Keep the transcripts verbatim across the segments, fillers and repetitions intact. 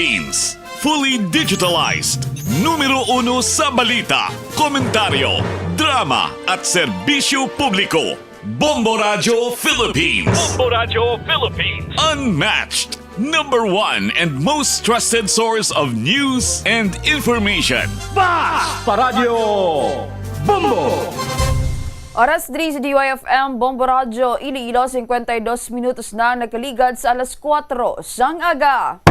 Philippines. Fully digitalized. Numero uno sa balita, komentaryo, drama, at serbisyo publiko. Bombo Radyo Philippines. Bombo Radyo Philippines. Unmatched. Number one and most trusted source of news and information. Bas pa Radyo Bombo! Oras diri sa D Y F M Bombo Radyo Iloilo, cincuenta y dos minutos na nakaligad sa alas kuwatro sang aga.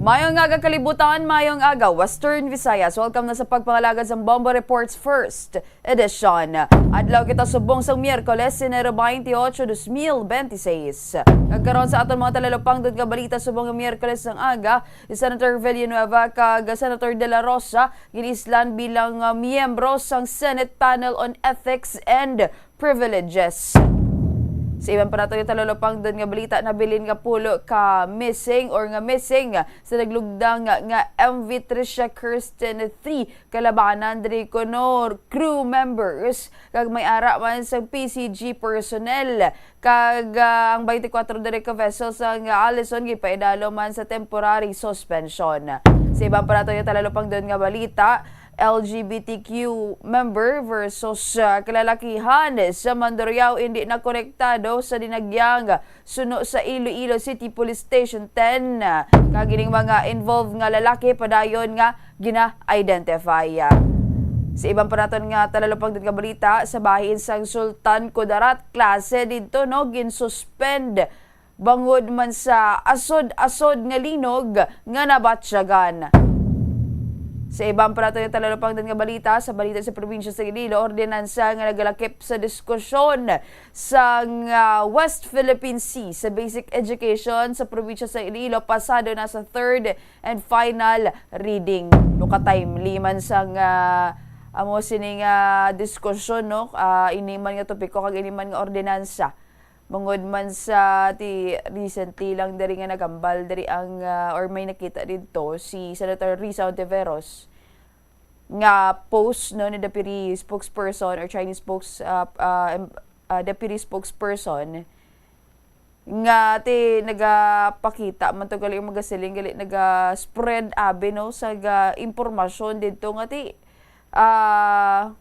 Mayong aga, kalibutan, mayong aga, Western Visayas. Welcome na sa pagpangalagad sang Bombo Reports First Edition. Adlaw kita subong sang Miyerkules, Enero twenty-eight, dos mil benti seis. Kag karon sa aton mga talalupangdon nga balita subong nga Miyerkules sang aga, si Senator Villanueva kag Senator De La Rosa ginislan bilang, ah, miyembro sang Senate Panel on Ethics and Privileges. Sa iban pa nato nga talalupangdon nga balita, nabilin nga pulo ka missing or nga missing sa naglugdang nga M V Tricia Kirsten three kalabanan diri kuno crew members kag may ara man sang P C G personnel, kag, ah, ang twenty-four diri ka vessel sang Allison gipaidalo man sa temporary suspension. Sa iban pa nato nga talalupangdon nga balita, L G B T Q member versus, ah, kalalakihan sa Mandurriao indi na konektado sa dinagyang suno sa Iloilo City Police Station ten. Kag ining mga involved nga lalaki padayon nga gina-identify. Sa iban pa naton nga talalupangdon nga balita, sa bahin sang Sultan Kudarat, klase didto, no, ginsuspend bangod man sa asod-asod nga linog nga nabatyagan. Sa iban pa naton nga talalupangdon nga balita, sa balita sa probinsya sa Iloilo, ordinansa nga nagalakip sa diskusyon sang, ah, West Philippine Sea sa basic education sa probinsya sa Iloilo pasado na sa third and final reading. No, ka-timely man sang, ah, amo sini nga diskusyon, no? Ah, ini man nga topiko kag ini man nga ordinansa. Bangod man sa ti recently lang diri nga nagambal diri ang, ah, or may nakita didto si Senator Risa Ontiveros nga post, no, ni Deputy Spokesperson or Chinese spokes-, ah, ah, em-, ah, Deputy Spokesperson nga ti nagapakita man to gali, magasiling gali, naga-spread abi, no, sa ga-, impormasyon didto nga ti, ah,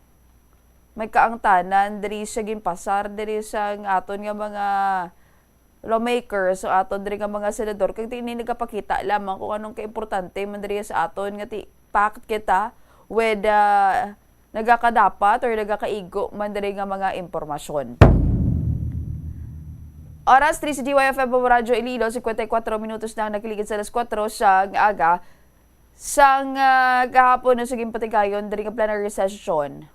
may kaangtanan diri sa ginpasar diri sa aton nga mga lawmakers, sa aton diri nga mga senador, kag ti ini nagapakita lamang kung anong kaimportante man diri sa aton nga ti packed kita with, ah, nagakadapat or nagakaigo man diri nga mga impormasyon. Oras, three sa D Y F M Radyo Iloilo, cincuenta y cuatro minutos na ang nakaligid sa alas kuwatro sa aga. Sang, ah, kahapon, no, sa ginpatigayon diri nga plenary session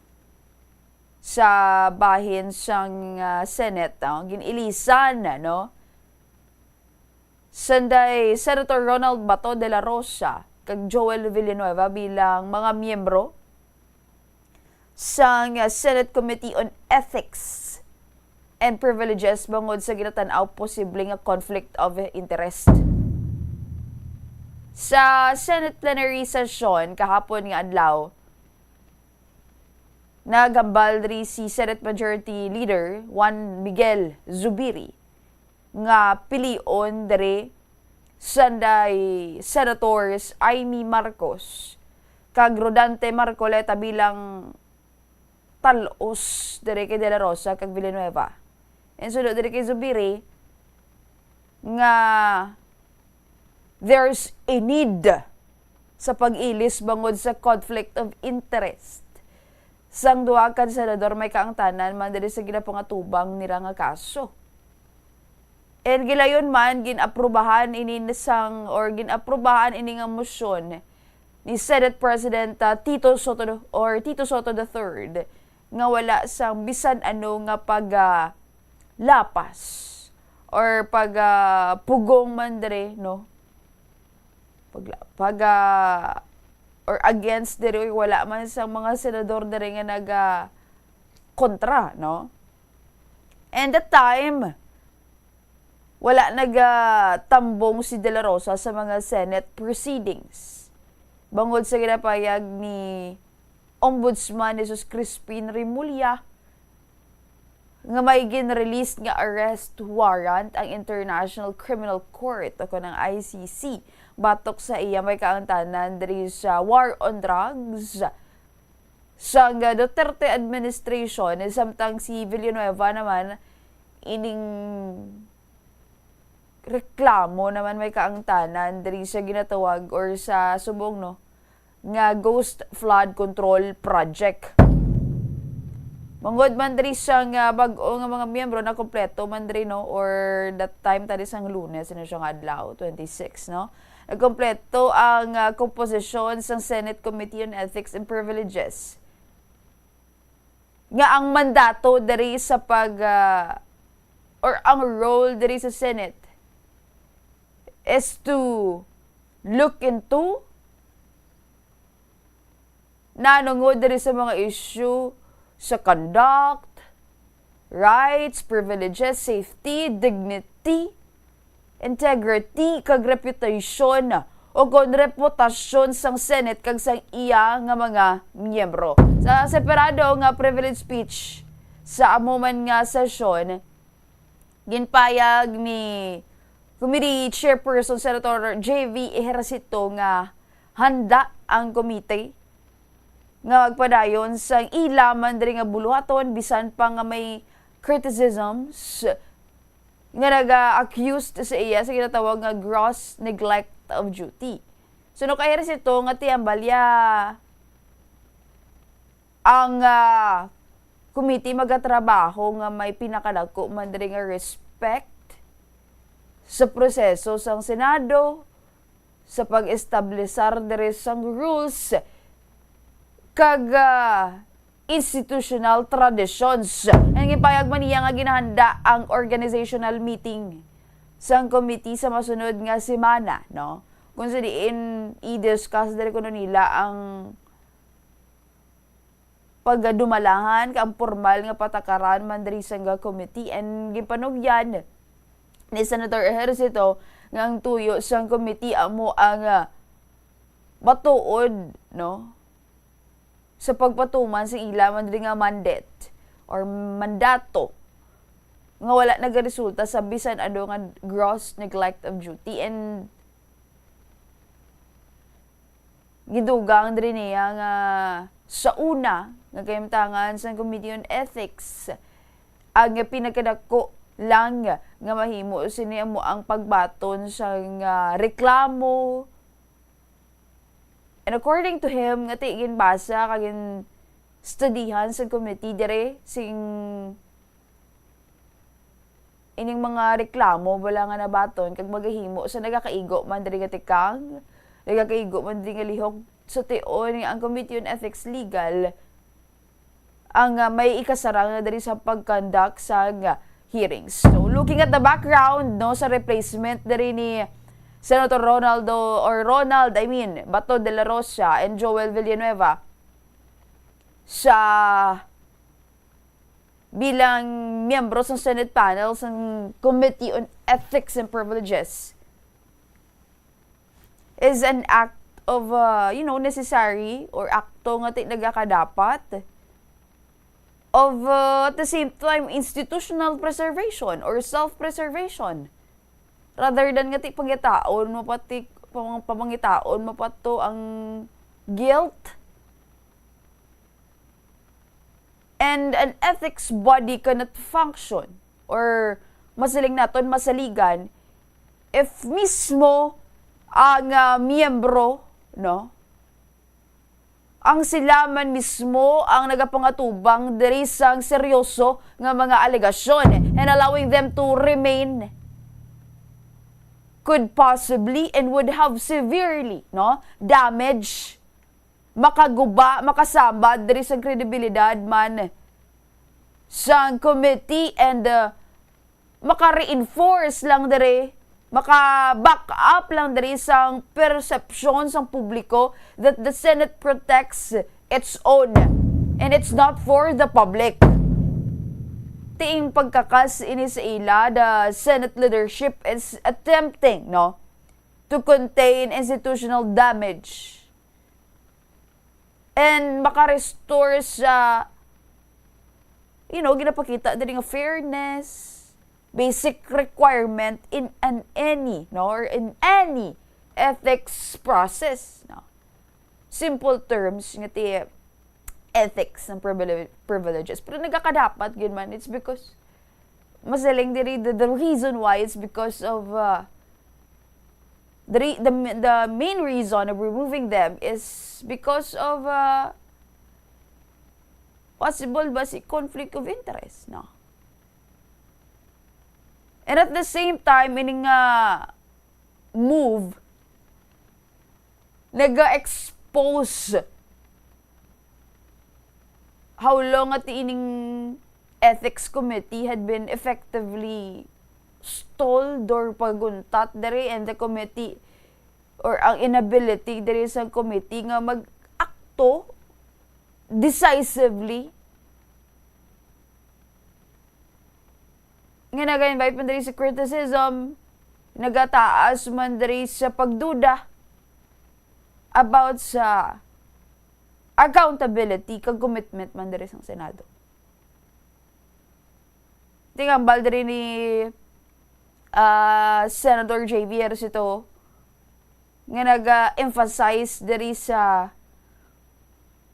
sa bahin sang, ah, Senate, no, gin-ilisan, no, sanday Senator Ronald Bato de la Rosa kag Joel Villanueva bilang mga miyembro sang Senate Committee on Ethics and Privileges bangod sa ginatan-aw posible nga conflict of interest. Sa Senate plenary session kahapon nga adlaw, naghambal diri si Senate Majority Leader Juan Miguel Zubiri nga pilion diri sanday Senators Imee Marcos kag Rodante Marcoleta bilang tal-os diri kay De La Rosa kag Villanueva. And suno diri kay Zubiri nga there's a need sa pag-ilis bangod sa conflict of interest sang duha ka senador may kaangtanan man diri sa ginapangatubang nira nga kaso. And gilayon man, gin-aprubahan ini sang, or gin-aprubahan ini nga motion ni Senate President, ah, Tito Sotto or Tito Sotto the third, nga wala sang bisan ano nga pag, ah, lapas or pag, ah, pugong man diri, no? Pag, pag, ah, or against diri, wala man sang mga senador diri nga naga kontra, no? And that time, wala nagatambong si De La Rosa sa mga Senate proceedings. Bangod sa ginapayag ni Ombudsman Jesus Crispin Remulla, nga may gin-release nga arrest warrant ang International Criminal Court o kon ang I C C batok sa iya may kaangtanan diri sa war on drugs sang Duterte administration, samtang si Villanueva naman ining reklamo naman may kaangtanan diri sa ginatawag or sa subong, no, nga Ghost Flood Control Project. Mangod man diri sa nga bag-o nga mga miyembro, na kompleto man diri, no, or that time tadi sang Lunes, ano siya nga adlaw, twenty-six, no? Nagkompleto ang, ah, komposisyon sang Senate Committee on Ethics and Privileges, nga ang mandato diri sa pag, ah, or ang role diri sa Senate is to look into nanungod diri sa mga issue sa conduct, rights, privileges, safety, dignity, integrity, kag reputation o kon reputasyon sang Senate kag sang iya nga mga miyembro. Sa separado nga privilege speech sa amo man nga sesyon, ginpayag ni Committee Chairperson Senator J V Ejercito nga handa ang komite nga magpadayon sang ila man diri nga buluhaton, bisan pa nga may criticisms nga naga-accused sa iya sa ginatawag nga gross neglect of duty. Suno kay Ejercito nga tiambal ya ang, ah, committee magatrabaho nga may pinakadako man diri nga respect sa proseso sang Senado, sa pag-establisar diri sang rules kag, ah, institutional traditions. Ang ipayag man niya nga ginahanda ang organizational meeting sang committee sa masunod nga semana, no? Kung sa diin i-discuss diri kuno nila ang pagdumalahan kag ang pormal nga patakaran man diri sang committee, and ginpanugyan ni Senator Ejercito nga ang tuyo sang committee amo ang, ah, matuod, no, sa pagpatuman sa ila man diri nga mandate or mandato nga wala nagaresulta sa bisan ano nga gross neglect of duty. And gidugang diri niya nga sa una nga kahimtangan sang Committee on Ethics, ang pinakadako lang nga mahimo sini amo ang pagbaton sang, ah, reklamo. And according to him, nga ti ginbasa kag ginstudihan sa committee diri sing ining mga reklamo bala nga nabaton kag magahimo sa nagakaigo man diri nga tikang, nagakaigo man diri nga lihok, sa tion nga ang Committee on Ethics Legal ang, ah, may ikasarang na diri sa pag-conduct sa, ah, hearings. So, looking at the background, no, sa replacement diri ni Senator Ronaldo, or Ronald, I mean, Bato de la Rosa and Joel Villanueva sa bilang miyembro sa Senate panel sa Committee on Ethics and Privileges is an act of, uh, you know, necessary or akto nga ti nagakadapat of, uh, at the same time, institutional preservation or self-preservation. Rather than nga ti pangitaon mo pati, pamang-, pamangitaon mo pa to ang guilt. And an ethics body cannot function, or masiling naton, masaligan, if mismo ang, ah, miyembro, no, ang sila man mismo ang nagapangatubang diri sang seryoso nga mga alegasyon, and allowing them to remain could possibly and would have severely, no, damage, makaguba, makasamba diri sa kredibilidad man sang committee, and, uh, maka-reinforce lang diri, maka-back up lang diri sang perception sang publiko that the Senate protects its own and it's not for the public. Tiing pagkakas ini sa ila, the Senate leadership is attempting, no, to contain institutional damage and maka-restore sa you know, ginapakita diri nga fairness, basic requirement in an any, no, or in any ethics process, no? Simple terms nga ti ethics ng privile-, privileges. Pero nagakadapat gyud man, it's because, masiling diri, the, the reason why is because of, uh, the, re-, the, the main reason of removing them is because of, uh, possible ba si conflict of interest, no? And at the same time, ini nga move, naga-expose how long nga ti ining ethics committee had been effectively stalled or paguntat diri, and the committee, or ang inability diri sa committee nga mag-akto decisively, nga naga-invite man diri sa criticism, nagataas man diri sa pagduda about sa accountability kag commitment man diri sang Senado. Tingambal diri ni, ah, Senator J V Ejercito nga naga-emphasize diri sa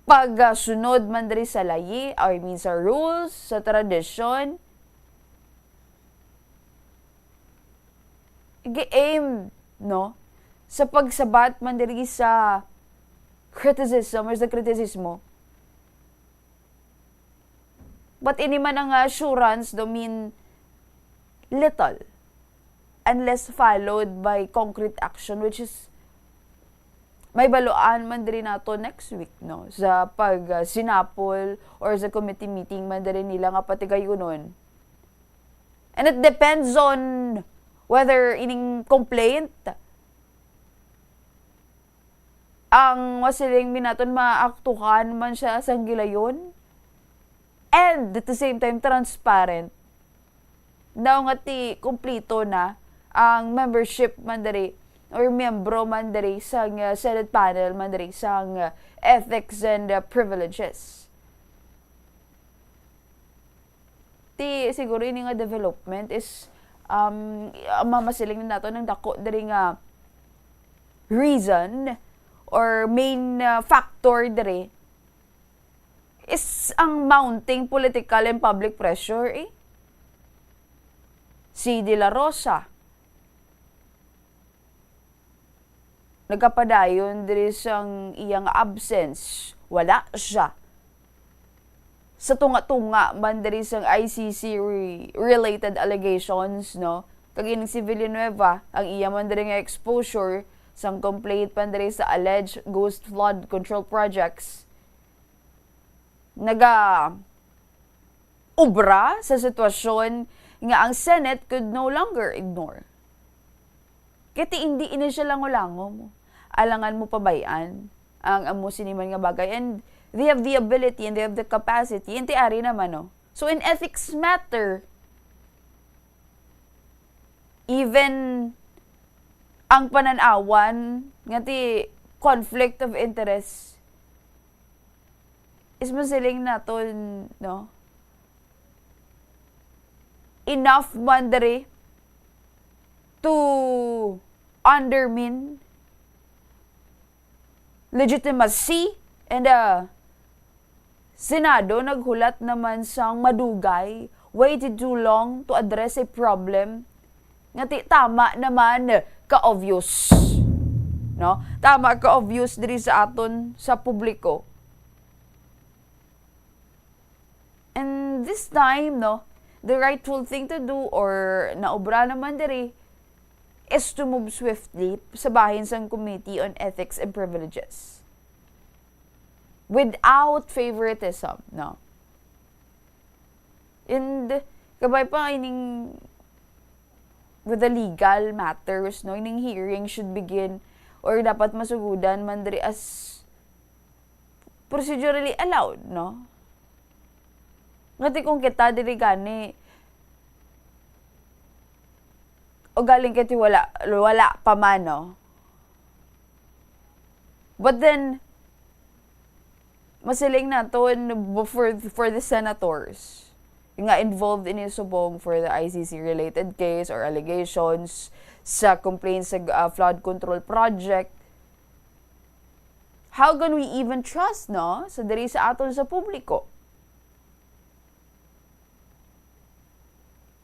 pagsunod man diri sa layi, I mean sa rules, sa tradisyon, gi-aim, no, sa pagsabat man diri sa criticism or sa kritisismo. But ini man ang assurance do mean little unless followed by concrete action, which is may baluan man diri nato next week, no, sa pag, ah, sinapol or sa committee meeting man diri nila nga patigayunon. And it depends on whether ining complaint ang masiling mi naton maaktuhan man siya sang gilayon, and at the same time transparent. Now nga ti kumplito na ang membership man diri or miyembro man diri sang, uh, Senate panel man diri sang, uh, Ethics and, uh, Privileges. Ti siguro ini nga development is, um, i-, ang mamasiling na nato ng dako diri nga reason or main, uh, factor diri is ang mounting political and public pressure, eh. Si De La Rosa, nagapadayon diri sang iyang absence. Wala siya. Sa tunga-tunga man diri sang I C C re-, related allegations, no? Kag ining si Villanueva, ang iya man diri nga exposure sang complaint man diri sa alleged ghost flood control projects, naga-obra sa sitwasyon nga ang Senate could no longer ignore. Kay ti indi ini siya lango-lango mo. Alangan mo pabay-an ang amo sini man nga bagay. And they have the ability and they have the capacity. And ti ari naman, no? So, in ethics matter, even ang panan-awan nga ti conflict of interest is masiling naton, no? Enough man diri to undermine legitimacy and, uh, Senado naghulat naman sang madugay, waited too long to address a problem nga ti-, tama naman ka obvious. No? Tama ka obvious diri sa aton, sa publiko. And this time, no, the rightful thing to do or naobra naman diri is to move swiftly sa bahin sang Committee on Ethics and Privileges without favoritism, no? And kabay pa ining with the legal matters, no, ining hearing should begin or dapat masugudan man diri as procedurally allowed, no? Ngati kung kita diri gani, o galing kay ti wala, wala pa man, no? But then, masiling naton for, for the senators. nga involved ini subong for the I C C related case or allegations sa complaints sa, ah, flood control project, how can we even trust, no? Sa diri sa aton sa publiko.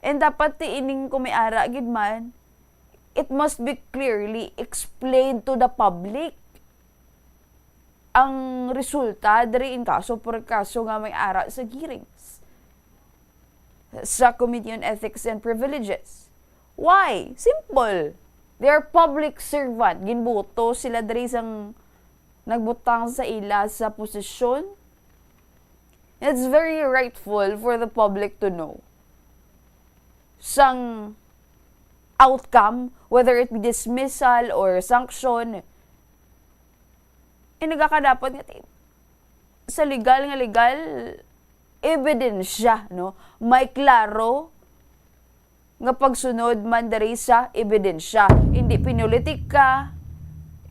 And dapat ti ining kung may ara gid man, it must be clearly explained to the public ang resulta diri in kaso por kaso nga may ara sa hearings sa Committee on Ethics and Privileges. Why? Simple. They are public servant. Ginboto sila diri sang nagbutang sa ila sa posisyon. It's very rightful for the public to know sang outcome, whether it be dismissal or sanction. Eh, nagakadapat nga ti-, sa legal nga legal, ebidensya, no? May klaro nga pagsunod man diri sa ebidensya. Hindi pinulitika,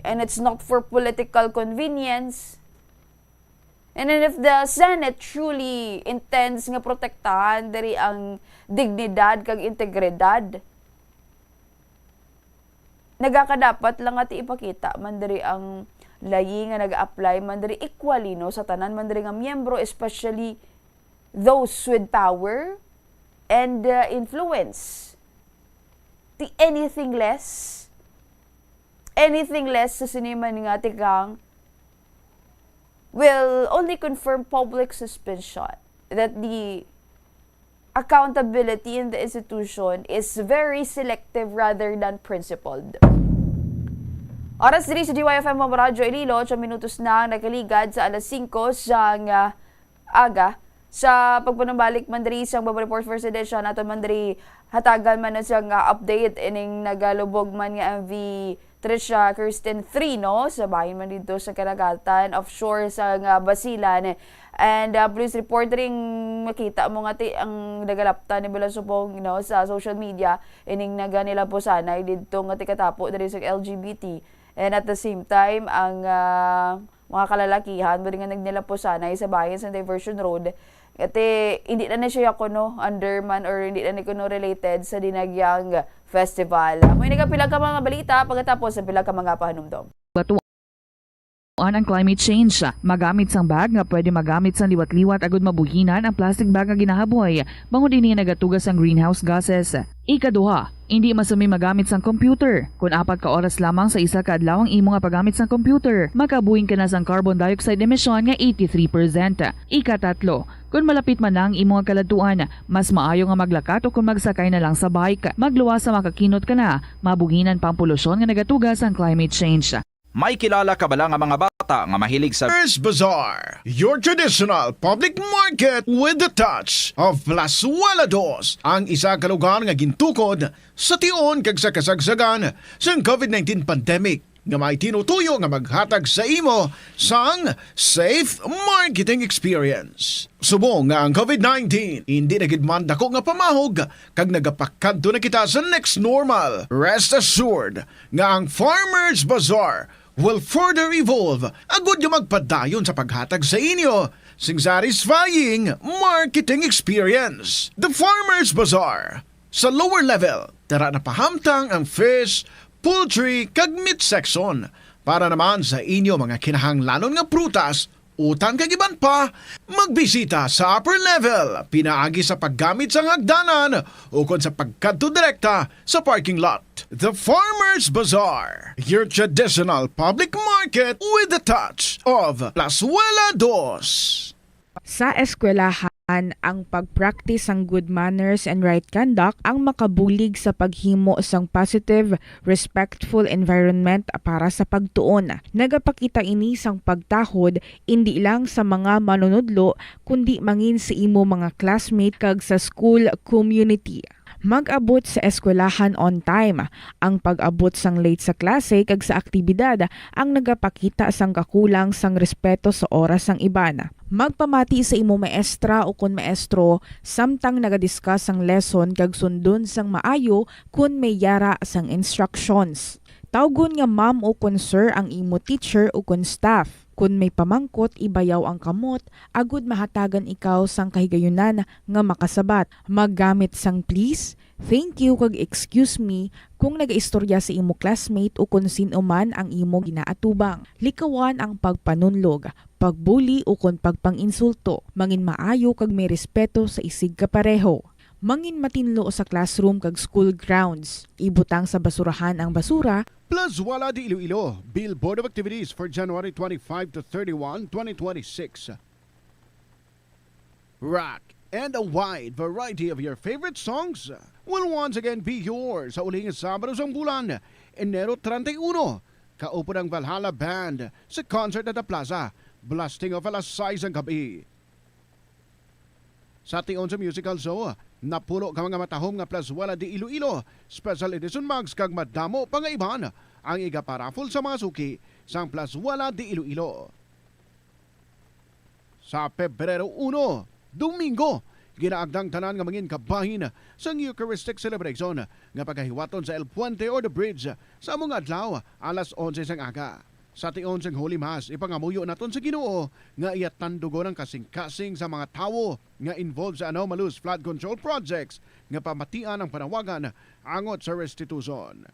and it's not for political convenience. And then if the Senate truly intends nga protektahan diri ang dignidad kag integridad, nagakadapat lang nga ti ipakita man diri ang layi nga nag-apply man diri equally, no, sa tanan man diri nga miyembro, especially those with power and, uh, influence. Ti anything less, anything less sa sini man nga tikang will only confirm public suspicion that the accountability in the institution is very selective rather than principled. Oras diri sa D Y F M Radyo Iloilo, otso minutos na ang nakaligad sa alas singko sang, ah, aga. Sa pagpanumbalik man diri sa Babo Report First Edition, ato man diri hatagan man sa nga update ining nagalubog man nga M V Trisha Kirsten three, no? Sa bahin man dito sa Karagatan, offshore sa nga Basilan. And, uh, police report ring makita mo nga ti ang nagalaptan ni Bilang Subong, no, sa social media, ining naga nila pusanay dito nga ti katapo diri sa L G B T. And at the same time, ang, uh, mga kalalakihan mo nga nagnilapusanay sa bahin sa Diversion Road, kati hindi na ni siya kuno under man or hindi na ni kuno related sa Dinagyang Festival. Amo ini ang pila ka mga balita pagkatapos sa pila ka mga pahanumdom. Batuan ang climate change. Magamit sang bag nga pwede magamit sang liwat-liwat agud mabuhinan ang plastic bag nga ginahaboy, bangod ini nagatuga sang greenhouse gases. Ikaduha, indi masumi magamit sang computer. Kon apat ka oras lamang sa isa ka adlaw ang imo nga paggamit sang computer, makabuhin ka na sang carbon dioxide emission nga eighty-three percent. Ikatatlo, kon malapit man na ang imo nga kaladtuan, mas maayo nga maglakat o kon magsakay na lang sa bike. Magluwas sa makakinot ka na, mabuhinan pa ang polusyon nga nagatuga sang climate change. May kilala ka bala nga mga bata nga mahilig sa Farmers Bazaar, your traditional public market with the touch of Plazuela Dos, ang isa ka lugar nga gintukod sa tion kag sa kasagsagan sang COVID nineteen pandemic, nga may tinutuyo nga maghatag sa imo sang safe marketing experience. Subong nga ang COVID nineteen indi na gid man dako nga pamahog kag nagapakadto na kita sa next normal, rest assured nga ang Farmers Bazaar will further evolve agud nga magpadayon sa paghatag sa inyo sing satisfying marketing experience. The Farmers Bazaar. Sa lower level, tara na pahamtang ang fish, poultry, kag meat section. Para naman sa inyo mga kinahanglanon nga prutas, utan kag iban pa, magbisita sa upper level pinaagi sa paggamit sang hagdanan ukon sa pagkadto direkta sa parking lot. The Farmers Bazaar, your traditional public market with the touch of Plazuela Dos. Sa eskwelahan, ang pag-practice sang good manners and right conduct ang makabulig sa paghimo sang positive, respectful environment para sa pagtuon. Nagapakita ini sang pagtahod indi lang sa mga manunudlo, kundi mangin sa imo mga classmate kag sa school community. Mag-abot sa eskwelahan on time. Ang pag-abot sang late sa klase kag sa aktibidad ang nagapakita sang kakulang sang respeto sa oras sang iban. Magpamati sa imo maestra ukon maestro samtang naga-discuss sang lesson kag sundon sang maayo kon may yara sang instructions. Tawgon nga ma'am ukon sir ang imo teacher ukon staff. Kon may pamangkot, ibayaw ang kamot agud mahatagan ikaw sang kahigayunan nga makasabat. Maggamit sang please, thank you, kag excuse me kung nagaistorya sa imo classmate o kon sin-o man ang imo ginaatubang. Likawan ang pagpanunlog, pagbuli, o kon pagpang-insulto. Mangin maayo kag may respeto sa isigkapareho. Mangin matinlo sa classroom kag school grounds. Ibutang sa basurahan ang basura. Plazuela de Iloilo, Billboard of Activities for January twenty-five to thirty-one, twenty twenty-six. Rock and a wide variety of your favorite songs will once again be yours sa uling Sabado sang bulan, Enero treinta y uno, kaupod ang Valhalla Band sa concert at the plaza, blasting off alas sais ang gabi. Sa tion sa musical show, napulo ka mga matahom nga Plazuela de Iloilo Special Edition mugs kag madamo pa nga iban ang igaparaffle sa mga suki sang Plazuela de Iloilo. Sa Pebrero uno, Domingo, ginaagda ang tanan nga mangin kabahin sang Eucharistic Celebration nga pagahiwaton sa El Puente or the Bridge sa amo nga adlaw, alas onse sang aga. Sa tion sang Holy Mass, ipangamuyo naton sa Ginoo nga iya tandugon ang kasingkasing sa mga tawo nga involved sa anomalous flood control projects nga pamatian ang panawagan angot sa restitution.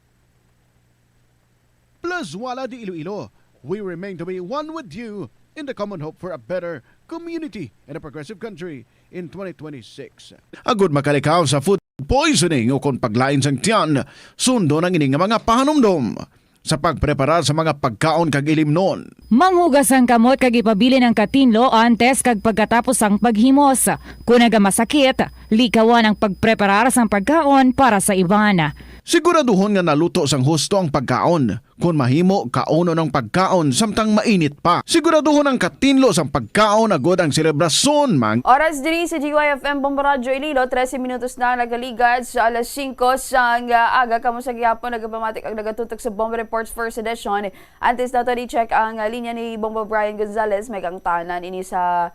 Plazuela de Iloilo, we remain to be one with you in the common hope for a better community and a progressive country in twenty twenty-six. Agud makalikaw sa food poisoning o kon paglain sang tiyan, sundon ang ini nga mga pahanumdom sa pagpreparar sa mga pagkaon kag ilimnon. Manghugas ang kamot kag ipabilin ang katinlo antes kag pagkatapos sang paghimos. Kon nagamasakit, likawan ang pagpreparar sang pagkaon para sa iban. Siguraduhon nga naluto sang husto ang pagkaon. Kon mahimo, kaunon ang pagkaon samtang mainit pa. Siguraduhon ang katinlo sang pagkaon agud ang selebrasyon mang- Oras diri sa G Y F M Bombo Radyo Iloilo, trese minutos na ang nagaligad sa alas singko sang, ah, aga. Kamo sa gihapon nagapamatik ang nagatutok sa Bombo Reports First Edition. Antes nato i-check ang, ah, linya ni Bombo Brian Gonzalez, may kaangtanan ini sa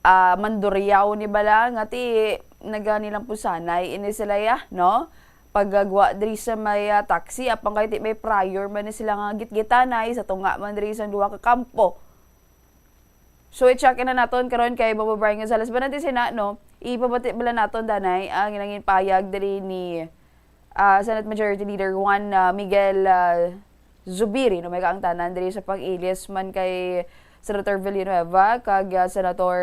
ah, Mandurriao ni bala nga ti nagani lang pusanay ini sila ya, no? Pagagwa diri sa may, ah, taxi, apang kay ti may prior man ni sila nga gitgitanay sa tunga man diri sa duha ka kampo. So, i-check in na naton karon kay Bobo Brian Gonzalez. Ba natin sina, no? Ipabati bala naton, danay, ang nangin payag diri ni ah, Senate Majority Leader Juan, ah, Miguel, ah, Zubiri, no, may kaangtanan diri sa pag-ilis man kay Senator Villanueva kag, ah, Senator,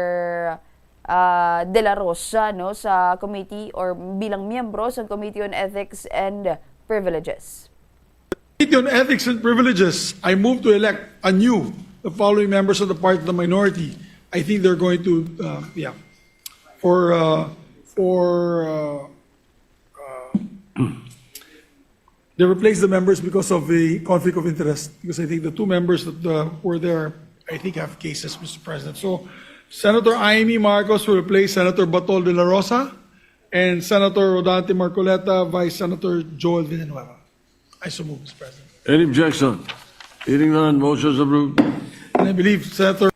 ah, De La Rosa, no, sa committee or bilang miyembro sa Committee on Ethics and Privileges. Committee on Ethics and Privileges, I move to elect anew the following members of the party of the minority. I think they're going to, uh, yeah, for, uh, for, uh, uh, they replaced the members because of the conflict of interest, because I think the two members that, uh, were there, I think, have cases, Mister President. So Senator Imee Marcos will replace Senator Batol de la Rosa and Senator Rodante Marcoleta, Vice Senator Joel Villanueva. I so move, Mister President. Any objection? Hearing none, motion is approved. And I believe Senator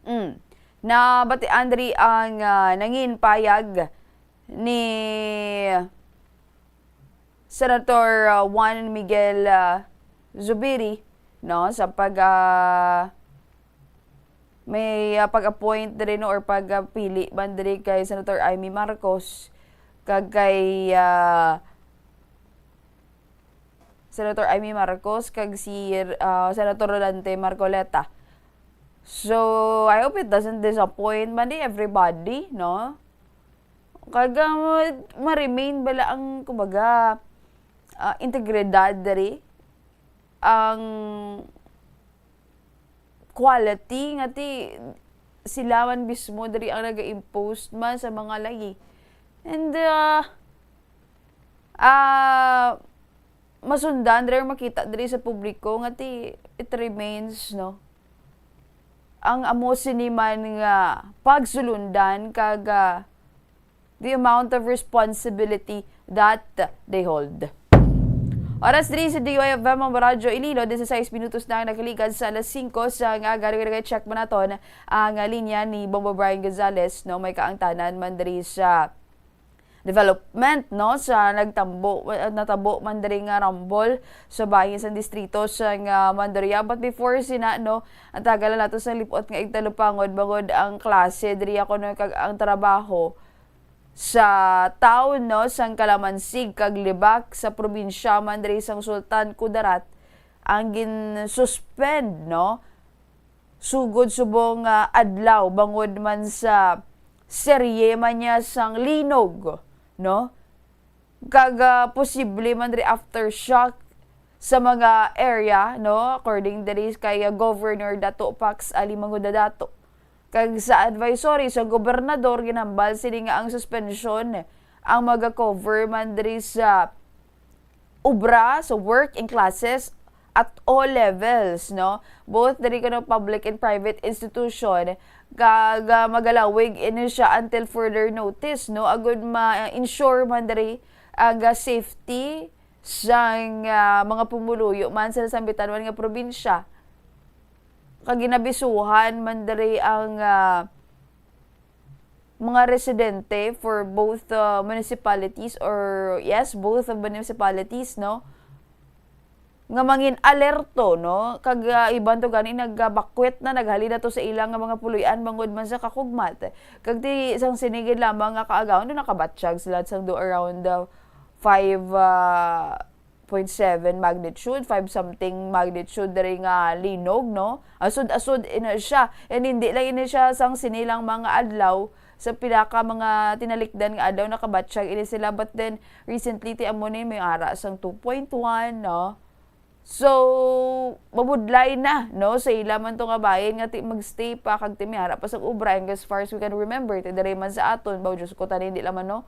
Mm. Nabatian diri ang, ah, nangin payag ni Senator, ah, Juan Miguel, ah, Zubiri, no, sa pag, ah, may, ah, pag-appoint diri, no, or pagpili man diri kay Senator Imee Marcos kag kay, ah, Senator Imee Marcos kag si, ah, Senator Rodante Marcoleta. So, I hope it doesn't disappoint man di everybody, no? Kag, ah, ma-, ma-remain bala ang, kumbaga, ah, integridad diri, ang quality nga ti sila man mismo diri ang naga-impose man sa mga layi. And, ah, ah, masundan diri or makita diri sa publiko nga ti it remains, no? Ang amo sini man nga pagsulundan kag, ah, the amount of responsibility that they hold. Oras diri sa D Y F M ang Radyo Iloilo, dieciséis minutos na ang nakaligad sa alas singko sa nga aga. Check mo naton ang linya ni Bombo Brian Gonzalez, no? May kaangtanan man diri sa development, no, sa nagtambo, uh, natabo man diri nga rumble sa bahin sang distrito sa nga Mandurriao. But before sina, no, ang tagal na nato sa lipot nga igtalupangod bangod ang klase diri ako, no, kag ang trabaho sa town, no, sang Calamansig kag Lebak sa probinsya man diri sang Sultan Kudarat ang gin-suspend, no, sugod subong nga adlaw bangod man sa serye man niya sang linog, no? Kag, ah, posible man diri aftershock sa mga area, no? According diri kay, ah, Governor Dato Pax Ali Mangudadato. Kag sa advisory sa gobernador, ginhambal sini nga ang suspensyon ang maga-cover man diri sa obra, sa work and classes at all levels, no? Both diri kuno public and private institution, kag, ah, magalawig ini siya until further notice, no? Agud ma-ensure man diri ang, ah, safety sang, ah, mga pumuluyo man sa nasambitan man nga probinsya. Kag ginabisuhan man diri ang, ah, mga residente for both, uh, municipalities or, yes, both of municipalities, no? Nga mangin alerto, no? Kag, uh, iban to gani nagabakwet na, naghalin na to sa ilang nga mga puloy-an bangod man sa kakugmat. Kag ti sang sinigid lamang nga kaagahon, no, nakabatyag sila sang do around, uh, five, uh, point seven magnitude, five something magnitude diri nga linog, no? Asod-asod ina siya. And hindi lang ini siya sang sini lang mga adlaw, sa pila ka mga tinalikdan nga adlaw nakabatyag ini sila. But then, recently, ti amo ni may ara sang two point one, no? So, mabudlay na, no? Sa ila man to nga bahin nga ti magstay pa, kag ti may ara pa sang obra. And as far as we can remember, ti diri man sa aton, baw, Diyos ko, tani, hindi lang man, no?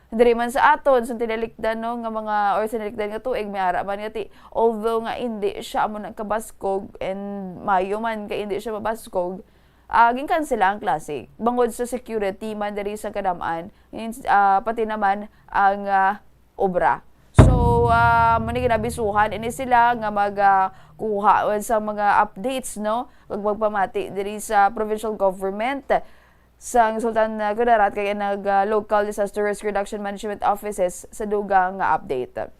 Diri man sa aton, sa tinalikdan, no, nga mga, or sa tinalikdan nga tuig, may ara man nga ti, although nga hindi siya amo nagkabaskog, and maayo man kay hindi siya mabaskog, ah, ginkansela ang klase. Bangod sa security man diri sa kadam-an, yun, ah, pati naman ang, ah, obra. So, ah, mao ni ginabisuhan ini sila nga mag, ah, kuha sa mga updates, no, kag magpamati diri sa provincial government sang Sultan, ah, Kudarat kay nag, ah, Local Disaster Risk Reduction Management Offices sa dugang nga update.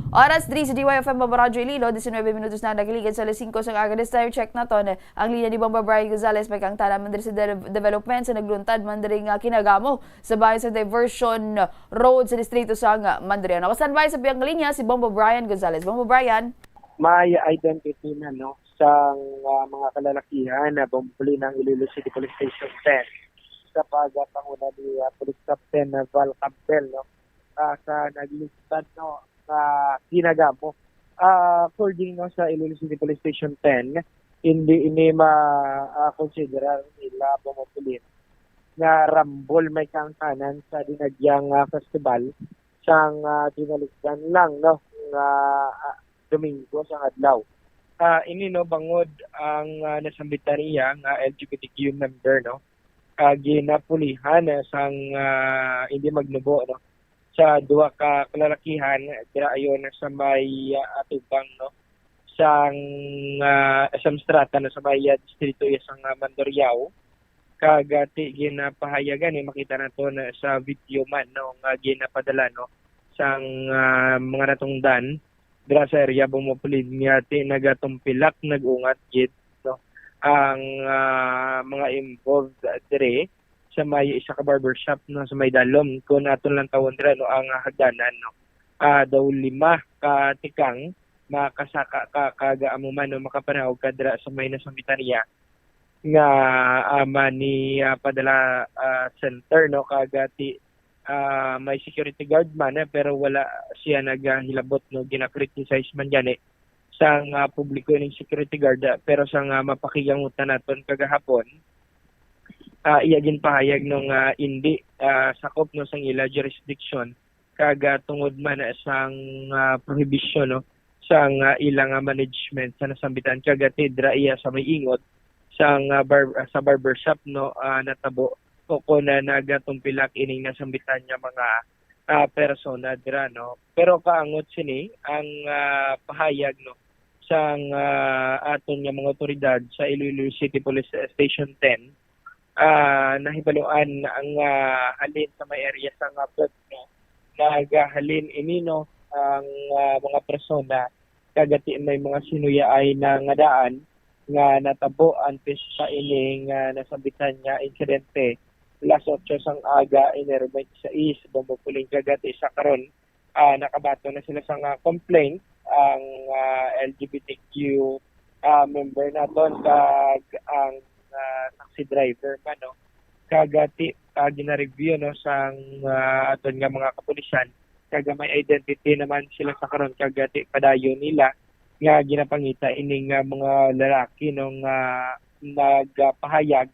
Oras diri sa D Y F M Bombo Radyo Iloilo, diecinuebe minutos na nagligid sa alas singko sa aga. This time, check naton ang linya ni Bombo Brian Gonzalez, may kaangtanan man diri sa de-, development sa nagluntad man diri nga kinagamo sa bahin sa diversion road sa distrito sang Mandurriao. Naka-standby sa biyang linya si Bombo Brian Gonzalez. Bombo Brian. May identity na, no, sang, ah, mga kalalakihan na bumbuli ng Iloilo City Police Station ten sa pagpanguna ni, ah, Police Captain Val Campbell, no, ah, sa naglistad, no, nga kinagamo. Ah, according, no, sa Iloilo City Police Station ten, hindi ini ma, ah, konsiderar nila bumubuli nga rambol may kaangtanan sa dinagyang, ah, festival sang, ah, tinalikdan lang, no, nga, ah, Domingo sang adlaw. Ah, ini, no, bangod ang, ah, nasambitan niya nga L G B T Q member, no, ah, ginapulihan, ah, sang, ah, hindi magnubo, no, sa duha ka kalalakihan dira ayon sa may, ah, atubang, no, sang, ah, Samstrata, no, sa may, ah, distrito iya sang, ah, Mandurriao. Kag, ah, ti ginapahayagan ni, makita naton sa video man, no, nga ginapadala, no, sang, ah, mga natungdan dira sa area Bombo Pulig nga ti nagatumpilak, nag-ungat gid, no, ang, ah, mga involved diri sa may isa ka barbershop, no, sa may dalom. Kung aton lang tawon dira, no, ang hagdanan, no, ah, daw lima ka tikang makasaka ka, kag amo man, no, makapanawag ka dira sa may nasambitan niya nga, ah, money, ah, padala, ah, center, no, kag, ah, ti, ah, may security guard man, eh, pero wala siya naghilabot, no, gina-criticize man gani sang, ah, publiko ining security guard, ah, pero sang, ah, mapakigangutan naton kagahapon, ah, iya ginpahayag, no, nga indi, ah, sakop, no, sang ila jurisdiction kag, ah, tungod man, ah, sang, ah, prohibisyon, no, sang, ah, ila nga management sa nasambitan, kag, ah, ti dira iya sa may ingot sang, ah, bar-, ah, sa barbershop, no, ah, natabo o kon, ah, nagatumpilak ining nasambitan nga mga, ah, persona dira, no. Pero kaangot sini ang, ah, pahayag, no, sang, ah, aton nga mga awtoridad sa Iloilo City Police Station ten, Ah, nahibaluan ang, ah, halin sa may area sa nga Bugno, nagahalin ini, no, ang, ah, mga persona kagati may mga sinuyaay na nga daan nga natabo antes sa ini nga nasambitan nga insidente. Alas otso sang aga, Enero twenty-six, bombo puling kagati sa karon, ah, nakabaton na sila sa nga complaint ang, ah, L G B T Q, ah, member naton kag ang, ah, taxi driver man, no. Kagati, ah, gina-review, no, sang, ah, aton nga mga kapulisan, kag may identity naman sila sa karon, kagati padayon nila nga ginapangita ining, ah, mga lalaki, no, nga nagapahayag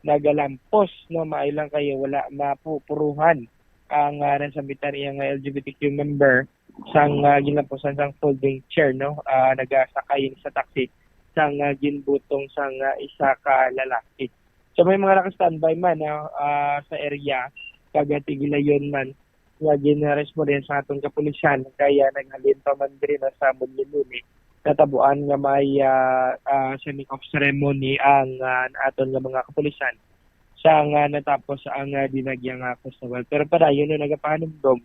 nagalampos, no, maayo lang kayo wala mapupuruhan ang, ah, nasambitan iya nga L G B T Q member sang, ah, ginlampusan sang folding chair, no, ah, nagasakay sa taxi sang, ah, ginbutong sang, ah, isa ka lalaki. So may mga naka-standby man, ah, ah, sa area, kag tigilayon man nga ginresponde sa aton kapulisan, kaya naghalin pa man diri na sa Monte Luni, natabuan nga may, ah, ah, sending off ceremony ang, ah, aton nga mga kapulisan sa nga natapos ang, ah, dinagya nga festival. Pero padayon na nagapahanumdom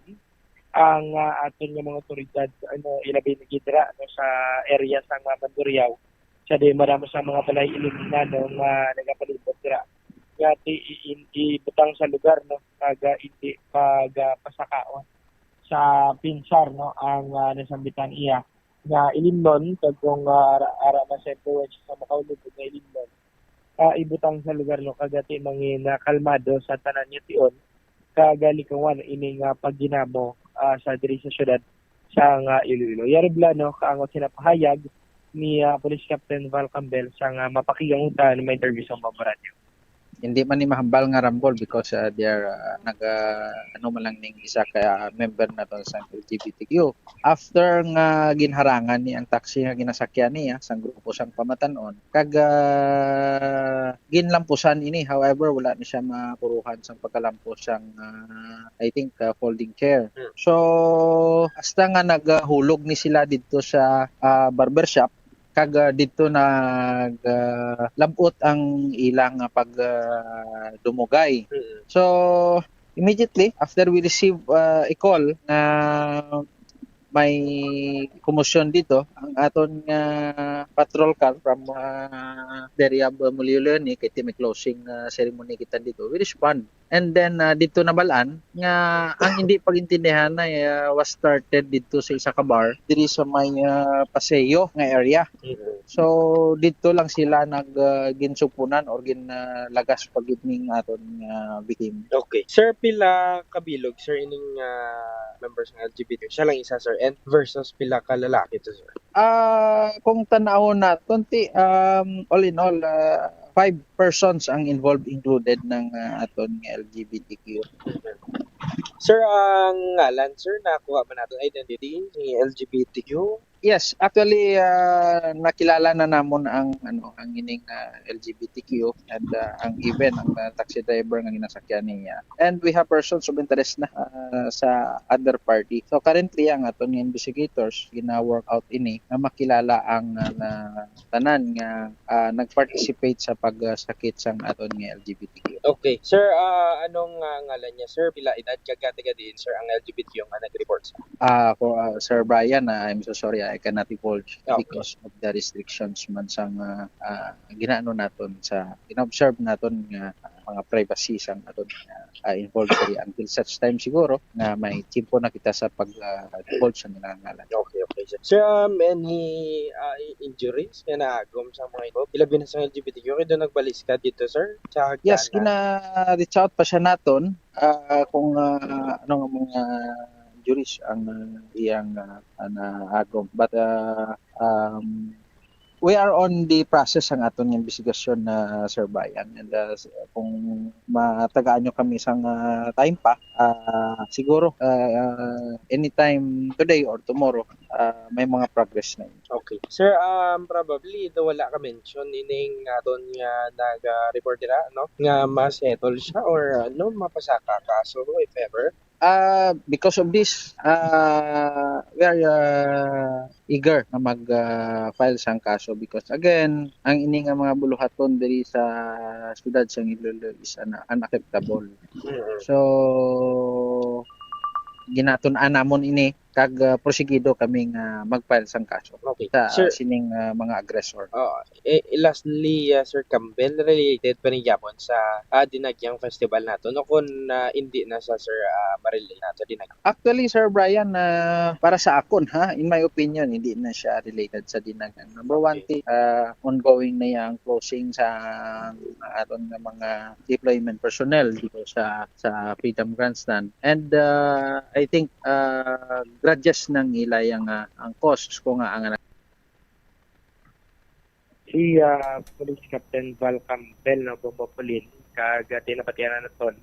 ang, ah, aton nga mga otoridad, ano, ilabi na gid dira, no, sa area sa nga Mandurriao, sa di madamo sa mga balay iluminado nga nagapalibot dira. Nga ti i-, i-, ibutang sa lugar, no, kag, ah, hindi pagpasakaon sa pinsar, no, ang, ah, nasambitan iya nga ilimnon, kag kung, ah, ara, ara man sa influensya sa makaulubog nga ilimnon, ah, ibutang sa lugar, no, kag ti mangin, ah, kalmado sa tanan nga tion, kag likawan ini nga pagginamo, ah, sa diri sa syudad sa nga Iloilo. Yari bala, no, kaangot sila pahayag ni, ah, Police Captain Val Campbell sa nga mapakigangutan may interview sa Mabaradio. Hindi man ni mahambal nga rambol because, ah, they are, ah, nag, ah, ano man lang ning isa ka, ah, member na to sa L G B T Q. After nga ginharangan ni ang taxi nga ginasakyan niya sang grupo sang pamatanon, kag, ah, ginlampusan ini. However, wala ni siya mapuruhan sang pagkalampos sang, ah, I think, ah, folding chair. Hmm. So, hasta nga nagahulog ni sila didto sa, ah, barbershop, kag, ah, didto nag, ah, lab-ot ang ilang, ah, pag, ah, dumugay. Mm. So, immediately after we receive, ah, a call na may komosyon dito, ang aton nga patrol car from, ah, Deriab, Muliloni, kay ti may closing, ah, ceremony kita dito, we respond. And then, ah, dito nabal-an nga ang hindi pag-intindihan na, ah, was started dito sa isa ka bar diri sa may, ah, Paseo nga area. Mm. So, dito lang sila nag, ah, ginsugpunan or gin, ah, lagas pag ning aton nga victim. Okay. Sir, pila ka bilog, sir, ining, ah, members ng L G B T? Siya lang isa, sir, and versus pila ka lalaki to, sir? Ah, kung tan-awon naton, ti, um, all in all, ah, five persons ang involved, included ng, ah, aton nga L G B T Q. Sir, ang ngalan, sir, nakuha ba naton identity ni L G B T Q? Yes, actually, ah, nakilala na namon ang, ano, ang ining, ah, L G B T Q and, ah, ang even ang, ah, taxi driver nga ginasakyan niya. And we have persons of interest na, ah, sa other party. So, currently, ang aton nga investigators gina-work out ini nga makilala ang, ah, na tanan nga, ah, nag-participate sa pagsakit sang aton nga L G B T Q. Okay. Sir, ah, anong, ah, ngalan niya, sir? Pila edad kag taga diin, sir, ang L G B T Q nga nag-report, sir? Ah, for, ah, Sir Brian, ah, I'm so sorry, I cannot divulge. Okay. Because of the restrictions man sang, ah, ah, ginaano naton sa, gina-observe naton nga, ah, mga privacy sang aton, ah, ah, involved diri until such time siguro nga may tiyempo na kita sa pag, ah, divulge sa mga ngalan. Okay, okay, sir. Sir, um, any, ah, i-, injuries nga naagom sa mga involved? Ilabi na sa L G B T Q, kay doon nagbaliskad dito, sir? Sa hagdanan? Yes, gina-reach out pa siya naton, ah, kung, ah, ano nga mga injuries ang, ah, iyang, ah, naagom. But, ah, um, we are on the process ang aton nga investigasyon na, Sir Brian. And, uh, s-, kung matagaan nyo kami sang, uh, time pa, uh, siguro, uh, uh, anytime today or tomorrow, uh, may mga progress na yun. Okay. Sir, um, probably, do wala ka mention ining aton nga nag-, uh, report dira, no? Nga ma-settle siya or, ano, mapasaka kaso, if ever? Ah, because of this, ah, we are, ah, eager na mag, ah, file sang kaso because again, ang ini nga mga buluhaton diri sa siyudad sang Iloilo is una-, unacceptable. Mm. So, ginatun-an namon ini kag, ah, prosigido kami nga mag-file sang kaso Okay. sa Sir, sining, ah, mga agresor. Oh, eh, lastly, ah, Sir Campbell, related pa ni gyapon sa, ah, Dinagyang Festival nato, no? Kung, ah, hindi na sa, sir, ah, ma-relate nato, Dinagyang. Actually, Sir Brian, ah, para sa akon, ha, in my opinion, hindi na siya related sa Dinagyang. Number one, Okay. ti-, ah, ongoing na yang closing sa aton nga mga deployment personnel dito sa, sa Freedom Grandstand. And, ah, I think, ah, grudges nang ila yang, ah, ang cause ko nga ang Si, ah, Police Captain Val Campbell, no, Bombo Pulin, kag, ah, tinapatianan naton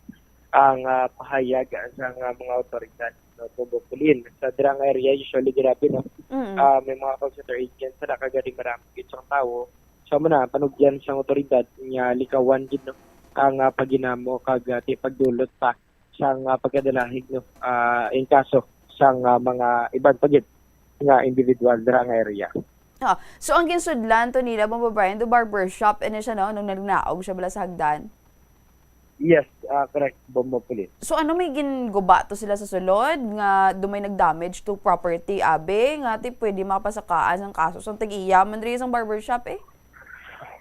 ang, ah, pahayag sang, ah, mga awtoridad, no, Bombo Pulin. Sa dira nga area, usually grabe, no? Mm. Ah, may mga call center agents na kag di marami gid sang tawo. So, amo na, panugyan sang awtoridad nga likawan gid, no, ang, ah, paghinamo kag, ah, ti pagdulot pa sang, ah, pagkadalahig, no, ah, in kaso sang, ah, mga iban pa gid nga individual dira nga area. Ah, so ang ginsudlan to nila, Bombo Brian, do barbershop ini siya, no, nung nagnaog siya bala sa hagdan? Yes, ah, correct, Bombo Pulin. So ano, may ginguba to sila sa sulod nga do may nag-damage to property, abi, nga ti pwede mapasakaan sang kaso sang tag-iya man diri sang barbershop, eh?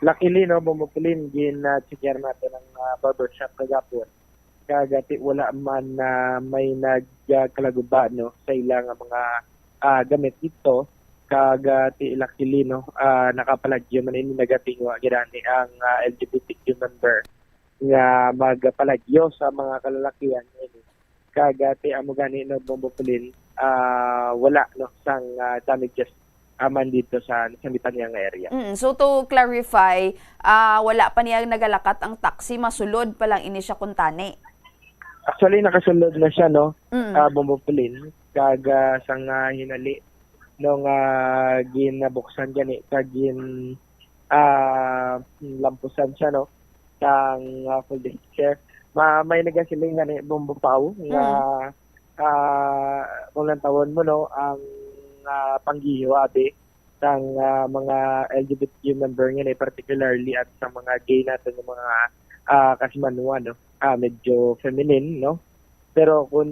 Luckily, no, Bombo Pulin, gin, ah, check-an nato ang, ah, barbershop kagapon. Kag ti wala man, ah, may nagkalaguba, no, sa ila nga mga, ah, gamit dito. Kag, ah, ti luckily, no, ah, nakapalagyo man ini, nagatinguha gid ani ang, ah, L G B T Q member nga magpalagyo sa mga kalalakihan ini. Kag, ah, ti amo gani, no, Bombo Pulin, ah, wala, no, sang, ah, damages, ah, man dito sa, sa Mitaniang area. Mm, so to clarify, ah, wala pa niya nagalakat ang taxi, masulod pa lang ini siya kuntani? Actually, nakasulod na siya, no? Mm. Ah, Bombo Pulin, kag, ah, sang, ah, hinali, no, nga ginabuksan gani, kag gin, ah, lampusan siya, no, sang, ah, folding chair. Ma-, may nagasiling gani, Bombo Pau, nga, Mm. ah, kung lantawon mo, no, ang, ah, panggiho, abi, sang, ah, mga L G B T Q member nga ni, particularly at sa mga gay natin, yung mga, ah, kasimanwa, no? Ah, medyo feminine, no? Pero kung,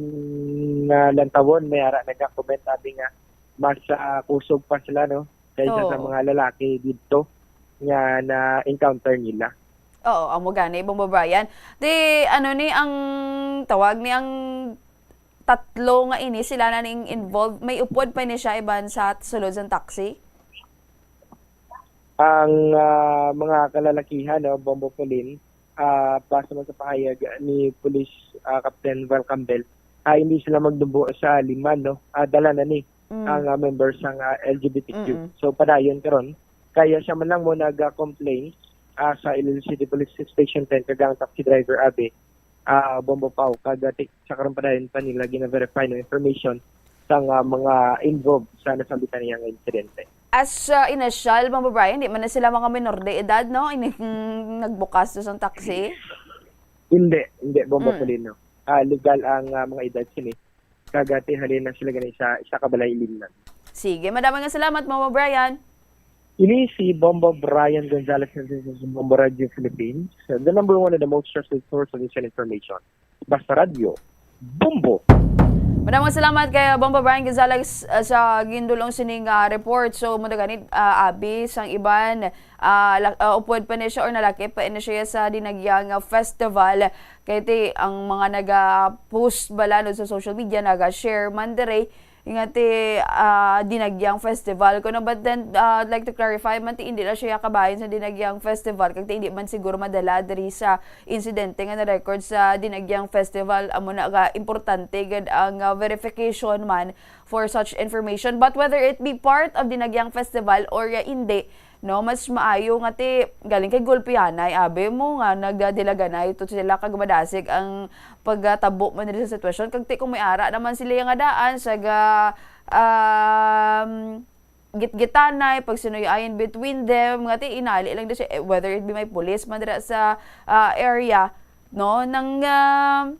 ah, lantawon, may ara nagka-comment, sabi nga, mas, ah, kusog pa sila, no? Kaysa sa Oo. mga lalaki dito nga na-encounter nila. Oo, amo gani, Bombo Brian. Di, ano ni ang tawag ni ang tatlo nga ini, sila na ning involved. May upod pa ni siya iban sa sulod sang taxi? Ang, ah, mga kalalakihan, no, Bombo Pulin, ah, base man sa pahayag ni Police, ah, Captain Val Campbell, ah, hindi sila magdubo sa lima, no? Ah, dala na ni Mm. ang, ah, members sang, ah, L G B T Q. Mm-mm. So, padayon karon, kaya siya man lang mo nag-complain, ah, sa Iloilo City Police Station ten, kag ang taxi driver, abi, ah, Bombo Pau, kag, ah, ti-, sa karon padayon pa nila gina-verify, no, information sang, ah, mga involved sa nasambitan niya nga insidente. As, ah, initial, Bombo Brian, di man na sila mga minor de edad, no? Ining nagbukas to sang taxi? Hindi, hindi, Bombo Mm. Pulin, no. Ah, legal ang, ah, mga edad sini. Kag ti halin na sila gani sa isa ka balay ilimnan. Sige, madamo nga salamat, Bombo Brian. Ini si Bombo Brian Gonzalez ng Bombo Radio Philippines, the number one and the most trusted source of instant information. Basta Radyo, Bombo! Madamo nga salamat kay Bombo Brian Gonzalez, uh, sa gindulong sining, uh, report. So, mo gani, uh, abi sang iban, uh, la-, uh, upod pa ni siya or nalakip pa ni siya sa Dinagyang, uh, Festival. Kay ti, ang mga naga-post bala, no, sa social media, naga-share man dire, nga ti, ah, Dinagyang Festival. Kuno, but then, ah, I'd like to clarify man ti, hindi na siya kabahin sa Dinagyang Festival, kag ti, hindi man siguro madala diri sa insidente nga na-record sa Dinagyang Festival. Amo na nga importante gid ang, ah, verification man for such information. But whether it be part of Dinagyang Festival or, ah, hindi, no, mas maayo nga ti galing kay gulpihanay, abi mo nga nagdadilaganay to sila kag madasig ang pagtabo man diri sa sitwasyon. Kag ti kung may ara naman sila nga daan sa ga-, um, gitgitanay, pagsinuyayan between them, nga ti inali lang di siya, eh, whether it be may police man dira sa, ah, area, no, nang, ah,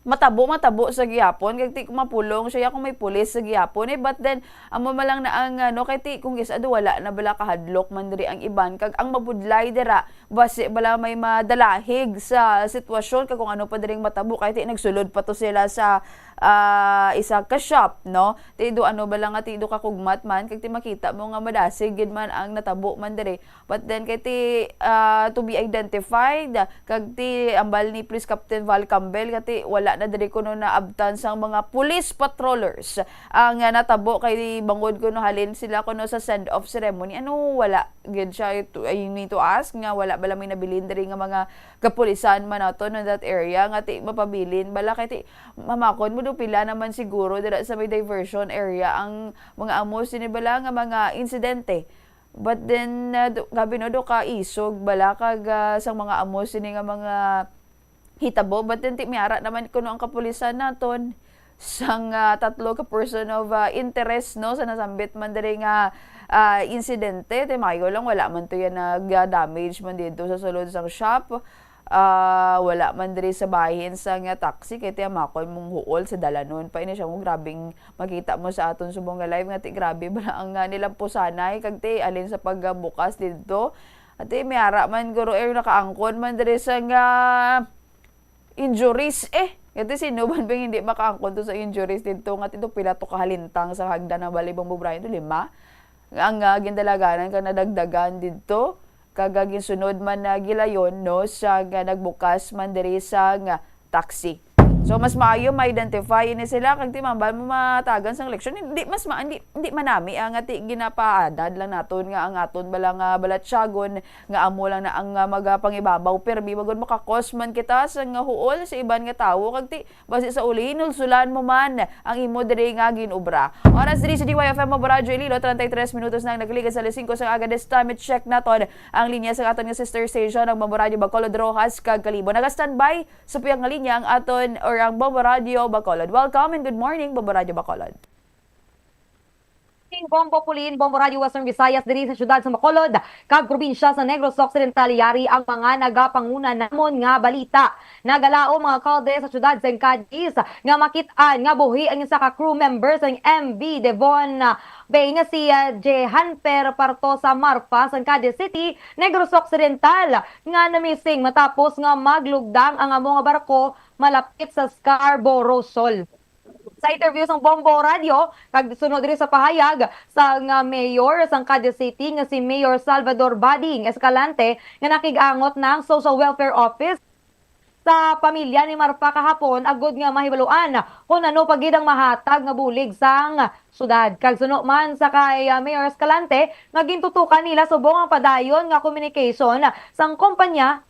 matabo, matabo sa gihapon, kag ti kung mapulong siya kung may pulis sa gihapon, eh. But then, amo man lang na ang, ano, kay ti kung is ado, wala na bala kahadlok man diri ang iban, kag ang mabudlay dira, basi bala may madalahig sa sitwasyon, kag kung ano pa diring matabo, kay ti nagsulod pa to sila sa, ah, isa ka shop, no? Ti do ano bala nga, ti do kakugmat man, kag ti makita mo nga madasig gid man ang natabo man diri. But then, kay ti, ah, to be identified, kag ti ambal ni Police Captain Val Campbell, nga ti wala na diri kuno naabtan sang mga police patrollers ang, ah, natabo, kay bangod kuno halin sila kuno sa send-off ceremony. Ano, wala gid siya, ito, I need to ask, nga wala bala may nabilin diri nga mga kapulisan man naton in that area, nga ti mapabilin bala, kay ti mamakon mo do pila naman siguro dira sa may diversion area ang mga amo sini bala nga mga insidente. But then, ah, do, grabe, no, do ka isog bala kag, ah, sang mga amo sini nga mga hitabo. But then, ti, may ara naman kuno ang kapulisan naton sang, ah, tatlo ka person of, ah, interest, no, sa nasambit man diri nga, ah, insidente. Ti mayo lang, wala man to yan nag-damage man dito sa sulod sang shop. Ah, wala man diri sa bahin sang taxi, kay ti amakon mong huol sa dalanon pa ini siya mo. Grabing makita mo sa aton subong nga live nga ti grabe bala ang, ah, nilampusanay, kag ti alin sa pagbukas didto. Ati, may ara man guro, eh, nakaangkon man diri sa nga injuries, eh. Nga ti sino man bang hindi makaangkon to sa injuries didto, nga ti do pila to kahalintang sa hagdan ang bali bang bubrayan to, lima? Ang, ah, gindalaganan kag nadagdagan didto, kag, ah, ginsunod man na gilayon, no, sa nga nagbukas man diri sa nga taxi. So, mas maayo ma-identify ini sila, kag ti mambal mo matagan sang leksyon. Hindi, mas ma-, hindi, hindi manami, ah, nga ti ginapaanad lang naton nga ang aton bala nga balatyagon nga amo lang na ang, ah, magapangibabaw. Permi, bagod makakos man kita sa nga huol sa iban nga tawo, kag ti basi sa uli, hinulsulan mo man ang imo diri nga ginobra. Oras diri sa D Y F M Bombo Radyo Iloilo, treinta y tres minutos na ang nagligad sa alas singko sa aga. This time, i-check naton ang linya sa aton nga sister station, ang Bombo Radyo Bacolod, Roxas kag Kalibo. Naga-standby sa pihak nga linya ang aton, or ang Bombo Radyo Bacolod. Welcome and good morning, Bombo Radyo Bacolod. King Bombo Pulin, Bombo Radyo Western Visayas, diri sa siyudad sa Bacolod, kag probinsya sa Negros Occidental, yari ang mga nagapanguna namon nga balita. Nagalaom mga alkalde sa siyudad sang Cadiz nga makit-an nga buhi ang isa ka crew member sang M V Devon, ah, Bay nga si, ah, Jehanfer Partosa Marfa sang Cadiz City, Negros Occidental, nga na-missing matapos nga maglugdang ang amo nga barko malapit sa Scarborough Shoal. Sa interview sang Bombo Radyo, kag sunod diri sa pahayag sang, ah, mayor sang Cadiz City nga si Mayor Salvador Bading Escalante, nga nakig-angot na ang Social Welfare Office sa pamilya ni Marfa kahapon, agud nga mahibaluan kon ano pa gid ang mahatag nga bulig sang syudad. Kag suno man sa kay, ah, Mayor Escalante, nga gintutukan nila subong ang padayon nga communication sang kompanya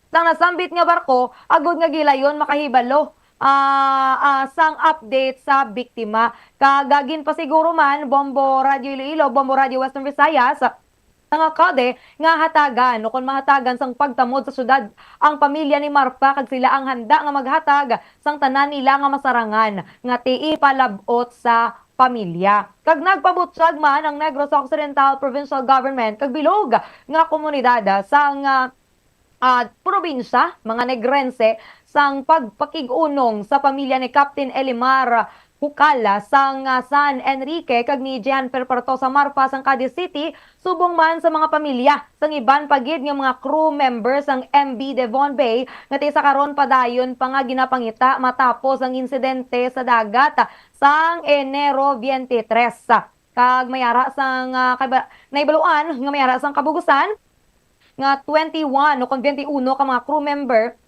sang nasambit nga barko, agud nga gilayon makahibalo, ah, ah, sang update sa biktima. Kag, ah, ginpasiguro man, Bombo Radyo Iloilo, Bombo Radyo Western Visayas, ang alkalde nga hatagan o kon mahatagan sang pagtamod sa syudad ang pamilya ni Marfa, kag sila ang handa nga maghatag sang tanan nila nga masarangan nga ti ipalab-ot sa pamilya. Kag nagpabutyag man ang Negros Occidental Provincial Government kag bilog nga komunidad, ah, sang, ah, ah, probinsya, mga Negrense, sang pagpakig-unong sa pamilya ni Captain Elimar Hucal sang, ah, San Enrique kag ni Jehanfer Partosa Marfa sang Cadiz City, subong man sa mga pamilya sang iban pa gid nga mga crew member sang M V Devon Bay nga ti sa karon padayon pa nga ginapangita matapos ang insidente sa dagat sang Enero twenty-three. Kag may ara sang, ah, kaba-, naibaluan nga may ara sang kabugusan nga twenty-one o kon twenty-uno ka mga crew member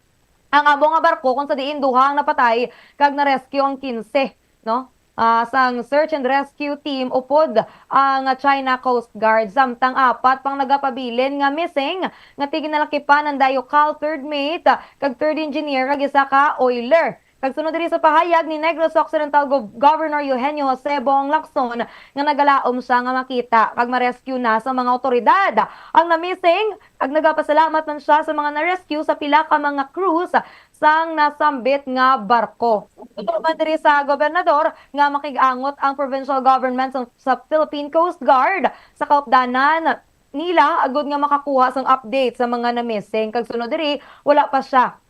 ang amo nga barko, kung sa diin duha ang napatay kag na-rescue ang quince, no? Ah, sang search and rescue team upod ang China Coast Guard, samtang apat pang nagapabilin nga missing, nga ti ginalakipan ang Dayo Cal third mate kag third engineer kag isa ka oiler. Kag sunod diri sa pahayag ni Negros Occidental Gov-, Governor Eugenio Jose Bong Lacson nga nagalaom siya nga makita kag ma-rescue na sa mga awtoridad ang na-missing, kag nagapasalamat man siya sa mga na-rescue sa pila ka mga crews sang nasambit nga barko. Tutok man diri sa gobernador nga makig-angot ang provincial government sa, sa Philippine Coast Guard sa kaupdanan nila agud nga makakuha sang update sa mga na-missing, kag sunod diri wala pa siya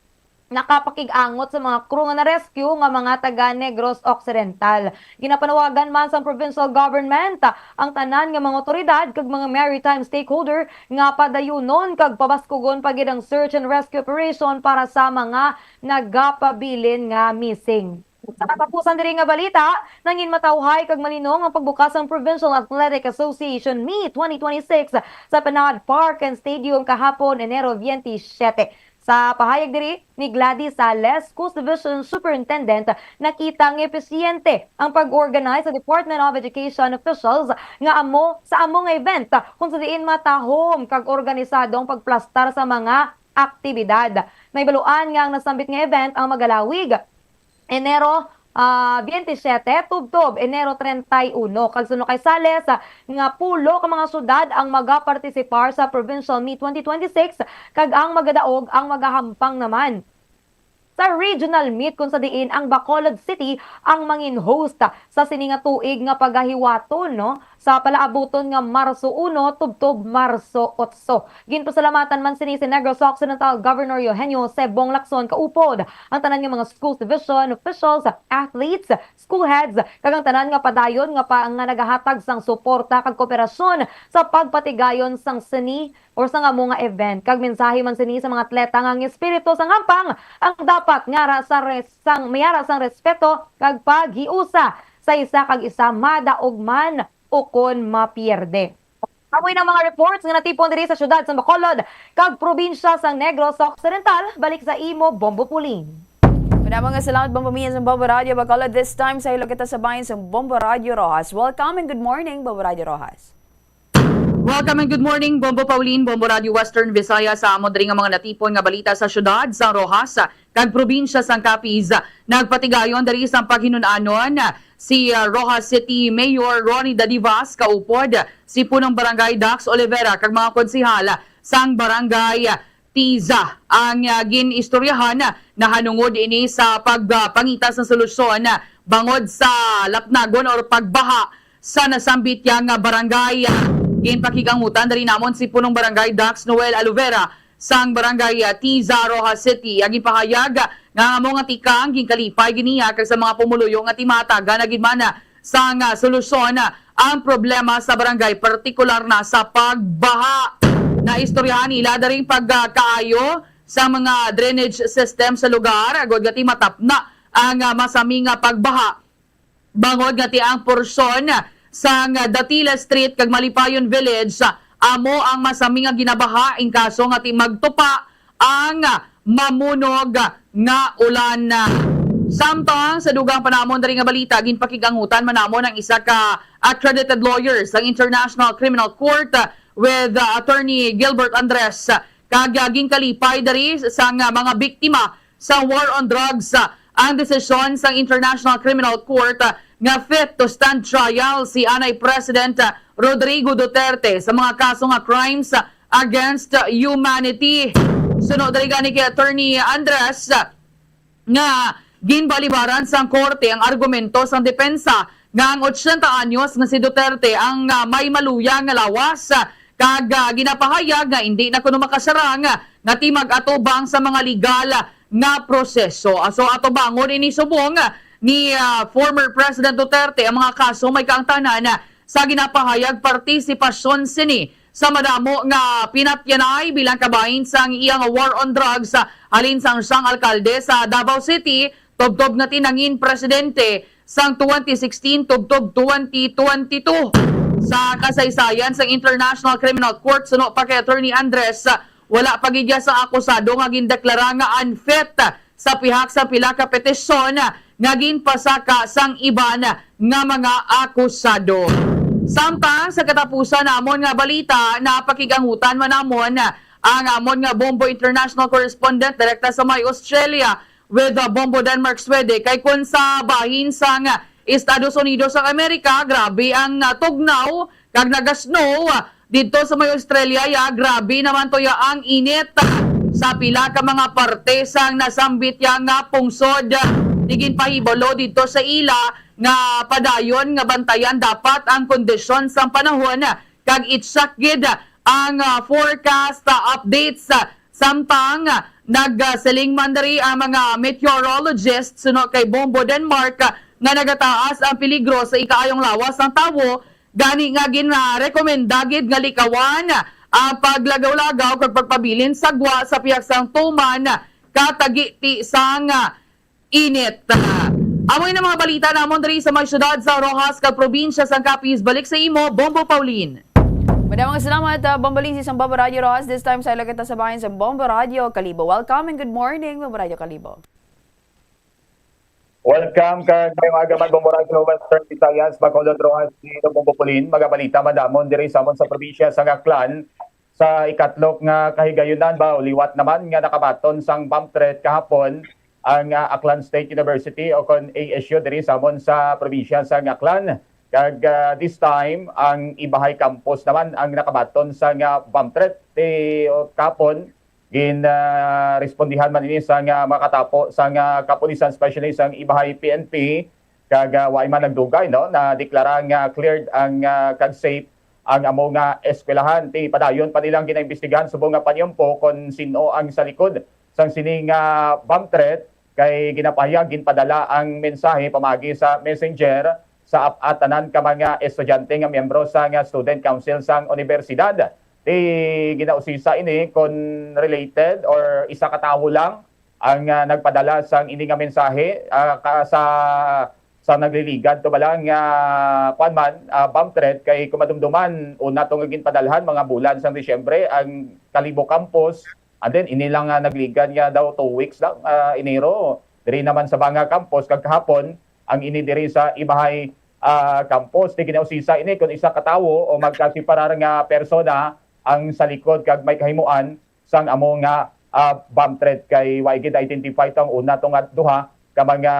nakapakig-angot sa mga crew nga na-rescue nga mga taga Negros Occidental. Ginapanawagan man sang provincial government ang tanan nga mga awtoridad kag mga maritime stakeholder nga padayunon kag pabaskugon pa gid ang search and rescue operation para sa mga nagapabilin nga missing. Sa katapusan diri nga balita, nangin matawhay kag malinong ang pagbukas sang Provincial Athletic Association Meet twenty twenty-six sa Panad Park and Stadium kahapon, Enero twenty-seven. Sa pahayag diri ni Gladys Sales, Schools Division Superintendent, nakita nga episyente ang pag-organize sa Department of Education officials nga amo sa amo nga event, kung sa diin matahom kag organisado ang pagplastar sa mga aktibidad. May baluan nga ang nasambit nga event ang magalawig Enero, ah, twenty-seven tubtob Enero treinta y uno. Kag suno kay Sales, ah, nga pulo ka mga syudad ang magapartisipar sa Provincial Meet twenty twenty-six, kag ang magadaog ang magahampang naman sa regional meet, kung sa diin ang Bacolod City ang mangin host sa sini nga tuig nga pagahiwaton, no? Sa palaabuton nga Marso uno tubtob Marso otso. Ginpasalamatan man sini si Negros Occidental Governor Eugenio Sebong Lacson kaupod, ang tanan nga mga schools division officials, athletes, school heads, kag ang tanan nga padayon nga pa nga nagahatag sang suporta kag kooperasyon sa pagpatigayon sang sini or sang amo nga event. Kag mensahe man sini sa mga atleta nga ang espiritu sang hampang ang dapat nga ra sa res-, sang mayara sang respeto kag paghiusa sa isa kag isa, madaog man ukon mapierde. Amo na ang mga reports nga natipon diri sa siyudad sa Bacolod kag probinsya sa Negros Occidental. Balik sa imo, Bombo Pauline. Madamo nga salamat, Bombo Mia, sa Bombo Radio Bacolod. This time, sa hilo kita sa bahin sa Bombo Radio Roxas. Welcome and good morning, Bombo Radio Roxas. Welcome and good morning, Bombo Pauline, Bombo Radio Western Visayas. Sa amo diri nga mga natipon nga balita sa siyudad sa Roxas kag probinsya sang Capiz, nagpatigayon diri sang paghinun-anon si, ah, Roxas City Mayor Ronnie Dadivas kaupod, si Punong Barangay Dax Olivera kag mga konsehal sang Barangay Tiza. Ang, ah, gin-istoryahan nahanungod ini sa pagpangita sang solusyon bangod sa lapnagon or pagbaha sa nasambit ya nga barangay. Ginpakig-angutan diri namon si Punong Barangay Dax Noel Aluvera sang Barangay, ah, Tiza, Roxas City. Ang ginpahayag nga amo nga tikang ginkalipay gid niya kag sa mga pumuluyo nga timatagan na gid man sang, ah, solusyon, ah, ang problema sa barangay, partikular na sa pagbaha. Naistoryahan nila daring pagkaayo sa mga drainage system sa lugar, agod nga ti matapna ang, ah, masami nga pagbaha. Bangod nga ti ang porsyon sang Datila Street kag Malipayon Village amo ang masami nga ginabaha, in kaso nga ti magtupa ang mamunog nga ulan. Samtang sa dugang pa namon diri nga balita, ginpakig-angutan man namon ang isa ka accredited lawyer sang International Criminal Court with, uh, Attorney Gilbert Andres, kag, uh, ginkalipay diri sang, uh, mga biktima sa war on drugs, uh, ang desisyon sang International Criminal Court, uh, nga fit to stand trial si anay President, uh, Rodrigo Duterte sa mga kaso nga crimes, uh, against humanity. Suno diri gani kay Attorney Andres, nga ginbalibaran sang korte ang argumento sang depensa nga ang ochenta anyos nga si Duterte ang, ah, may maluya nga lawas, ah, kag, ah, ginapahayag nga indi na kuno makasarang, ah, nga ti mag-atubang sa mga legal, ah, nga proseso. Ah, so, atubangon ini subong, ah, ni, ah, former President Duterte ang mga kaso may kaangtanan, ah, sa ginapahayag partisipasyon sini sa madamo nga pinatyanay bilang kabahin sang iya nga war on drugs, ah, halin sang siyang alkalde sa Davao City, tubtob nga ti nangin presidente sang twenty sixteen tubtob twenty twenty-two. Sa kasaysayan sang International Criminal Court, suno pa kay Attorney Andres, ah, wala pa gid ya sa akusado nga gindeklara nga unfit sa pihak sa pila ka petisyon nga ginpasaka sang iban nga mga akusado. Samtang sa katapusan namon nga balita, napakig-angutan man namon ang amon nga Bombo International Correspondent direkta sa may Australia with, uh, Bombo Denmark Swede, kay kun sa bahin sang Estados Unidos sang Amerika, grabe ang, uh, tugnaw kag naga-snow, ah, didto sa may Australia, ya, grabe naman to ya ang init sa pila ka mga parte sang nasambit ya nga pungsod. Di ginpahibalo didto sa ila nga padayon nga bantayan dapat ang kondisyon sang panahon kag i-check gid ang, ah, forecast, ah, updates, ah, samtang, ah, Nagasiling man diri ang mga meteorologists suno kay Bombo Denmark, ah, nga nagataas ang peligro sa ikaayong lawas sang tawo, gani nga ginrekomenda gid nga likawan ang paglagaw-lagaw kag pagpabilin sa gwa sa pihak sang tuman ka tagiti sang, ah, init. Amo ini mga balita namon diri sa may siyudad sa Roxas kag probinsya sang Capiz. Balik sa imo, Bombo Pauline. Madamong salamat, ah, Bombo Lindsay sang Bombo Radio Roxas. This time, sa kita sa bahin sa Bombo Radio Kalibo. Welcome and good morning, Bombo Radio Kalibo. Welcome kag maayong aga man, Bombo Radio Western Visayas, Bacolod, Roxas, Iloilo, Bombo Pauline. Mga balita madamon diri sa amon sa probinsya sang Aklan. Sa ikatlo nga kahigayunan ba, liwat naman nga nakabaton sang bomb threat kahapon ang, ah, Aklan State University o kon A S U diri sa amon sa probinsya sang Aklan. Kag, ah, this time, ang Ibahay Campus naman ang nakabaton sang, ah, bomb threat. Ti, o, kahapon, gin, ah, respondihan man ini sang, ah, makatapo sang, ah, kapulisan, especially sang Ibahay P N P, kag, ah, wa man nagdugay, no, na deklara nga cleared ang, ah, kag safe ang amo nga eskwelahan. Ti padayon pa nilang ginaimbestigahan subong nga paniumpo kon sin-o ang sa likod sang sini nga bomb threat, kay ginapahayag ginpadala ang mensahe pamaagi sa messenger sa ap-, at tanan ka mga estudyante nga miyembro sang Student Council sang unibersidad. Ti ginausisa ini kon related or isa ka tawo lang ang, ah, nagpadala sang ini nga mensahe, ah, ka, sa, sa nagliligad to bala nga, kuwan man, ah, bomb threat, kay kung madumduman, una to nga ginpadalhan, mga bulan sang Disyembre, ang Kalibo Campus, and then ini lang nga nagligad nga daw two weeks lang, ah, Enero, diri naman sa Banga Campus, kag kahapon, ang ini diri sa Ibahay, ah, Campus. Ti ginausisa ini kung isa ka tawo o magkasiparar nga persona ang sa likod kag may kahimuan sang amo nga, ah, bomb threat, kay wa gid identify tong una to nga duha ka mga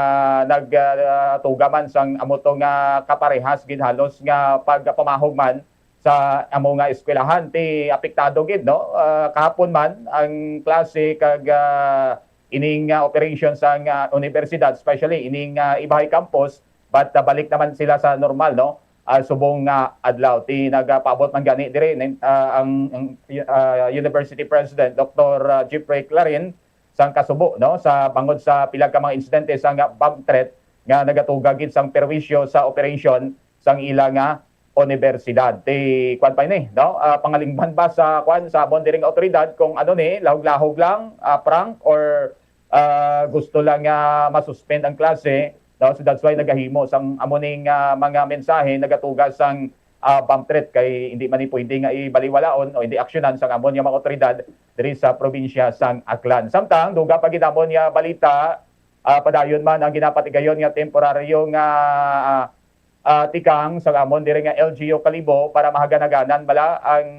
nag, ah, tuga man sang amo to nga kaparehas gid halos nga pagpamahog man sa amo nga eskwelahan. Ti apektado gid, no? Ah, kahapon man ang klase kag, ah, ining, ah, operation sang, ah, universidad, especially ining, ah, Ibahay Campus, but, ah, balik naman sila sa normal, no? Ah, subong nga adlaw. Ti nagapaabot man gani diri nin-, ah, ang, ang, ah, University President, Doktor, ah, Jeffrey Clarin, sang kasubo, no, sa bangod sa pila ka mga insidente sang bomb threat nga nagatuga gid sang perwisyo sa operasyon sang ila nga universidad. Ti kwan pa ini, no? Ah, pangalingban ba sa kwan sa amon diring awtoridad kung ano ni, lahog-lahog lang, ah, prank or, ah, gusto lang nga masuspend ang klase, no? So that's why nagahimo sang amo ning, ah, mga mensahe nagatuga sang, ah, bomb threat kay hindi man ni pwede nga ibaliwalaon o hindi aksyonan sang amon nga mga awtoridad diri sa probinsya sang Aklan. Samtang dugang pa gid amon nga balita, ah, padayon man ang ginapatigayon nga temporaryo nga, ah, ah, tikang sa amon diri nga L G U Kalibo para mahaganaganan bala ang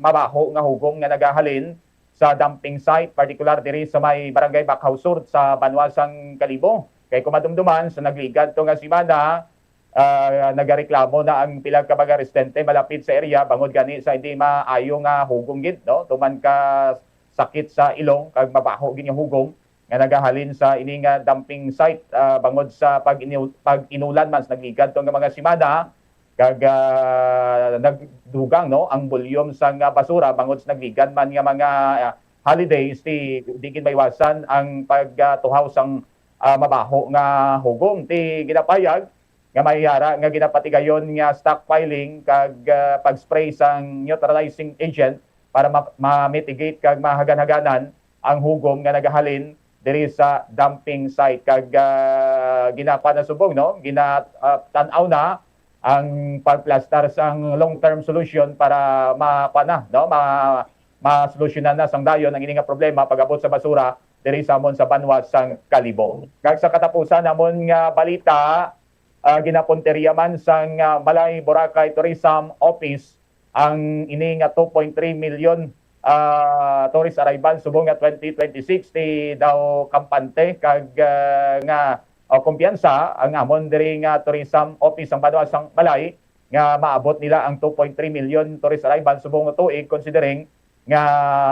mabaho nga hugom nga nagahalin sa dumping site, partikular diri sa may Barangay Bacjao Sur sa banwa sang Kalibo. Kay kung madumduman, sa nagligad to nga semana, ah, nagareklamo na ang pila ka mga residente malapit sa area bangod gani sa hindi maayo nga hugom gid, no? Tuman ka sakit sa ilong kag mabaho gid nga hugom nga nagahalin sa ini nga dumping site, ah, bangod sa pag-inu-, pag-inulan man sa nagligad to nga mga semana, kag, ah, nagdugang, no, ang volume sang, ah, basura bangod sa nagligad man nga mga, ah, holidays, ti di gid maiwasan ang pagtuhaw sang, ah, mabaho nga hugom. Ti ginapahayag nga may ara nga ginapatigayon nga stockpiling kag, ah, pag-spray sang neutralizing agent para ma-, ma-mitigate kag mahaganhaganan ang hugom nga nagahalin diri sa dumping site. Kag, ah, ginakuha na subong, no? Gina-, ah, tan-aw na ang pagplastar sang long-term solution para makuha na, no? Ma-, masolusyonan na sang dayon ang ini nga problema pag-abot sa basura diri sa amon sa banwa sang Kalibo. Kag sa katapusan namon nga balita, ah, ginapunteriya man sang, ah, Malay Boracay Tourism Office ang ini nga two point three million, ah, tourist arrival subong nga twenty twenty-six. Ti daw kampante kag, ah, nga, o, kumpiyansa ang amon diri nga tourism office sang banwa sang Malay nga maabot nila ang two point three million tourist arrival subong nga tuig, considering nga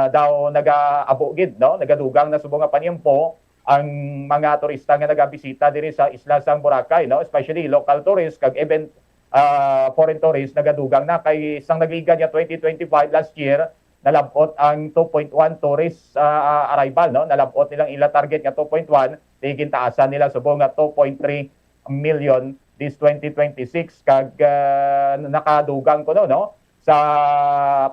daw nagaabo gid, no? Nagadugang na subong nga paniempo ang mga turista nga nagabisita diri sa isla sang Boracay, no? Especially local tourists kag even, ah, foreign tourists nagadugang na, kay sang nagligad nga twenty twenty-five last year, nalab-ot ang two point one tourist, ah, arrival, no? Nalab-ot nilang ila target nga two point one, di gintaasan nila subong nga two point three million this twenty twenty-six, kag, ah, nakadugang kuno, no, sa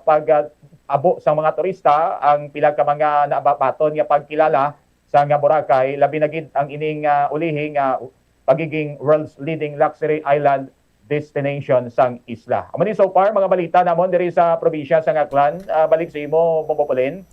pag, ah, abo sang mga turista ang pila ka mga nababaton nga pagkilala sa nga Boracay, labi na gid ang ining, ah, ulihi nga pagiging world's leading luxury island destination sang isla. Amo ni so far mga balita namon diri sa probinsya sang Aklan. Ah, balik sa imo, Bombo Pauline.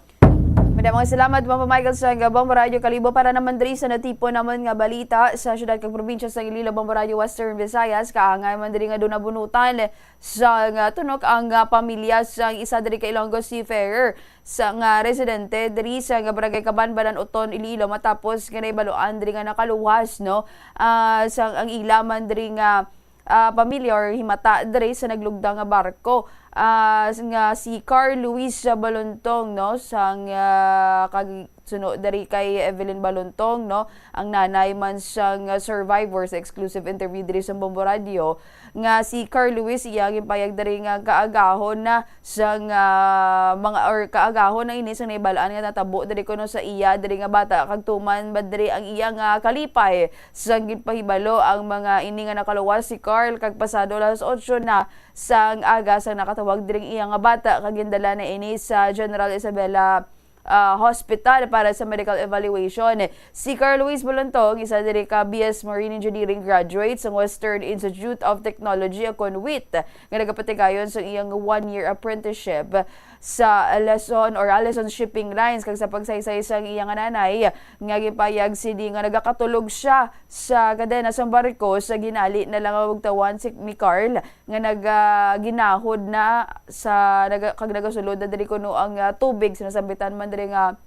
Madamong salamat, Bombo Michael, sa nga Bombo Radyo Kalibo. Para naman diri sa natipon namon nga balita sa syudad kag probinsya sa Iloilo, Bombo Radyo Western Visayas, kaangay man diri nga duna bunutan sa nga tunok ang, ah, pamilya sang isa diri ka Ilonggo seafarer sa nga residente diri sa nga barangay Kabanbanan, Oton, Iloilo, matapos nga nahibaluan diri nga nakaluwas, no, ah, sang ang ila man diri nga, ah, pamilya or himata diri sa naglugda nga barko, ah, nga si Carl Luis Balontong, no, sang, ah, kag suno diri kay Evelyn Balontong, no, ang nanay man sang, ah, survivor sa exclusive interview diri sa Bombo Radyo, nga si Carl Luis iya ginpayag diri nga kaagahon na sang, ah, mga, or kaagahon na ini sang nahibal-an nga natabo diri kuno sa iya diri nga bata, kag tuman ba diri ang iya nga kalipay sang ginpahibalo ang mga ini nga nakaluwas si Carl, kag pasado alas otso na sang aga sang nakatawag diri ang iya nga bata, kag gindala na ini sa General Isabela, ah, Hospital para sa medical evaluation. Si Carl Luis Bolontong, isa diri ka B S Marine Engineering graduate sa Western Institute of Technology, o kon wit, nga nagapatigayon sa iyang one-year apprenticeship sa Luzon or Allison Shipping Lines, kag sa pagsaysay sang iya nga nanay nga gipayag sini nga nagakatulog siya sa kadena sang barko, sa ginali na lang nga bugtawan si, ni Carl nga nag, ah, ginahod na sa, naga-, kag nagasulod na diri kuno ang, ah, tubig sa nasambitan man diri nga,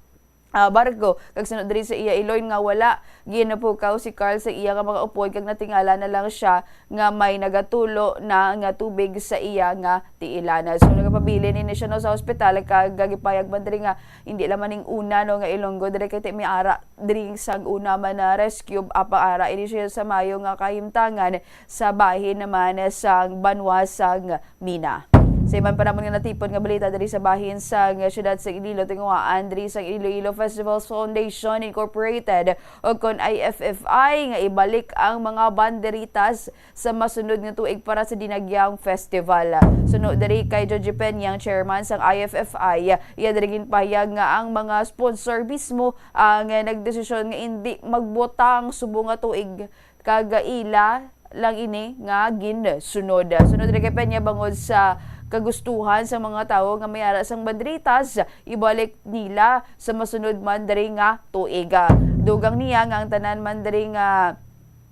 ah, barko, kag sunod diri sa iya iloy nga wala ginapukaw si Carl sa iya nga mga upod, kag natingala na lang siya nga may nagatulo na nga tubig sa iya nga tiilan. So, nagapabilin ini siya, no, sa ospital, kag gipayag man diri nga hindi lamang ning una, no, nga Ilonggo diri, kay ti may ara diri sang una man na rescue, apang ara ini siya sa mayo nga kahimtangan sa bahin naman sang banwa sang Mina. Sa iban pa namon nga natipon nga balita diri sa bahin sang siyudad sa Iloilo, tinguhaan diri sang Iloilo Festivals Foundation Incorporated, o kon I F F I, nga ibalik ang mga banderitas sa masunod nga tuig para sa Dinagyang Festival. Suno diri kay Joji Peña, ang chairman sang I F F I, iya diri ginpahayag nga ang mga sponsor mismo ang nagdesisyon nga indi magbutang subong nga tuig, kag ila lang ini nga ginsunod. Sunod diri kay Peña, bangod sa kagustuhan sa mga tawo nga may ara sang banderitas, ibalik nila sa masunod man diri nga tuig. Dugang niya nga ang tanan man diri nga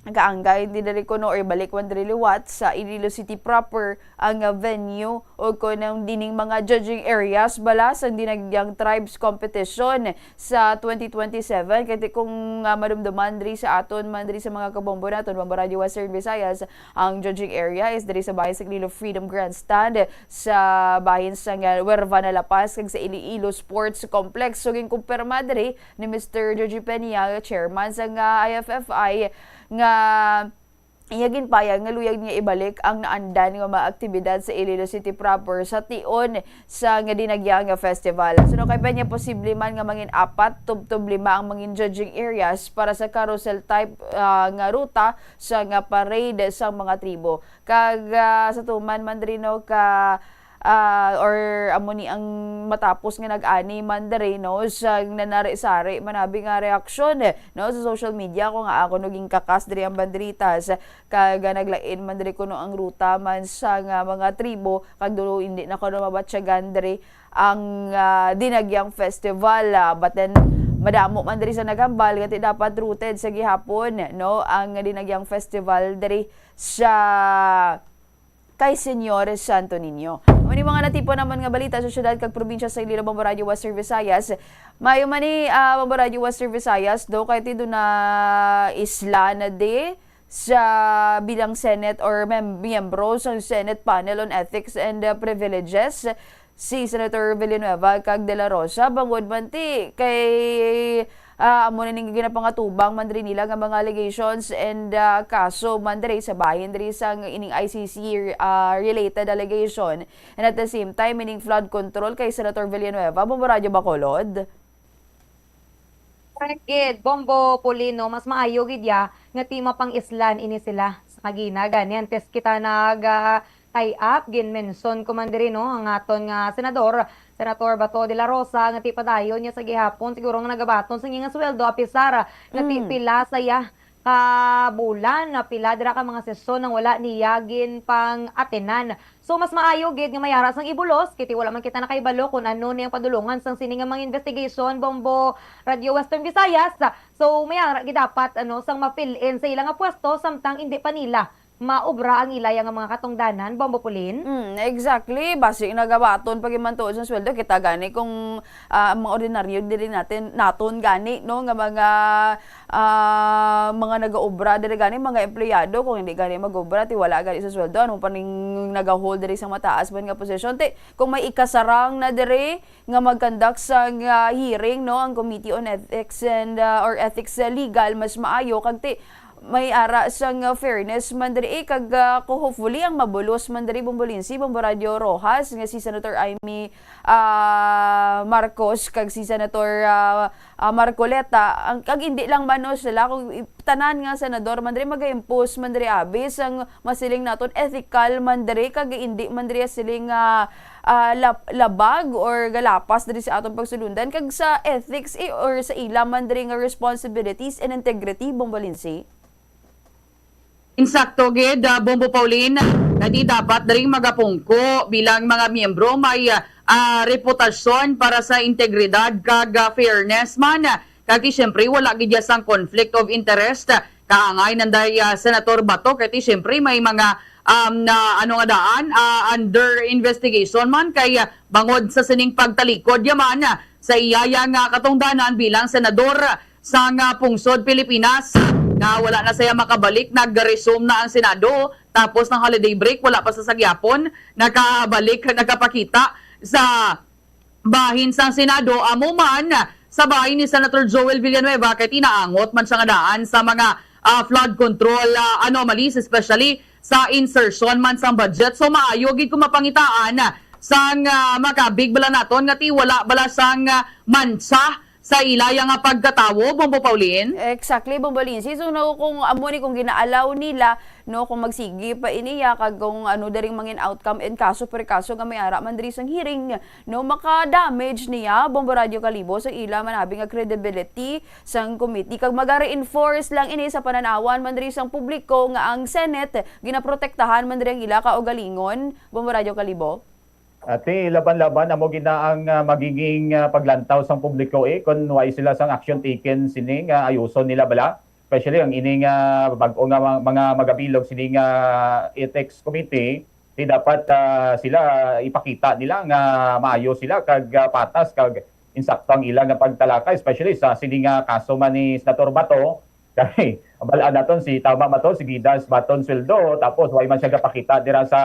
kaangay, hindi diri kuno or ibalik man diri liwat sa Iloilo City proper ang venue o kon ang dining mga judging areas bala sang Dinagyang Tribes Competition sa twenty twenty-seven. Kay ti kung, ah, madumduman diri sa aton man diri sa mga kabombo naton, Bombo Radyo Western Visayas, ang judging area is diri sa bahin sa Iloilo Freedom Grandstand, sa bahin sa nga Huerva na La Paz, kag sa Iloilo Sports Complex. So, ginkumpirma diri ni Mister Joji Peña, chairman sa nga I F F I, nga iya ginpayag nga luyag niya ibalik ang naandan nga mga aktibidad sa Iloilo City proper sa tion sa nga Dinagyang nga festival. Suno kay Peña, posible man nga mangin apat tubtob lima ang mangin judging areas para sa carousel type, ah, nga ruta sa nga parade sa mga tribo. Kag, ah, sa tuman man diri, no, ka ah, or amo ni ang matapos nga nag-ani man diri, no, sa nanari-sari manabi nga reaksyon, no, sa social media, kung nga ako no ginkakas diri ang banderitas, kag, ah, naglain man diri kuno ang ruta man sa nga mga tribo, kag dulo hindi na kuno mabatyagan diri ang, ah, Dinagyang Festival, ah, but then madamo man diri sa naghambal nga ti dapat rooted sa gihapon, no, ang Dinagyang Festival diri sa kay Señor Santo Niño. Amo ni mga natipon namon nga balita sa siyudad kag probinsya sa Iloilo, Bombo Radyo Western Visayas. Mayo man ni, ah, Bombo Radyo Western Visayas, do kay ti do na isla na di sa bilang Senate or mem-, miyembro sa Senate Panel on Ethics and, ah, Privileges, si Senator Villanueva kag De La Rosa, bangod man ti kay, ah, amo na ning ginapangatubang man diri nila nga mga allegations and, ah, kaso man diri sa bahin diri sang ining I C C, ah, related allegation. And at the same time, ining flood control kay Senator Villanueva, Bombo Radyo Bacolod. Correct gid, Bombo Polino, mas maayo gid ya nga ti mapang-islan ini sila sa kagina. Gani, antes kita nag, ah, tie up, gin-mention ko man diri, no, ang aton nga senador, Senator Bato de la Rosa, nga ti padayon niya sa gihapon, siguro nga nagabaton sa iya nga sweldo, apisar nga ti Mm. pila sa iya ka bulan, na pila dira ka mga sesyon nang wala niya ginpang-atenan. So, mas maayo gid nga may ara sang ibulos, kay ti wala man kita nakahibalo kung ano ni ang padulungan sang sini nga mga investigation, Bombo Radyo Western Visayas. So, may ara gid dapat, ano, sang ma-fill in sa ila nga pwesto, samtang indi pa nila maobra ang ila nga mga katungdanan, Bombo Pauline. Mm, exactly. Basi nagabaton pa gid man tuod sa sweldo. Kita gani kung, ah, ang mga ordinaryo diri natin, naton gani, no, nga mga, ah, mga nagaobra diri gani, mga empleyado, kung hindi gani mag-obra, ti wala gani sa sweldo. Ano pa ning nagahol diri sa mataas man nga posisyon? Ti, kung may ikasarang na diri nga mag-conduct sang, ah, hearing, no, ang Committee on Ethics and, ah, or Ethics, ah, Legal, mas maayo kag ti may ara sang, ah, fairness man diri, eh, kag, ah, ko hopefully ang mabulos man diri, Bombo Lindsay, Bombo Radyo Rojas, nga si Senator Imee, ah, Marcos kag si Senator, ah, ah, Marcoleta, ang, kag hindi lang man, no, sila, kung i-, tanan nga senador man diri, mag-impose man diri, abi, sang masiling naton ethical man diri, kag hindi man diri siling, ah, ah, lab-, labag or galapas diri sa aton pagsulundan, kag sa ethics, eh, or sa ila man diri nga responsibilities and integrity, Bombo Lindsay? Insakto gid, ah, Bombo Pauline, nga di dapat diri magapungko bilang mga miyembro may, ah, ah, reputasyon para sa integridad kag, ah, fairness man. Kag ti siyempre wala gid ya sang conflict of interest. Kaangay nanday, ah, Senator Bato, kay ti siyempre may mga, um, na, ano nga daan, ah, under investigation man kay, ah, bangod sa sining pagtalikod ya man, ah, sa iya ya nga katungdanan bilang senador sang, ah, pungsod Pilipinas, nga wala na siya makabalik, nag-resume na ang Senado, tapos ng holiday break, wala pa sa sagyapon nakabalik, nakapakita sa bahin sang Senado. Amo man, sa bahin ni Senator Joel Villanueva, kay tinaangot man siya nga daan sa mga, ah, flood control, ah, anomalies, especially sa insertion man sang budget. So, maayo gid kung mapangitaan sang, ah, makabig bala naton nga ti wala bala sang, ah, mantsa sa ila ya nga pagkatawo, Bombo Pauline? Exactly, Bombo Lindsay. So, no, kung amo ni, kung ginaalaw nila, no, kung magsigi pa ini ya, kag kung ano daring mangin outcome and kaso per kaso nga may ara man diri sang hearing, no, maka-damage niya, Bombo Radyo Kalibo, sa ila man abi nga credibility sang committee. Kag maga-reinforce lang ini sa pananawan man diri sang publiko nga ang Senate ginaprotektahan man diri ang ila kaugalingon, Bombo Radyo Kalibo. Ati, laban-laban amo gina ang, ah, magiging, ah, paglantaw sang publiko, eh, kun wala sila sang action taken sini nga ayuson nila bala. Especially ang ini nga bag-o nga ma-, mga magabilog sini nga ethics committee, di dapat, ah, sila ipakita nila nga maayo sila kag, ah, patas kag insakto ang ila nga pagtalakay, especially sa sini nga kaso man ni Senator Bato. Kay, abal-an naton si, tama ba to, si Gidas Baton Sweldo, tapos wala man siya gapakita dira sa,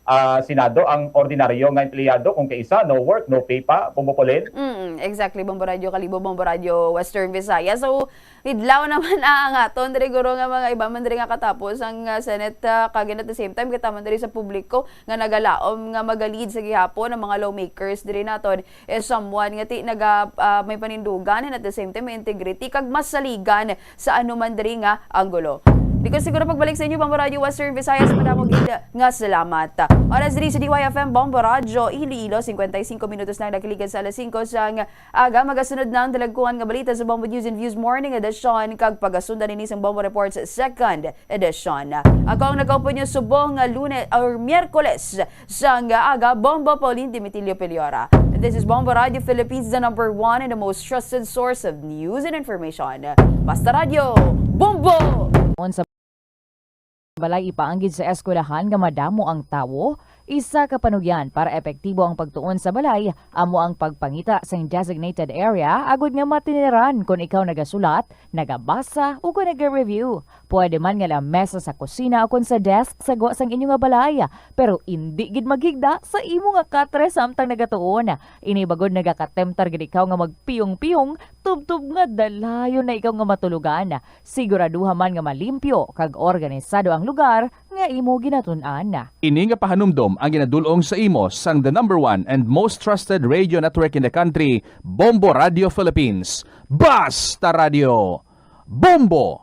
ah, Senado ang ordinaryo nga empleyado, kung kaisa, no work, no pay pa, Bombo Pauline. Mm, exactly, Bombo Radyo Kalibo, Bombo Radyo Western Visayas. So, idlaw naman ang aton diri, guro, nga mga iba man diri nga katapos ang, ah, Senate, ah, kag at the same time, kita man diri sa publiko nga nagalaom nga magalid sa gihapon ang mga lawmakers diri naton is someone nga ti naga, ah, may panindugan and at the same time may integrity kag masaligan sa anuman diri nga anggulo. Di ko siguro pagbalik sa inyo, Bombo Radyo Western Visayas, madamo gid nga salamat. Oras diri sa D Y F M Bombo Radyo Iloilo, cincuenta y cinco minutos na ang nakaligitan sa alas singko sang aga. Magasunod na ang dalagkuan nga balita sa Bombo News and Views Morning Edition kag pagasundan ini sang Bombo Reports Second Edition. Ako ang nagkaupod niyo subong nga Lunes or Miyerkules sang aga, Bombo Pauline Dimitilio Peliora. And this is Bombo Radio Philippines, the number one and the most trusted source of news and information. Basta Radyo, Bombo! Sa balay ipaanggid sa eskwelahan nga madamo ang tawo, Isa ka panugyan para epektibo ang pagtuon sa balay amo ang pagpangita sang designated area agud nga matiniran kon ikaw nagasulat, nagabasa, o kon naga-review. Pwede man nga lamesa sa kusina o kon sa desk sa gwa sang inyo nga balay, pero indi gid maghigda sa imo nga katre samtang nagatuon. Ini bagod nagakatemptar gid ikaw nga magpiyong-piyong tubtob nga dalayon na ikaw nga matulogan. Siguraduha man nga malimpyo kag organisado ang lugar nga imo ginatun-an. Ini nga pahanumdom ang ginadul-ong sa imo sang the number one and most trusted radio network in the country, Bombo Radio Philippines. Basta Radio! Bombo!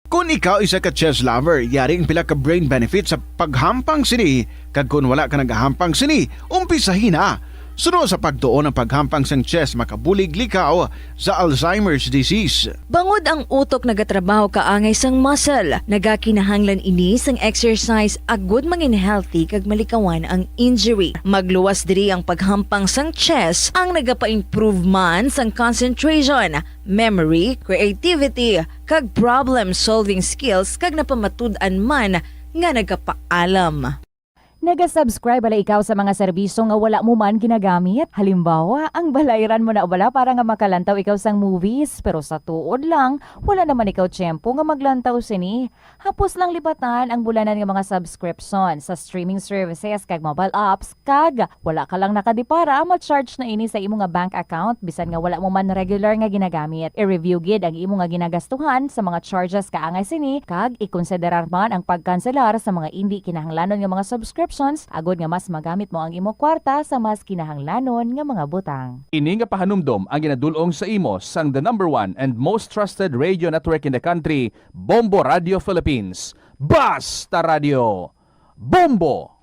Kon ikaw isa ka chess lover, yari ang pila ka brain benefits sa paghampang sini, kag kon wala ka nagahampang sini, umpisahi na. Suno sa pagtuon ang paghampang sang chess makabulig likaw sa Alzheimer's disease. Bangod ang utok nagatrabaho kaangay sang muscle, nagakinahanglan ini sang exercise agud mangin healthy kag malikawan ang injury. Magluwas diri ang paghampang sang chess ang nagapa-improve man sang concentration, memory, creativity, kag problem-solving skills kag napamatud-an man nga nagapaalam. Naga-subscribe bala ikaw sa mga serbisyo nga wala mo man ginagamit? Halimbawa, ang balayran mo na bala para nga makalantaw ikaw sang movies, pero sa tuod lang, wala naman ikaw tiyempo nga maglantaw sini. Hapos lang lipatan ang bulanan nga mga subscription sa streaming services kag mobile apps, kag wala ka lang nakadipara, ma-charge na ini sa imo nga bank account bisan nga wala mo man regular nga ginagamit. I-review gid ang imo nga ginagastuhan sa mga charges kaangay sini, kag ikonsiderar man ang pagkanselar sa mga indi kinahanglanon nga mga subscriptions agud nga mas magamit mo ang imo kwarta sa mas kinahanglanon nga mga butang. Ini nga pahanumdom ang ginadul-ong sa imo sang the number one and most trusted radio network in the country, Bombo Radio Philippines. Basta Radio! Bombo!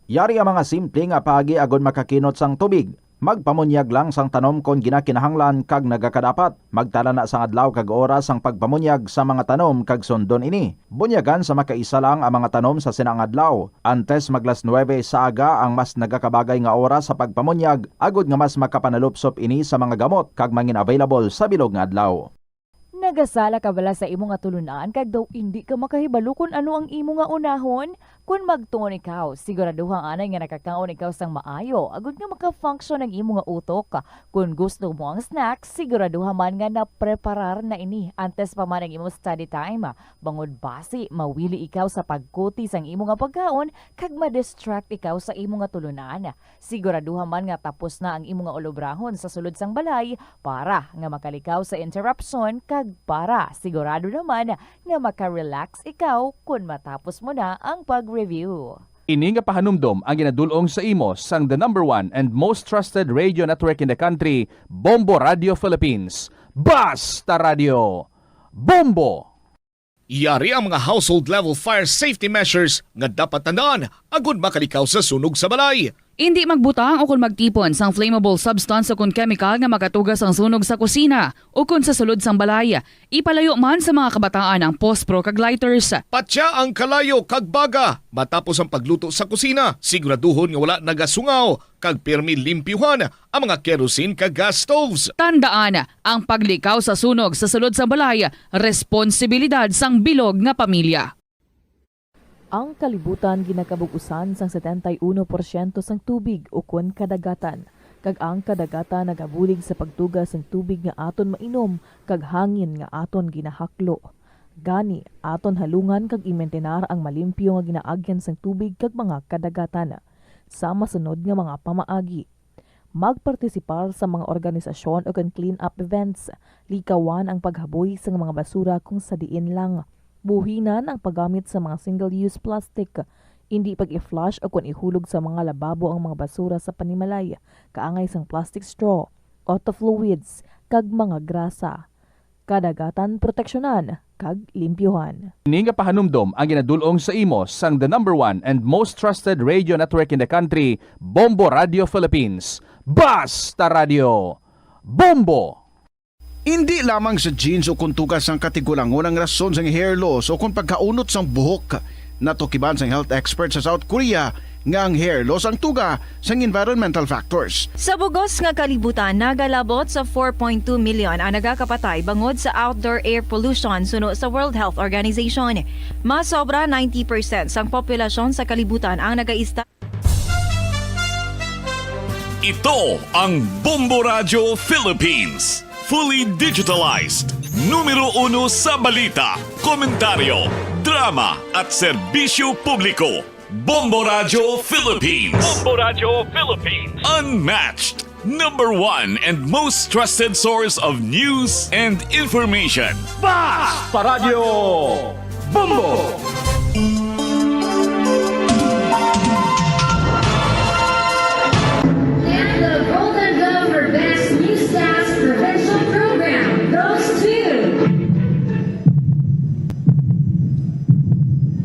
Yari ang mga simple nga paagi agud makakinot sang tubig. Magpamunyag lang sang tanom kon ginakinahanglan kag nagakadapat. Magtala na sang adlaw kag oras sang pagpamunyag sa mga tanom kag sundon ini. Bunyagan sa makaisa lang ang mga tanom sa sina nga adlaw. Antes mag las nuebe sa aga ang mas nagakabagay nga oras sa pagpamunyag, agud nga mas makapanalupsop ini sa mga gamot kag mangin available sa bilog nga adlaw. Nagasala ka bala sa imo nga tulunan kag daw indi ka makahibalo kon ano ang imo nga unahon? Kon magtuon ikaw, siguraduha anay nga nakakaon ikaw sang maayo agud nga maka-function ang imo nga utok. Kon gusto mo ang snacks, siguraduha man nga napreparar na ini antes pa man ang imo study time, bangod basi mawili ikaw sa pagkuti sang imo nga pagkaon kag ma-distract ikaw sa imo nga tulunan. Siguraduha man nga tapos na ang imo nga ulobrahon sa sulod sang balay para nga makalikaw sa interruption kag para sigurado naman nga maka-relax ikaw kon matapos mo na ang pag-review. Ini nga pahanumdom ang ginadul-ong sa imo sang the number one and most trusted radio network in the country, Bombo Radio Philippines. Basta Radio! Bombo! Yari ang mga household level fire safety measures nga dapat tandaan agud makalikaw sa sunog sa balay. Indi magbutang o kon magtipon sang flammable substance o kon kemikal nga makatuga sang sunog sa kusina o kon sa sulod sang balay. Ipalayo man sa mga kabataan ang pospro kag lighters. Patya ang kalayo kag baga matapos ang pagluto sa kusina. Siguraduhon nga wala nagasungaw kag pirmi limpyuhan ang mga kerosene kag gas stoves. Tandaan, ang paglikaw sa sunog sa sulod sang balay, responsibilidad sang bilog nga pamilya. Ang kalibutan ginakabug-usan sang setenta y uno porsyento sang tubig ukon kadagatan, kag ang kadagatan nagabulig sa pagtuga sang tubig nga aton mainom kag hangin nga aton ginahaklo. Gani, aton halungan kag imintenar ang malimpyo nga ginaagyan sang tubig kag mga kadagatan. Sa masunod nga mga pamaagi, magpartisipar sa mga organisasyon o kon clean-up events. Likawan ang paghaboy sang mga basura kung sa diin lang. Buhinan ang paggamit sa mga single-use plastic. Indi pag-i-flush o kon ihulog sa mga lababo ang mga basura sa panimalay, kaangay sang plastic straw, auto fluids, kag mga grasa. Kadagatan proteksyonan kag limpyuhan. Ini nga pahanumdom ang ginadul-ong sa imo sang the number one and most trusted radio network in the country, Bombo Radio Philippines. Basta Radio! Bombo! Indi lamang sa genes o kon tuga sang katigulangon ang rason sang hair loss o kon pagkaunot sang buhok. Natukiban sang health expert sa South Korea nga ang hair loss ang tuga sang environmental factors. Sa bugos nga kalibutan, nagalabot sa four point two million ang nagakapatay bangod sa outdoor air pollution suno sa World Health Organization. Mas sobra ninety percent sang populasyon sa kalibutan ang nagaista. Ito ang Bombo Radyo Philippines. Fully digitalized. Numero uno sa balita, komentaryo, drama, at serbisyo publiko. Bombo Radyo Philippines. Bombo Radyo Philippines. Unmatched. Number one and most trusted source of news and information. Basta Radyo Bombo! And the Golden Glove for Best Newscast Provincial Program goes to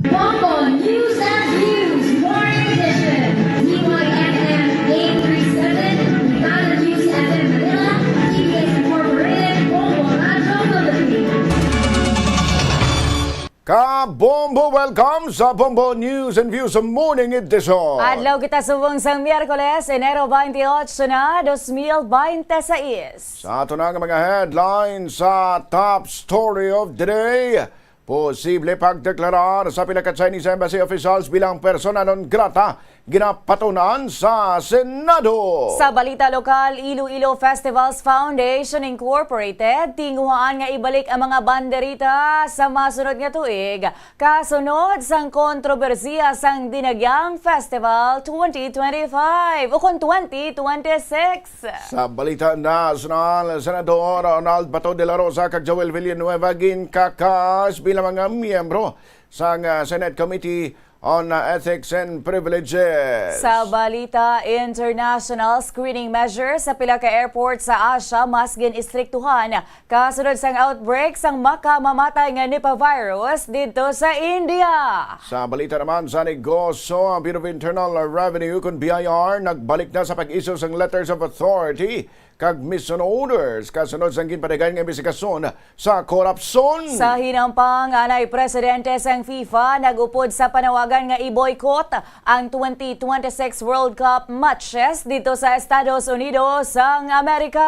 Bombo News and Views Morning Edition, D Y N M eight three seven, Tagalog News F M Manila, T V S Incorporated, Bombo Radyo Philippines. Kabombo, welcome sa Bombo News and Views Morning Edition. Adlaw kita subong sang Miyerkules, Enero twenty-eight na, dos mil binte seis. Sa ato na nga mga headlines sa top story of the day, posible pagdeklarar sa pila ka Chinese embassy officials bilang persona non grata ginapatunan sa Senado. Sa balita lokal, Iloilo Festivals Foundation Incorporated tinguhaan nga ibalik ang mga banderita sa masunod nga tuig, kasunod sang kontrobersiya sang Dinagyang Festival twenty twenty-five ukon twenty twenty-six. Sa balita nasyonal, Senador Ronald Bato de la Rosa kag Joel Villanueva ginkakas bilang mga miyembro sang, ah, Senate Committee on, ah, Ethics and Privileges. Sa balita international, screening measures sa pila ka airport sa Asia mas gin-istriktuhan kasunod sang outbreak sang makamamatay nga Nipah virus didto sa India. Sa balita naman sa negosyo, ang Bureau of Internal Revenue, kun B I R, nagbalik na sa pag-issue sang letters of authority kag mission orders kasunod sang ginpadagan nga imbestigasyon sa korupsyon. Sa hinampang, anay presidente sang FIFA nag-upod sa panawagan nga i-boycott ang twenty twenty-six World Cup matches dito sa Estados Unidos sang Amerika.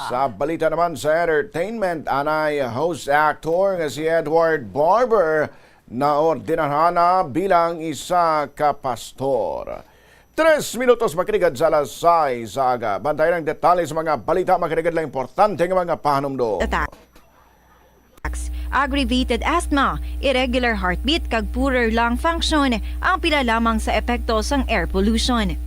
Sa balita naman sa entertainment, anay host actor nga si Edward Barber naordinahan na bilang isa ka pastor. Tres minutos makiligad sa alas sais sa aga. Bantayan ang detalye sa mga balita, makiligad lang importante nga mga pahanumdom. Attack. Aggravated asthma, irregular heartbeat, kag poorer lung function ang pila lamang sa epekto sang air pollution.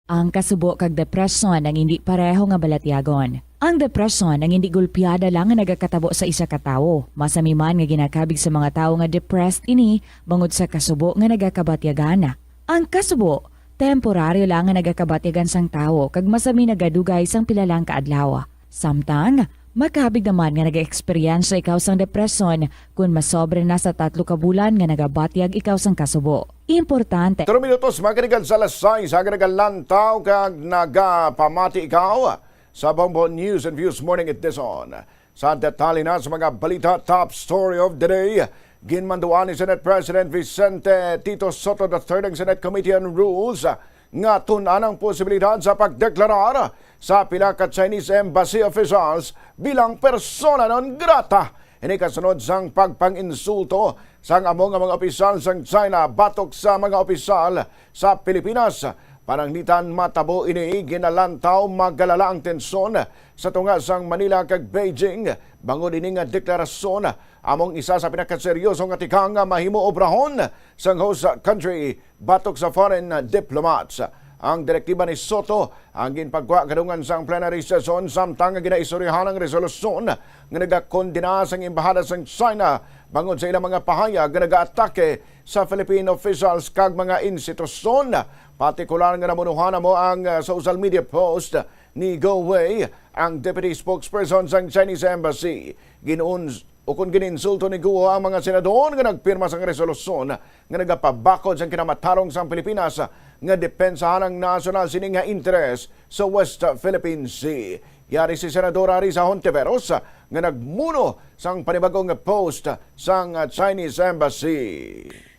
Ang kasubo kag depresyon ang indi pareho nga balatyagon. Ang depresyon ang indi gulpiada lang nga nagakatabo sa isa ka tawo. Masami man nga ginakabig sa mga tawo nga depressed ini bangod sa kasubo nga nagakabatyagan. Ang kasubo, temporaryo lang nga nagakabatyagan sang tawo kag masami nagadugay sang pila lang ka adlaw. Samtang, makabig naman nga nag-eksperyensya ikaw sang depresyon kon masobra na sa tatlo ka bulan nga nagabatyag ikaw sang kasubo. Importante. Tulo minutos makaligal sa alas sais, aga nagalantaw kag nagapamati ikaw sa Bombo News and Views Morning Edition. Sa detalye na sa mga balita, top story of the day, ginmanduan ni Senate President Vicente Tito Sotto the third ang Senate Committee on Rules nga tun-an ang posibilidad sa pagdeklarar sa pila ka Chinese embassy officials bilang persona non grata. Ini kasunod sang pagpang-insulto sang amo nga mga opisyal sang China batok sa mga opisyal sa Pilipinas. Pananglitan matabo ini, ginalantaw magalala ang tensyon sa tunga sang Manila kag Beijing bangod ini nga deklarasyon. Among isa sa pinakaseryoso nga tikang nga mahimo obrahon sang host country batok sa foreign diplomats. Ang direktiba ni Sotto ang ginpagwa kadungan sang plenary session, samtang nga ginaistoryahan ang resolusyon nga nagakondena sang embahada sang China bangod sa ilang mga pahayag nga nagaatake sa Philippine officials kag mga institusyon. Partikular nga namunuhan namo ang, ah, social media post ni Guo Wei, ang deputy spokesperson sang Chinese embassy. Ginuon ukon gininsulto ni Guo ang mga senador nga nagpirma sang resolusyon nga nagapabakod sang kinamatarong sang Pilipinas nga depensahan ang nasyonal sini nga interes sa West Philippine Sea. Yari si Senadora Risa Hontiveros nga nagmuno sang panibag-o nga post sang Chinese Embassy.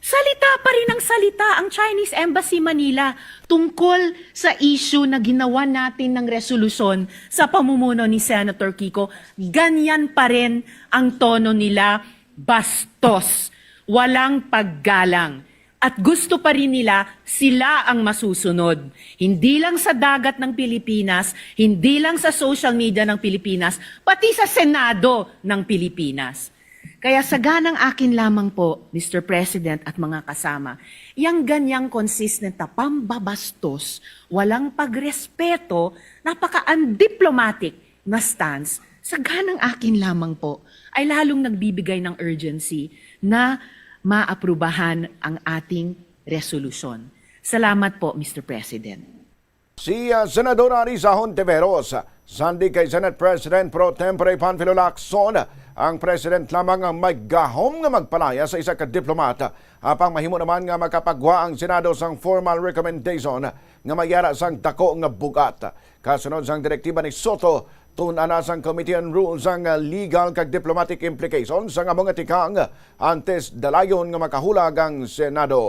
Salita pa rin ang salita ang Chinese Embassy Manila tungkol sa issue na ginawa natin ng resolusyon sa pamumuno ni Senator Kiko. Ganyan pa rin ang tono nila, bastos, walang paggalang. At gusto pa rin nila sila ang masusunod. Hindi lang sa dagat ng Pilipinas, hindi lang sa social media ng Pilipinas, pati sa Senado ng Pilipinas. Kaya sa ganang akin lamang po, Mister President at mga kasama, yang ganyang consistent na pambabastos, walang pagrespeto, napaka-undiplomatic na stance, sa ganang akin lamang po, ay lalong nagbibigay ng urgency na maaprubahan ang ating resolusyon. Salamat po, Mister President. Si ah, Senadora Risa Hontiveros, sandig kay Senate President Pro Tempore Panfilo Lacson, ang President lamang ang may gahom nga magpalaya sa isa ka diplomat, apang mahimo naman nga makapagwa ang Senado sang formal recommendation nga mayara sang dako nga bugat. Kasunod sang direktiba ni Soto, tun-an na sang Committee on Rules ang ah, legal kag diplomatic implications sang amo nga tikang antes dalayon nga makahulag ang Senado.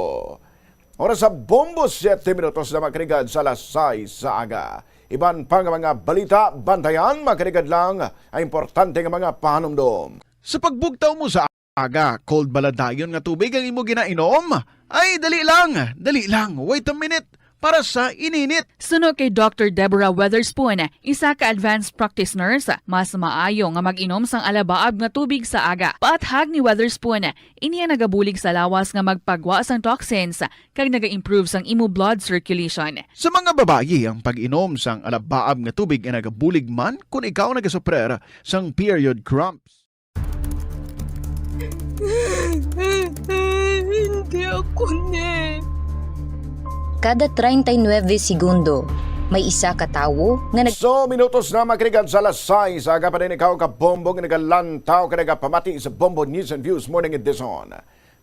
Oras sa bombo, siyete minutos na makarigad sa alas sais sa aga. Iban pa nga mga balita, bantayan, makarigad lang ang importante nga mga pahanumdom. Sa pagbugtaw mo sa aga, cold bala dayon nga tubig ang imo ginainom? Ay, dali lang, dali lang, wait a minute, para sa ininit. Suno kay Doctor Deborah Weatherspoon, isa ka advanced practice nurse, mas maayo nga mag-inom sang alabaab nga tubig sa aga. Paathag ni Weatherspoon, ini ang nagabulig sa lawas nga magpagwa sang toxins kag naga-improve sang imo blood circulation. Sa mga babayi, ang pag-inom sang alabaab nga tubig ay nagabulig man kon ikaw nagasuprer sang period cramps. Hindi ako ni. Kada treinta y nueve segundo, may isa ka tawo nga nag- So, minutos na makalikan sa alas sais, aga pa din ikaw kabombo nga nagalantaw ka nagapamati sa Bombo News and Views Morning Edition.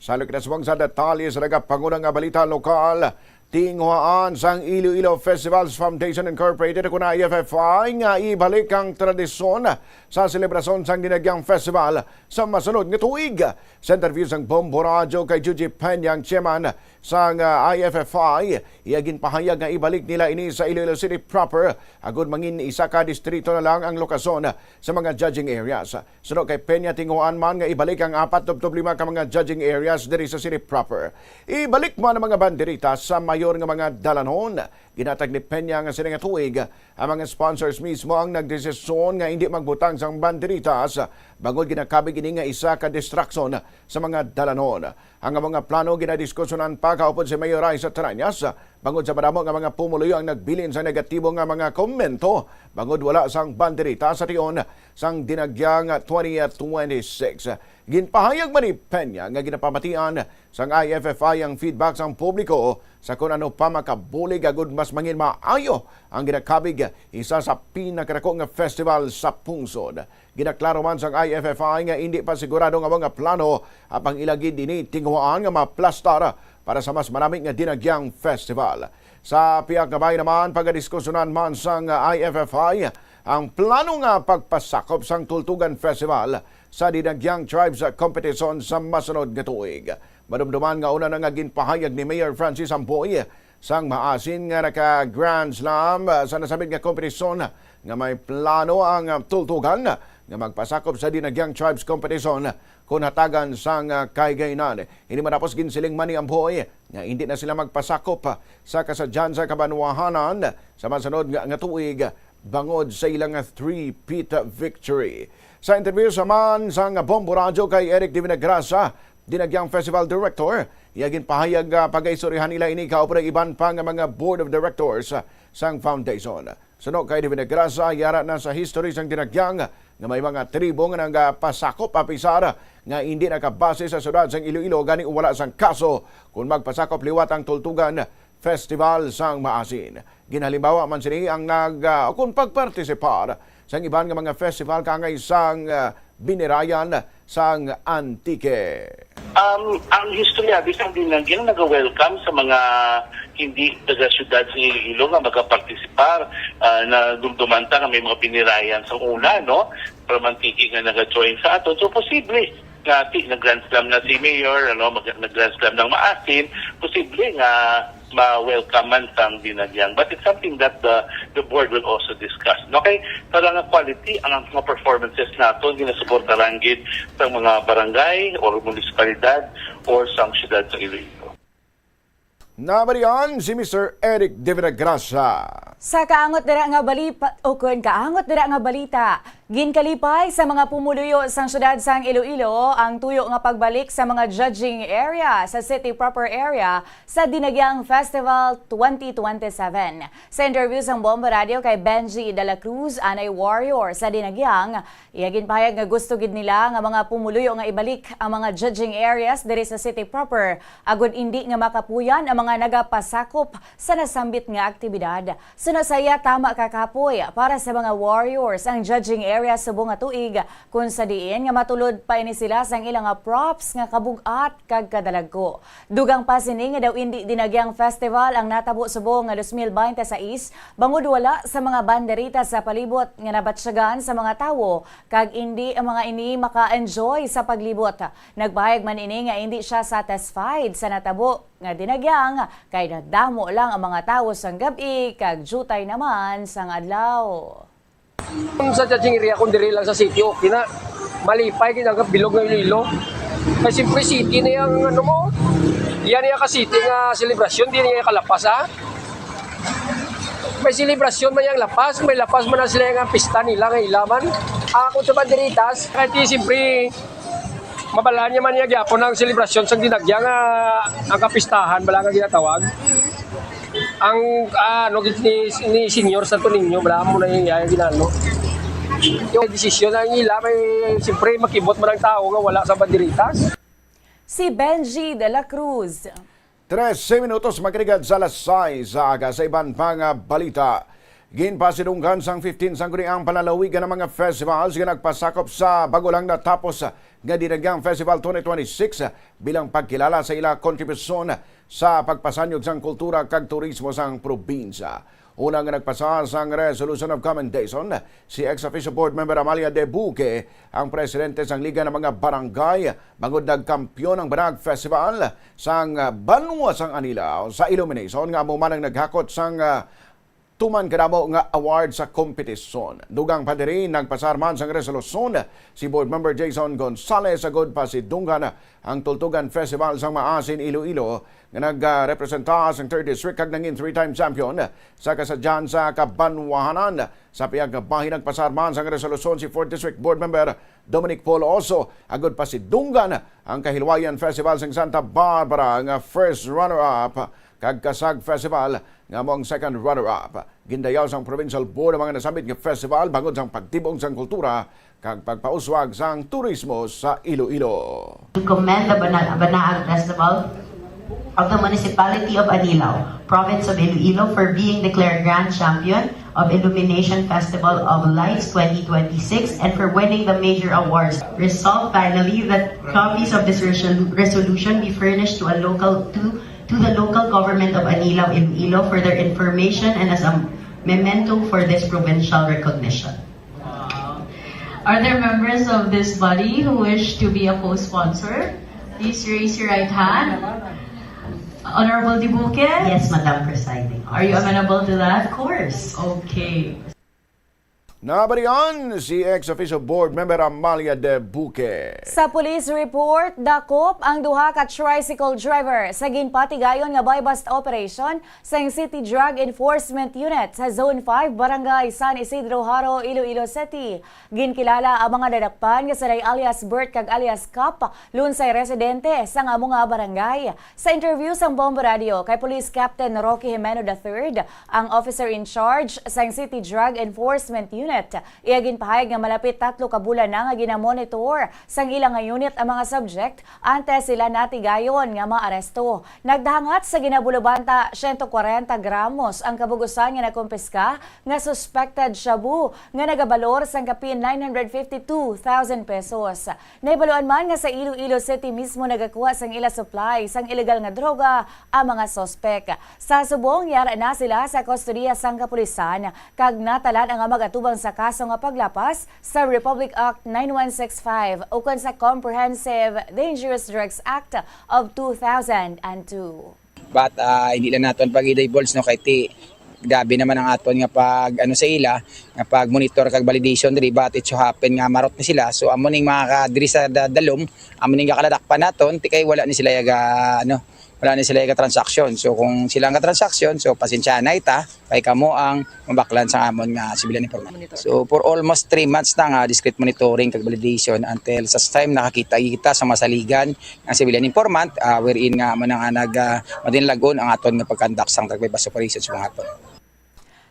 Sa lukit subong sa detalye sa nagapanguna nga balita lokal, tinguhaan sang Iloilo Festivals Foundation Incorporated, kun I F F I, nga ibalik ang tradisyon sa selebrasyon sang Dinagyang Festival sa masunod nga tuig. Sa interview sang Bombo Radyo kay Juji Peña, ang chairman sang ah, I F F I, iya ginpahayag nga ibalik nila ini sa Iloilo City proper, agud mangin isa ka distrito na lang ang lokasyon sa mga judging areas. Suno kay Peña, tinguhaan man nga ibalik ang apat tubtob lima ka mga judging areas diri sa city proper. Ibalik man ang mga banderita sa mayor nga mga dalanhon. Ginatag ni Peña nga sini nga tuig, ang mga sponsors mismo ang nagdesisyon nga indi magbutang sang banderitas, bangod ginakabig ini nga isa ka distraksyon sa mga dalanhon. Ang mga plano ginadiskusyonan pa kaupod si Mayor Raisa Tarañas, bangod sa madamo nga mga pumuluyo ang nagbilin sa negatibo nga mga komento bangod wala sang banderita sa tion sang Dinagyang twenty twenty-six. Ginpahayag man ni Peña nga ginapamatian sang I F F I ang feedback sang publiko sa kon ano pa makabulig agud mas mangin maayo ang ginakabig, isa sa pinakadako nga festival sa pungsod. Ginaklaro man sang I F F I nga indi pa sigurado nga mga plano apang ila gid ini tinguhaan nga maplastar para sa mas manami nga Dinagyang Festival. Sa pihak nga bahin naman, pagadiskusyonan man sang I F F I ang plano nga pagpasakop sang Tultugan Festival sa Dinagyang Tribes Competition sa masunod nga tuig. Madumduman nga una na nga ginpahayag ni Mayor Francis Amboy sang maasin nga naka-Grand Slam, ah, sa nasambit nga kompetisyon nga may plano ang, ah, Tultugan nga magpasakop sa Dinagyang Tribes Competition kon hatagan sang, ah, kahigayunan. Ini matapos ginsiling man ni Amboy nga indi na sila magpasakop, ah, sa kasadyan sa kabanwahanan sa masunod nga, nga tuig bangod sa ila nga three-peat victory. Sa interview sa man sang Bombo Radyo kay Eric Divinagracia, Dinagyang Festival Director, iya ginpahayag nga pagaistoryahan nila ini kaupod ang iban pa nga mga Board of Directors sang Foundation. Suno kay Divinagracia, yara na sa history sang Dinagyang nga may mga tribo nga nagapasakop apisar nga indi nakabase sa siyudad sang Iloilo gani wala sang kaso kon magpasakop liwat ang Tultugan Festival sang Maasin. Ginhalimbawa man sini ang nag, ah, kon pagpartisipar sang iban nga mga festival kaangay sang, ah, Binirayan sang Antique. Um, ang history abi sang Dinagyang naga-welcome sa mga hindi taga-syudad sa Iloilo nga magapartisipar. Ah, nadumduman ta nga may mga Binirayan sa una, no? From Antique nga naga-join sa aton. So, posible nga ti nag-Grand Slam na si Mayor, ano, mag- nag-Grand Slam ng Maasin, posible nga ma-welcome man sang Dinagyang. But it's something that the the board will also discuss. No? Kay para nga quality ang, ang mga performances naton ginasuportaran gid sa mga barangay or munisipalidad or sa siyudad sa Iloilo. Nabalian si Mister Eric de Villagracia. Sa kaangot dira nga balita, o kun kaangot dira nga balita, ginkalipay sa mga pumuluyo sang siyudad sang Iloilo ang tuyo nga pagbalik sa mga judging area sa city proper area sa Dinagyang Festival twenty twenty-seven. Sa interview sang Bombo Radio kay Benji de la Cruz, anay warrior sa Dinagyang, iya ginpahayag nga gusto gid nila nga mga pumuluyo nga ibalik ang mga judging areas diri sa city proper, agud indi nga makapuyan ang mga nagapasakop sa nasambit nga aktibidad. Suno sa iya, tama ka kapoy para sa mga warriors ang judging area subong nga tuig, kung sa diin nga matulod pa ini sila sang ila nga props nga kabug-at kag kadalagko. Dugang pa sini nga daw indi Dinagyang Festival ang natabo subong nga dos mil bente sais, bangod wala sa mga banderita sa palibot nga nabatyagan sa mga tawo, kag indi ang mga ini maka-enjoy sa paglibot. Nagpahayag man ini nga indi siya satisfied sa natabo nga Dinagyang, kay nadamo lang ang mga tawo sang gab-i kag diutay naman sang adlaw. Sa judging area, kung diri lang sa city, okay na. Malipay gid ang bilog nga Iloilo. Kay siyempre, city na yang ano mo. Yan yung ka-city nga selebrasyon, di niya kalapas, ha? May selebrasyon man yang La Paz, may La Paz man na sila nga pista nila nga ila man. Ako sa banderitas, kahit di, siyempre, mabalaan niya man niya gyapon ang selebrasyon sang Dinagya nga ang kapistahan bala nga ginatawag. Ang, ah, ano gid ni, ni Senior Santo Niño, bala mo na yung, yung ginano. Yung desisyon ang ila, may, siyempre, makibot man ang tao nga wala sa banderitas. Si Benji de la Cruz. Trese minutos magligad sa alas sais sa aga. Sa iban pa nga balita, ginpasidunggan sang fifteen sangguniang panlalawigan ang mga festivals nga nagpasakop sa bago lang natapos nga Dinagyang Festival twenty twenty-six bilang pagkilala sa ila kontribusyon sa pagpasanyog sang kultura kag turismo sang probinsya. Una nga nagpasa sang Resolution of Commendation, si ex officio Board Member Amalia de Buque, ang presidente sang Liga ng mga Barangay, bangod nagkampiyon ang Banag Festival sang, ah, banwa sang Anilao sa illumination nga amo man ang naghakot sang, ah, tuman kadamo nga award sa kompetisyon. Dugang pa diri, nagpasar man sang resolusyon si Board Member Jason Gonzales, agud pasidunggan ang Tultugan Festival sang Maasin Iloilo nga nagrepresenta sang third district kag nangin three-time champion sa kasadyahan sa kabanwahanan. Sa pihak nga bahin, nagpasar man sang resolusyon si fourth District Board Member Dominic Paul Oso, agud pasidunggan ang Kahilwayan Festival sang Santa Barbara nga first runner-up kag Kasag Festival nga amo ang second runner-up. Gindayaw sang Provincial Board ang mga nasambit nga festival bangod sang pagtib-ong sang kultura kag pagpauswag sang turismo sa Iloilo. We commend the Bana-, Banaag Festival of the Municipality of Anilao, Province of Iloilo, for being declared Grand Champion of Illumination Festival of Lights twenty twenty-six and for winning the major awards. Resolved finally that copies of this resol-, resolution be furnished to a local, to, to the local government of Anilao, Iloilo for their information and as a memento for this provincial recognition. Are there members of this body who wish to be a co-sponsor? Please raise your right hand. Honorable Dibuque? Yes, Madam Presiding Officer. Are you amenable to that? Of course. Okay. Nabalian si ex officio Board Member Amalia de Buque. Sa police report, dakop ang duha ka tricycle driver sa ginpatigayon nga buy-bust operation sang City Drug Enforcement Unit sa Zone five, Barangay San Isidro, Jaro, Iloilo City. Ginkilala ang mga nadakpan nga si Ray alias Bert kag alias Kap, lunsay residente sang amo nga barangay. Sa interview sang Bombo Radio kay Police Captain Rocky Jimeno the third, ang officer in charge sang City Drug Enforcement Unit, iya ginpahayag nga malapit tatlo ka bulan na nga ginamonitor sang ila nga unit ang mga subject antes sila natigayon nga maaresto. Nagdahangat sa ginabulobanta siyento kwarenta gramos ang kabug-usan nga nakumpiska nga suspected shabu nga nagabalor sang kapin nine hundred fifty-two thousand pesos. Nahibaluan man nga sa Iloilo City mismo nagakuha sang ila supply sang illegal nga droga ang mga suspek. Sa subong, yara na sila sa kustodiya sang kapulisan kag natalan ang mga atubang sa kaso nga paglapas sa Republic Act nine one six five ukon sa Comprehensive Dangerous Drugs Act of two thousand and two. But, ah, hindi lang naton pag-i-divulge, no, kay ti, grabe naman ang aton nga pag, ano, sa ila, nga pag-monitor kag validation diri, but it so happen nga marot ni sila. So, amo ning mga ka-, diri sa da-, dalom, amo ning gakaladakpan naton, ti kay wala ni sila yaga, ano, Wala ni sila ka transaksyon. So kung sila nga transaksyon, so pasensya na ita, kay kamo ang mabaklan sa amon nga civilian informant. So for almost three months na nga discreet monitoring kag validation until sa time nakakita kita sa masaligan ang civilian informant, ah, wherein nga amo na nga nag, ah, madinlagon ang aton nga pag-conduct sang drug buy-bust operation sa mga hapon.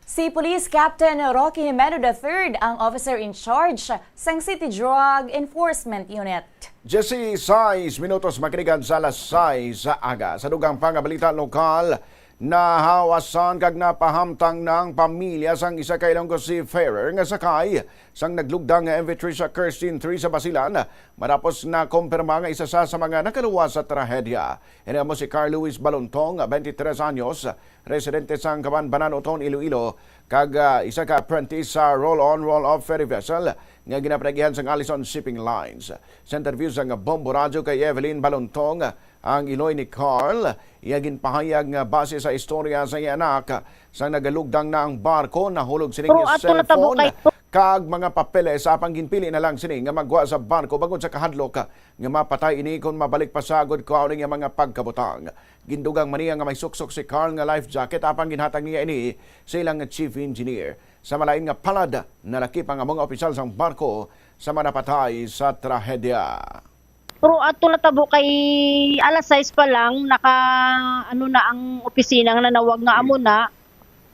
Si Police Captain Rocky Jimeno the third ang officer in charge sang City Drug Enforcement Unit. Jesse, sais minutos makiligan sa alas sais sa aga. Sa dugang pa nga balita lokal, nahawasan kag napahamtang na ang pamilya sang isa ka Ilonggo seafarer nga sakay sang naglugdang nga M V Teresa Kirstin three sa Basilan, matapos na kumpirma nga isa sa, sa mga nakaluwas sa trahedya. Ini amo si Carl Luis Balontong, twenty-three anyos, residente sang Kabanbanan, Oton, Iloilo, kag, ah, isa ka apprentice sa roll-on, roll-off ferry vessel nga ginapanagihan sang Allison Shipping Lines. Sa interview sang Bombo Radyo kay Evelyn Balontong, ang iloy ni Carl, iya ginpahayag nga base sa istorya sa iya anak, sang nagalugdang na ang barko, nahulog sini Pero ang ato natabo cellphone kay kag mga papeles, apang ginpili na lang sini nga magwa sa barko bangod sa kahadlok nga mapatay ini kon mabalik pa sagod kuhaon niya mga pagkabutang. Gindugang man niya nga may suksok si Carl nga life jacket, apang ginhatag niya ini sa ilang chief engineer. Sa malain nga palad, nalakip ang amo nga opisyal sang barko sa mga napatay sa trahedya. Pero ato natabo kay alas sais pa lang, naka, ano na ang opisina nga nanawag nga amo na.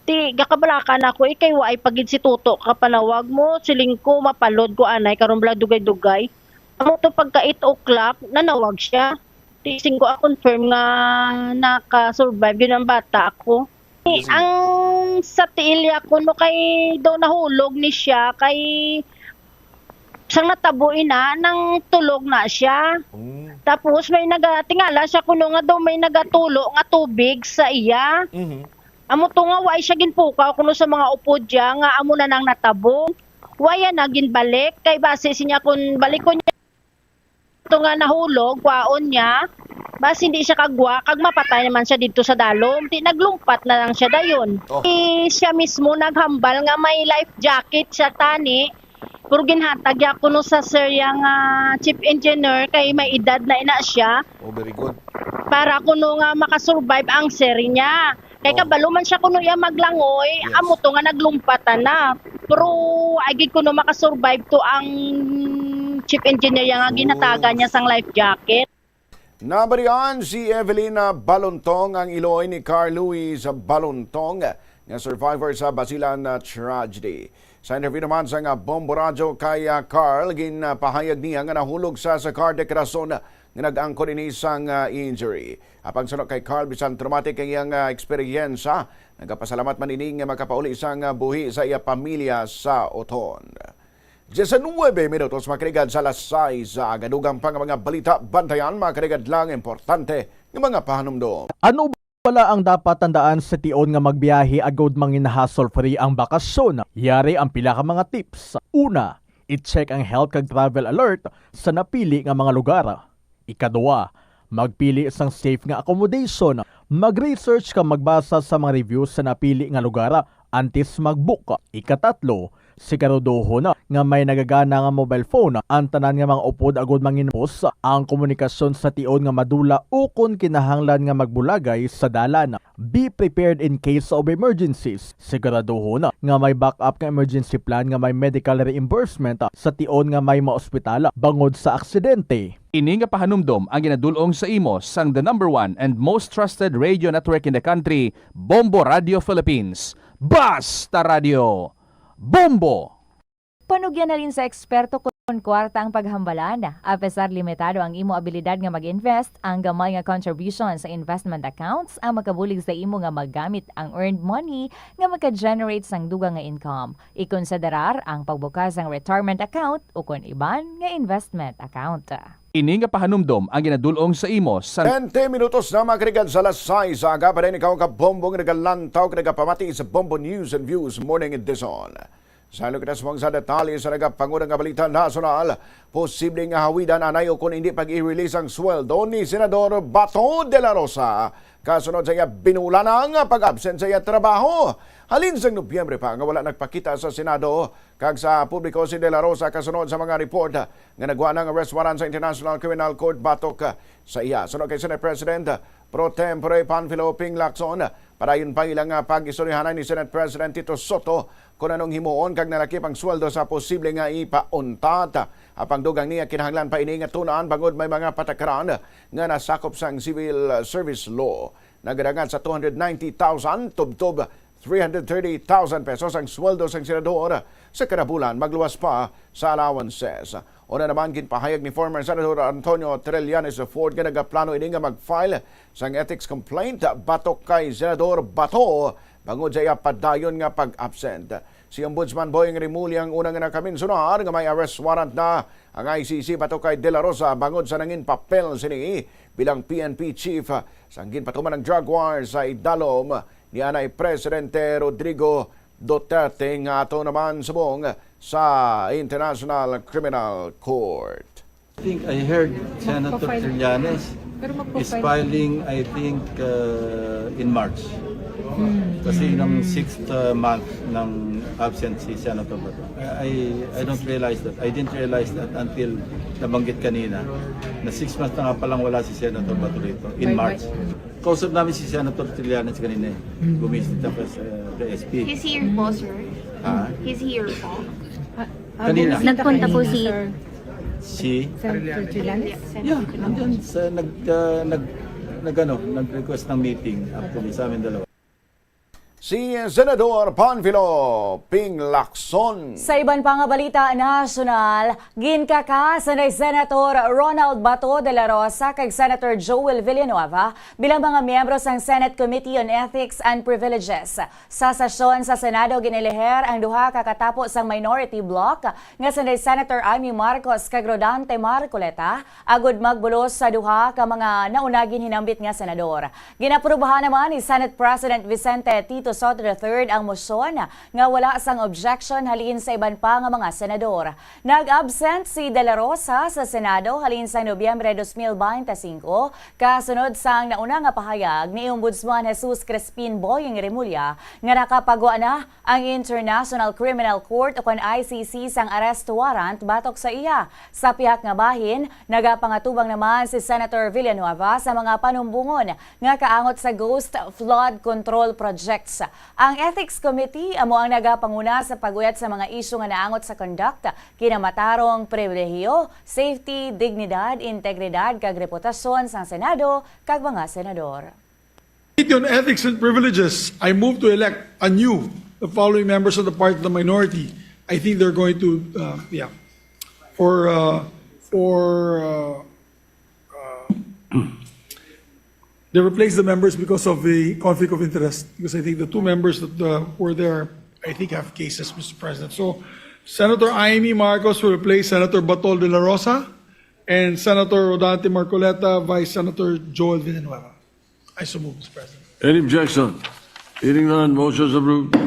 Ti, gakabalaka na ako, eh, kay waay pa gid si Toto kapanawag mo, siling ko, mapalod ko anay, karon bala dugay-dugay. Amo to pagka eight o'clock, nanawag siya. Ti, sing ko, ah, confirm nga naka-survive yun ang bata ako. Ti, ang sa tiil ya ko, no, kay daw nahulog ni siya, kay sang natabo ina, nang tulog na siya. Mm. Tapos may nagatingala siya kuno nga daw may nagatulo nga tubig sa iya. Mhm. Amo to nga way siya ginpukaw kuno sa mga upod ya nga amo na nang natabo. Waya na ginbalik kay base siya kun balikon niya to nga nahulog, kwaon niya, basi hindi siya kagwa, kag mapatay naman siya didto sa dalom. Ti naglumpat na lang siya dayon. Oh. Ti siya mismo naghambal nga may life jacket siya tani, pero ginhatag ya kuno sa sir ya nga chief engineer kay may edad na ina siya. Oh, very good. Para kuno nga makasurvive ang sir niya. Kay oh, kabalo man siya kuno iya maglangoy, yes, amo to nga naglumpatan na. Pero ay gid kuno makasurvive to ang chief engineer ya nga ginhatagan niya sang life jacket. Nabarian si Evelina Balontong, ang iloy ni Carl Luis Balontong, nga survivor sa Basilan, ah, tragedy. Sa interview naman sa nga Bombo Radyo kay, ah, Carl, ginpahayag niya nga nahulog sa, sa cardiac rason nga nag-angkon ini sang, ah, injury. Apang suno kay Carl, bisan traumatic ang iyang, ah, eksperyensya, nagapasalamat man ini nga makapauli sang, ah, buhi sa iya pamilya sa Oton. Diyesinuwebe minutos makaligan sa alas sais sa aga. Dugang pa nga mga balita, bantayan, mga kaligad lang importante nga mga pahanumdom. Ano bala ang dapat tandaan sa tion nga magbiyahe agud mangin hassle-free ang bakasyon? Yari ang pila ka mga tips. Una, i-check ang health kag travel alert sa napili nga mga lugar. Ikaduha, magpili sang safe nga accommodation. Mag-research kag magbasa sa mga reviews sa napili nga lugar antes mag-book. Ikatatlo, siguraduhon nga may nagagana nga mobile phone ang tanan nga mga upod agud manginpos ang komunikasyon sa tion nga madula ukon kinahanglan nga magbulagay sa dalan. Be prepared in case of emergencies. Siguraduhon nga may backup nga emergency plan nga may medical reimbursement sa tion nga may maospital bangod sa aksidente. Ini nga pahanumdom ang ginadul-ong sa imo sang the number one and most trusted radio network in the country, Bombo Radio Philippines. Basta Radio! Bombo! Panugyan halin sa eksperto kon kwarta ang paghambalan. Apesar limitado ang imo abilidad nga mag-invest, ang gamay nga contribution sa investment accounts ang makabulig sa imo nga magamit ang earned money nga maka-generate sang dugang nga income. Ikonsiderar ang pagbukas sang retirement account ukon iban nga investment account. Ini nga pahanumdom ang ginadul-ong sa imo sa Twenty minutos na makaligan sa alas sais sa aga, pa rin ikaw ka Bombo nga nagalantaw kag nagapamati sa Bombo News and Views Morning Edition. Sa lukitas mo sa detalye sa nagapanguna nga balita nasyonal, posible nga hawidan anay ukon hindi pag-i-release ang sweldo ni Senador Bato de la Rosa kasunod sa iya binulan nga pag-absent sa iya trabaho. Halin sang Nobyembre pa nga wala nagpakita sa Senado kag sa publiko si De La Rosa kasunod sa mga report nga nagwa ng arrest warrant sa International Criminal Court batok sa iya. Suno kay Senate President Pro Tempore Panfilo Ping Lacson, padayon pa ila nga pag-istoryahanay ni Senate President Tito Soto kon anong himuon kag nalakip ang sweldo sa posible nga ipauntat. Apang dugang niya, kinahanglan pa ini nga tun-an bangod may mga patakaran nga nasakop sang civil service law. Nagadangat sa two hundred ninety thousand tubtob three hundred thirty thousand pesos ang sweldo sang senador sa kada bulan, magluwas pa sa allowances. Una naman, ginpahayag ni former Senador Antonio Trillanes the fourth nga nagaplano ini nga mag-file sang ethics complaint batok kay Senador Bato bangod sa iya padayon nga pag-absent. Si Ombudsman Boying Remulla ang una nga nakaminsunar nga may arrest warrant na ang I C C batok kay De La Rosa bangod sa nangin papel sini bilang P N P chief sang ginpatuman ang drug war sa idalom ni anay Presidente Rodrigo Duterte nga ato naman subong sa International Criminal Court. I think I heard Senator Trillanes is filing, I think, uh, in March. Kasi ng sixth uh, month ng absent si Senator Bato. I, I don't realize that. I didn't realize that until nabanggit kanina na six months na nga palang wala si Senator Bato rito in March. Kausap namin si Senator Trillanes kanina eh. Bumisita pa sa uh, S P. He's here po, sir. Ah, He's here po. Kanina. Nagpunta po si Si Senator Trillanes. Yeah, nandyan sa nag uh, nag nagano, nag-request ng meeting actually sa amin dalawa. Si Senador Panfilo Ping Lacson. Sa iban pa nga balita nasyonal, ginkakasan ni Senator Ronald Bato de la Rosa kag Senator Joel Villanueva bilang mga miyembro sang Senate Committee on Ethics and Privileges. Sa sesyon sa Senado, giniliher ang duha ka katapo sang minority bloc nga si Senator Imee Marcos kag Rodante Marcoleta agud magbulos sa duha ka mga nauna ginhinambit nga senador. Ginaprubahan naman ni Senate President Vicente Tito Sotto the third ang mosyon nga wala sang objection halin sa iban pa nga mga senador. Nag-absent si De La Rosa sa Senado halin sa Nobyembre dos mil bente singko, kasunod sang nauna nga pahayag ni Ombudsman Jesus Crispin Boying Remulla nga nakapagwa na ang International Criminal Court ukon I C C sang arrest warrant batok sa iya. Sa pihak nga bahin, nagapangatubang naman si Senator Villanueva sa mga panumbongon nga kaangot sa ghost flood control projects. Ang Ethics Committee amo ang nagapanguna sa pag-uyat sa mga isyu nga naangot sa conduct, kinamatarong, pribilehiyo, safety, dignidad, integridad, kag reputasyon sang Senado kag mga senador. Committee on Ethics and Privileges, I move to elect anew the following members of the party of the minority. I think they're going to, uh, yeah, for, uh, for, uh, uh, they replaced the members because of the conflict of interest. Because I think the two members that uh, were there, I think, have cases, Mister President. So Senator Imee Marcos will replace Senator Bato de la Rosa and Senator Rodante Marcoleta, Vice Senator Joel Villanueva. I so move, Mister President. Any objection? Hearing none, motion is approved.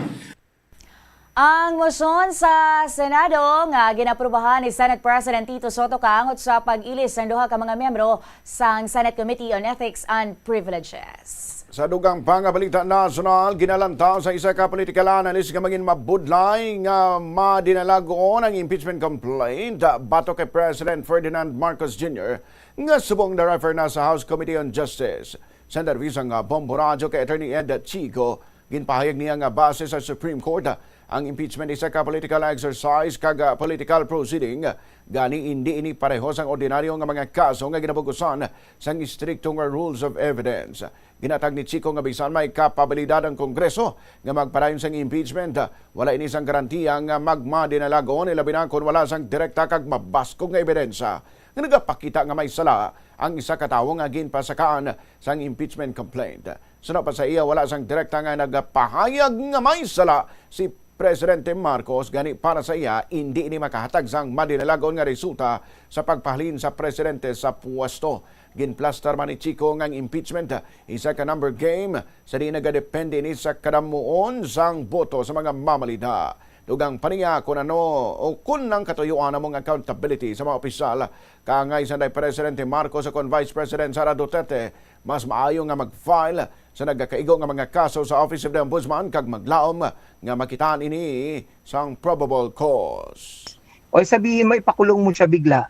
Ang mosyon sa Senado nga ginaprubahan ni Senate President Tito Sotto kaangot sa pag-ilis sang duha ka mga miyembro sang Senate Committee on Ethics and Privileges. Sa dugang pa nga balita nasyonal, ginalantaw sa isa ka political analyst nga mangin mabudlay nga madinalag-on ang impeachment complaint batok kay President Ferdinand Marcos Junior nga subong na-refer na sa House Committee on Justice. Sa interview sang Bombo Radyo kay Attorney Ed Chico, ginpahayag niya nga base sa Supreme Court, ang impeachment isa ka political exercise kag political proceeding, gani indi ini pareho sang ordinaryo nga mga kaso nga ginabugusan sang istrikto nga rules of evidence. Ginatag ni Chico nga bisan may kapabilidad ang Kongreso nga magpadayon sang impeachment, wala ini sang garantiya nga magmadinalagon, ilabi na kon wala sang direkta kag mabaskog nga ebidensya nga nagapakita nga may sala ang isa ka tawo nga ginpasakaan sang impeachment complaint. Suno pa sa iya, wala sang direkta nga nagapahayag nga may sala si Presidente Marcos, gani para sa iya, indi ini makahatag sang madinalagon nga resulta sa pagpahalin sa presidente sa pwesto. Ginplastar man ni Chico nga ang impeachment isa ka number game, sa diin nagadepende ini sa kadamuon sang boto sa mga mamalita. Dugang pa niya kon ano o kon ang katuyuan namong accountability sa mga opisyal, kaangay sanday Presidente Marcos o kon Vice President Sara Duterte, mas maayo nga mag-file sa nagakaigo nga mga kaso sa Office of the Ombudsman kag maglaom nga makitaan ini sang probable cause. O sabihin mo, ipakulong mo siya bigla.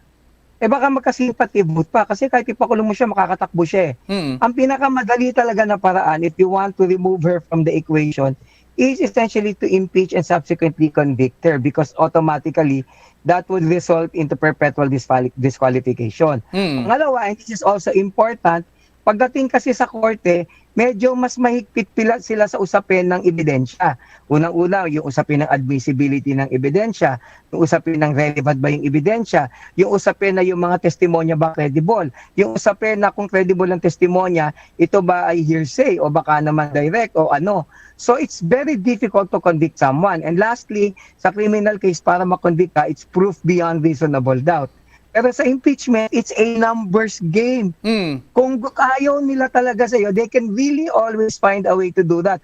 eh, baka magka-sympathy vote pa. Kasi kahit ipakulong mo siya, makakatakbo siya eh. Mm. Ang pinakamadali talaga na paraan, if you want to remove her from the equation, is essentially to impeach and subsequently convict her, because automatically, that would result into perpetual disquali-, disqualification. Mm. Pangalawa, and this is also important, pagdating kasi sa korte, medyo mas mahigpit pila sila sa usapin ng ebidensya. Unang-una, yung usapin ng admissibility ng ebidensya, yung usapin ng relevant ba yung ebidensya, yung usapin na yung mga testimonya ba credible, yung usapin na kung credible ang testimonya, ito ba ay hearsay o baka naman direct o ano. So it's very difficult to convict someone. And lastly, sa criminal case, para makonvict ka, it's proof beyond reasonable doubt. Pero sa impeachment, it's a numbers game. Mm. Kung gu-, ayaw nila talaga sa'yo, they can really always find a way to do that.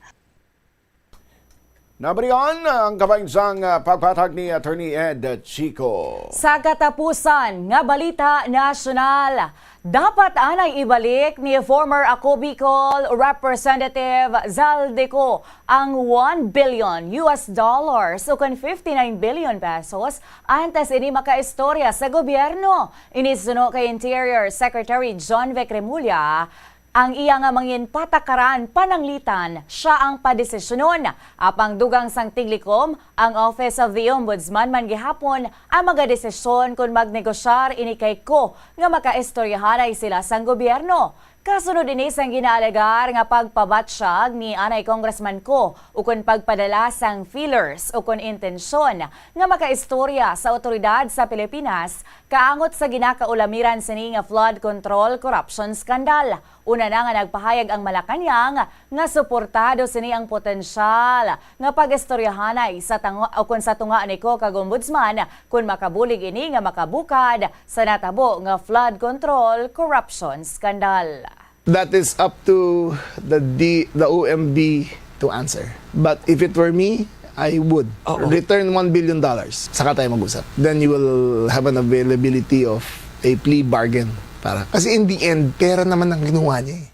Nabarian ang kabahin sang, ah, pagpatag ni Attorney Ed Chico. Sa katapusan nga balita nasyonal, dapat anay ibalik ni former Ako Bicol Representative Zaldy Co ang one billion U S dollars, ukon fifty-nine billion pesos, antes ini makaistorya sa gobyerno. Ini suno kay Interior Secretary John Vic Remulla, ang iya nga mangin patakaran pananglitan, sia ang padesisyonon. Apang dugang sang tiglikom, ang Office of the Ombudsman man gihapon ang magadesisyon kon magnegosyar ini kay Co nga makaistoryahanay sila sang gobyerno. Kasunod ini sang ginaalegar nga pagpabatsyag ni anay Congressman Co ukon pagpadala sang feelers ukon intensyon nga makaistorya sa awtoridad sa Pilipinas kaangot sa ginakaulamiran sini nga flood control corruption scandal. Una na nga nagpahayag ang Malacañang nga suportado sini ang potensyal nga pag-istoryahanay sa tango-, ukon sa tunga ni Co kag Ombudsman kon makabulig ini nga makabukad sa natabo nga flood control corruption scandal. That is up to the D-, the O M B to answer. But if it were me, I would Oo. return one billion dollars. Saka tayo mag-usap. Then you will have an availability of a plea bargain. Para, kasi in the end, pera naman ang kinuha niya eh.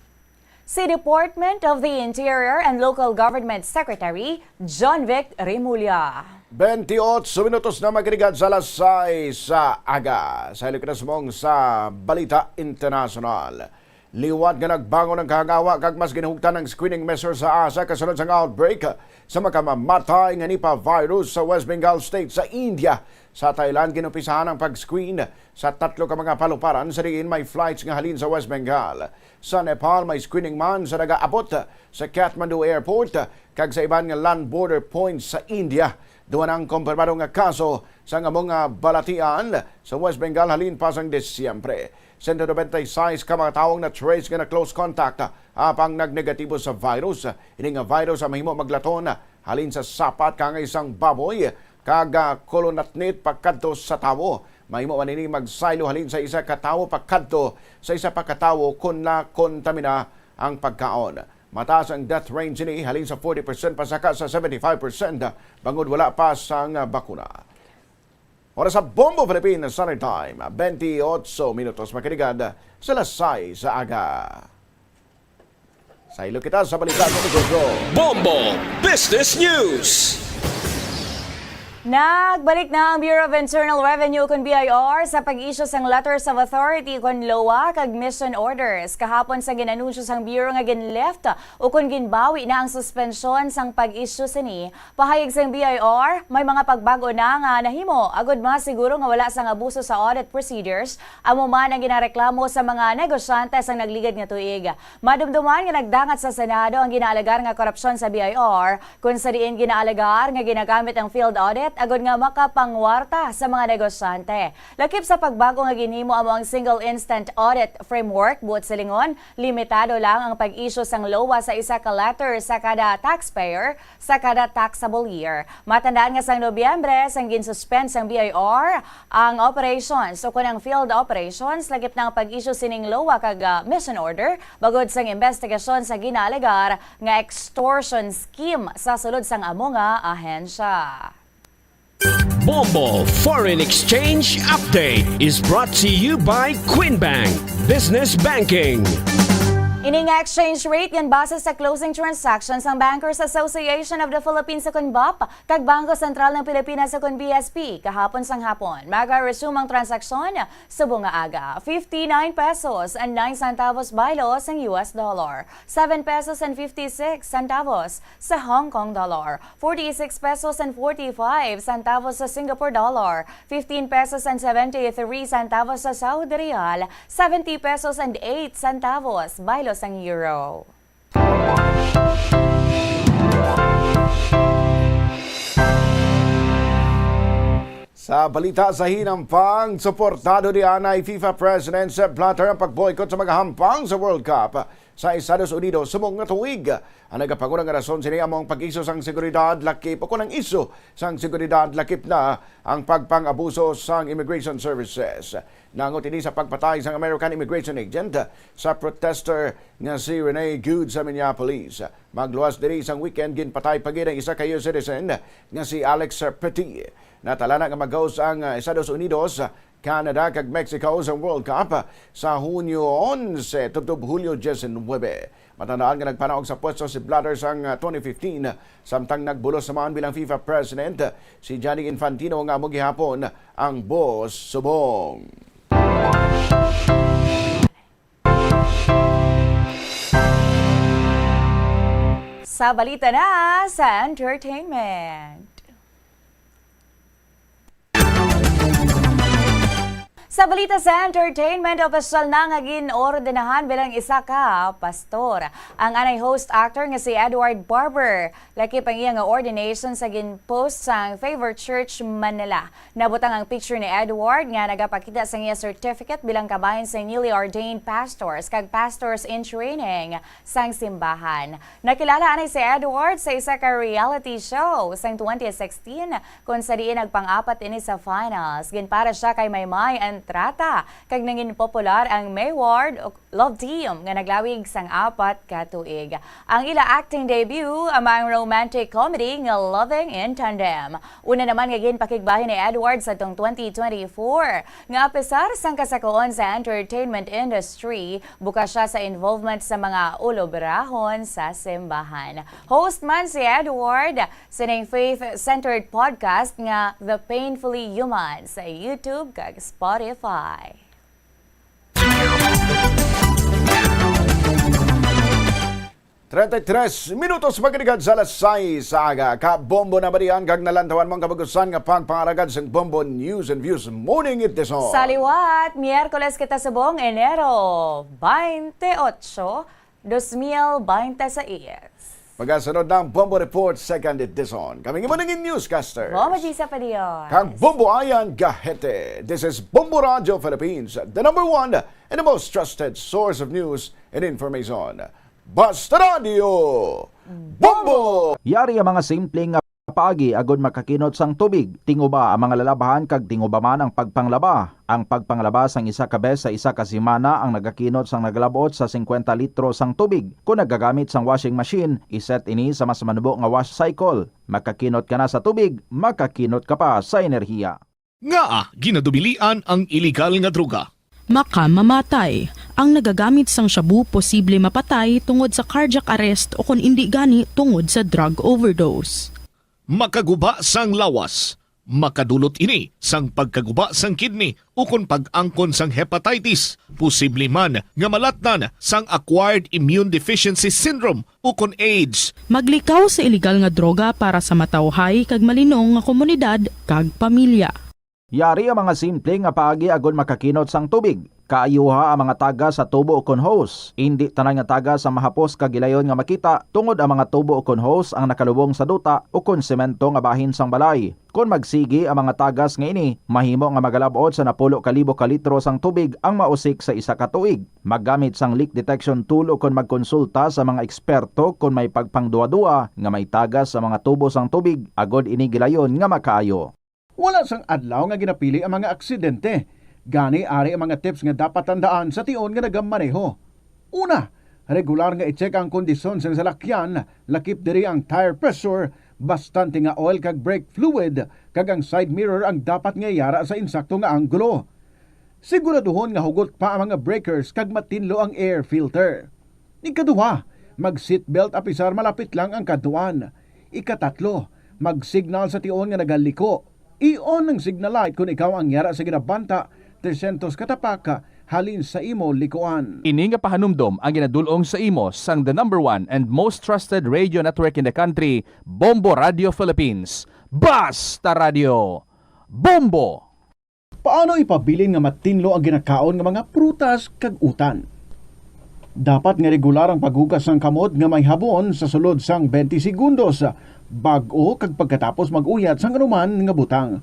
Si Department of the Interior and Local Government Secretary John Vic Remulla. Twenty-eight minutos na magligad sa alas sais sa aga. Sa Ilocanos mong sa balita internasyonal. Liwat nga nagbangon ang kahangawa kag mas ginhugtan ang screening measures sa ASA kasunod sang outbreak sa makamamatay nga Nipah virus sa West Bengal State sa India. Sa Thailand, ginumpisahan ang pag-screen sa tatlo ka mga paluparan sa diin may flights nga halin sa West Bengal. Sa Nepal, may screening man sa nagaabot sa Kathmandu Airport kag sa iban nga land border points sa India. Duha na ang kumpirmado nga kaso sang amo nga balatian sa West Bengal halin pa sang Disyembre. Sento nobenta y seis ka mga tawo ang na-trace nga na-close contact, apang nagnegatibo sa virus. Ini nga virus ang mahimo maglaton halin sa sapat kaangay sang baboy kag, ah, kolonatnit pakadto sa tawo. Mahimo man ini magsaylo halin sa isa ka tawo pakadto sa isa pa ka tawo kon nakontamina ang pagkaon. Mataas ang death range ini, halin sa forty percent pasaka sa seventy-five percent, bangod wala pa sang bakuna. Oras sa Bombo Philippines Standard Time, twenty-eight minutos, makiligad sa alas sais sa aga. Saylo kita sa balita sa negosyo. Bombo Business News. Nagbalik na ang Bureau of Internal Revenue, kon B I R, sa pag-issue sang letters of authority kon loa kag mission orders. Kahapon sang gin-anunsyo sang Bureau nga gin-lift ukon ginbawi na ang suspensyon sang pag-issue sini. Pahayag sang B I R, may mga pagbag-o na nga nahimo agud masiguro nga wala sang abuso sa audit procedures, amo man ang ginareklamo sa mga negosyante sang nagligad nga tuig. Madumduman nga nagdangat sa Senado ang ginaalegar nga korupsyon sa B I R, kung sa diin ginaalegar nga ginagamit ang field audit agud nga makapangwarta sa mga negosyante. Lakip sa pagbago nga ginhimo amo ang Single Instant Audit Framework, buot silingon, limitado lang ang pag-issue sang loa sa isa ka letter sa kada taxpayer sa kada taxable year. Matandaan nga sang Nobyembre, sang gin-suspend sang B I R ang operations o kun ang field operations, lakip na ang pag-issue sining loa kag, ah, mission order, bangod sang investigasyon sa ginaalegar nga extortion scheme sa sulod sang amo nga ahensya. Bombo Foreign Exchange Update is brought to you by Queen Bank Business Banking. Ini nga exchange rate yan base sa closing transactions sang Bankers Association of the Philippines, o kon bap, kag Bangko Sentral ng Pilipinas, o kon B S P, kahapon sang hapon. Maga-resume ang transaksyon subong nga aga. Fifty-nine pesos and nine centavos baylo sang U S dollar, seven pesos and fifty-six centavos sa Hong Kong dollar, forty-six pesos and forty-five centavos sa Singapore dollar, fifteen pesos and seventy-three centavos sa Saudi riyal, seventy pesos and eight centavos baylo sang euro. Sa balita sa hinampang, suportado ni anay FIFA President Sepp Blatter ang pag-boycott sa mga hampang sa World Cup sa Estados Unidos subong nga tuig. Ang nagapanguna nga rason sini amo ang pag-iso sang seguridad lakip, o kon ang iso sang seguridad lakip na ang pagpang-abuso sang immigration services. Nangot ini sa pagpatay sang American immigration agent sa protester nga si Rene Good sa Minneapolis. Magluwas diri sang weekend, ginpatay pa gid ang isa ka U S citizen nga si Alex Petit. Natalana nga mag-host ang, ah, Estados Unidos, Canada, kag Mexico sa World Cup sa Hunyo onse tubtob Hulyo diecinuebe. Matandaan nga nagpanaog sa pwesto si Blatter sang, ah, twenty fifteen, samtang nagbulos naman bilang FIFA President si Gianni Infantino, nga amo gihapon ang boss subong. Sa balita na sa entertainment. Sa balita sa entertainment, opisyal na nga gin-ordenahan bilang isa ka pastor ang anay host actor nga si Edward Barber. Lakip ang iya nga ordination sa gin-post sang Favor Church Manila. Nabutang ang picture ni Edward nga nagapakita sa iya certificate bilang kabahin sa newly ordained pastors kag pastors in training sang simbahan. Nakilala anay si Edward sa isa ka reality show sang twenty sixteen, kung sa diin nagpang-apat ini sa finals. Ginpara siya kay Maymay Entrata kag nangin popular ang Mayward Love Team nga naglawig sang apat ka tuig. Ang ila acting debut amo ang romantic comedy nga Loving in Tandem. Una naman nga ginpakigbahin ni Edward sa tong twenty twenty-four nga, apesar sang kasakoon sa entertainment industry, bukas siya sa involvement sa mga ulobrahon sa simbahan. Host man si Edward sining faith-centered podcast nga The Painfully Human sa YouTube kag Spotify. Treinta y tres minutos magligad sa alas sais sa aga. Kabombo, nabatian kag nalantawan mo ang kabug-usan nga pagpangalagad sang Bombo News and Views Morning Edition. Sa liwat, Miyerkules kita subong, Enero twenty-eight, dos mil twenty-six. Magasunod na ang Bombo Report Second Edition. Kami ang imo nangin newscaster, Bombo Gisa Padion. Kag Bombo Ayan Gahete. This is Bombo Radio Philippines, the number one and the most trusted source of news and information. Basta Radio Bombo! Yari ang mga simple nga paagi agud makakinot sang tubig. Tinguba ang mga lalabhan kag tinguba man ang pagpanglaba. Ang pagpanglaba sang isa ka bes sa isa ka semana ang nagakinot sang nagalab-ot sa singkwenta litro sang tubig. Kon nagagamit sang washing machine, iset ini sa mas manubo nga wash cycle. Makakinot ka na sa tubig, makakinot ka pa sa enerhiya. Ngaa ginadubilian ang iligal nga droga? Makamamatay. Ang nagagamit sang shabu posible mapatay tungod sa cardiac arrest o kon indi gani tungod sa drug overdose. Makaguba sang lawas. Makadulot ini sang pagkaguba sang kidney ukon pag-angkon sang hepatitis, posible man nga malatnan sang acquired immune deficiency syndrome ukon AIDS. Maglikaw sa iligal nga droga para sa matawhay kag malinong nga komunidad kag pamilya. Yari ang mga simple nga paagi agud makakinot sang tubig. Kaayuha ang mga tagas sa tubo ukon hose. Indi tanan nga tagas ang mahapos kag gilayon nga makita, tungod ang mga tubo ukon hose ang nakalubong sa duta ukon semento nga bahin sang balay. Kon magsigi ang mga tagas nga ini, mahimo nga magalab-ot sa napulo ka libo ka litro sang tubig ang mausik sa isa ka tuig. Maggamit sang leak detection tool ukon magkonsulta sa mga eksperto kon may pagpangduwa-duwa nga may tagas sa mga tubo sang tubig, agod ini gilayon nga makaayo. Wala sang adlaw nga ginapili ang mga aksidente. Gani, ari ang mga tips nga dapat tandaan sa tion nga nagamaneho. Una, regular nga i-check ang kondisyon sang salakyan, lakip diri ang tire pressure, bastante nga oil kag brake fluid, kag ang side mirror ang dapat nga yara sa insakto nga anggulo. Siguraduhon nga hugot pa ang mga breakers kag matinlo ang air filter. Ikaduha, mag-seatbelt apisar malapit lang ang kadtuan. Ikatatlo, mag-signal sa tion nga nagaliko. I-on ang signal light kon ikaw ang yara sa ginabanta trescientos ka tapak halin sa imo likuan. Ini nga pahanumdom ang ginadul-ong sa imo sang the number one and most trusted radio network in the country, Bombo Radio Philippines. Basta Radio! Bombo! Paano ipabilin nga matinlo ang ginakaon nga mga prutas kag utan? Dapat nga regular ang paghugas sang kamot nga may habon sa sulod sang twenty segundos, bag-o kag pagkatapos mag-uyat sang anuman nga butang.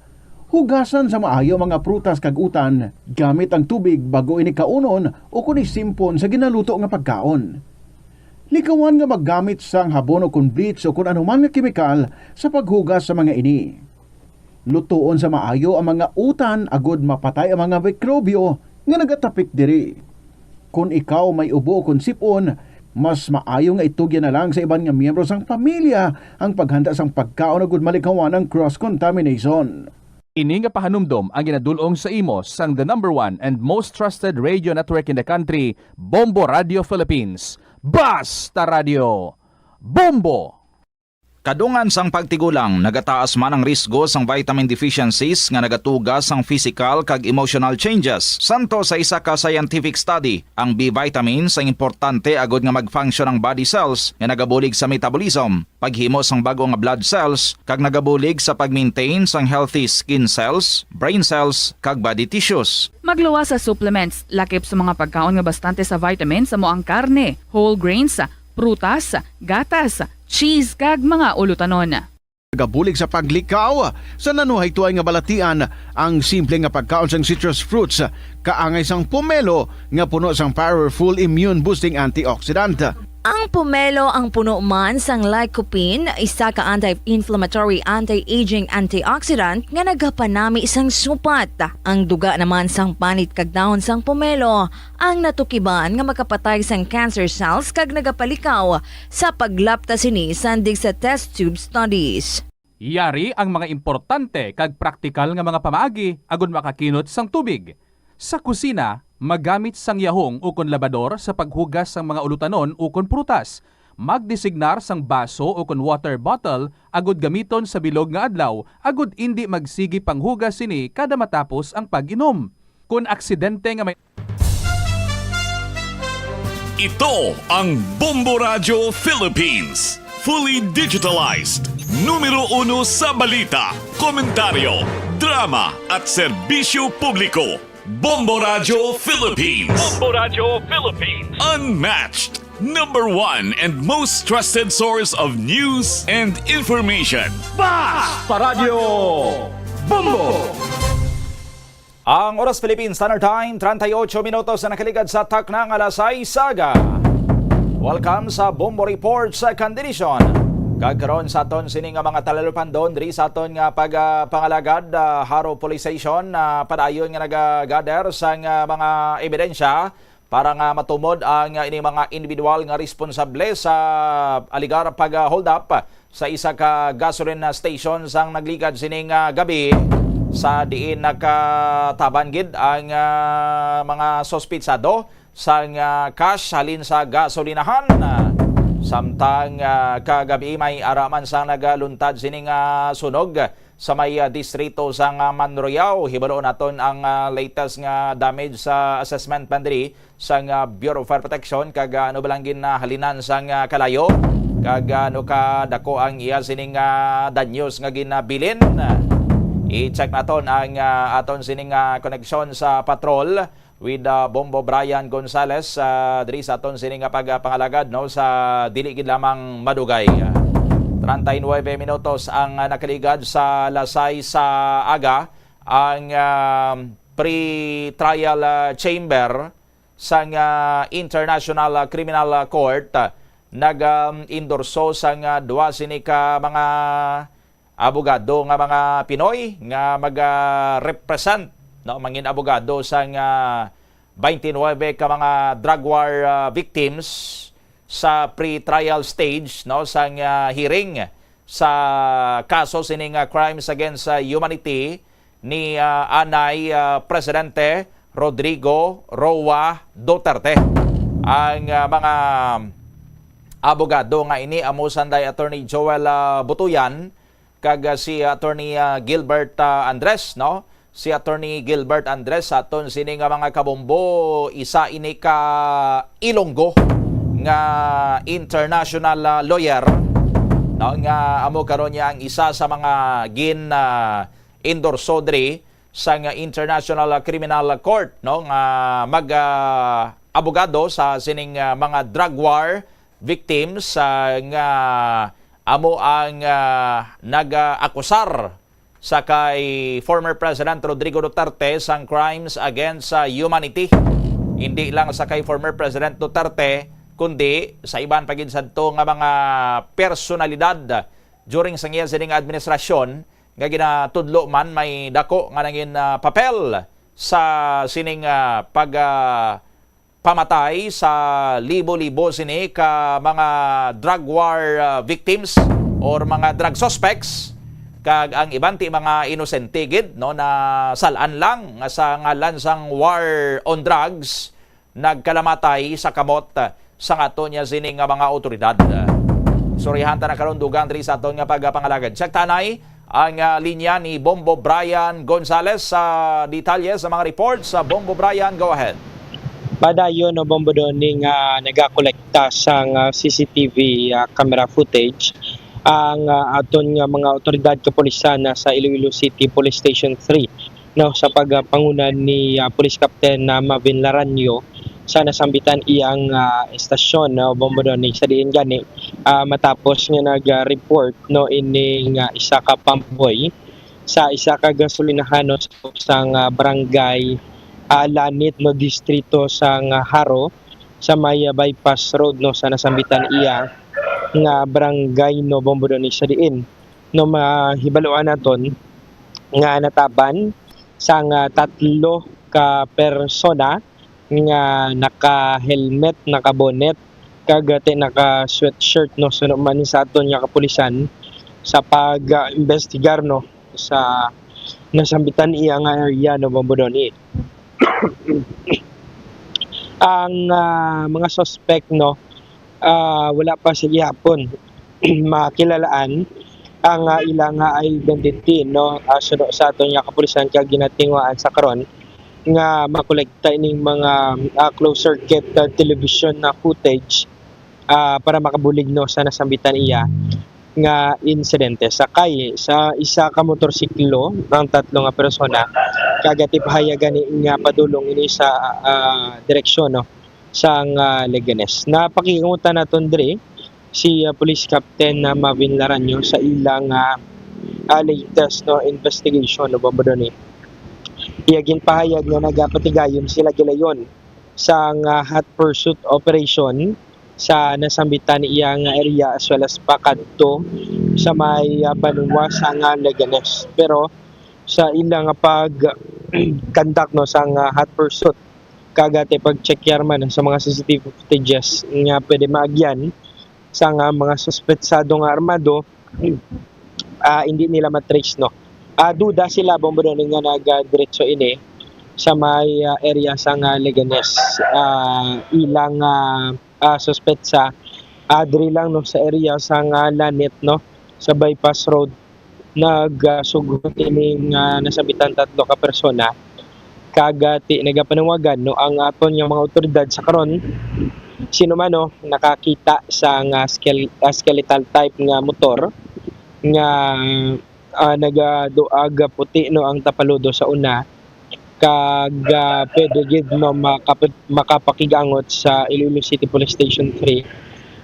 Hugasan sa maayo ang mga prutas kag utan gamit ang tubig bag-o ini kaunon ukon isimpon sa ginaluto nga pagkaon. Likawan nga maggamit sang habon ukon bleach ukon anuman nga kemikal sa paghugas sa mga ini. Lutoon sa maayo ang mga utan agod mapatay ang mga mikrobyo nga nagatapik diri. Kon ikaw may ubo kon sip-on, mas maayo nga itugyan na lang sa iban nga miyembro sang pamilya ang paghanda sang pagkaon agud malikawan ang cross contamination. Ini nga pahanumdom ang ginadul-ong sa imo sang the number one and most trusted radio network in the country, Bombo Radio Philippines. Basta Radio! Bombo! Kadungan sang pagtigulang, nagataas man ang risgo sang vitamin deficiencies nga nagatuga sang physical kag emotional changes. Santo sa isa ka scientific study, ang B vitamins ang importante agud nga mag-function ang body cells nga nagabulig sa metabolism, paghimo sang bag-o nga blood cells, kag nagabulig sa pag-maintain sang healthy skin cells, brain cells, kag body tissues. Magluwas sa supplements, lakip sa mga pagkaon nga bastante sa vitamins, amo ang karne, whole grains, prutas, gatas, cheese, kag mga ulutanon. Nagabulig sa paglikaw sa nanuhay tuay nga balatian ang simple nga pagkaon sang citrus fruits, kaangay sang pomelo nga puno sang powerful immune boosting antioxidant. Ang pomelo ang puno man sang lycopene, isa ka anti-inflammatory, anti-aging antioxidant nga nagapanami sang supat. Ang duga naman sang panit kag dahon sang pomelo ang natukiban nga makapatay sang cancer cells kag nagapalikaw sa paglapta sini sandig sa test tube studies. Yari ang mga importante kag praktikal nga mga pamaagi agud makakinot sang tubig. Sa kusina, magamit sang yahong ukon labador sa paghugas sang mga ulutanon ukon prutas. Magdesignar sang baso ukon water bottle agud gamiton sa bilog nga adlaw agud indi magsigi panghugas sini kada matapos ang pag-inom. Kon aksidente nga may Ito ang Bombo Radyo Philippines. Fully digitalized. Numero uno sa balita, komentaryo, drama, at serbisyo publiko. Bombo Radyo Philippines. Bombo Radyo Philippines. Unmatched. Number one and most trusted source of news and information. Basta Radyo Bombo! Ang oras, Philippine Standard Time, treinta y ocho minutos na nakaligad sa takna nga alas sais sa aga. Welcome sa Bombo Report sa Kandidisyon. Kag karon sa aton sini nga mga talalupandon diri sa aton nga pag, ah, pangalagad, ah, Jaro Police Station, ah, padayon nga naga-gather sang, ah, mga ebidensya para nga matumod ang, ah, ini mga individual nga responsable sa alegar pag, ah, hold up sa isa ka gasoline station sang nagligad sining, ah, gabi, sa diin nakataban gid ang, ah, mga suspitsado sang, ah, cash halin sa gasolinahan. Samtang, ah, kagabi may ara man sang nagaluntad sining, ah, sunog sa may, ah, distrito sang, ah, Manroyao. Hibaloon naton ang, ah, latest nga damage sa assessment man diri sang, ah, Bureau of Fire Protection kag, ah, ano ba lang ginahalinan sang, ah, kalayo kag, ah, ano ka dako ang iya sining, ah, danyos nga ginabilin. I-check naton ang, ah, aton sining, ah, koneksyon sa patrol with, ah, Bombo Brian Gonzales, ah, diri sa aton sining nga pagpangalagad, no, sa dili gid lamang madugay. Treinta y nueve minutos ang, ah, nakaligad sa alas sais sa aga ang, ah, pre-trial, ah, chamber sang, ah, International, ah, Criminal, ah, Court, ah, nag, um, endorso sang, ah, duha sini ka mga abogado nga mga Pinoy nga mag, ah, represent, no, mangin abogado sang, ah, twenty-nine ka mga drug war, ah, victims sa pre-trial stage, no, sang, ah, hearing sa kaso sining, ah, crimes against, ah, humanity ni, ah, anay, ah, Presidente Rodrigo Roa Duterte. Ang, ah, mga abogado nga ini amo sanday Attorney Joel, ah, Butuyan kag, ah, si Attorney, ah, Gilbert, ah, Andres, no? Si Attorney Gilbert Andres, sa aton sini nga mga kabombo, isa ini ka Ilonggo nga international, ah, lawyer, no? Nga amo karon niya ang isa sa mga gin, ah, endorso diri sang International Criminal Court, no, nga mag, ah, abogado sa sining, ah, mga drug war victims, ah, nga amo ang, ah, nag-akusar sa kay former President Rodrigo Duterte sang crimes against sa humanity. Hindi lang sa kay former President Duterte, kundi sa iban pa gid sadto nga mga personalidad during sa iya sining administrasyon nga ginatudlo man may dako nga nangin, ah, papel sa sining, ah, pag, ah, pamatay sa libo-libo sini ka mga drug war, ah, victims or mga drug suspects, kag ang iban ti mga inosente gid, no, na salan lang nga sa ngalan sang war on drugs, nagkalamatay sa kamot sang ato niya sini nga mga awtoridad. Istoryahan ta na karon dugang diri sa aton nga pagpangalagad. Check tanay ang, ah, linya ni Bombo Brian Gonzales sa detalye sa mga reports. Sa Bombo Brian, go ahead. Padayon, no, Bombo Donny, nga nagakolekta sang, ah, C C T V, ah, camera footage ang, ah, aton nga mga awtoridad kapulisan na sa Iloilo City Police Station three, no, sa pagpanguna ni, ah, Police Captain, ah, Mavin Laranyo sa nasambitan iyang, ah, estasyon, no, Bombo Donny, sa diin gani, ah, matapos nga nag-report, no, ini nga isa ka pump boy sa isa ka gasolinahan, no, sa, sa, ah, barangay, ah, Lanit, no, distrito sa, ah, Jaro, sa may, ah, bypass road, no, sa nasambitan iya nga barangay, no, Bombo Donny, sa diin, no, mahibaluan naton nga nataban sang, ah, tatlo ka persona nga naka-helmet, naka-bonnet, kag, ah, ti-, naka-sweatshirt, no, suno man sa aton nga kapulisan sa pag, ah, imbestigar, no, sa nasambitan iya nga area, no, Bombo Donny. Ang, ah, mga suspect, no, ah, wala pa sa gihapon makilalaan ang, ah, ila nga identity, no, ah, suno sa aton nga kapulisan kag ginatinguhaan sa karon nga makolekta ining mga, ah, closed circuit, ah, television na footage, ah, para makabulig, no, sa nasambitan iya nga insidente. Sakay sa isa ka motorsiklo ang tatlo nga persona, kag ti pahayag gani nga padulong ini sa, ah, direksyon, no, sang, ah, Leganes. Napakiangutan naton diri si, ah, Police Captain, ah, Mavin Laranyo sa ilang, ah, ah, latest, no, investigation, no, Bombo Donny. Iya ginpahayag nga nagapatigayon sila gilayon sang, ah, hot pursuit operation sa nasambitan iya nga area, as well as pakadto sa may, ah, banwa sa nga Leganes. Pero sa ila nga pag conduct, no, sang, ah, hot pursuit, kag ti pag-check man sa mga C C T V footages nga pwede maagyan sa nga mga suspetsado nga armado, ah, hindi nila matrace, no. Ah, duda sila, Bombo Donny, nga nagadiretso ini sa may, ah, area sa nga Leganes. Ah, ilang, ah, ah, suspetsa, ah, diri lang, no, sa area sa nga Lanit, no, sa bypass road, nagsugot ining, ah, nasabitan tatlo ka persona. Kag, ah, ti-, nagapanawagan, no, ang aton nga mga awtoridad sa karon, sino man, no, nakakita sa nga skel-, ah, skeletal type nga motor nga, ah, nagaduag puti, no, ang tapaludo sa una, kag, ah, pwede gid, no, makapit-, makapakigangot sa Iloilo City Police Station three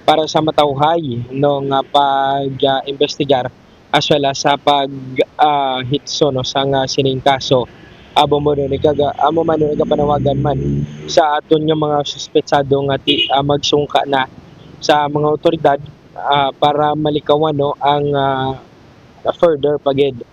para sa matawhay, no, nga pag, ah, imbestigar as well as sa pag, ah, hitso, no, sa nga sining kaso. Amo man, no, ni kag, ah, amo man, no, nagapanawagan man sa aton nga mga suspetsado nga ti-, ah, magsungka na sa mga awtoridad, ah, para malikawan, no, ang, ah, further pa gid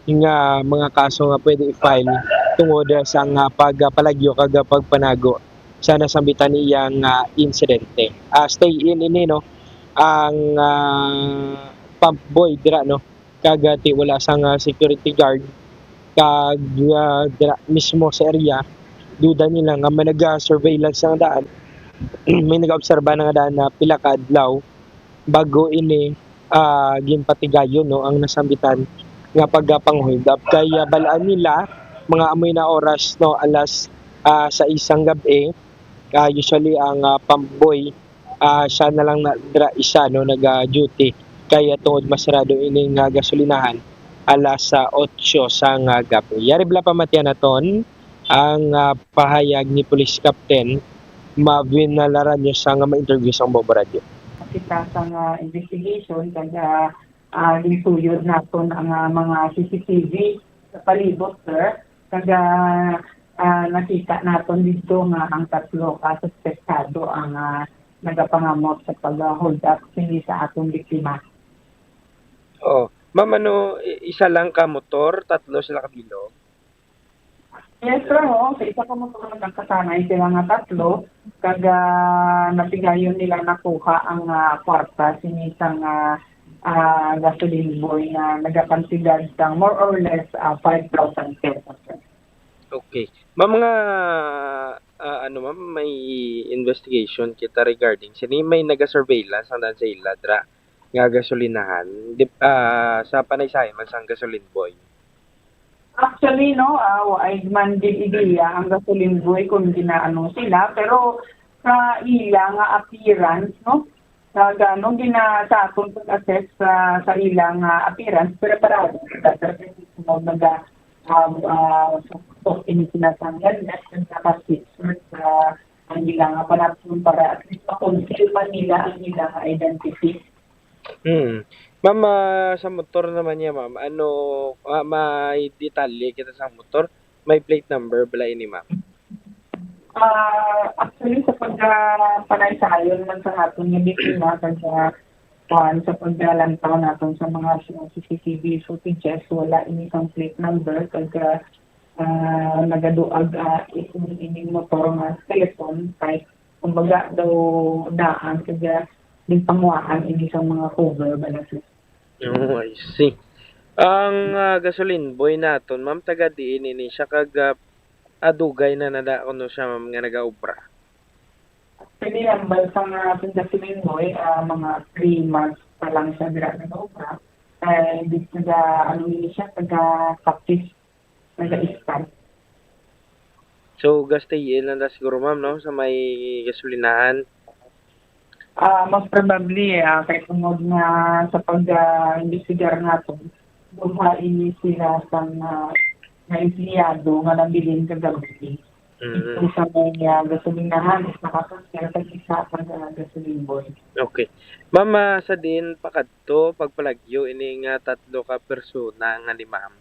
nga mga kaso nga pwede i-file tungod sa nga pagpalagyo kag pagpanago sa nasambitan niya nga insidente. Ah, stay in ini, no, ang, ah, pump boy dira, no, kag, ah, ti wala sang, ah, security guard, kag, ah, dira mismo sa area, duda nila nga may naga-surveillance ang daan. May nag-obserba na nga daan na pila ka adlaw bago ini, ah, ginpatigayon, no, ang nasambitan nga pagpang-hold up. Kay, ah, balaan nila, mga amoy na oras, no, alas, ah, sais sang gab-i, ah, usually ang, ah, pump boy, ah, siya na lang na dira isa, no, naga-duty. Kay, ah, tungod masarado ini nga gasolinahan, alas, ah, otso sang, ah, gab-i. Yari bala pamatian naton ang, ah, pahayag ni Police Captain Mavin Laranyosa nga ma-interview sang Bombo Radio. Kita sa nga investigation, kag, ah, ah, ginsuyod naton ang, ah, mga C C T V sa palibot, sir. Kag, ah, ah, nakita naton didto nga ang tatlo ka suspektado ang, ah, nagapangamot sa pag-hold up sini sa aton biktima. Oh, ma'am, ano, i-, isa lang ka motor, tatlo sila ka bilog? Yes, sir, oo. Sa isa ka motor, nagkasanay sila nga tatlo. Kag, ah, natigayon nila nakuha ang, ah, kwarta sini sang, ah, ah, gasoline boy nga nagakantidad sang more or less, ah, five thousand pesos, sir. Okay. Ma'am, nga, ah, ano, ma'am, may investigation kita regarding sini, may naga-surveillance ang daan sa ila dira nga gasolinahan, di, ah, sa panaysayan man sang gasoline boy. Actually, no, ah, wa ay man gid ideya ang gasoline boy kung ginaano sila, pero sa ila nga appearance, no, sa gano gina-, sa aton pag-assess sa, sa ila nga appearance, preparado sila, pero kung naga, ah, ah, sa, sa ini sinasanglan, nagkaka-picture sa ang ila nga panapon para at least ma-confirm man nila ang ila nga identity. Hmm. Ma'am, ah, sa motor naman niya, ma'am, ano, ah, may detalye kita sa motor? May plate number bala ini, ma'am? Ah, actually, sa pagka-, panaysayon man sa aton nga biktima, kag sa, kuwan, sa pagkalantaw naton sa mga C C T V footages, wala ini sang plate number, kag, ah, nagaduag, ah, ining, ining motor nga skeleton type. Kumbaga, daw daan, kag, ah, ginpanguhaan ini sang mga cover bala, sir. Oh, I see. Ang, ah, gasoline boy naton, ma'am, taga diin ini siya, kag, ah, ah, dugay na na da kuno siya, ma'am, nga nagaobra? Pwede lang ba sa nga aton gasoline boy, ah, mga three months pa lang siya dira nagaobra. Kay di taga, ano, ini siya, taga Capiz, taga Istan. So, gastay lang ta siguro, ma'am, no, sa may gasolinahan. Ah, most probably, ah, kay tungod nga sa pag, ah, imbestigar naton, duha ini sila sang, ah, nga empleyado nga nabilin kagabi. Mm. Ito sa may, ah, gasolinahan, is nakapasya sa isa pag, ah, gasoline boy. Okay. Ma'am, ah, sa diin pa kadto pagpalagyo ini nga tatlo ka persona nga ni ma'am?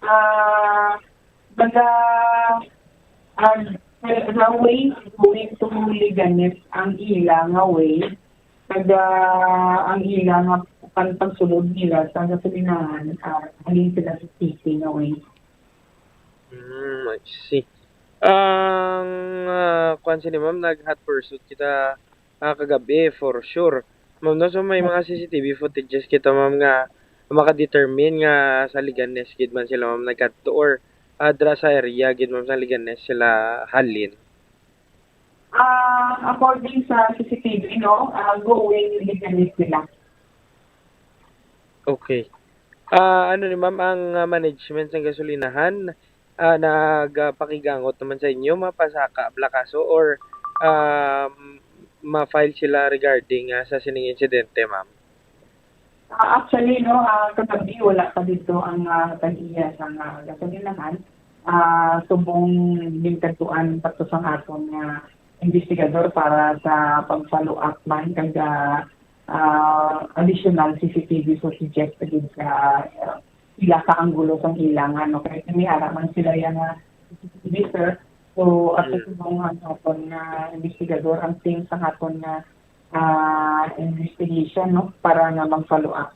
Ah, baga, ah, sa way going to Leganes ang ila nga way, kag, ah, ang ila nga pan-, pagsulod nila sa gasolinahan, ah, halin sila sa city nga way. Hmm, I see. Ang, ah, kuwan sini, ma'am, nag-hot pursuit kita, ah, kagabi, for sure. Ma'am, no, so may mga C C T V footages kita, ma'am, nga maka-determine nga sa Leganes gid man sila, ma'am, nagkadto, or, ah, dira sa area gid, ma'am, sa Leganes sila halin? Ah, according sa C C T V, no, ah, going Leganes sila. Okay. Ah, ano ni ma'am, ang, ah, management sang gasolinahan, ah, nagapakigangot naman sa inyo, mapasaka bala kaso, or, um, ma-file sila regarding, ah, sa sining insidente, ma'am? Ah, actually, no, ah, kagabi wala pa dito ang, ah, tag-iya sa, ah, gasolinahan. Ah, subong ginkadtuan pa to sang aton nga investigador para sa pag-follow up man kag, ah, ah, additional C C T V footage pa gid sa, ah, ila ka anggulo sang ila nga, no, kay kami ara man sila yang, ah, C C T V, sir. So, ato Mm. subong ang aton nga investigador, ang team sa aton nga, ah, investigation, no, para nga mag-follow up.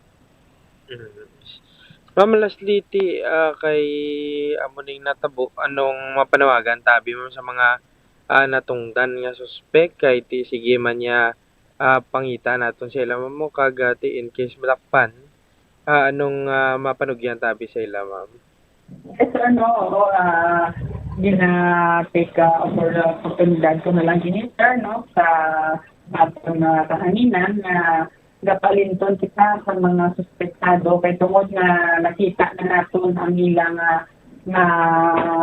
Mm. Ma'am, lastly, ti, ah, kay amo ning natabo, anong mapanawagan tabi, ma'am, sa mga, ah, natungdan nga suspek, kay ti sige man niya, ah, pangita naton sa ila, ma'am, mo, kag, ah, ti in case madakpan, ah, anong, ah, mapanugyan tabi sa ila, ma'am? Yes, sir, no, oo, ah, Gina-take, ah, opor-, oportunidad ko na lang ini, sir, no, sa aton nga kahanginan nga gapalinton kita sa mga suspetsado kay tungod nga nakita na naton ang ilang, ah, nga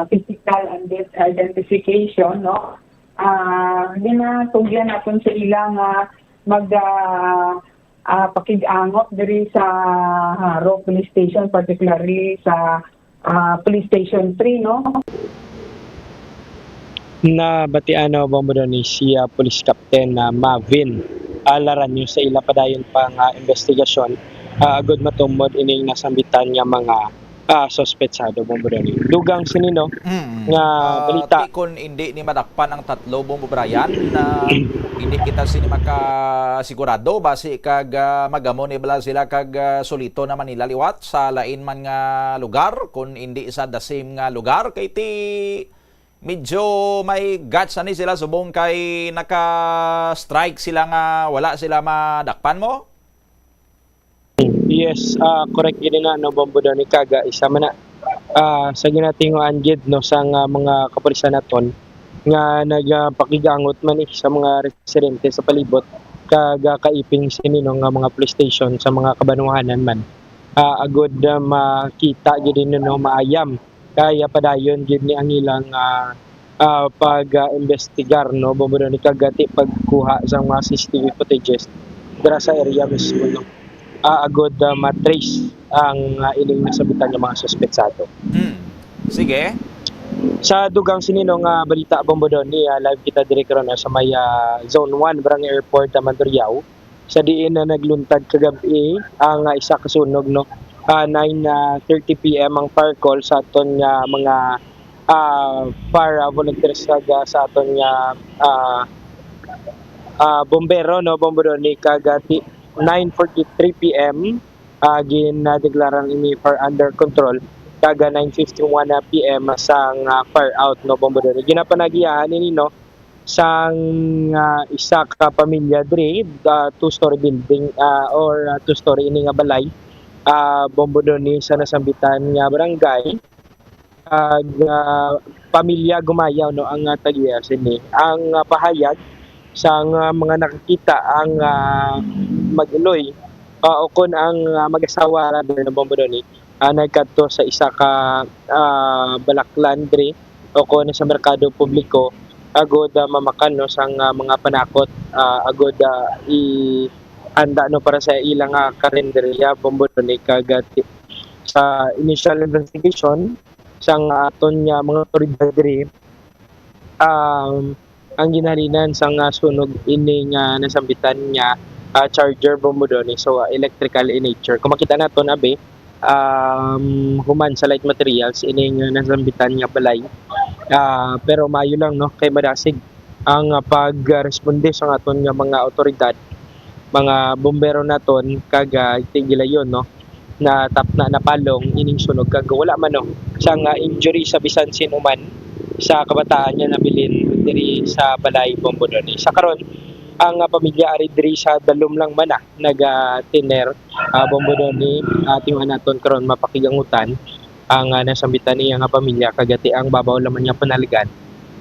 physical and identification, no? Ah, ginatugyan naton sa ila nga mag, ah, ah, pakig-angot diri sa Jaro Police Station, particularly sa, ah, Police Station three, no? Nabatian na, Bombo Donny, si, ah, Police Captain, ah, Mavin, ah, Laranyo sa ila padayon pa nga investigasyon, ah, agud matumod ining nasambitan nga mga, ah, suspetsado, Bombo Donny. Dugang sini, no, Mm. nga Ah, balita. Ti kon hindi ni madakpan ang tatlo, Bombo Brian, na hindi kita sini makasigurado, basi kag, ah, magamo ni bala sila kag, ah, sulito na Manila liwat sa lain man nga lugar, kon hindi sa the same nga lugar, kay ti medyo may guts ani sila subong kay naka-strike sila nga wala sila madakpan mo? Yes, ah, correct gid na, no, Bombo Donny, kag, ah, isa man na, ah, sa ginatinguhan gid, no, sang, ah, mga kapulisan naton nga nagapakig-angot man, eh, sa mga residente sa palibot kag, ah, kaiping sini, no, nga mga police station sa mga kabanwahanan man. Ah, agud, ah, makita gid, no, no, maayam kaya padayon gid ni ang ilang, ah, ah, pag, ah, imbestigar, no, Bombo Donny, kag ti pagkuha sa mga C C T V footages dira sa area mismo, no. Ah, agud, ah, matrace ang, ah, ining nasabitan nga mga suspetsado. Hmm. Sige. Sa dugang sini, no, nga balita, Bombo Donny, ah, live kita diri karon, ah, sa may, ah, Zone one, Barangay Airport, ah, Mandurriao. Sa diin na nagluntad kagab-i ang, ah, isa ka sunog, no? Ah, nine thirty P M ang fire call sa aton nga mga, ah, fire, ah, volunteers kag, ah, sa aton nga, ah, ah, bombero, no, Bombo Donny, kag, ah, ti-, nine forty-three P M, ah, ginadeklaran ini fire under control, kag, ah, nine fifty-one P M sang, ah, fire out, no, Bombo Donny. Ginapanagiahan ini, no, sang, ah, isa ka pamilya diri, ah, two-story building, ah, or, ah, two-story ini nga balay, ah, Bombo Donny, sa nasambitan nga barangay. Ag, ah, pamilya Gumayaw, no, ang, ah, tag-iya sini. Ang, ah, pahayag sang, ah, mga nakakita ang, ah, mag-iloy, ah, o kon ang, ah, mag-asawa rather, no, Bombo Donny, ah, nagkadto sa isa ka, ah, balaklan diri o kon sa merkado publiko agud, ah, mamakan, no, sang, ah, mga panakot, ah, agud, ah, ihanda, no, para sa ilang, ah, karinderya, Bombo Donny, kag, ah, ti-, sa initial investigation sang aton nga mga otoridad diri, um, ang ginhalinan sang, ah, sunog ini nga nasambitan nga, ah, charger, Bombo Donny. So, ah, electrical in nature. Kung makita naton, abi, um, human sa light materials ini nga nasambitan nga balay. Ah, pero maayo lang, no, kay madasig ang, ah, pagresponde sang aton nga mga awtoridad, mga bombero naton, kag, ah, ti gilayon, no, natapna, napalong ining sunog kag wala man, no, sang, ah, injury sa bisan sino man sa kabataan nga nabilin diri sa balay, Bombo Donny. Sa karon, ang, ah, pamilya ari diri sa dalom lang man na nagatiner, ah, Bombo Donny, ah, tinuan naton karon mapakigangutan ang, ah, nasambitan niya nga pamilya, kag ti ang babaw lamang nga panaligan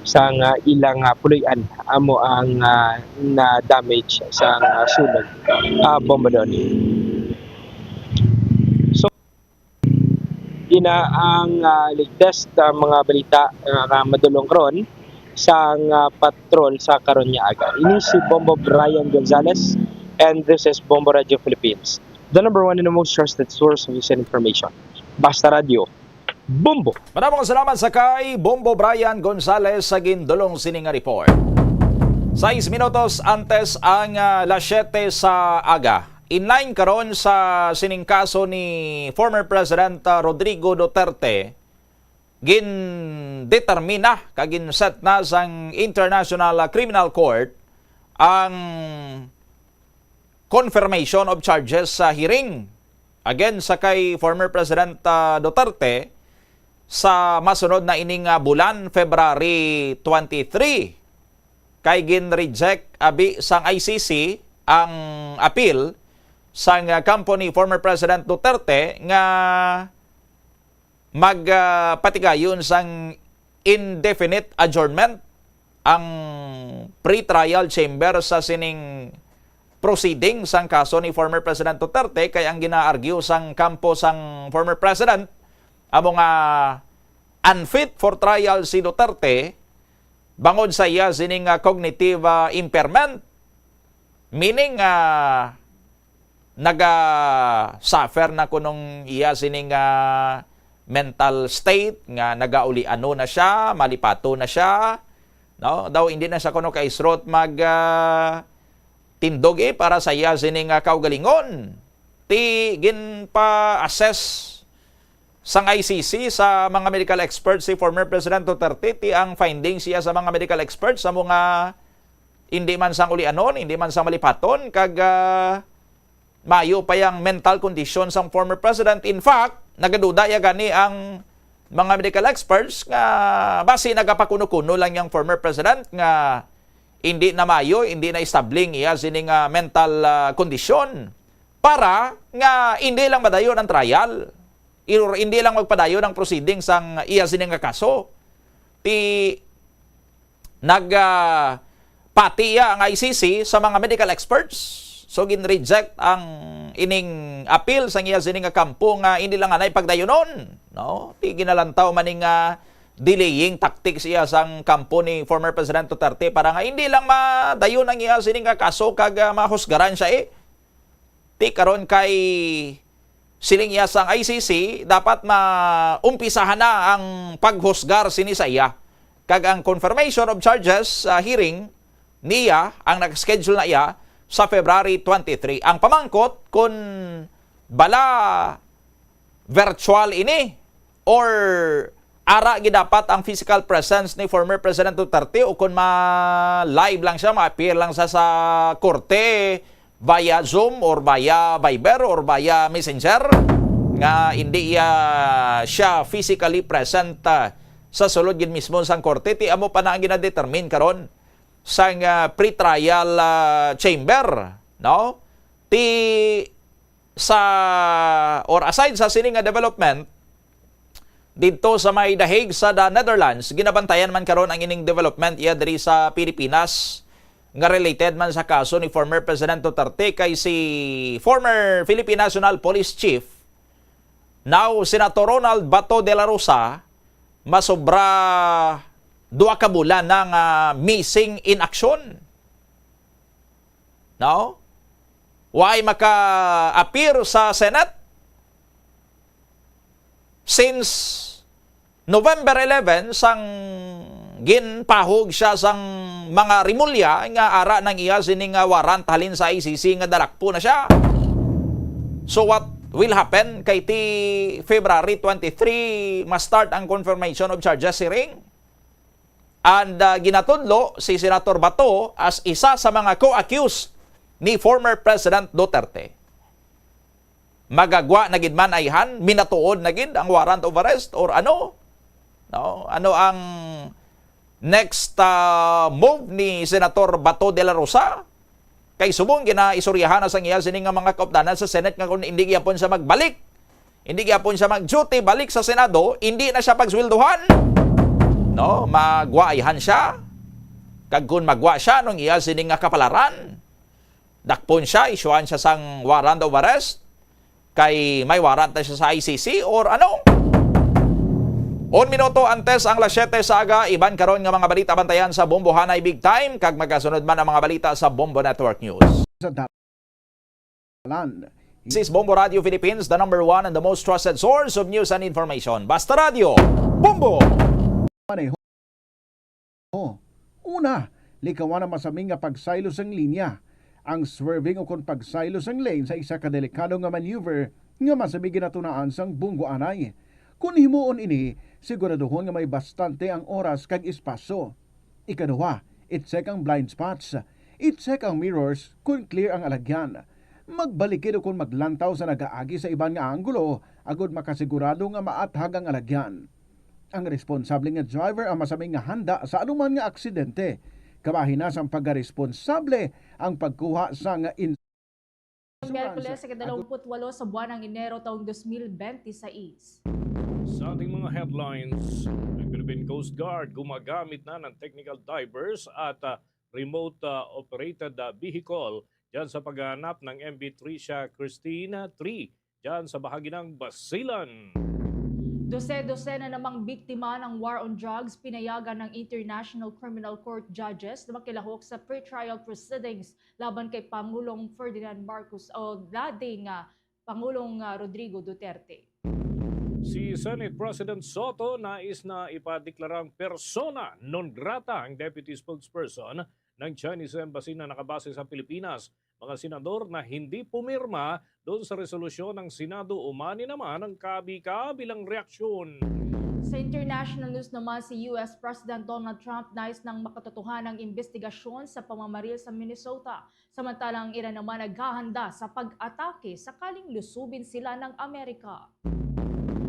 sang, ah, ilang, ah, puloy-an amo ang, ah, na-damage sang, ah, sunog, ah, Bombo Donny. So, ina ang, ah, latest, ah, mga balita, ah, nga madulong karon sang, ah, patrol sa karon nga aga. Ini si Bombo Brian Gonzalez, and this is Bombo Radio Philippines, the number one and the most trusted source of news and information. Basta Radio, Bombo! Madamong salamat sa kay Bombo Brian Gonzalez sa gindulong sini nga report. Sais minutos antes ang, ah, las siyete sa aga. In line karon sa sining kaso ni former President, ah, Rodrigo Duterte, gindetermina kag ginset na sang International Criminal Court ang confirmation of charges sa hearing against sa kay former President, ah, Duterte sa masunod na ining, ah, bulan, February twenty-three. Kay gin-reject abi sang I C C ang appeal sang, ah, kampo ni former President Duterte nga mag, ah, patigayon sang indefinite adjournment ang pre-trial chamber sa sining proceeding sang kaso ni former President Duterte, kay ang gina-argue sang kampo sang former president amo nga unfit for trial si Duterte bangod sa iya sining, ah, cognitive, ah, impairment, meaning, ah, naga-suffer na kunong iya sining, ah, mental state nga nagauliano na siya, malipato na siya, no? Daw hindi na siya kuno kaisrot mag, ah, tindog, eh, para sa iya sini nga kaugalingon. Ti ginpa-assess sang I C C sa mga medical experts si former President Duterte, ti ang findings siya sa mga medical experts sa mga hindi man sang ulianon, hindi man sang malipaton, kag, ah, maayo pa yang mental condition sang former president. In fact, nagaduda ya gani ang mga medical experts nga basi nagapakuno-kuno lang yang former president nga hindi na maayo, hindi na establing iya sini nga mental, ah, kondisyon para nga hindi lang madayon ang trial, or hindi lang magpadayon ang proceeding sang iya sini nga kaso. Ti nag, ah, pati iya ang I C C sa mga medical experts. So, gin-reject ang ining appeal sang iya sini nga kampo nga hindi lang anay pagdayunon, no? Ti ginalantaw man ni nga delaying tactics iya sang kampo ni former President Duterte para nga hindi lang madayon ang iya sini nga kaso kag, ah, mahusgaran siya, eh. Ti karon kay siling iya sang I C C, dapat maumpisahan na ang paghusgar sini sa iya. Kag ang confirmation of charges, ah, hearing niya ang nag-schedule na iya sa February twenty-three. Ang pamangkot, kun bala virtual ini or ara gid dapat ang physical presence ni former President Duterte, o kun ma-live lang siya, ma-appear lang siya sa korte via Zoom or via Viber or via Messenger, nga hindi iya siya physically present, ah, sa sulod gid mismo sang korte, ti amo pa na ang ginadetermine karon sang, ah, pretrial, ah, chamber, no? Ti sa, or aside sa sini nga development, didto sa may The Hague sa The Netherlands, ginabantayan man karon ang ining development iya diri sa Pilipinas nga related man sa kaso ni former President Duterte, kay si former Philippine National Police Chief, now Senator Ronald Bato de la Rosa, masobra duha ka bulan na nga missing in action. No? Way maka-appear sa Senate since November eleven, sang ginpahog siya sang mga rimulya nga ara nang iya sini nga warrant halin sa I C C nga dalakpo na siya. So what will happen kay ti February twenty-three ma-start ang confirmation of charges hearing? And, ah, ginatudlo si Senator Bato as isa sa mga co-accused ni former President Duterte. Magagwa na gid man ayhan, minatuod na gid ang warrant of arrest or ano? No? Ano ang next, ah, move ni Senator Bato de la Rosa? Kay subong ginaisuryahan na sang iya sini nga mga kaupdanan sa Senate nga kung hindi gyapon siya magbalik, hindi gyapon siya mag-duty balik sa Senado, hindi na siya pagsweldohan. No, magwa ayhan siya. Kag kung magwa siya nung iya sini nga kapalaran, dakpon siya, isyuhan siya sang warrant of arrest, kay may warrant na siya sa I C C or ano. Un minuto antes ang las siyete sa aga, iban karon nga mga balita bantayan sa Bombo Hanay Big Time, kag magasunod man ang mga balita sa Bombo Network News. Sa dalan. This is Bombo Radio Philippines, the number one and the most trusted source of news and information. Basta Radio, Bombo! Maneho. Una, likawan ang masami nga pagsaylo sang linya. Ang swerving ukon pagsaylo sang lane sa isa ka delikado nga maneuver nga masami ginatunaan sang Bombo Hanay. Kon himuon ini, siguraduhon nga may bastante ang oras kag espasyo. Ikaduha, i-check ang blind spots. I-check ang mirrors kon clear ang alagyan. Magbalikid ukon maglantaw sa nagaagi sa iban nga anggulo agod makasigurado nga maathag ang alagyan. Ang responsable nga driver ang masami nga handa sa anuman nga aksidente. Kabahin na sang pagkaresponsable ang pagkuha sang ins- Miyerkules, sa ikadalawamput-walo sa buwan ng Enero taong dos mil bente seis. Sa ating mga headlines, ang Philippine Coast Guard gumagamit na ng technical divers at, ah, remote, ah, operated, ah, vehicle dyan sa paghahanap ng M V Tricia Christine three dyan sa bahagi ng Basilan. Dose-dose na namang biktima ng war on drugs pinayagan ng International Criminal Court judges na makilahok sa pretrial proceedings laban kay Pangulong Ferdinand Marcos o dating, ah, Pangulong, ah, Rodrigo Duterte. Si Senate President Sotto nais na ipadeklarang persona non grata ang deputy spokesperson ng Chinese Embassy na nakabase sa Pilipinas. Mga senador na hindi pumirma doon sa resolusyon ng Senado, umani naman ang kabi-kabilang reaksyon. Sa international news naman, si U S President Donald Trump nais ng makatotohanan ang investigasyon sa pamamaril sa Minnesota. Samantala, ang Iran naman naghahanda sa pag-atake sakaling lusubin sila ng Amerika.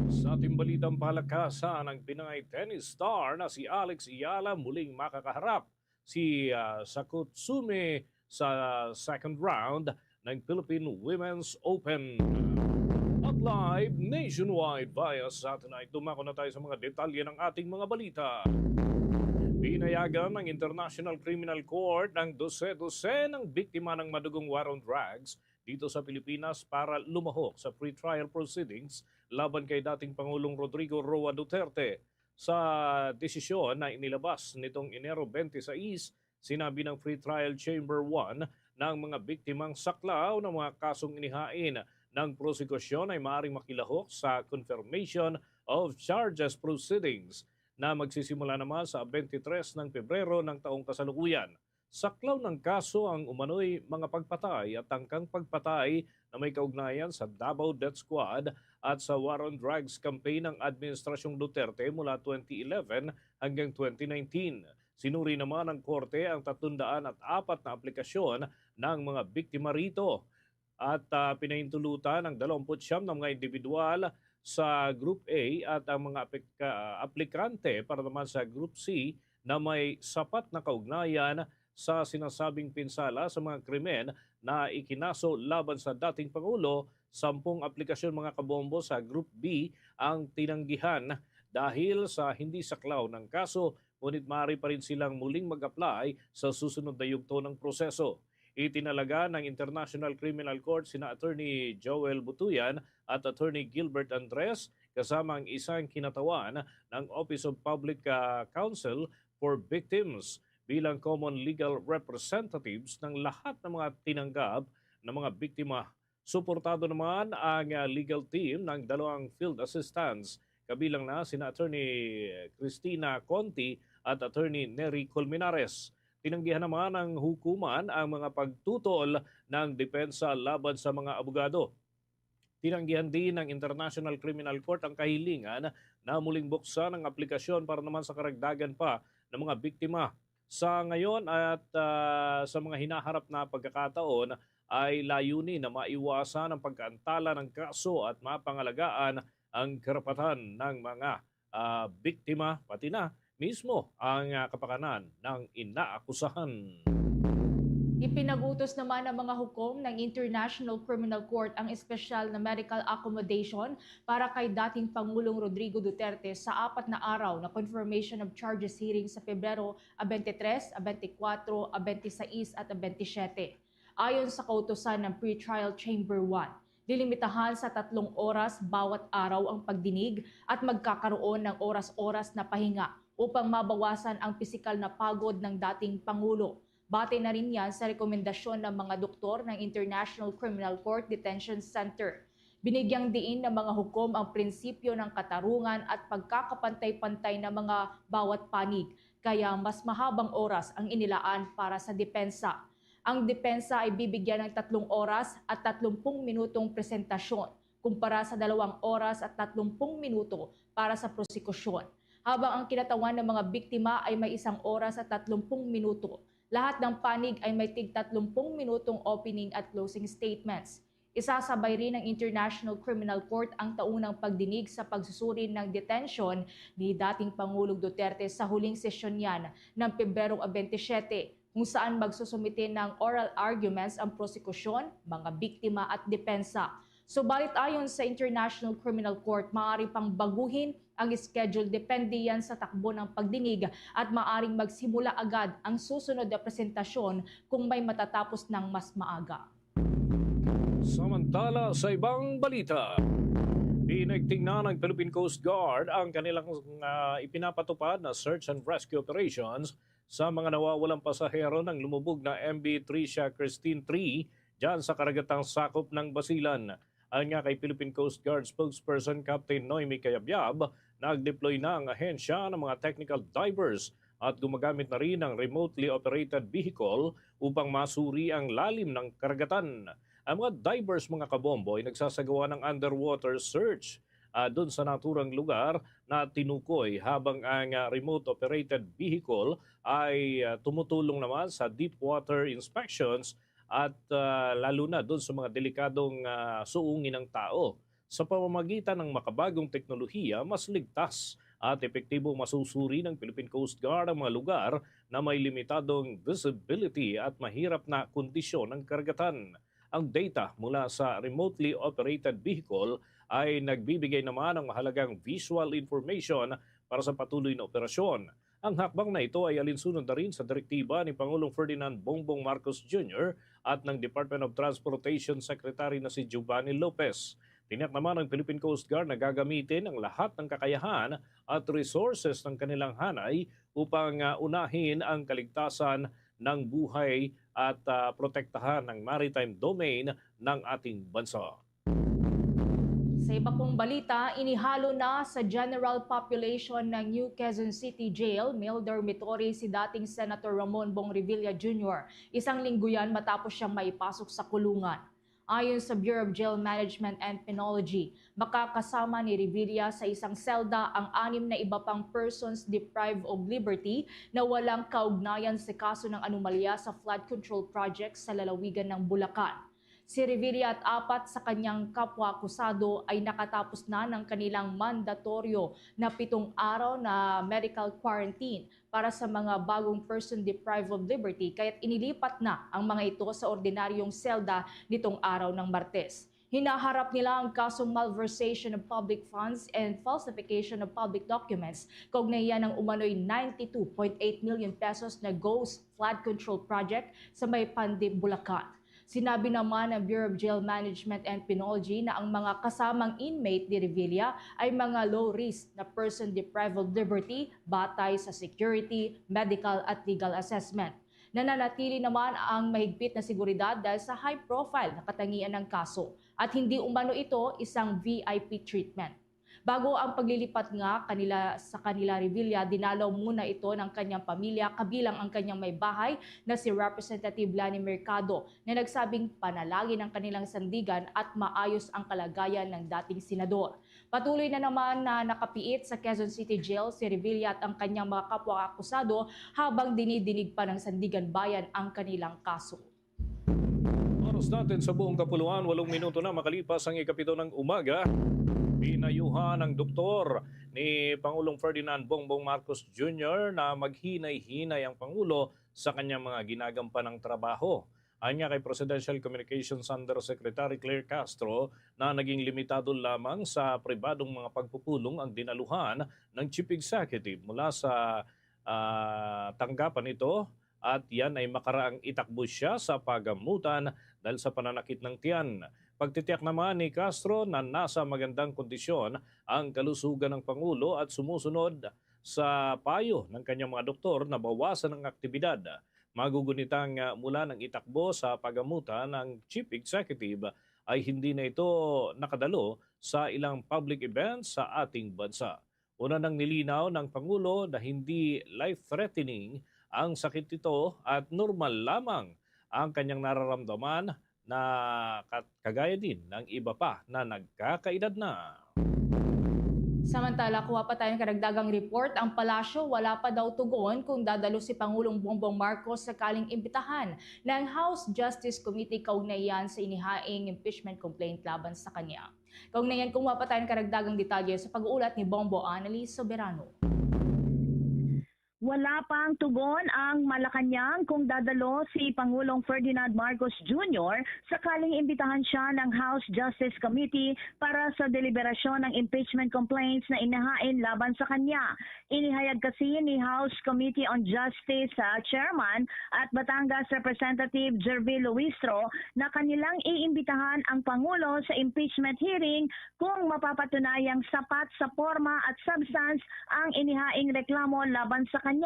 Sa ating balitang palakasan, ang Pinay tennis star na si Alex Eala muling makakaharap si, ah, Sakutsumi sa second round ng Philippine Women's Open. At live nationwide via satellite, dumako na tayo sa mga detalye ng ating mga balita. Pinayagan ng International Criminal Court ang dose-dose ng biktima ng madugong war on drugs dito sa Pilipinas para lumahok sa pretrial proceedings laban kay dating Pangulong Rodrigo Roa Duterte. Sa desisyon na inilabas nitong Enero twenty-six, sinabi ng Pretrial Chamber one na ang mga biktimang saklaw ng mga kasong inihain ng prosekusyon ay maaaring makilahok sa confirmation of charges proceedings na magsisimula naman sa twenty-three ng Pebrero ng taong kasalukuyan. Saklaw ng kaso ang umano'y mga pagpatay at tangkang pagpatay na may kaugnayan sa Davao Death Squad at sa war on drugs campaign ng Administrasyong Duterte mula twenty eleven hanggang twenty nineteen. Sinuri naman ng korte ang tatlong daan at apat na aplikasyon ng mga biktima rito at, ah, pinahintulutan ang dalawampu't siyam na mga individual sa Group A at ang mga aplik-, ah, aplikante para naman sa Group C na may sapat na kaugnayan sa sinasabing pinsala sa mga krimen na ikinaso laban sa dating Pangulo. Sampung aplikasyon, mga kabombo, sa Group B ang tinanggihan dahil sa hindi saklaw ng kaso, ngunit maaari pa rin silang muling mag-apply sa susunod na yugto ng proseso. Itinalaga ng International Criminal Court sina Attorney Joel Butuyan at Attorney Gilbert Andres kasama ang isang kinatawan ng Office of Public, ah, Counsel for Victims bilang common legal representatives ng lahat ng mga tinanggap na mga biktima. Suportado naman ang, ah, legal team ng dalawang field assistants, kabilang na sina Attorney Christina Conti at Attorney Nery Colmenares. Tinanggihan naman ng hukuman ang mga pagtutol ng depensa laban sa mga abogado. Tinanggihan din ng International Criminal Court ang kahilingan na muling buksan ang aplikasyon para naman sa karagdagan pa ng mga biktima. Sa ngayon at, ah, sa mga hinaharap na pagkakataon, ay layunin na maiwasan ang pagkaantala ng kaso at mapangalagaan ang karapatan ng mga, ah, biktima, pati na mismo ang, ah, kapakanan ng inaakusahan. Ipinag-utos naman ng mga hukom ng International Criminal Court ang espesyal na medical accommodation para kay dating Pangulong Rodrigo Duterte sa apat na araw na confirmation of charges hearing sa Pebrero a twenty-three, a twenty-four, a twenty-six, at a twenty-seven. Ayon sa kautusan ng Pretrial Chamber one, lilimitahan sa tatlong oras bawat araw ang pagdinig at magkakaroon ng oras-oras na pahinga upang mabawasan ang pisikal na pagod ng dating Pangulo. Batay na rin yan sa rekomendasyon ng mga doktor ng International Criminal Court Detention Center. Binigyang diin ng mga hukom ang prinsipyo ng katarungan at pagkakapantay-pantay ng mga bawat panig, kaya mas mahabang oras ang inilaan para sa depensa. Ang depensa ay bibigyan ng tatlong oras at tatlumpung minutong presentasyon, kumpara sa dalawang oras at tatlumpung minuto para sa prosekusyon, habang ang kinatawan ng mga biktima ay may isang oras at tatlumpung minuto. Lahat ng panig ay may tig tatlumpung minutong opening at closing statements. Isasabay rin ng International Criminal Court ang taunang pagdinig sa pagsusuri ng detention ni dating Pangulong Duterte sa huling sesyon niyan ng Pebrero a twenty-seven, kung saan magsusumite ng oral arguments ang prosekusyon, mga biktima at depensa. Subalit ayon sa International Criminal Court, maaari pang baguhin ang schedule depende yan sa takbo ng pagdinig at maaring magsimula agad ang susunod na presentasyon kung may matatapos ng mas maaga. Samantala, sa ibang balita, pinagtingnan ng Philippine Coast Guard ang kanilang uh, ipinapatupad na search and rescue operations sa mga nawawalang pasahero ng lumubog na M V Tricia Christine three dyan sa karagatang sakop ng Basilan. Ayon nga kay Philippine Coast Guard spokesperson Captain Noemi Cayabyab, nag-deploy na ang ahensya ng mga technical divers at gumagamit na rin ng remotely operated vehicle upang masuri ang lalim ng karagatan. Ang mga divers, mga kabombo, ay nagsasagawa ng underwater search uh, doon sa naturang lugar na tinukoy, habang ang uh, remote operated vehicle ay uh, tumutulong naman sa deep water inspections at uh, lalo na doon sa mga delikadong uh, suungin ng tao. Sa pamamagitan ng makabagong teknolohiya, mas ligtas at epektibo masusuri ng Philippine Coast Guard ang mga lugar na may limitadong visibility at mahirap na kondisyon ng karagatan. Ang data mula sa remotely operated vehicle ay nagbibigay naman ng mahalagang visual information para sa patuloy na operasyon. Ang hakbang na ito ay alinsunod na rin sa direktiba ni Pangulong Ferdinand Bongbong Marcos Junior at ng Department of Transportation Secretary na si Giovanni Lopez. Tiniyak naman ng Philippine Coast Guard na gagamitin ang lahat ng kakayahan at resources ng kanilang hanay upang uh, unahin ang kaligtasan ng buhay at uh, protektahan ang maritime domain ng ating bansa. Sa iba pong balita, inihalo na sa general population ng New Quezon City Jail male dormitory si dating Senator Ramon Bong Revilla Junior isang linggo yan matapos siyang maipasok sa kulungan. Ayon sa Bureau of Jail Management and Penology, makakasama ni Revilla sa isang selda ang anim na iba pang persons deprived of liberty na walang kaugnayan sa kaso ng anomalya sa flood control project sa lalawigan ng Bulacan. Si Revilla at apat sa kanyang kapwa akusado ay nakatapos na ng kanilang mandatoryo na pitong araw na medical quarantine para sa mga bagong person deprived of liberty, kaya't inilipat na ang mga ito sa ordinaryong selda nitong araw ng Martes. Hinaharap nila ang kasong malversation of public funds and falsification of public documents kaugnay ng umano'y ninety-two point eight million pesos na ghost flood control project sa may Pandi, Bulacan. Sinabi naman ng Bureau of Jail Management and Penology na ang mga kasamang inmate ni Revilla ay mga low-risk na person deprived of liberty batay sa security, medical at legal assessment. Nananatili naman ang mahigpit na seguridad dahil sa high-profile na katangian ng kaso at hindi umano ito isang V I P treatment. Bago ang paglilipat nga kanila sa kanila Revilla, dinalaw muna ito ng kanyang pamilya kabilang ang kanyang may bahay na si Representative Lani Mercado na nagsabing panalangin ang kanilang sandigan at maayos ang kalagayan ng dating senador. Patuloy na naman na nakapiit sa Quezon City Jail si Revilla at ang kanyang mga kapwa akusado habang dinidinig pa ng Sandiganbayan ang kanilang kaso. Oras natin sa buong kapuluan, walong minuto na makalipas ang ikapito ng umaga. Pinayuhan ng doktor ni Pangulong Ferdinand Bongbong Marcos Junior na maghinay-hinay ang Pangulo sa kanyang mga ginagampanang trabaho. Ayon nga kay Presidential Communications Undersecretary Claire Castro na naging limitado lamang sa pribadong mga pagpupulong ang dinaluhan ng Chief Executive mula sa uh, tanggapan nito at yan ay makaraang itakbo siya sa pagamutan dahil sa pananakit ng tiyan. Pagtitiyak naman ni Castro na nasa magandang kondisyon ang kalusugan ng Pangulo at sumusunod sa payo ng kanyang mga doktor na bawasan ang aktibidad. Magugunitang mula ng itakbo sa pagamutan ng Chief Executive ay hindi na ito nakadalo sa ilang public events sa ating bansa. Una nang nilinaw ng Pangulo na hindi life-threatening ang sakit nito at normal lamang ang kanyang nararamdaman na kagaya din ng iba pa na nagkakaedad na. Samantala, kuha pa tayong karagdagang report, ang palasyo wala pa daw tugon kung dadalo si Pangulong Bongbong Marcos sakaling imbitahan ng House Justice Committee kaugnay yan sa inihaing impeachment complaint laban sa kanya. Kaugnay yan, kumuha pa tayong karagdagang detalye sa pag-uulat ni Bombo Annalise Soberano. Wala pang tugon ang Malacañang kung dadalo si Pangulong Ferdinand Marcos Junior sakaling imbitahan siya ng House Justice Committee para sa deliberasyon ng impeachment complaints na inihain laban sa kanya. Inihayag kasi ni House Committee on Justice, ah, Chairman at Batangas Representative Gervil Luistro na kanilang iimbitahan ang Pangulo sa impeachment hearing kung mapapatunayang sapat sa porma at substance ang inihaing reklamo laban sa kanya.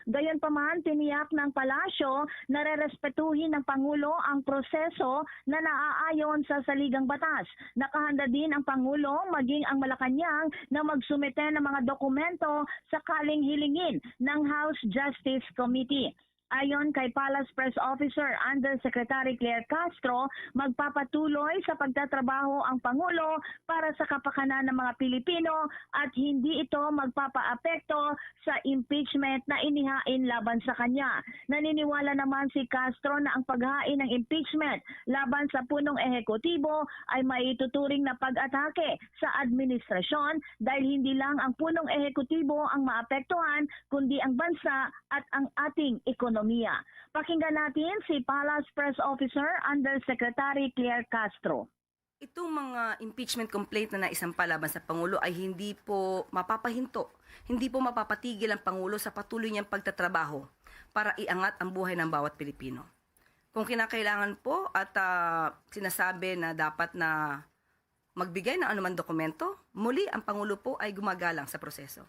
Gayunpaman, tiniyak ng palasyo na rerespetuhin ng Pangulo ang proseso na naaayon sa saligang batas. Nakahanda din ang Pangulo maging ang Malacañang na magsumite ng mga dokumento sakaling hilingin ng House Justice Committee. Ayon kay Palace Press Officer Undersecretary Claire Castro, magpapatuloy sa pagtatrabaho ang Pangulo para sa kapakanan ng mga Pilipino at hindi ito magpapaapekto sa impeachment na inihain laban sa kanya. Naniniwala naman si Castro na ang paghain ng impeachment laban sa punong ehekutibo ay maituturing na pag-atake sa administrasyon dahil hindi lang ang punong ehekutibo ang maapektuhan kundi ang bansa at ang ating ekonomiya. Pakinggan natin si Palace Press Officer Undersecretary Claire Castro. Itong mga impeachment complaint na naisampa laban sa Pangulo ay hindi po mapapahinto, hindi po mapapatigil ang Pangulo sa patuloy niyang pagtatrabaho para iangat ang buhay ng bawat Pilipino. Kung kinakailangan po at, ah, sinasabi na dapat na magbigay ng anumang dokumento, muli ang Pangulo po ay gumagalang sa proseso.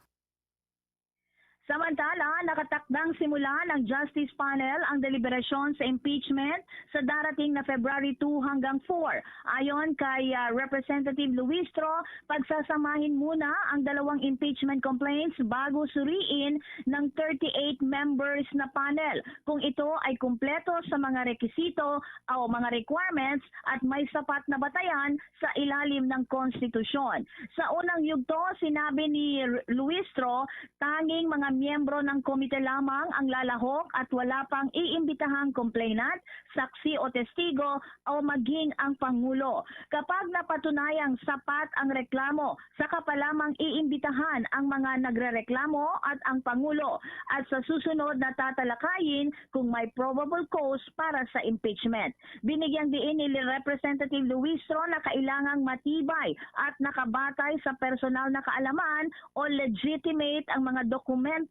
Samantala, nakatakdang simulan ng Justice Panel ang deliberasyon sa impeachment sa darating na February two hanggang four. Ayon kay, ah, Representative Luistro, pagsasamahin muna ang dalawang impeachment complaints bago suriin ng thirty-eight members na panel kung ito ay kumpleto sa mga rekisito o mga requirements at may sapat na batayan sa ilalim ng konstitusyon. Sa unang yugto, sinabi ni R-, Luistro, tanging mga miyembro ng komite lamang ang lalahok at wala pang iimbitahang complainant, saksi o testigo o maging ang Pangulo. Kapag napatunayang sapat ang reklamo, saka pa lamang iimbitahan ang mga nagrereklamo at ang Pangulo at sa susunod na tatalakayin kung may probable cause para sa impeachment. Binigyang diin ni Representative Luistro na kailangang matibay at nakabatay sa personal na kaalaman o legitimate ang mga dokumento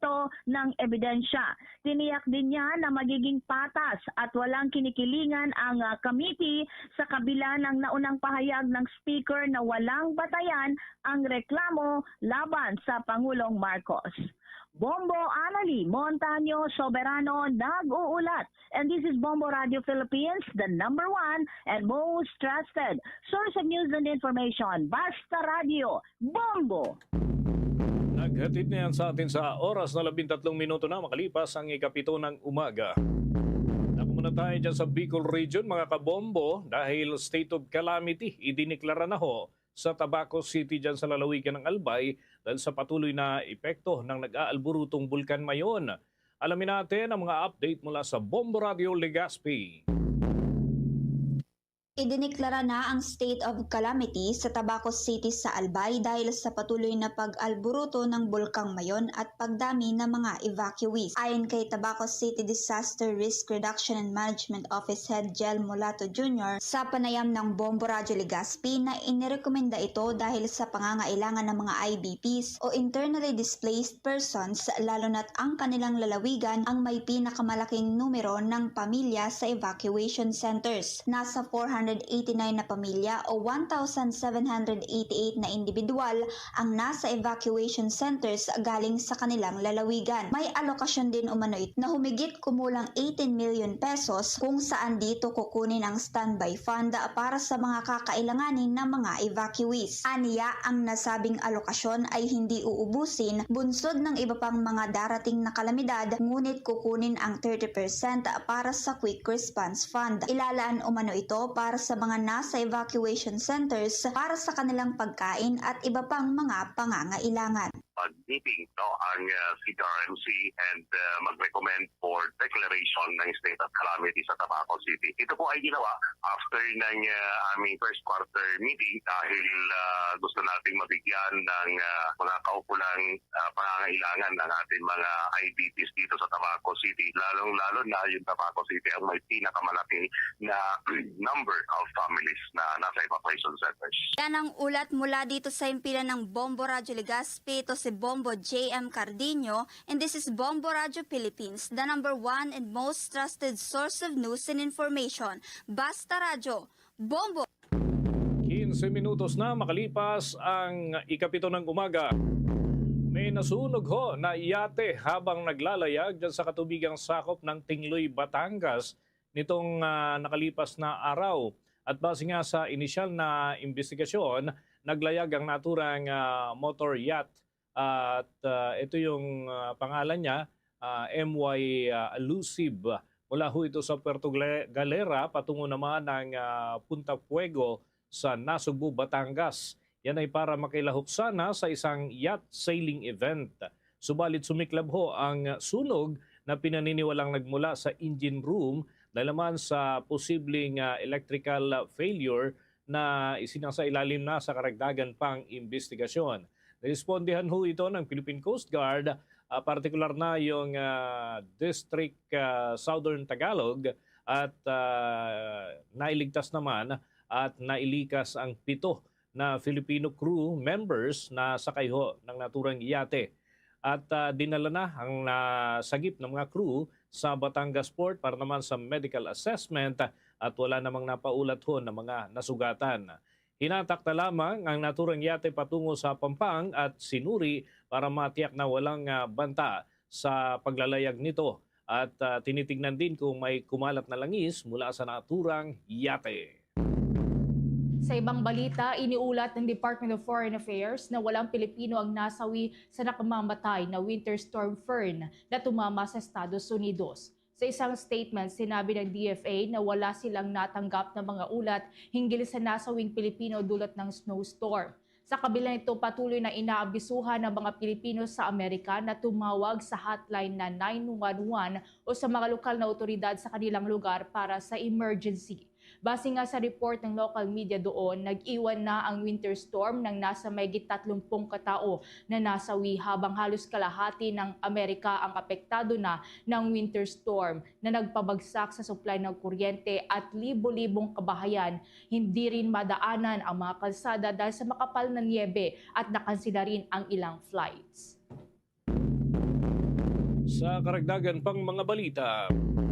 ng ebidensya. Tiniyak din niya na magiging patas at walang kinikilingan ang, ah, committee sa kabila ng naunang pahayag ng Speaker na walang batayan ang reklamo laban sa Pangulong Marcos. Bombo Anali Montaño Soberano nag-uulat. And this is Bombo Radio Philippines, the number one and most trusted source of news and information. Basta Radio, Bombo! Naghatid na yan sa atin sa oras na labing tatlong minuto na makalipas ang ikapito ng umaga. Naku muna tayo dyan sa Bicol Region, mga kabombo, dahil state of calamity idineklara na ho sa Tabaco City dyan sa lalawigan ng Albay dahil sa patuloy na epekto ng nag-aalburutong Bulkan Mayon. Alamin natin ang mga update mula sa Bombo Radio Legazpi. Idineklara na ang state of calamity sa Tabaco City sa Albay dahil sa patuloy na pag-alburuto ng Bulkang Mayon at pagdami ng mga evacuees. Ayon kay Tabaco City Disaster Risk Reduction and Management Office Head Jel Mulato Junior, sa panayam ng Bombo Radyo Legazpi na inirekomenda ito dahil sa pangangailangan ng mga I D Ps o internally displaced persons, lalo na't ang kanilang lalawigan ang may pinakamalaking numero ng pamilya sa evacuation centers. Nasa four hundred eighty-nine na pamilya o one thousand seven hundred eighty-eight na individual ang nasa evacuation centers galing sa kanilang lalawigan. May alokasyon din umano ito na humigit kumulang eighteen million pesos kung saan dito kukunin ang standby fund para sa mga kakailanganin ng mga evacuees. Aniya, ang nasabing alokasyon ay hindi uubusin bunsod ng iba pang mga darating na kalamidad, ngunit kukunin ang thirty percent para sa Quick Response Fund. Ilalaan umano ito para sa mga nasa evacuation centers para sa kanilang pagkain at iba pang mga pangangailangan. mag-meeting, no, ang, ah, C T R M C and, ah, mag-recommend for declaration ng state of calamity sa Tabaco City. Ito po ay ginawa after ng, ah, aming first quarter meeting dahil, ah, gusto nating mabigyan ng, ah, mga kaukulang, ah, pangangailangan ng ating mga I D Ps dito sa Tabaco City, lalong-lalo na yung Tabaco City ang may pinakamalaki na number of families na nasa evacuation centers. Yan ang ulat mula dito sa himpilan ng Bombo Radyo Legazpi. Ito si Bombo J M Cardino, and this is Bombo Radyo Philippines, the number one and most trusted source of news and information. Basta Radyo, Bombo! Quince minutos na makalipas ang ikapito ng umaga. May nasunog ho na yate habang naglalayag dyan sa katubigang sakop ng Tingloy, Batangas nitong, ah, nakalipas na araw. At base nga sa inisyal na imbestigasyon, naglayag ang naturang, ah, motor yacht at, ah, ito yung, ah, pangalan niya, ah, M Y, ah, Elusive. Mula ho ito sa Puerto Gle-, Galera patungo naman ng, ah, Punta Fuego sa Nasugbu, Batangas. Yan ay para makilahok sana sa isang yacht sailing event. Subalit sumiklab ho ang sunog na pinaniniwalang nagmula sa engine room dahil naman sa posibleng, ah, electrical failure na isinasailalim na sa karagdagan pang imbestigasyon. Narespondihan ho ito ng Philippine Coast Guard, ah, partikular na yung, ah, District, ah, Southern Tagalog at, ah, nailigtas naman at nailikas ang pito na Filipino crew members na sakay ho ng naturang yate. At, ah, dinala na ang nasagip ng mga crew sa Batangas Port para naman sa medical assessment at wala namang napaulat ho ng mga nasugatan. Hinatak na lamang ang naturang yate patungo sa Pampang at Sinuri para matiyak na walang, ah, banta sa paglalayag nito at, ah, tinitingnan din kung may kumalat na langis mula sa naturang yate. Sa ibang balita, iniulat ng Department of Foreign Affairs na walang Pilipino ang nasawi sa nakamamatay na Winter Storm Fern na tumama sa Estados Unidos. Sa isang statement, sinabi ng D F A na wala silang natanggap na mga ulat hinggil sa nasawing Pilipino dulot ng snowstorm. Sa kabila nito, patuloy na inaabisuhan ang mga Pilipino sa Amerika na tumawag sa hotline na nine one one o sa mga lokal na otoridad sa kanilang lugar para sa emergency. Base nga sa report ng local media doon, nag-iwan na ang winter storm ng nasa mahigit tatlumpung katao na nasawi, habang halos kalahati ng Amerika ang apektado na ng winter storm na nagpabagsak sa supply ng kuryente at libo-libong kabahayan. Hindi rin madaanan ang mga kalsada dahil sa makapal na niyebe at nakansela rin ang ilang flights. Sa karagdagan pang mga balita,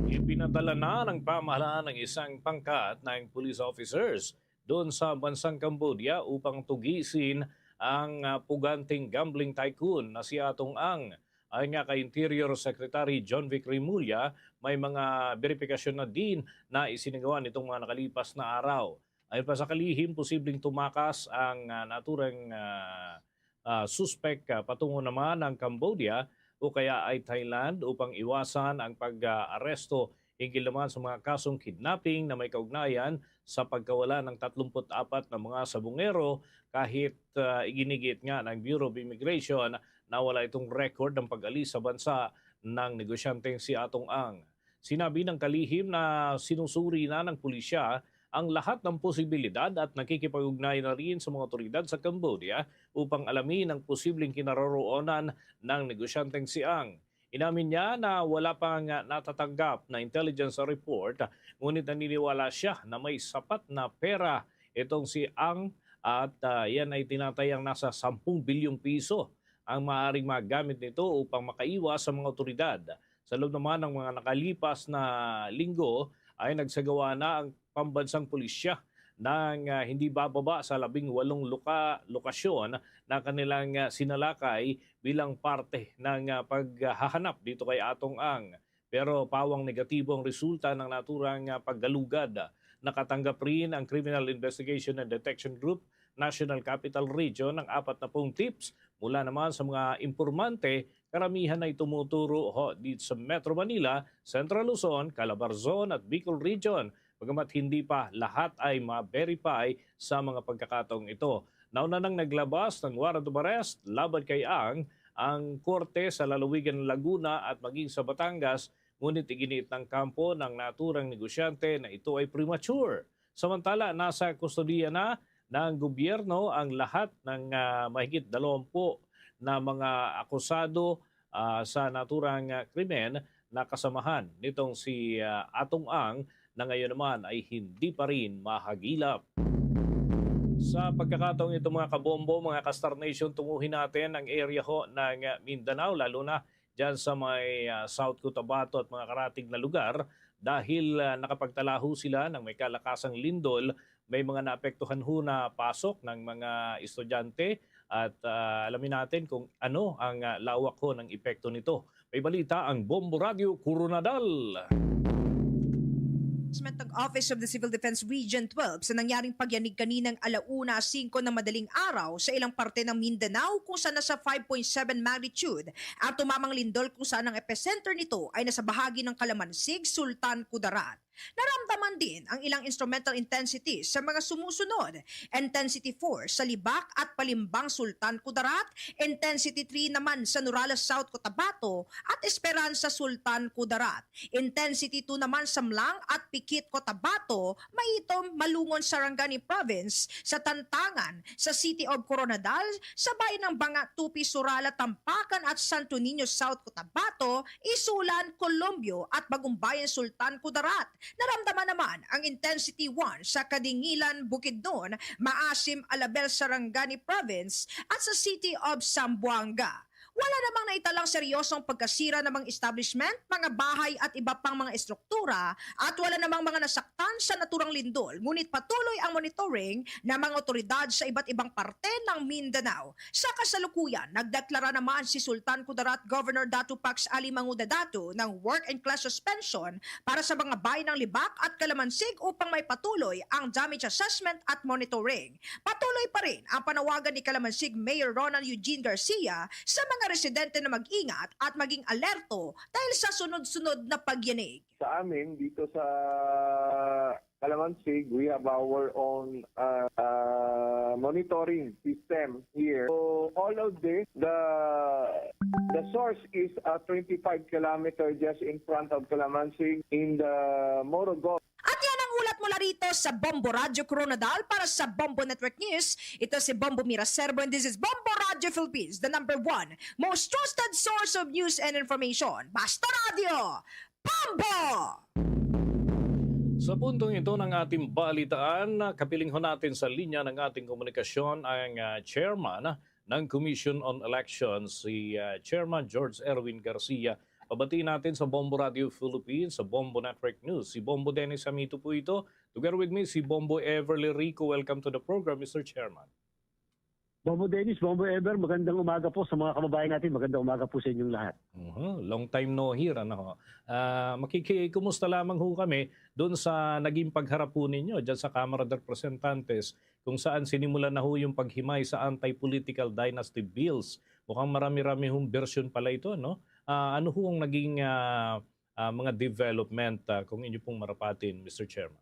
ipinadala na ng pamahalaan ang isang pangkat ng police officers doon sa bansang Cambodia upang tugisin ang, ah, puganting gambling tycoon na si Atong Ang. Ayon nga kay Interior Secretary Jonvic Remulla, may mga beripikasyon na din na isinagawa nitong mga nakalipas na araw. Ayon pa sa kalihim, posibleng tumakas ang, ah, naturang, ah, ah, suspek, ah, patungo naman ng Cambodia o kaya ay Thailand upang iwasan ang pag-aresto hinggil naman sa mga kasong kidnapping na may kaugnayan sa pagkawala ng tatlumpu't apat na mga sabungero, kahit, ah, iginigiit nga ng Bureau of Immigration na wala itong record ng pag-alis sa bansa ng negosyanteng si Atong Ang. Sinabi ng kalihim na sinusuri na ng pulisya ang lahat ng posibilidad at nakikipag-ugnayan na rin sa mga otoridad sa Cambodia upang alamin ang posibleng kinaroroonan ng negosyanteng si Ang. Inamin niya na wala pa nga natatanggap na intelligence report, ngunit naniniwala siya na may sapat na pera itong si Ang at, ah, yan ay tinatayang nasa sampung bilyong piso ang maaaring magamit nito upang makaiwas sa mga otoridad. Sa loob naman ng mga nakalipas na linggo ay nagsagawa na ang pambansang pulisya ng, ah, hindi bababa sa labing walong loka-, lokasyon na kanilang, ah, sinalakay bilang parte ng, ah, paghahanap dito kay Atong Ang. Pero pawang negatibo ang resulta ng naturang, ah, paggalugad. Nakatanggap rin ang Criminal Investigation and Detection Group National Capital Region ng apat na pung tips mula naman sa mga impormante. Karamihan ay tumuturo ho dito sa Metro Manila, Central Luzon, Calabarzon at Bicol Region, bagamat hindi pa lahat ay ma-verify sa mga pagkakataong ito. Nauna nang naglabas ng warrant of arrest laban kay Ang ang korte sa lalawigan ng Laguna at maging sa Batangas, ngunit iginiit ng kampo ng naturang negosyante na ito ay premature. Samantala, nasa kustodiya na ng gobyerno ang lahat ng, ah, mahigit dalawampu na mga akusado, ah, sa naturang, ah, krimen na kasamahan nitong si, ah, Atong Ang, na ngayon naman ay hindi pa rin mahagilap. Sa pagkakataong ito, mga kabombo, mga ka-Star Nation, tunguhin natin ang area ho ng, ah, Mindanao, lalo na dyan sa may, ah, South Cotabato at mga karatig na lugar, dahil, ah, nakapagtala ho sila ng may kalakasang lindol, may mga naapektuhan ho na pasok ng mga estudyante at, ah, alamin natin kung ano ang, ah, lawak ho ng epekto nito. May balita ang Bombo Radio Coronadal. Announcement ng Office of the Civil Defense Region twelve sa nangyaring pagyanig kaninang ala una singko ng madaling araw sa ilang parte ng Mindanao, kung saan nasa five point seven magnitude ang tumamang lindol, kung saan ang epicenter nito ay nasa bahagi ng Calamansig, Sultan Kudarat. Naramdaman din ang ilang instrumental intensity sa mga sumusunod: Intensity four sa Libak at Palimbang, Sultan Kudarat, Intensity three naman sa Nurala, South Cotabato, at Esperanza, Sultan Kudarat. Intensity two naman sa Mlang at Pikit, Cotabato, Maitom, Malungon, Sarangani Province, sa Tantangan, sa City of Coronadal, sa bayan ng Banga, Tupi, Surala, Tampakan, at Santo Niño, South Cotabato, Isulan, Colombio, at Bagumbayan, Sultan Kudarat. Naramdaman naman ang Intensity one sa Kadingilan, Bukidnon, Maasim, Alabel, Sarangani Province, at sa City of Zamboanga. Wala namang naitalang seryosong pagkasira ng mga establishment, mga bahay at iba pang mga estruktura, at wala namang mga nasaktan sa naturang lindol, ngunit patuloy ang monitoring ng mga otoridad sa iba't ibang parte ng Mindanao. Sa kasalukuyan, nagdeklara naman si Sultan Kudarat Governor Datu Pax Ali Manguda Datu ng work and class suspension para sa mga bayan ng Libak at Calamansig upang may patuloy ang damage assessment at monitoring. Patuloy pa rin ang panawagan ni Calamansig Mayor Ronald Eugene Garcia sa mga residente na mag-ingat at maging alerto dahil sa sunod-sunod na pagyanig. Sa amin, dito sa Calamansig, we have our own, uh, uh, monitoring system here. So, all of this, the, the source is, uh, twenty-five kilometer just in front of Calamansig in the Morogo. At yan ang ulat mula rito sa Bombo Radyo Coronadal para sa Bombo Network News. Ito si Bombo Mira Serbo, and this is Bombo Radyo Philippines, the number one most trusted source of news and information. Basta Radyo, Bombo! Sa puntong ito ng ating balitaan, kapiling ho natin sa linya ng ating komunikasyon ang, ah, chairman ng Commission on Elections, si, ah, Chairman George Erwin Garcia. Pabatiin natin sa Bombo Radio Philippines, sa Bombo Network News, si Bombo Dennis Amito po ito. Together with me, si Bombo Everly Rico. Welcome to the program, Mister Chairman. Bombo Dennis, Bombo Ever, magandang umaga po sa mga kababayan natin. Magandang umaga po sa inyong lahat. Mhm. Long time no hear, ano ho? Ah, makikikumusta lamang ho kami doon sa naging pagharap po ninyo dyan sa Kamara de Representantes, kung saan sinimulan na ho yung paghimay sa anti-political dynasty bills. Mukhang marami-rami hong bersyon pala ito, no? Ah, ano ho ang naging, ah, ah, mga development, ah, kung inyo pong marapatin, Mister Chairman?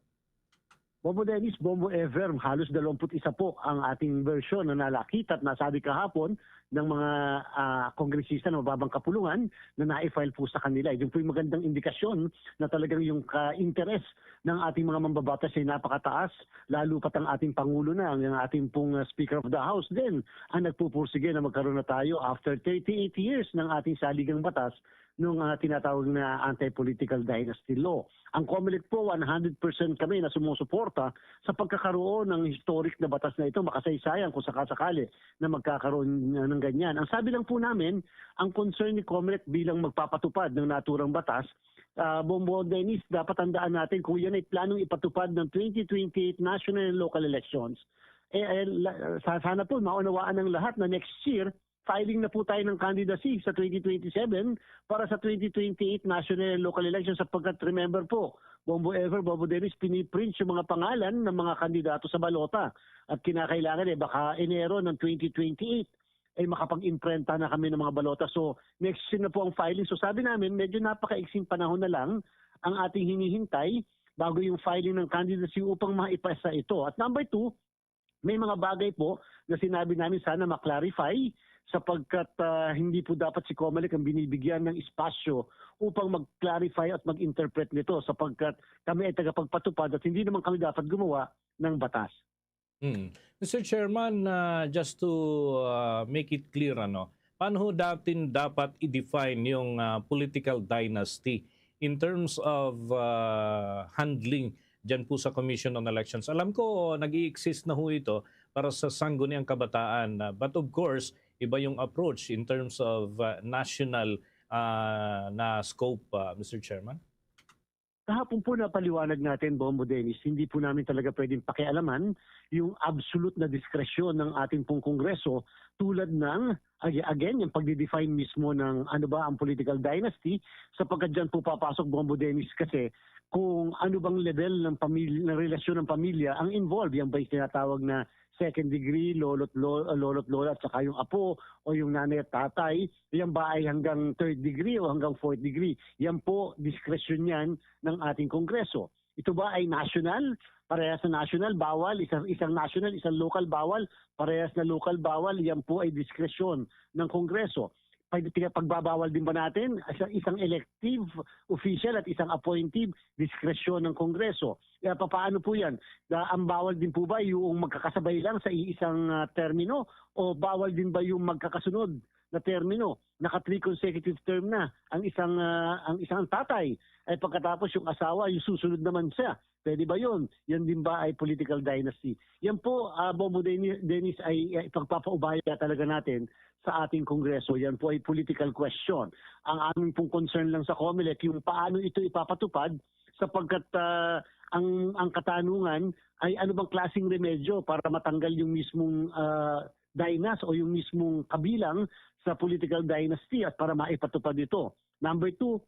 Bombo Dennis, Bombo Ever, halos dalawampu't isa po ang ating version na nalakita at nasabi kahapon ng mga, ah, kongresista na mababang kapulungan na na-file po sa kanila. Yun po yung magandang indikasyon na talagang yung ka-interes ng ating mga mambabatas ay napakataas, lalo pat ang ating Pangulo na, ang ating pong, ah, Speaker of the House din ang nagpupursige na magkaroon na tayo after thirty-eight years ng ating saligang batas nung, ah, tinatawag na anti-political dynasty law. Ang Comelec po, one hundred percent kami na sumusuporta sa pagkakaroon ng historic na batas na ito, makasaysayan kung sakasakali na magkakaroon na ng ganyan. Ang sabi lang po namin, ang concern ni Comelec bilang magpapatupad ng naturang batas, ah, Bombo Dennis, dapat tandaan natin kung yan ay planong ipatupad ng twenty twenty-eight national and local elections, eh, eh, la-, sa-, sana po maunawaan ng lahat na next year, filing na po tayo ng candidacy sa twenty twenty-seven para sa twenty twenty-eight national and local elections, sapagkat remember po, Bombo Ever, Bombo Dennis, piniprint yung mga pangalan ng mga kandidato sa balota. At kinakailangan, eh, baka Enero ng twenty twenty-eight ay makapag-imprenta na kami ng mga balota. So, next year na po ang filing. So, sabi namin, medyo napakaiksing panahon na lang ang ating hinihintay bago yung filing ng candidacy upang maipasa ito. At number two, May mga bagay po na sinabi namin sana ma-clarify sapagkat, ah, hindi po dapat si Comelec ang binibigyan ng espasyo upang mag-clarify at mag-interpret nito sapagkat kami ay tagapagpatupad at hindi naman kami dapat gumawa ng batas. Hmm. Mister Chairman, ah, just to, ah, make it clear, ano, paano ho natin dapat i-define yung, ah, political dynasty in terms of, ah, handling dyan po sa Commission on Elections? Alam ko, nag-i-exist na ho ito para sa sangguniang kabataan, ah, but of course, iba yung approach in terms of, ah, national, ah, na scope, ah, Mister Chairman. Kahapon po napaliwanag natin, Bombo Dennis, hindi po namin talaga pwedeng pakialaman yung absolute na diskresyon ng ating pong Kongreso tulad ng, ag-, again, yung pagdi-define mismo ng ano ba ang political dynasty, sapagkat dyan po papasok, Bombo Dennis, kasi kung ano bang level ng pamilya, ng relasyon ng pamilya ang involved, yan ba yung tinatawag na second degree, lolo't, lo, lolo't lola, at saka yung apo o yung nanay at tatay, yan ba ay hanggang third degree o hanggang fourth degree? Yan po, discretion yan ng ating Kongreso. Ito ba ay national? Parehas na national, bawal. Isang, isang national, isang local, bawal. Parehas na local, bawal. Yan po ay diskresyon ng Kongreso. Pag, pinagbabawal din ba natin isang, isang elective official at isang appointive, diskresyon ng Kongreso? Kaya papaano po yan? Da, ang bawal din po ba yung magkakasabay lang sa iisang, ah, termino? O bawal din ba yung magkakasunod na termino? Naka three consecutive term na ang isang, ah, ang isang tatay, ay pagkatapos yung asawa, yung susunod naman siya. Pwede ba yun? Yan din ba ay political dynasty? Yan po, ah, Bombo Dennis, Dennis, ay, ay ipagpapaubaya talaga natin sa ating Kongreso. Yan po ay political question. Ang aming pong concern lang sa Comelec, yung paano ito ipapatupad, sapagkat, ah, ang, ang katanungan ay ano bang klaseng remedyo para matanggal yung mismong, ah, dynas o yung mismong kabilang sa political dynasty at para maipatupad ito. Number two,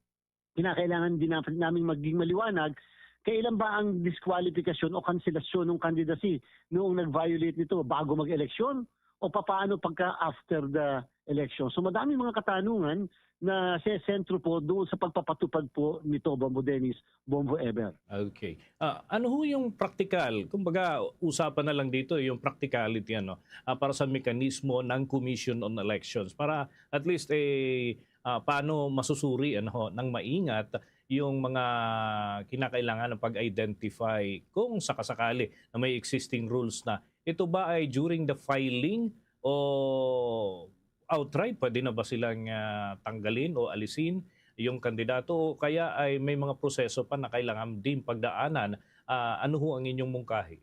kinakailangan din natin, naming maging maliwanag, kailan ba ang diskwalifikasyon o kanselasyon ng candidacy noong nag-violate nito? Bago mag-eleksyon o papaano pagka after the election? So, madaming mga katanungan na sesentro po doon sa pagpapatupad po nito, Bombo Dennis, Bombo Ever. Okay. Ah, ano ho yung praktikal? Kumbaga, usapan na lang dito yung practicality, ano, ah, para sa mekanismo ng Commission on Elections para at least, eh, ah, paano masusuri, ano ho, ng maingat yung mga kinakailangan ng pag-identify kung sakasakali na may existing rules na. Ito ba ay during the filing o outright, pwede na ba silang, ah, tanggalin o alisin yung kandidato, o kaya ay may mga proseso pa na kailangan din pagdaanan? Ah, ano ho ang inyong mungkahi?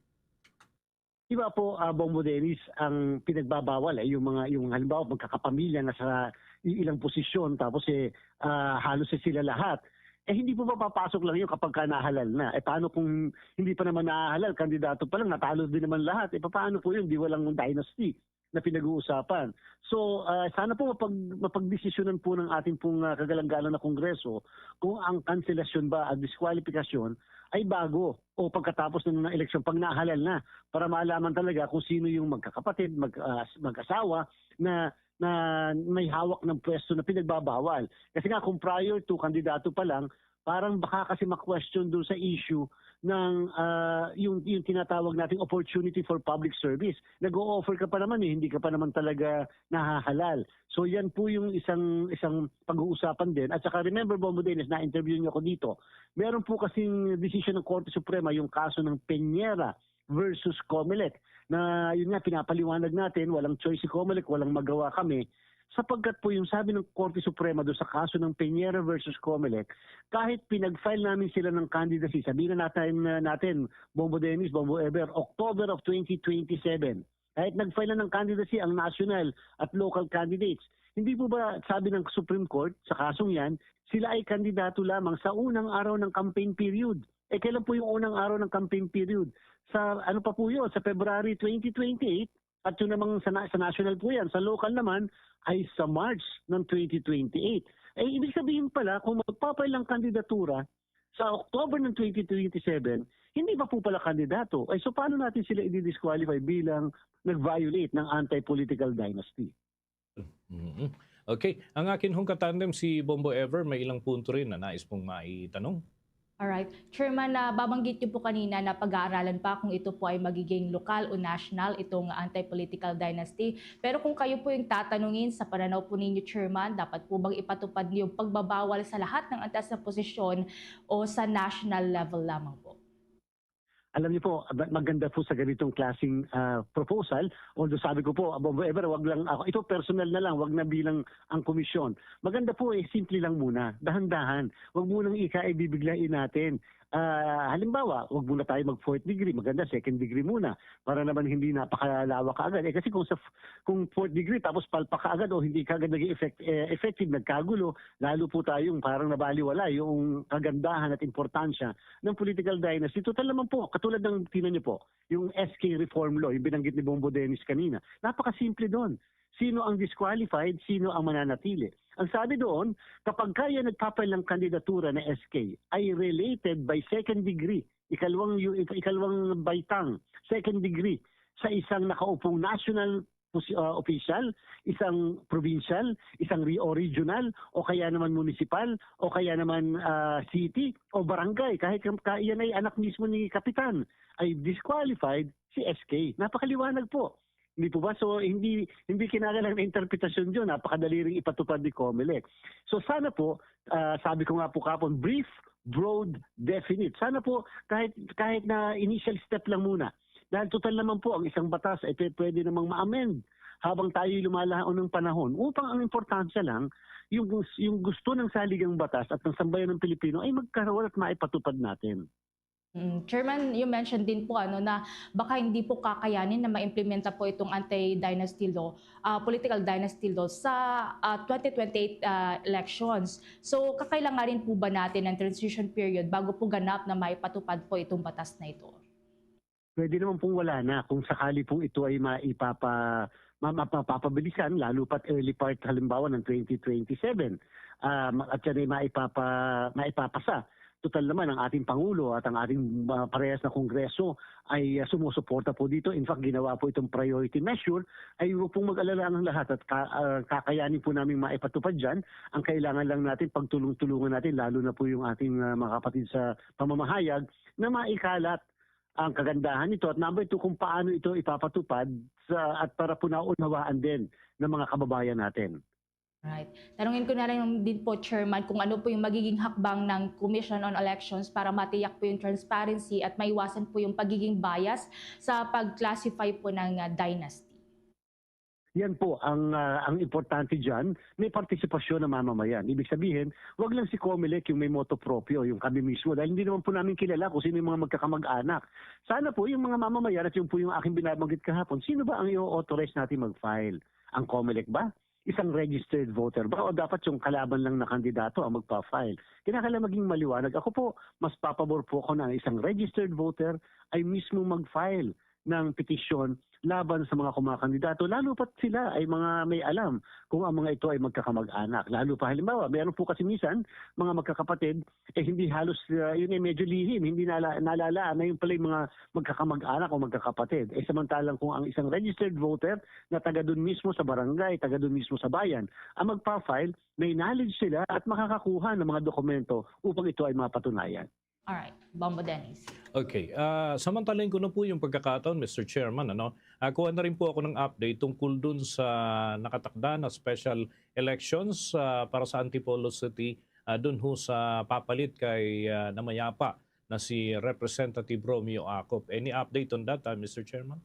Di ba po, ah, Bombo Dennis, ang pinagbabawal ay yung mga, yung halimbawa, magkakapamilya na sa i-, ilang posisyon, tapos, eh, ah, halos, eh, sila lahat. Eh, hindi po ba papasok lang yun kapag ka nahalal na? Eh, paano kung hindi pa naman nahahalal, kandidato pa lang, natalo din naman lahat? Eh, paano po yun? Di walang dynasty na pinag-uusapan. So, ah, sana po mapag-, mapagdesisyonan po ng ating pong, ah, kagalang-galang na Kongreso kung ang kanselasyon ba at diskwalipikasyon ay bago o pagkatapos na ng eleksyon, pag nahalal na, para malaman talaga kung sino yung magkakapatid, mag-, ah, mag-asawa na, na may hawak ng pwesto na pinagbabawal. Kasi nga, kung prior to, kandidato pa lang, parang baka kasi ma-question doon sa issue ng, ah, yung, yung tinatawag nating opportunity for public service. Nag-o-offer ka pa naman eh, hindi ka pa naman talaga nahahalal. So, yan po yung isang, isang pag-uusapan din. At saka, remember, Bombo Dennis, na-interview niyo ako dito. Meron po kasing desisyon ng Korte Suprema, yung kaso ng Peñera versus Comelec, na yun nga, pinapaliwanag natin, walang choice si Comelec, walang magawa kami. Sapagkat po yung sabi ng Korte Suprema doon sa kaso ng Peñera versus Comelec, kahit pinag-file namin sila ng candidacy, sabihin na natin, natin, Bombo Dennis, Bombo Ever, October of twenty twenty-seven, kahit nag-file na ng candidacy ang national at local candidates, hindi po ba, sabi ng Supreme Court, sa kasong yan, sila ay kandidato lamang sa unang araw ng campaign period? Eh, kailan po yung unang araw ng campaign period? Sa, ano pa po yun? Sa February twenty twenty-eight, at yun namang sa, na-, sa national po yan. Sa local naman ay sa March ng twenty twenty-eight. Eh, ibig sabihin pala, kung magpa-file ang kandidatura sa October ng twenty twenty-seven, hindi pa po pala kandidato. Ay, so paano natin sila i-disqualify bilang nag-violate ng anti-political dynasty? Mhm. Okay. Ang akin hong katandem, si Bombo Ever, may ilang punto rin na nais pong maitanong. Alright. Chairman, nababanggit niyo po kanina na pag-aaralan pa kung ito po ay magiging lokal o national, itong anti-political dynasty. Pero kung kayo po yung tatanungin, sa pananaw po ninyo, Chairman, dapat po bang ipatupad niyo yung pagbabawal sa lahat ng antas na posisyon o sa national level lamang po? Alam niyo po, ma- maganda po sa ganitong klaseng ah, proposal. Although sabi ko po, abo- ever, wag lang ako. Ito personal na lang, wag na bilang ang komisyon. Maganda po eh, simple lang muna, dahan-dahan. Wag munang ika ibibiglain natin. Ah, halimbawa, wag muna tayo mag fourth degree, maganda second degree muna para naman hindi napakalawak kaagad. Eh kasi kung sa f- kung fourth degree tapos palpak kaagad o hindi kaagad naging effect, eh, effective, nagkagulo, lalo po tayong parang nabaliwala yung kagandahan at importansya ng political dynasty. Total naman po, katulad ng tingnan niyo po, yung S K reform law, yung binanggit ni Bombo Dennis kanina. Napakasimple doon. Sino ang disqualified, sino ang mananatili? Ang sabi doon, kapag kaya nagpapal ng kandidatura na S K ay related by second degree, ikalawang, yu- ik- ikalawang baitang, second degree, sa isang nakaupong national posi- ah, official, isang provincial, isang re- o regional, o kaya naman municipal, o kaya naman ah, city o barangay, kahit kam- ka- yan ay anak mismo ni kapitan, ay disqualified si S K. Napakaliwanag po. Hindi po ba? So, hindi hindi kinakailangan ng interpretasyon yun. Napakadali ring ipatupad ni Comelec. So, sana po, ah, sabi ko nga po kapon, brief, broad, definite. Sana po, kahit kahit na initial step lang muna. Dahil total naman po, ang isang batas ay pwe- pwede namang ma-amend habang tayo lumalaon ng panahon. Upang ang importansya lang, yung, yung gusto ng saligang batas at ng sambayan ng Pilipino ay magkaroon at maipatupad natin. Mm, Chairman, you mentioned din po ano na baka hindi po kakayanin na maimplementa po itong anti-dynasty law, ah, political dynasty law sa ah, twenty twenty-eight ah, elections. So, kakailanganin po ba natin ng transition period bago po ganap na maipatupad po itong batas na ito? Pwede naman pong wala na kung sakali pong ito ay maipapa ma- ma- mapapabilisan, lalo pat early part halimbawa ng twenty twenty-seven. Um, at yan ay maipapa, maipapasa. Total naman, ang ating Pangulo at ang ating uh, parehas na Kongreso ay uh, sumusuporta po dito. In fact, ginawa po itong priority measure. Ay huwag pong mag-alala ang lahat at ka, uh, kakayanin po namin maipatupad dyan. Ang kailangan lang natin, pagtulong-tulungan natin, lalo na po yung ating uh, mga kapatid sa pamamahayag na maikalat ang kagandahan nito at number two, kung paano ito ipapatupad sa, at para po naunawaan din ng mga kababayan natin. Right. Tanungin ko na lang din po, Chairman, kung ano po yung magiging hakbang ng Commission on Elections para matiyak po yung transparency at maiwasan po yung pagiging bias sa pag-classify po ng uh, dynasty. Yan po ang uh, ang importante diyan, may partisipasyon ng mamamayan. Ibig sabihin, wag lang si Comelec yung may moto proprio, yung kami mismo, dahil hindi naman po namin kilala kung sino yung mga magkakamag-anak. Sana po yung mga mamamayan at yung po yung aking binabanggit kahapon, sino ba ang i-authorize natin mag-file? Ang Comelec ba? Isang registered voter ba o dapat yung kalaban lang na kandidato ang magpa-file? Kinakailangan maging maliwanag. Ako po, mas papabor po ako na ang isang registered voter ay mismo mag-file ng petisyon laban sa mga kumakandidato, lalo pat sila ay mga may alam kung ang mga ito ay magkakamag-anak. Lalo pa halimbawa, meron po kasi minsan mga magkakapatid, eh hindi halos uh, yun ay medyo lihim, hindi nala, nalalaan na yung pala yung mga magkakamag-anak o magkakapatid. Eh samantalang kung ang isang registered voter na taga doon mismo sa barangay, taga doon mismo sa bayan, ang magpa-file, may knowledge sila at makakakuha ng mga dokumento upang ito ay mapatunayan. Alright, Bombo Dennis. Okay. Uh, samantalain ko na po yung pagkakataon, Mister Chairman. Ano? Uh, kuha na rin po ako ng update tungkol dun sa nakatakda na special elections uh, para sa Antipolo City uh, dun ho sa papalit kay uh, namayapa na si Representative Romeo Acop. Any update on that, uh, Mister Chairman?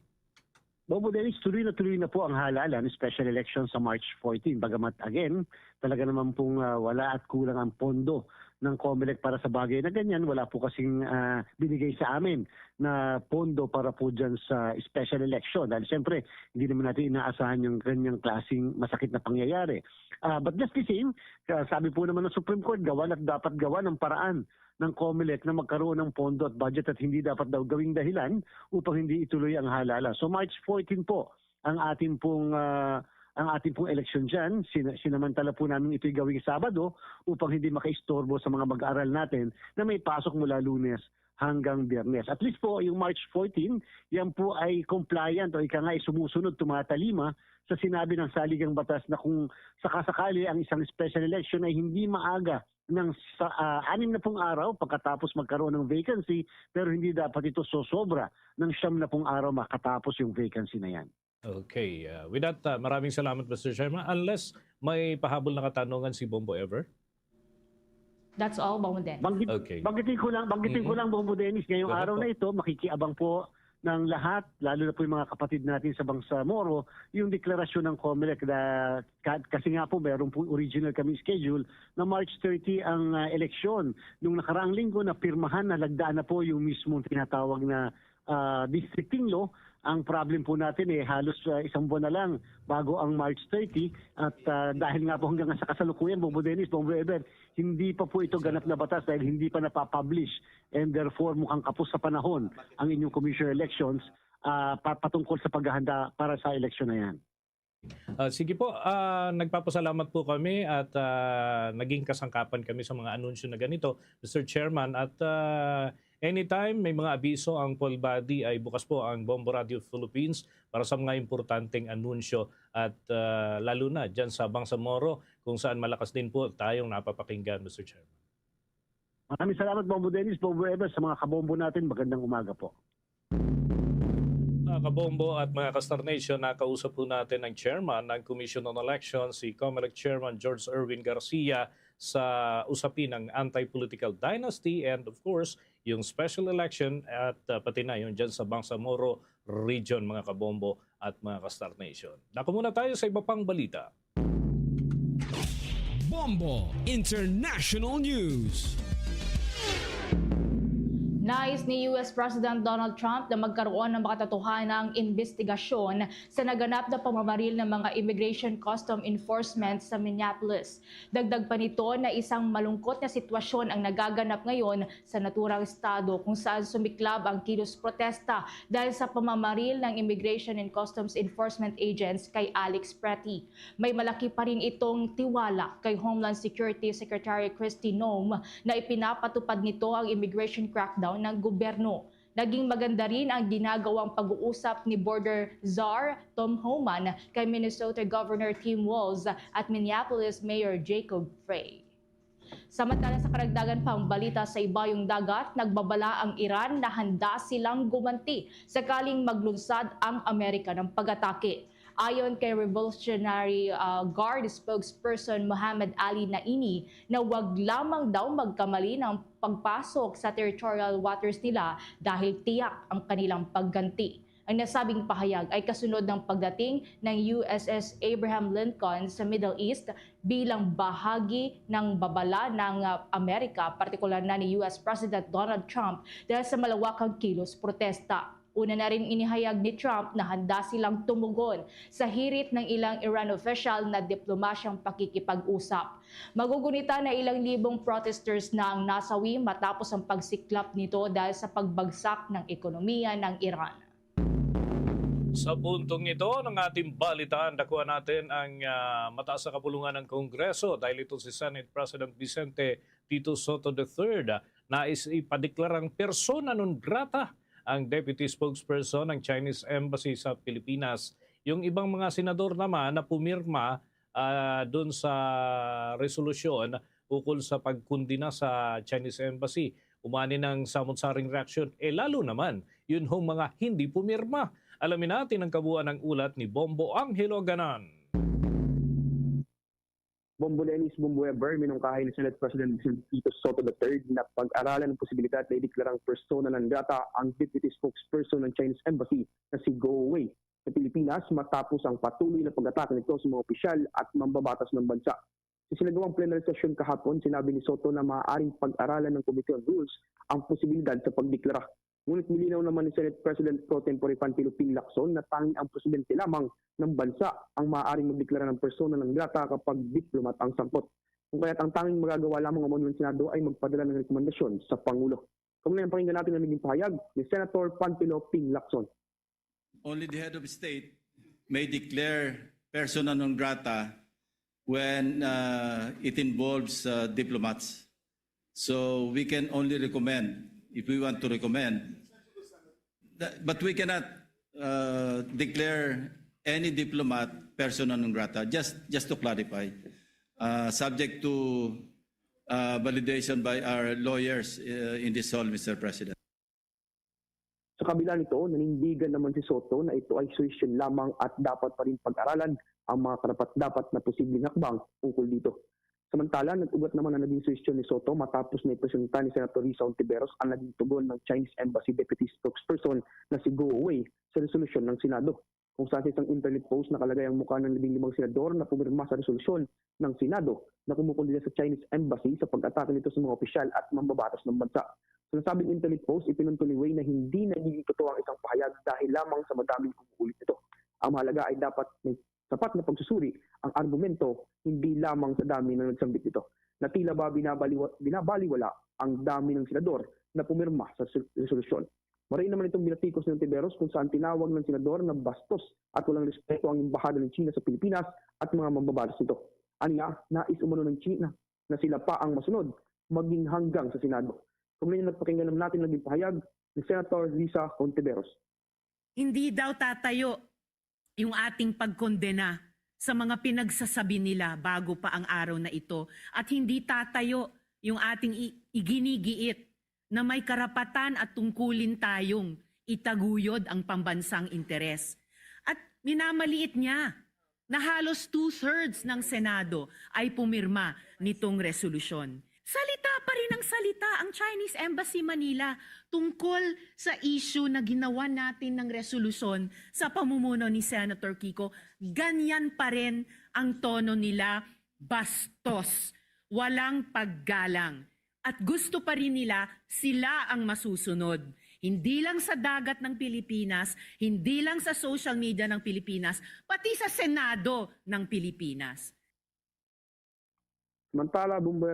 Bobo Dennis, tuloy na tuloy na po ang halalan, special election sa March fourteen. Bagamat again, talaga naman pong uh, wala at kulang ang pondo ng Comelec para sa bagay na ganyan. Wala po kasing uh, binigay sa amin na pondo para po dyan sa special election. Dahil siyempre, hindi naman natin inaasahan yung ganyang klaseng masakit na pangyayari. Uh, but just the same, uh, sabi po naman ng Supreme Court, gawan at dapat gawan ng paraan ng Comelec na magkaroon ng pondo at budget at hindi dapat daw gawing dahilan upang hindi ituloy ang halalan. So March fourteen po ang ating pong uh, ang ating pong eleksyon diyan. Sin- sinamantala po namin ito'y gawing Sabado upang hindi makaistorbo sa mga mag-aaral natin na may pasok mula Lunes hanggang Biyernes. At least po yung March fourteen, yan po ay compliant o ika nga ay sumusunod, tumatalima sa sinabi ng saligang batas na kung sakasakali ang isang special election ay hindi maaga ng sa, ah, anim na pung araw pagkatapos magkaroon ng vacancy, pero hindi dapat ito sosobra ng siyam na pung araw makatapos yung vacancy na yan. Okay. Uh, with that, uh, maraming salamat, Mister Chairman. Unless may pahabol na katanungan si Bombo Ever? That's all, Bombo Dennis. Banggit, Okay. Banggitin ko lang, banggitin ko Mhm. lang, Bombo Dennis, ngayong Go ahead araw po. na ito, makikiabang po ng lahat, lalo na po yung mga kapatid natin sa Bangsamoro, yung deklarasyon ng COMELEC na ka- kasi nga po meron po original kami schedule na March thirty ang ah, eleksyon. Nung nakaraang linggo, napirmahan, nalagdaan na po yung mismong tinatawag na ah, districting law. Ang problem po natin eh halos ah, isang buwan na lang bago ang March thirty at ah, dahil nga po hanggang sa kasalukuyan, Bombo Dennis, Bombo Ever, hindi pa po ito ganap na batas dahil hindi pa napapublish and therefore mukhang kapos sa panahon ang inyong commissioner elections ah, pa- patungkol sa paghahanda para sa eleksyon na yan. Ah, sige po, ah, nagpapasalamat po kami at ah, naging kasangkapan kami sa mga anunsyo na ganito, Mister Chairman. At ah, anytime may mga abiso ang poll body, ay bukas po ang Bombo Radio Philippines para sa mga importanteng anunsyo at ah, lalo na dyan sa Bangsamoro kung saan malakas din po tayong napapakinggan, Mister Chairman. Maraming salamat, Bombo Dennis, Bombo Ever, sa mga kabombo natin. Magandang umaga po. Mga kabombo at mga ka-Star Nation, nakausap po natin ang chairman ng Commission on Elections, si COMELEC Chairman George Erwin Garcia, sa usapin ng anti-political dynasty and of course, yung special election at uh, pati na yung dyan sa Bangsamoro region, mga kabombo at mga ka-Star Nation. Dako muna tayo sa iba pang balita. Bombo International News. Nais ni U S President Donald Trump na magkaroon ng makatotohanang investigasyon sa naganap na pamamaril ng mga immigration custom enforcement sa Minneapolis. Dagdag pa nito na isang malungkot na sitwasyon ang nagaganap ngayon sa naturang estado kung saan sumiklab ang kilos protesta dahil sa pamamaril ng Immigration and Customs Enforcement agents kay Alex Pretti. May malaki pa rin itong tiwala kay Homeland Security Secretary Kristi Noem na ipinapatupad nito ang immigration crackdown ng gobyerno. Naging maganda rin ang ginagawang pag-uusap ni Border Czar Tom Homan kay Minnesota Governor Tim Walz at Minneapolis Mayor Jacob Frey. Samantala, sa karagdagan pang balita sa ibayong dagat, nagbabala ang Iran na handa silang gumanti sakaling maglunsad ang Amerika ng pag-atake. Ayon kay Revolutionary uh, Guard spokesperson Mohammad Ali Naini, na wag lamang daw magkamali ng pagpasok sa territorial waters nila dahil tiyak ang kanilang pagganti. Ang nasabing pahayag ay kasunod ng pagdating ng U S S Abraham Lincoln sa Middle East bilang bahagi ng babala ng uh, Amerika, partikular na ni U S President Donald Trump, dahil sa malawakang kilos protesta. Una na rin inihayag ni Trump na handa silang tumugon sa hirit ng ilang Iran official na diplomasyang pakikipag-usap. Magugunita na ilang libong protesters na ang nasawi matapos ang pagsiklap nito dahil sa pagbagsak ng ekonomiya ng Iran. Sa puntong ito ng ating balitaan, dakuan natin ang ah, mataas na kapulungan ng Kongreso dahil ito si Senate President Vicente Tito Soto the third. Nais ipadeklarang persona non grata ang deputy spokesperson ng Chinese Embassy sa Pilipinas. Yung ibang mga senador naman na pumirma ah, dun sa resolusyon ukol sa pagkundina sa Chinese Embassy. Umani ng samot-saring reaksyon, eh lalo naman yun hong mga hindi pumirma. Alamin natin ang kabuuan ng ulat ni Bombo Angelo Ganan. Bombo Dennis, Bombo Ever, minungkahi ni Senate President Vicente Soto the third na pag-aralan ang posibilidad na ideklarang persona non grata ang deputy spokesperson ng Chinese Embassy na si Guo Wei sa Pilipinas matapos ang patuloy na pag-atake nito sa mga opisyal at mambabatas ng bansa. Sa isinagawang plenary session kahapon, sinabi ni Soto na maaaring pag-aralan ng Committee on Rules ang posibilidad sa pagdeklara. Ngunit nilinaw naman ni Senate President Pro Tempore Panfilo Ping Lacson na tanging ang presidente lamang ng bansa ang maaaring magdeklara ng persona non grata kapag diplomat ang sangkot. Kung kaya't ang tanging magagawa lamang ng Senado ay magpadala ng rekomendasyon sa Pangulo. Kaugnay, pakinggan natin ang naging pahayag ni Senator Panfilo Ping Lacson. Only the head of state may declare persona non grata when uh, it involves uh, diplomats. So we can only recommend, if we want to recommend, that, but we cannot uh, declare any diplomat persona non grata, just, just to clarify, uh, subject to uh, validation by our lawyers uh, in this hall, Mister President. Sa kabila nito, nanindigan naman si Soto na ito ay suhestyon lamang at dapat pa rin pag-aralan ang mga karapat-dapat na posibleng hakbang ukol dito. Samantala, nag-ugat naman ang naging suhestyon ni Soto matapos na ipresenta ni Senator Risa Hontiveros ang naging tugon ng Chinese Embassy Deputy Spokesperson na si Guo Wei sa resolusyon ng Senado. Kung sa isang internet post, nakalagay ang mukha ng labing limang senador na pumirma sa resolusyon ng Senado na kumukonde sa Chinese Embassy sa pag-atake nito sa mga opisyal at mambabatas ng bansa. Sa nasabing internet post, ipinunto ni Wei na hindi nagiging totoo ang isang pahayag dahil lamang sa madaming pag-uulit nito. Ang mahalaga ay dapat may sapat na pagsusuri ang argumento, hindi lamang sa dami ng nagsambit nito, na tila ba binabaliwa- binabaliwala ang dami ng senador na pumirma sa res- resolusyon. Marayo naman itong binatikos ni Hontiveros kung saan tinawag ng senador na bastos at walang respeto ang embahada ng China sa Pilipinas at mga mambabatas nito. Anya, nais umano ng China na sila pa ang masunod, maging hanggang sa Senado. Kung ninyo nagpakinggan naman natin naging pahayag ni Senator Risa Hontiveros. Hindi daw tatayo yung ating pagkondena sa mga pinagsasabi nila bago pa ang araw na ito, at hindi tatayo yung ating i- iginigiit na may karapatan at tungkulin tayong itaguyod ang pambansang interes. At minamaliit niya na halos two-thirds ng Senado ay pumirma nitong resolusyon. Salita pa rin ang salita ang Chinese Embassy Manila tungkol sa issue na ginawa natin ng resolusyon sa pamumuno ni Senator Kiko. Ganyan pa rin ang tono nila, bastos, walang paggalang. At gusto pa rin nila sila ang masusunod. Hindi lang sa dagat ng Pilipinas, hindi lang sa social media ng Pilipinas, pati sa Senado ng Pilipinas. Samantala, Bomboy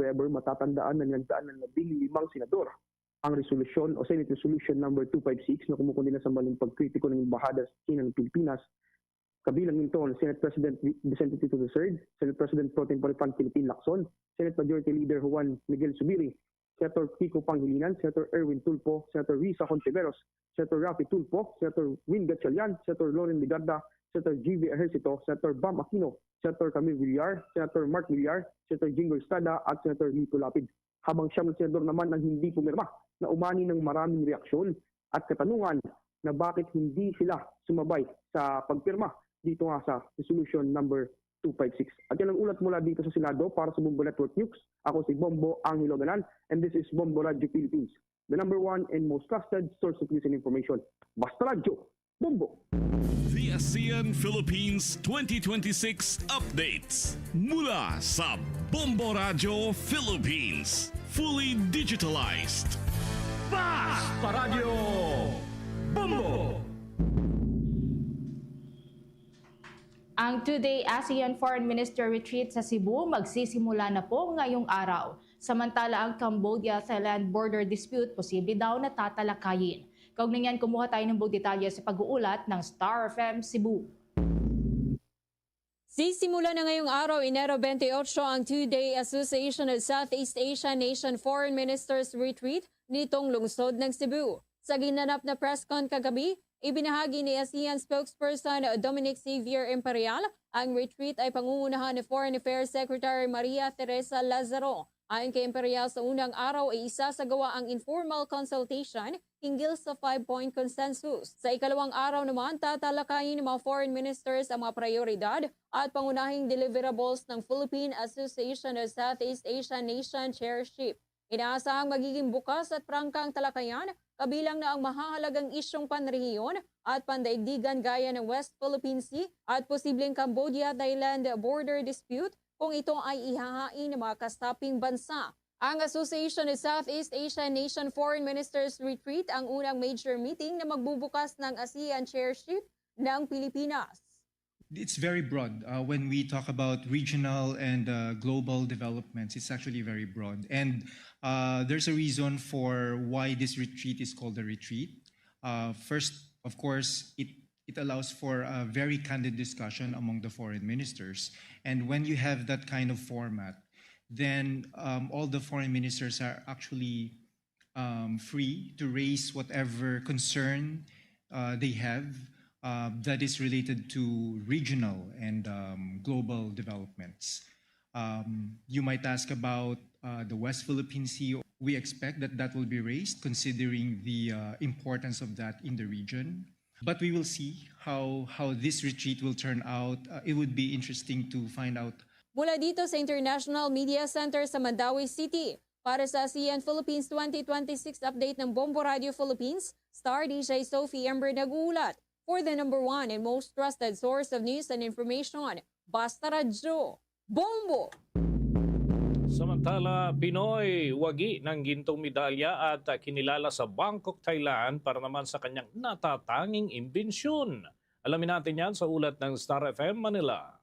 Ever, matatandaan na nilagdaan ng labing limang senador ang resolusyon o Senate Resolution number two five six na kumukundi na sa maling pagkritiko ng Embahada sa China ng Pilipinas. Kabilang nito ang Senate President Vicente Tito the third, Senate President Pro Tempore Frank Philippine Lacson, Senate Majority Leader Juan Miguel Zubiri, Senator Kiko Pangilinan, Senator Erwin Tulfo, Senator Risa Hontiveros, Senator Raffy Tulfo, Senator Win Gatchalian, Senator Loren Legarda, Senator G V Ejercito, Senator Bam Aquino, Senator Camille Villar, Senator Mark Villar, Senator Jinggoy Estrada, at Senator Lito Lapid. Habang siyam na senador naman ang hindi pumirma na umani ng maraming reaksyon at katanungan na bakit hindi sila sumabay sa pagpirma dito nga sa Resolution number two five six. At yan ang ulat mula dito sa Senado. Para sa Bombo Network News, ako si Bombo Angelo Ganan, and this is Bombo Radio Philippines, the number one and most trusted source of news and information. Basta Radyo, Bombo! The ASEAN Philippines twenty twenty-six updates mula sa Bombo Radio Philippines. Fully digitalized. Basta Radyo Bombo! Ang two-day ASEAN Foreign Minister Retreat sa Cebu magsisimula na po ngayong araw. Samantala, ang Cambodia-Thailand border dispute posible daw na tatalakayin. Kaugnay niyan, kumuha tayo ng buong detalye sa pag-uulat ng Star F M Cebu. Sisimula na ngayong araw, Enero twenty-eight, ang two-day Association of Southeast Asian Nation Foreign Ministers Retreat nitong lungsod ng Cebu. Sa ginanap na press con kagabi, ibinahagi ni ASEAN spokesperson Dominic Xavier Imperial, ang retreat ay pangungunahan ni Foreign Affairs Secretary Maria Teresa Lazaro. Ayon kay Imperial, sa unang araw ay isasagawa ang informal consultation hinggil sa five-point consensus. Sa ikalawang araw naman, tatalakayin ng mga foreign ministers ang mga prioridad at pangunahing deliverables ng Philippine Association of Southeast Asian Nation Chairship. Inaasahang magiging bukas at prangka ang talakayan, kabilang na ang mahahalagang isyung panrehiyon at pandaigdigan gaya ng West Philippine Sea at posibleng Cambodia-Thailand border dispute kung ito ay ihahain ng mga kasaping bansa. Ang Association of Southeast Asian Nation Foreign Ministers Retreat ang unang major meeting na magbubukas ng ASEAN chairship ng Pilipinas. It's very broad. Uh, when we talk about regional and uh, global developments, it's actually very broad. And uh, there's a reason for why this retreat is called a retreat. Uh, first, of course, it, it allows for a very candid discussion among the foreign ministers. And when you have that kind of format, then um, all the foreign ministers are actually um, free to raise whatever concern uh, they have uh, that is related to regional and um, global developments. Um, you might ask about uh, the West Philippine Sea. We expect that that will be raised considering the uh, importance of that in the region. But we will see how, how this retreat will turn out. Uh, it would be interesting to find out. Mula dito sa International Media Center sa Mandaue City, para sa C N Philippines twenty twenty-six update ng Bombo Radio Philippines, Star D J Sophie Ember nag-uulat for the number one and most trusted source of news and information, Basta Radyo, Bombo! Samantala, Pinoy wagi ng gintong medalya at kinilala sa Bangkok, Thailand para naman sa kanyang natatanging imbensyon. Alamin natin yan sa ulat ng Star F M Manila.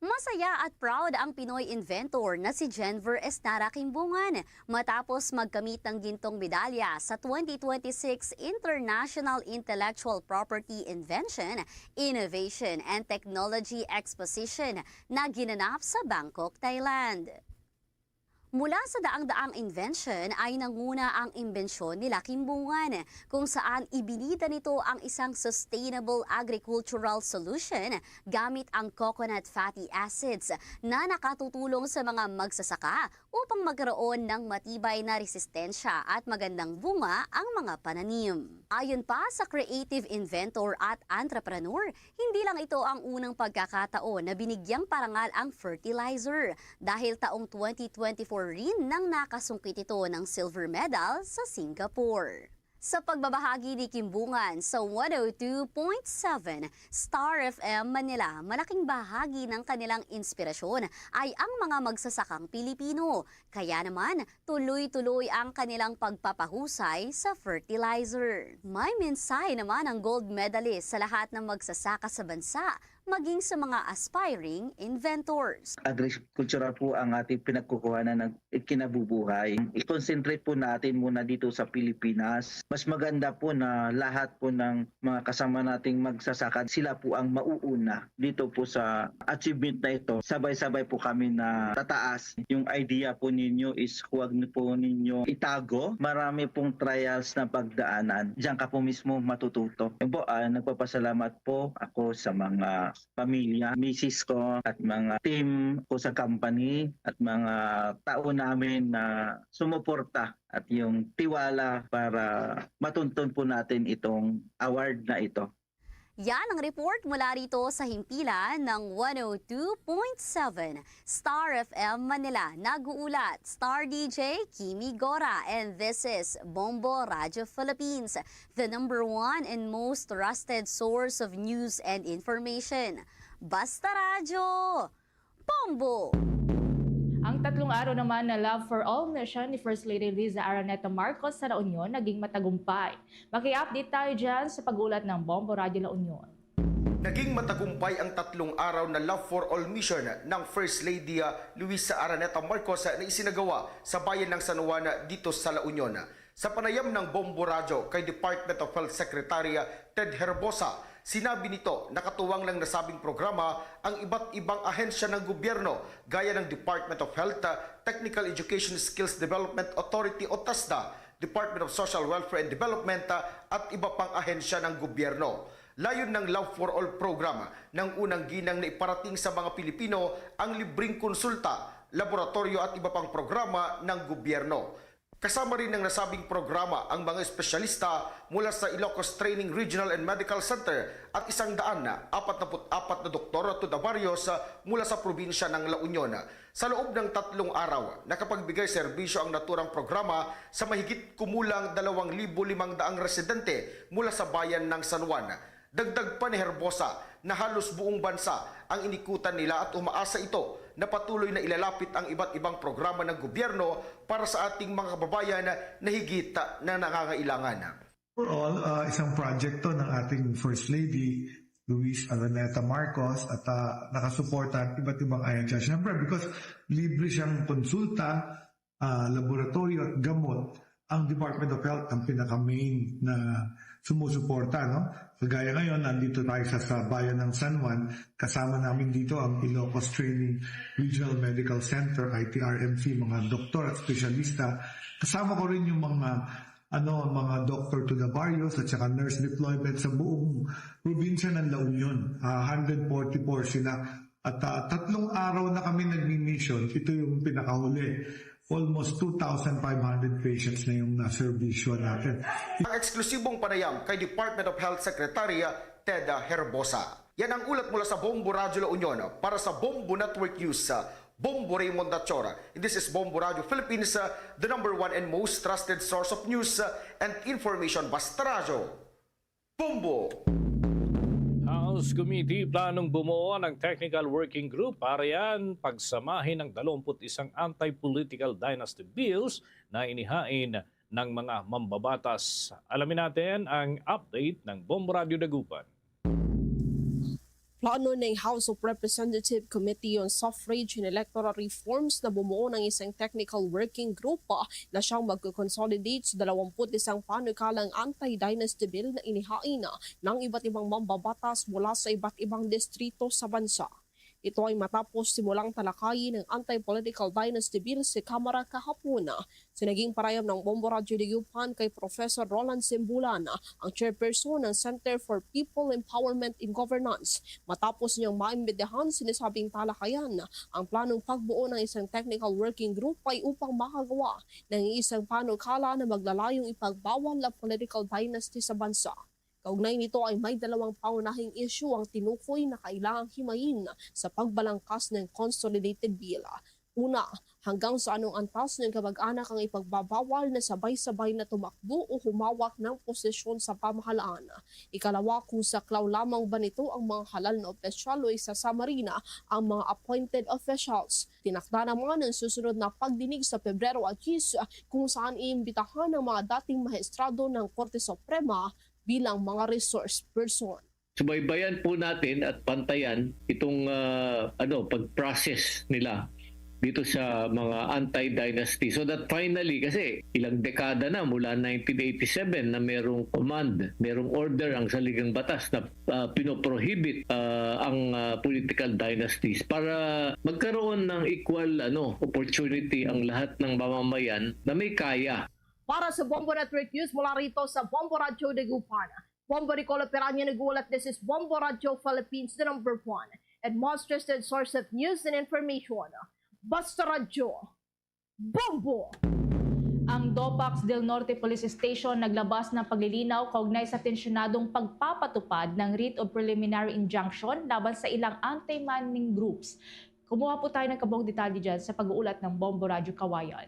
Masaya at proud ang Pinoy inventor na si Jenver Esnara Kimbungan matapos magkamit ng gintong medalya sa twenty twenty-six International Intellectual Property Invention, Innovation and Technology Exposition na ginanap sa Bangkok, Thailand. Mula sa daang-daang invention ay nanguna ang imbensyon nila Kimbungan, kung saan ibinida nito ang isang sustainable agricultural solution gamit ang coconut fatty acids na nakatutulong sa mga magsasaka upang magkaroon ng matibay na resistensya at magandang bunga ang mga pananim. Ayon pa sa creative inventor at entrepreneur, hindi lang ito ang unang pagkakataon na binigyang parangal ang fertilizer, dahil taong twenty twenty-four rin nang nakasungkit ito ng silver medal sa Singapore. Sa pagbabahagi ni Kimbungan sa one oh two point seven Star F M Manila, malaking bahagi ng kanilang inspirasyon ay ang mga magsasakang Pilipino. Kaya naman, tuloy-tuloy ang kanilang pagpapahusay sa fertilizer. May mensahe naman ang gold medalist sa lahat ng magsasaka sa bansa, maging sa mga aspiring inventors. Agricultural po ang ating pinagkukuhanan ng kinabubuhay. I-concentrate po natin muna dito sa Pilipinas. Mas maganda po na lahat po ng mga kasama nating magsasaka, sila po ang mauuna dito po sa achievement na ito. Sabay-sabay po kami na tataas. Yung idea po ninyo is huwag niyo po ninyo itago. Marami pong trials na pagdaanan. Diyan ka po mismo matututo. Yun po, ah, nagpapasalamat po ako sa mga pamilya, misis ko, at mga team ko sa company, at mga tao namin na sumuporta at yung tiwala para matuntun po natin itong award na ito. Yan ang report mula rito sa himpilan ng one oh two point seven Star F M Manila. Nag-uulat, Star D J Kimi Gora, and this is Bombo Radio Philippines, the number one and most trusted source of news and information. Basta Radyo! Bombo! Ang tatlong araw naman na Love for All mission ni First Lady Liza Araneta Marcos sa La Union naging matagumpay. Maki-update tayo dyan sa pag-ulat ng Bombo Radyo La Union. Naging matagumpay ang tatlong araw na Love for All mission ng First Lady, ah, Luisa Araneta Marcos na isinagawa sa bayan ng San Juan dito sa La Union. Sa panayam ng Bombo Radyo kay Department of Health Secretary Ted Herbosa, sinabi nito na katuwang ng nasabing programa ang iba't ibang ahensya ng gobyerno gaya ng Department of Health, Technical Education Skills Development Authority o TESDA, Department of Social Welfare and Development at iba pang ahensya ng gobyerno. Layon ng Love for All program ng unang ginang na iparating sa mga Pilipino ang libreng konsulta, laboratoryo at iba pang programa ng gobyerno. Kasama rin ng nasabing programa ang mga espesyalista mula sa Ilocos Training Regional and Medical Center at isang daan na apat na put apat na doktor at tuda Barrios mula sa probinsya ng La Union. Sa loob ng tatlong araw, nakapagbigay serbisyo ang naturang programa sa mahigit kumulang dalawang libo limang daang residente mula sa bayan ng San Juan. Dagdag pa ni Herbosa na halos buong bansa ang inikutan nila at umaasa ito na patuloy na ilalapit ang iba't ibang programa ng gobyerno para sa ating mga kababayan na higit na nangangailangan. Overall, uh, isang project to ng ating First Lady, Luis Araneta Marcos, at uh, nakasuporta ang iba't ibang ahensya. Siyempre, because libre siyang konsulta, uh, laboratory at gamot, ang Department of Health ang pinaka-main na sumusuporta, no? Kagaya ngayon, nandito tayo sa, sa bayan ng San Juan. Kasama namin dito ang Ilocos Training Regional Medical Center, I T R M C, mga doktor at espesyalista. Kasama ko rin yung mga ano, mga doctor to the barrios at saka nurse deployment sa buong probinsya ng La Union. Uh, hundred forty-four sila. At ah, tatlong araw na kami nagmi-mission. Ito yung pinakahuli. Almost two thousand five hundred patients na yung naserbisyo natin. Ang eksklusibong panayam kay Department of Health Secretary Ted Herbosa. Yan ang ulat mula sa Bombo Radyo La Union para sa Bombo Network News. Bombo Raymond Nachora. This is Bombo Radyo Philippines, the number one and most trusted source of news and information. Basta Radyo. Bombo! House Committee planong bumuo ng Technical Working Group para yan pagsamahin ang dalawampu't isang anti-political dynasty bills na inihain ng mga mambabatas. Alamin natin ang update ng Bombo Radio Dagupan. Plano ning House of Representative Committee on Suffrage and Electoral Reforms na bumuo ng isang technical working group na siyang magko-consolidate sa dalawampu't isang panukalang anti-dynasty bill na inihain ng iba't ibang mambabatas mula sa iba't ibang distrito sa bansa. Ito ay matapos simulang talakayin ng anti-political dynasty bill sa Kamara kahapon. Sa naging parayam ng Bombo Radyo Dagupan kay Professor Roland Simbulan, ang chairperson ng Center for People Empowerment and Governance, matapos niyang maimbitahan sa sinasabing talakayan, ang planong pagbuo ng isang technical working group ay upang makagawa ng isang panukala na maglalayong ipagbawal ang political dynasty sa bansa. Kaugnay nito ay may dalawang pangunahing isyu ang tinukoy na kailangang himayin sa pagbalangkas ng Consolidated Bill. Una, hanggang sa anong antas ng kamag-anak ang ipagbabawal na sabay-sabay na tumakbo o humawak ng posisyon sa pamahalaan? Ikalawa, kung saklaw lamang ba nito ang mga halal na opisyal o isasama rin ang mga appointed officials? Tinakda naman ang susunod na pagdinig sa Pebrero a diyes, kung saan iimbitahan ang mga dating mahistrado ng Korte Suprema bilang mga resource person. Subaybayan po natin at pantayan itong uh, ano pag-process nila dito sa mga anti-dynasty, so that finally, kasi ilang dekada na mula nineteen eighty-seven na merong command, merong order ang saligang batas na uh, pinoprohibit uh, ang uh, political dynasties para magkaroon ng equal ano opportunity ang lahat ng mamamayan na may kaya. Para sa Bombo Network News mula rito sa Bombo Radyo Dagupan, Bombo Nicolo Peranya nag-uulat. This is Bombo Radyo Philippines, the number one and most trusted source of news and information. Basta Radyo, Bombo! Ang Dopax del Norte Police Station naglabas ng paglilinaw kaugnay sa tensyonadong pagpapatupad ng writ of preliminary injunction laban sa ilang anti-manning groups. Kumuha po tayo ng kabuang detalye dyan sa pag-uulat ng Bombo Radyo Kawayan.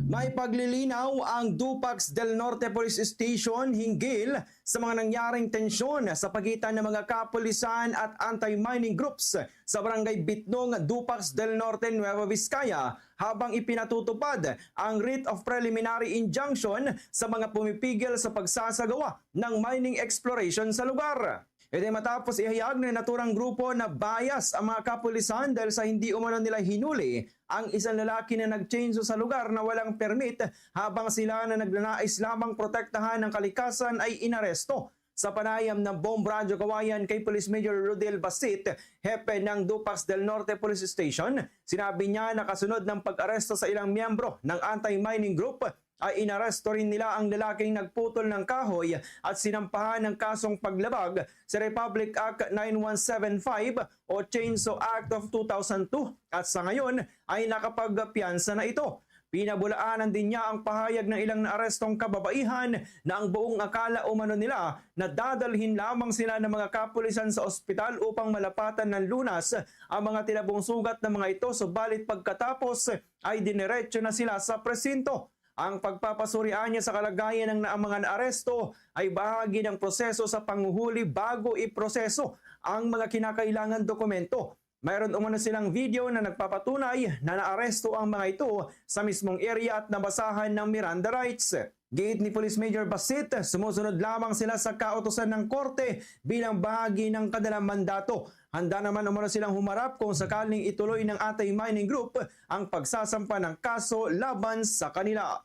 May paglilinaw ang Dupax del Norte Police Station hinggil sa mga nangyaring tensyon sa pagitan ng mga kapulisan at anti-mining groups sa Barangay Bitnong, Dupax del Norte, Nueva Vizcaya, habang ipinatutupad ang writ of preliminary injunction sa mga pumipigil sa pagsasagawa ng mining exploration sa lugar. Ito matapos ihayag ng naturang grupo na bias ang mga kapulisan dahil sa hindi umano nila hinuli ang isang lalaki na nagtsenso sa lugar na walang permit, habang sila na nagnanais lamang protektahan ang kalikasan ay inaresto. Sa panayam ng Bomb Radyo Kawayan kay Police Major Rodel Basit, hepe ng Dupax del Norte Police Station, sinabi niya na kasunod ng pag-aresto sa ilang miyembro ng anti-mining group, ay inaresto rin nila ang lalaking nagputol ng kahoy at sinampahan ng kasong paglabag sa Republic Act nine one seven five o Chainsaw Act of two thousand two, at sa ngayon ay nakapagpiyansa na ito. Pinabulaanan din niya ang pahayag ng ilang naarestong kababaihan na ang buong akala umano nila na dadalhin lamang sila ng mga kapulisan sa ospital upang malapatan ng lunas ang mga tinabong sugat ng mga ito, subalit pagkatapos ay diniretso na sila sa presinto. Ang pagpapasurian niya sa kalagayan ng na-, mga naaresto ay bahagi ng proseso sa panguhuli bago iproseso ang mga kinakailangan dokumento. Mayroon umano silang video na nagpapatunay na naaresto ang mga ito sa mismong area at nabasahan ng Miranda rights. Giit ni Police Major Basit, sumusunod lamang sila sa kautusan ng korte bilang bahagi ng kanilang mandato. Handa naman umano silang humarap kung sakaling ituloy ng anti-mining group ang pagsasampa ng kaso laban sa kanila.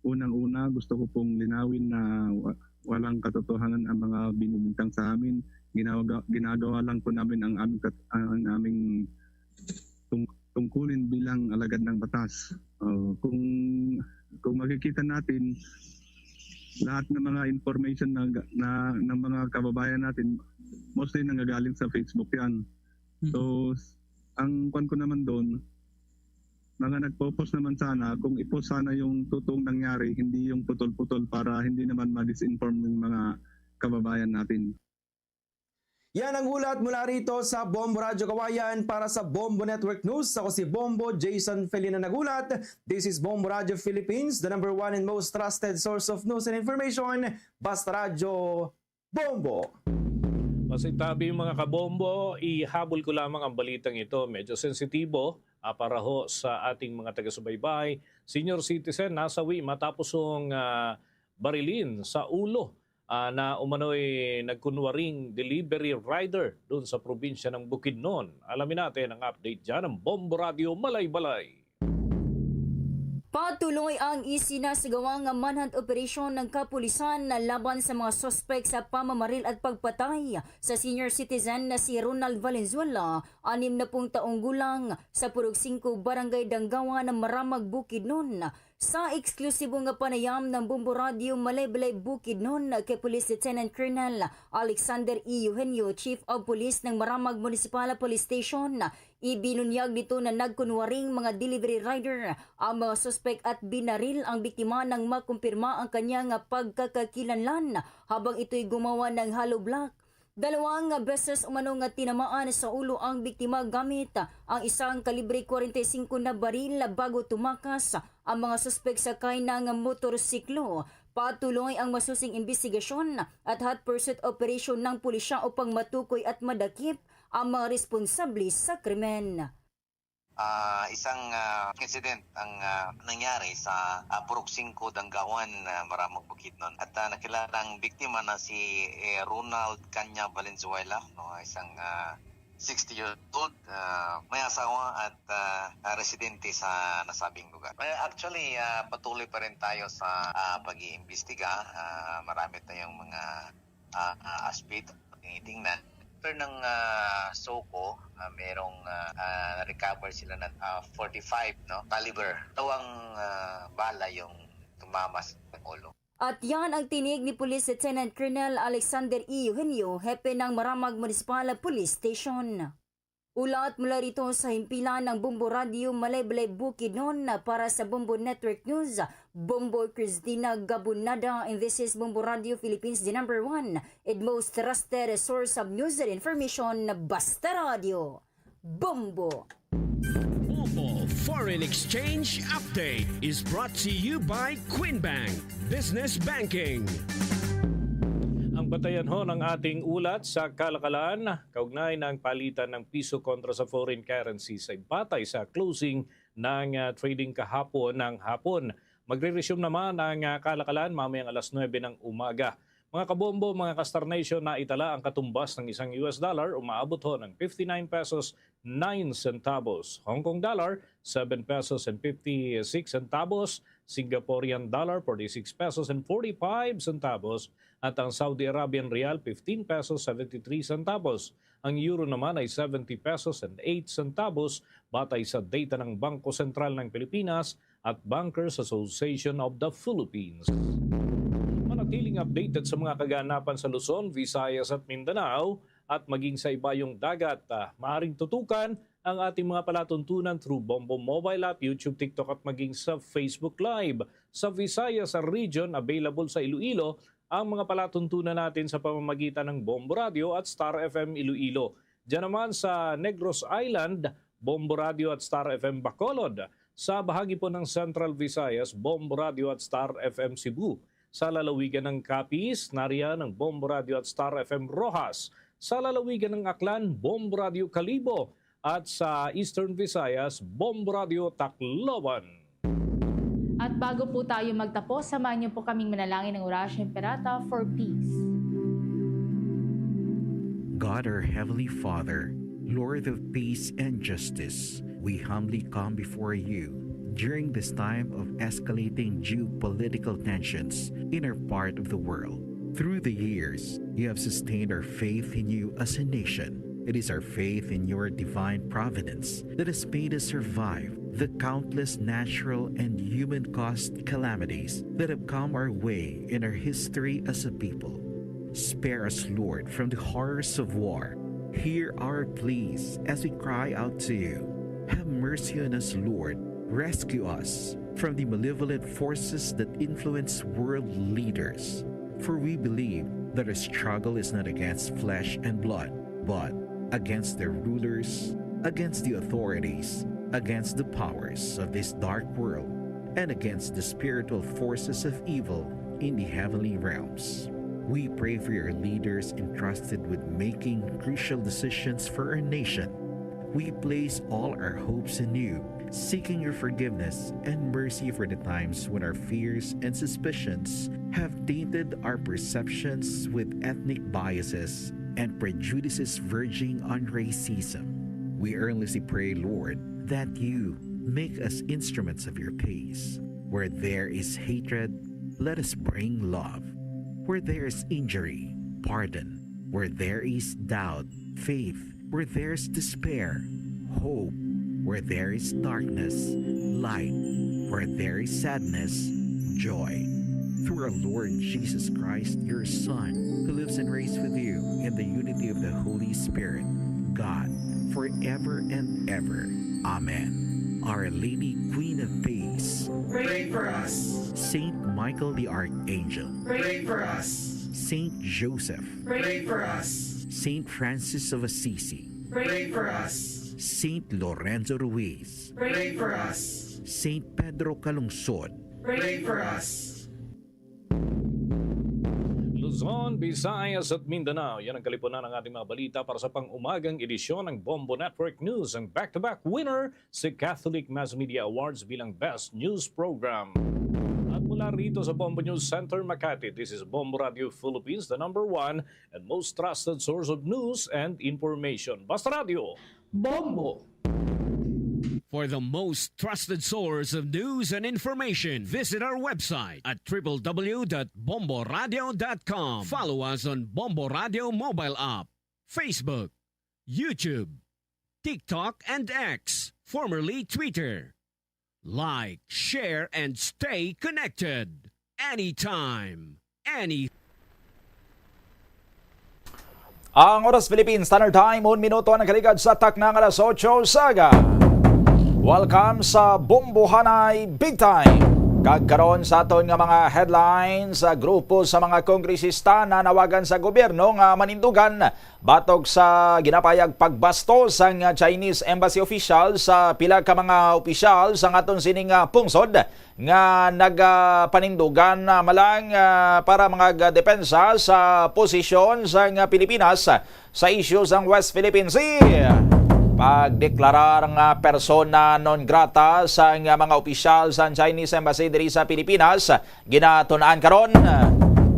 Unang-una, gusto ko pong linawin na walang katotohanan ang mga binibintang sa amin. Ginagawa, ginagawa lang po namin ang aming, ang aming tungkulin bilang alagad ng batas. Uh, kung kung makikita natin, lahat ng mga information na, na ng mga kababayan natin, mostly nanggagaling sa Facebook yan. So, ang kwan ko naman doon, mga nagpo-post naman sana, kung i-post sana yung totoong nangyari, hindi yung putol-putol para hindi naman ma-disinform yung mga kababayan natin. Yan ang hulat mula rito sa Bombo Radyo Kawayan. Para sa Bombo Network News, ako si Bombo Jason Felina naghulat. This is Bombo Radyo Philippines, the number one and most trusted source of news and information. Basta Radyo, Bombo! Masintabi, mga kabombo, ihabol ko lamang ang balitang ito. Medyo sensitibo, ah, para ho sa ating mga taga-subaybay. Senior citizen nasawi matapos ang, ah, barilin sa ulo, ah, na umano'y nagkunwaring delivery rider doon sa probinsya ng Bukidnon. Alamin natin ang update dyan ng Bombo Radyo Malaybalay. Patuloy ang isinasagawa nga manhunt operation ng kapulisan na laban sa mga suspek sa pamamaril at pagpatay sa senior citizen na si Ronald Valenzuela, anim na pung taong gulang, sa Purok singko, Barangay Danggawan, Maramag, Bukidnon. Sa eksklusibo nga panayam ng Bombo Radyo Malaybalay, Bukidnon, kay Police Lieutenant Colonel Alexander E. Eugenio, Chief of Police ng Maramag Municipal Police Station, ibinunyag nito na nagkunwaring mga delivery rider ang mga suspek at binaril ang biktima nang makumpirma ang kanya nga pagkakakilanlan habang ito'y gumawa ng hollow block. Dalawang beses umano nga tinamaan sa ulo ang biktima gamit ang isang kalibre kwarenta y singko na baril bago tumakas ang mga suspek sakay ng motorsiklo. Patuloy ang masusing imbestigasyon at hot pursuit operation ng pulisya upang matukoy at madakip ang mga responsable sa krimen. Ah, isang, ah, incident ang, ah, nangyari sa, ah, Purok singko, Danggawan, ah, Maramag, Bukidnon. At, ah, nakilala ang biktima na si, eh, Ronald Canya Valenzuela, no, isang, ah, sixty years old, ah, may asawa at, ah, ah, residente sa nasabing lugar. Eh, actually, ah, patuloy pa rin tayo sa, ah, pag-iimbestiga. Ah, marami tayong mga, ah, ah, aspect na tinitingnan. After ng, ah, SOCO, ah, merong, ah, ah, recover sila ng, ah, forty-five, no, caliber. Ito ang, ah, bala yung tumama sa ulo. At yan ang tinig ni Police Lieutenant Colonel Alexander E. Eugenio, hepe ng Maramag Municipal Police Station. Ulat mula rito sa himpilan ng Bombo Radyo Malaybalay, Bukidnon. Para sa Bombo Network News, Bombo Christina Gabonada, and this is Bombo Radyo Philippines, the number one and most trusted source of news and information. Basta Radyo, Bombo! Bombo Foreign Exchange Update is brought to you by Queen Bank Business Banking. Ang batayan ho ng ating ulat sa kalakalan, kaugnay ng palitan ng piso kontra sa foreign currency sa batay sa closing ng, ah, trading kahapon ng hapon. Magre-resume naman ang, ah, kalakalan mamayang alas nuebe ng umaga. Mga kabombo, mga ka-Star Nation, naitala ang katumbas ng isang U S dollar, umaabot ho ng fifty-nine pesos nine centavos. Hong Kong dollar, seven pesos and fifty-six centavos. Singaporean dollar, forty-six pesos and forty-five centavos. At ang Saudi Arabian rial, fifteen pesos seventy-three centavos. Ang euro naman ay seventy pesos and eight centavos, batay sa data ng Bangko Sentral ng Pilipinas at Bankers Association of the Philippines. Manatiling updated sa mga kaganapan sa Luzon, Visayas at Mindanao at maging sa ibayong dagat. Ah, maaring tutukan ang ating mga palatuntunan through Bombo Mobile App, YouTube, TikTok at maging sa Facebook Live. Sa Visayas region, available sa Iloilo ang mga palatuntunan natin sa pamamagitan ng Bombo Radio at Star F M Iloilo. Diyan naman sa Negros Island, Bombo Radio at Star F M Bacolod. Sa bahagi po ng Central Visayas, Bombo Radio at Star F M Cebu. Sa lalawigan ng Capiz, nariyan ang Bombo Radio at Star F M Roxas. Sa lalawigan ng Aklan, Bombo Radio Kalibo. At sa Eastern Visayas, Bombo Radio Tacloban. At bago po tayo magtapos, samahan niyo po kaming manalangin ng Orasyo Imperata for peace. God, our Heavenly Father, Lord of peace and justice, we humbly come before you during this time of escalating geopolitical tensions in our part of the world. Through the years, you have sustained our faith in you as a nation. It is our faith in your divine providence that has made us survive the countless natural and human-caused calamities that have come our way in our history as a people. Spare us, Lord, from the horrors of war Hear our pleas as we cry out to you. Have mercy on us, Lord. Rescue us from the malevolent forces that influence world leaders. For we believe that our struggle is not against flesh and blood, but against their rulers, against the authorities, against the powers of this dark world, and against the spiritual forces of evil in the heavenly realms. We pray for your leaders entrusted with making crucial decisions for our nation. We place all our hopes in you, seeking your forgiveness and mercy for the times when our fears and suspicions have tainted our perceptions with ethnic biases and prejudices verging on racism. We earnestly pray, Lord, that you make us instruments of your peace. Where there is hatred, let us bring love. Where there is injury, pardon. Where there is doubt, faith. Where there is despair, hope. Where there is darkness, light. Where there is sadness, joy. Through our Lord Jesus Christ, your Son, who lives and reigns with you in the unity of the Holy Spirit, God, forever and ever. Amen. Our Lady, Queen of Peace, pray for us. Saint Michael the Archangel, pray for us. Saint Joseph, pray for us. Saint Francis of Assisi, pray for us. Saint Lorenzo Ruiz, pray for us. Saint Pedro Calungsod, pray for us. Luzon, Visayas at Mindanao. Yan ang kalipunan ng ating mga balita para sa pang-umagang edisyon ng Bombo Network News. Ang back-to-back winner, si Catholic Mass Media Awards bilang Best News Program. At mula rito sa Bombo News Center, Makati, this is Bombo Radio Philippines, the number one and most trusted source of news and information. Basta Radio, Bombo! For the most trusted source of news and information, visit our website at triple W dot bomboradio dot com. Follow us on Bombo Radio mobile app, Facebook, YouTube, TikTok, and X, formerly Twitter. Like, share, and stay connected. Anytime, any Ang oras, Philippine Standard Time, un minuto ang nakaligad sa takna nga alas otso sa aga. Welcome sa Bombohanay Big Time. Kag karon sa aton nga mga headlines, sa grupo sa mga kongresista nanawagan sa gobyerno nga manindugan batok sa ginapayag pagbastos sang Chinese embassy official sa pila ka mga opisyal sang aton sining, ah, pungsod nga nagapanindugan, ah, malang, ah, para mga depensa sa posisyon sang Pilipinas sa isyu sang West Philippine Sea. Pagdeklarar nga persona non grata sang mga opisyal sang Chinese Embassy diri sa Pilipinas, ginatun-an karon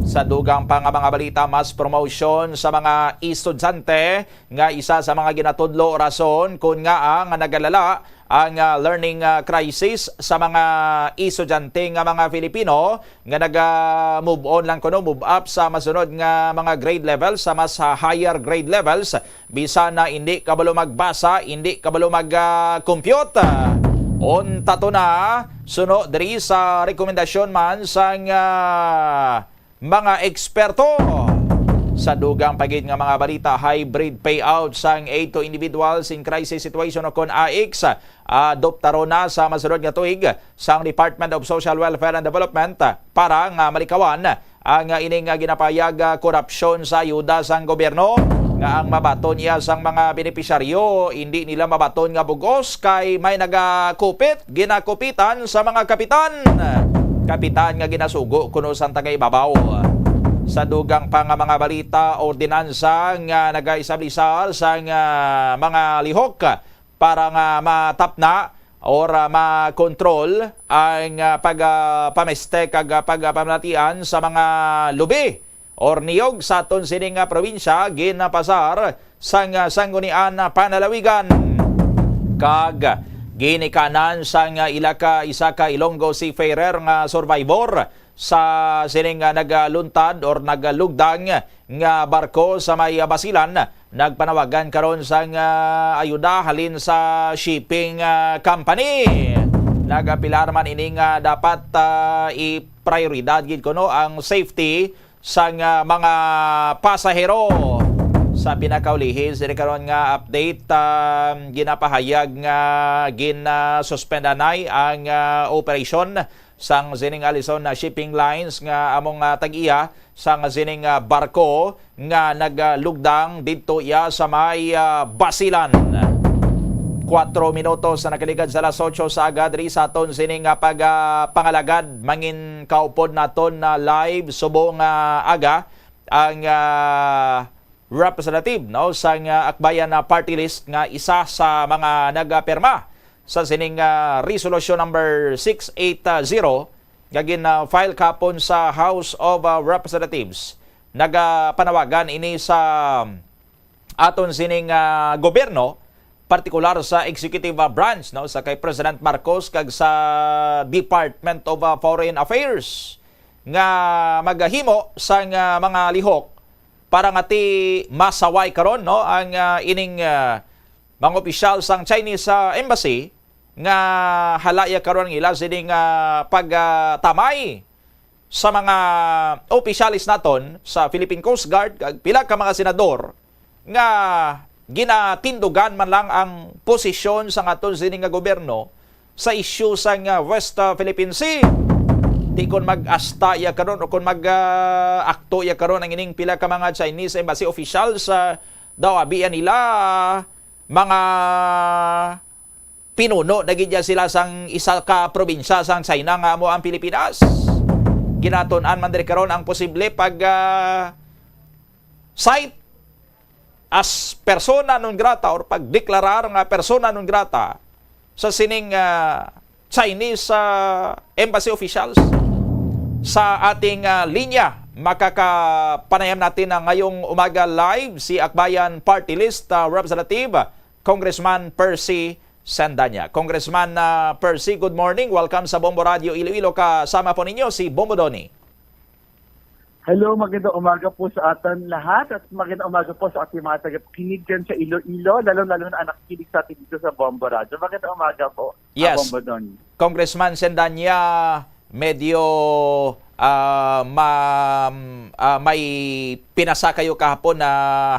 sa dugang pa nga mga balita. Mas promotion sa mga estudyante nga isa sa mga ginatudlo rason kon ngaa nga nagalala ang, ah, learning, ah, crisis sa mga estudyante nga mga Filipino nga naga-move on lang kuno, move up sa masunod nga mga grade level, sa mas, ah, higher grade levels, bisan na indi kabalo magbasa, indi kabalo mag, ah, compute. Unta to na, suno diri sa rekomendasyon man sang, ah, mga eksperto. Sa dugang pa gid nga mga balita, hybrid payout sang Aid to Individuals in Crisis Situation o kon AICS, adoptaron na sa masunod nga tuig sang Department of Social Welfare and Development para nga malikawan ang ining ginapayag nga korupsyon sa ayuda sang gobyerno, nga ang mabaton niya sang mga benepisyaryo, indi nila mabaton nga bug-os kay may nagakupit, ginakupitan sa mga kapitan. Kapitan nga ginasugo kuno sang taga-ibabaw. Sa dugang pa nga mga balita, ordinansa nga nagaestablisar sang, ah, mga lihok para nga matapna or, ah, makontrol ang, ah, pag, ah, pameste kag, ah, pagpamalatian sa mga lubi or niyog sa aton sini nga probinsya ginapasar sang, ah, Sanggunian Panlalawigan. Kag ginikanan sang, ah, ila ka isa ka Ilonggo seafarer nga survivor sa sining, ah, nagaluntad or nagalugdang nga barko sa may, ah, Basilan, nagpanawagan karon sang, ah, ayuda halin sa shipping, ah, company. Nagapilar man ini nga dapat, ah, i-prioridad gid kuno ang safety sang, ah, mga pasahero. Sa pinakaulihi, sini karon nga update, ah, ginapahayag nga gina-suspend anay ang, ah, operasyon sang sining Alison na Shipping Lines nga among, ah, tag-iya sang sining, ah, barko nga naglugdang didto iya sa may, ah, Basilan. Kuwatro minutos na nakaligad sa alas otso sa aga diri sa aton sining, ah, pag, ah, pangalagad. Mangin kaupod naton na live subong, ah, aga ang, ah, representative, no, sang, ah, Akbayan na Party List nga isa sa mga nagapirma sa sining, ah, Resolution number six eight zero nga gin-file kahapon sa House of, ah, Representatives. Nagapanawagan ini sa aton sining, ah, gobyerno, partikular sa executive, ah, branch, no, sa kay President Marcos kag sa Department of, ah, Foreign Affairs nga maghimo sang, ah, mga lihok para nga ti masaway karon, no, ang, ah, ining, ah, mga opisyal sang Chinese, ah, embassy nga halaya karon ang ila sining, ah, pag, ah, tamay sa mga opisyalis naton sa Philippine Coast Guard kag pila ka mga senador nga ginatindugan man lang ang posisyon sa aton sini nga gobyerno sa isyu sang, ah, West, ah, Philippine Sea. Di kon mag-asta iya karon o kon mag, ah, akto iya karon ang ining pila ka mga Chinese embassy officials, ah, daw abi nila, ah, mga pinuno na gid ya sila sang isa ka probinsya sang China nga amo ang Pilipinas. Ginatun-an man diri karon ang posible pag, ah, cite as persona non grata or pagdeklarar nga persona non grata sa sining, ah, Chinese, ah, embassy officials. Sa ating, ah, linya, makakapanayam natin na ngayong umaga live si Akbayan Party List, ah, Representative Congressman Percy Sendanya. Congressman, ah, Percy, good morning. Welcome sa Bombo Radio Iloilo. Kasama po ninyo si Bombo Donny. Hello, magandang umaga po sa atin lahat at magandang umaga po sa ating mga tagapakinig dyan sa Iloilo, lalong-lalo na ang nakikinig sa atin dito sa Bombo Radio. Magandang umaga po, ah, Yes. Bombo Donny. Congressman Sendanya, medyo, ah, ma-, ah, may pinasa kayo kahapon na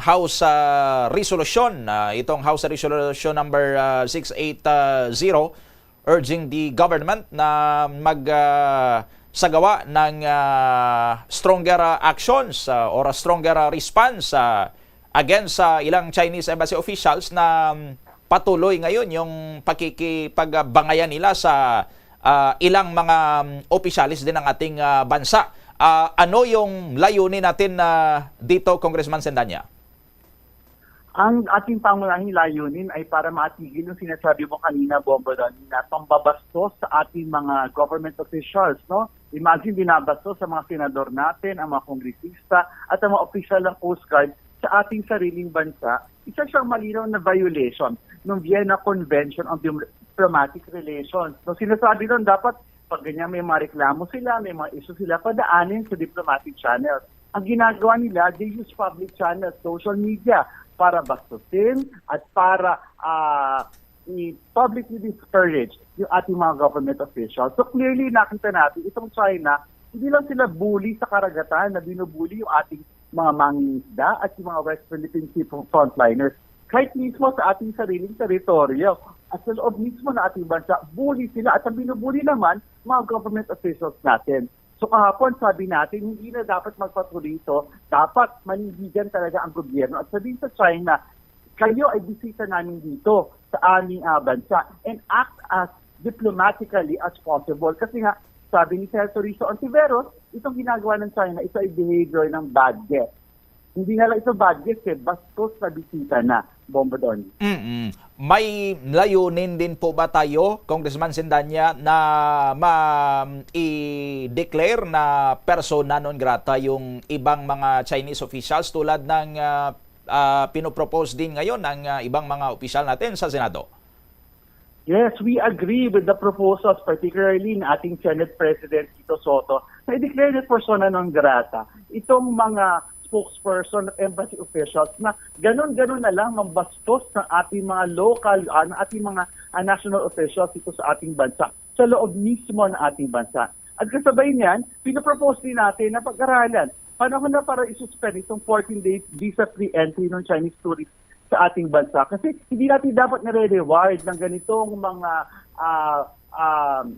House, ah, resolution, ah, itong House Resolution number, ah, six eight zero, urging the government na mag, ah, sagawa ng, ah, stronger, ah, actions, ah, or a stronger, ah, response, ah, against sa ilang Chinese embassy officials na, mm, patuloy ngayon yung pakikipagbangayan nila sa, ah, ilang mga, mm, opisyalis din ng ating, ah, bansa. Ah, ano yung layunin natin, ah, dito, Congressman Sendanya? Ang ating pangunahing layunin ay para matigil yung sinasabi mo kanina, Bombo Donny, na pambabastos sa ating mga government officials, no? Imagine, binabastos sa mga senador natin, ang mga kongresista, at ang mga opisyal ng Coast Guard sa ating sariling bansa. Isa siyang malinaw na violation ng Vienna Convention on Diplomatic Relations. No, sinasabi doon, dapat pag ganyan may mga reklamo sila, may mga issue sila, padaanin sa diplomatic channels. Ang ginagawa nila, they use public channels, social media, para bastusin at para, ah, i-publicly discourage yung ating mga government officials. So clearly, nakita natin, itong China, hindi lang sila bully sa karagatan na binubuli yung ating mga mangingisda at yung mga West Philippine Sea frontliners. Kahit mismo sa ating sariling teritoryo at sa loob mismo ng ating bansa, bully sila at ang binubuli naman, mga government officials natin. So kahapon, sabi natin, hindi na dapat magpatuloy ito. Dapat manindigan talaga ang gobyerno at sabihin sa China, "Kayo ay bisita namin dito sa aming, ah, bansa and act as diplomatically as possible." Kasi nga, sabi ni Senator Risa Ontiveros, itong ginagawa ng China, ito ay behavior ng bad guest. Hindi na lang ito bad guest, eh, bastos na bisita na, Bombo Donny. Mm-mm. May layunin din po ba tayo, Congressman Sendanya, na ma-, i-declare na persona non grata yung ibang mga Chinese officials tulad ng, ah, ah, pinopropose din ngayon ng, ah, ibang mga opisyal natin sa Senado? Yes, we agree with the proposals, particularly ng ating Senate President Tito Sotto, na i-declare na persona non grata itong mga spokesperson at embassy officials na ganun-ganun na lang mambastos ng ating mga local, ah, ng ating mga, ah, national officials dito sa ating bansa, sa loob mismo ng ating bansa. At kasabay niyan, pinopropose din natin na pag-aralan Panahon na para isuspend itong fourteen days visa-free entry ng Chinese tourist sa ating bansa. Kasi hindi natin dapat nare-reward ng ganitong mga ah, um,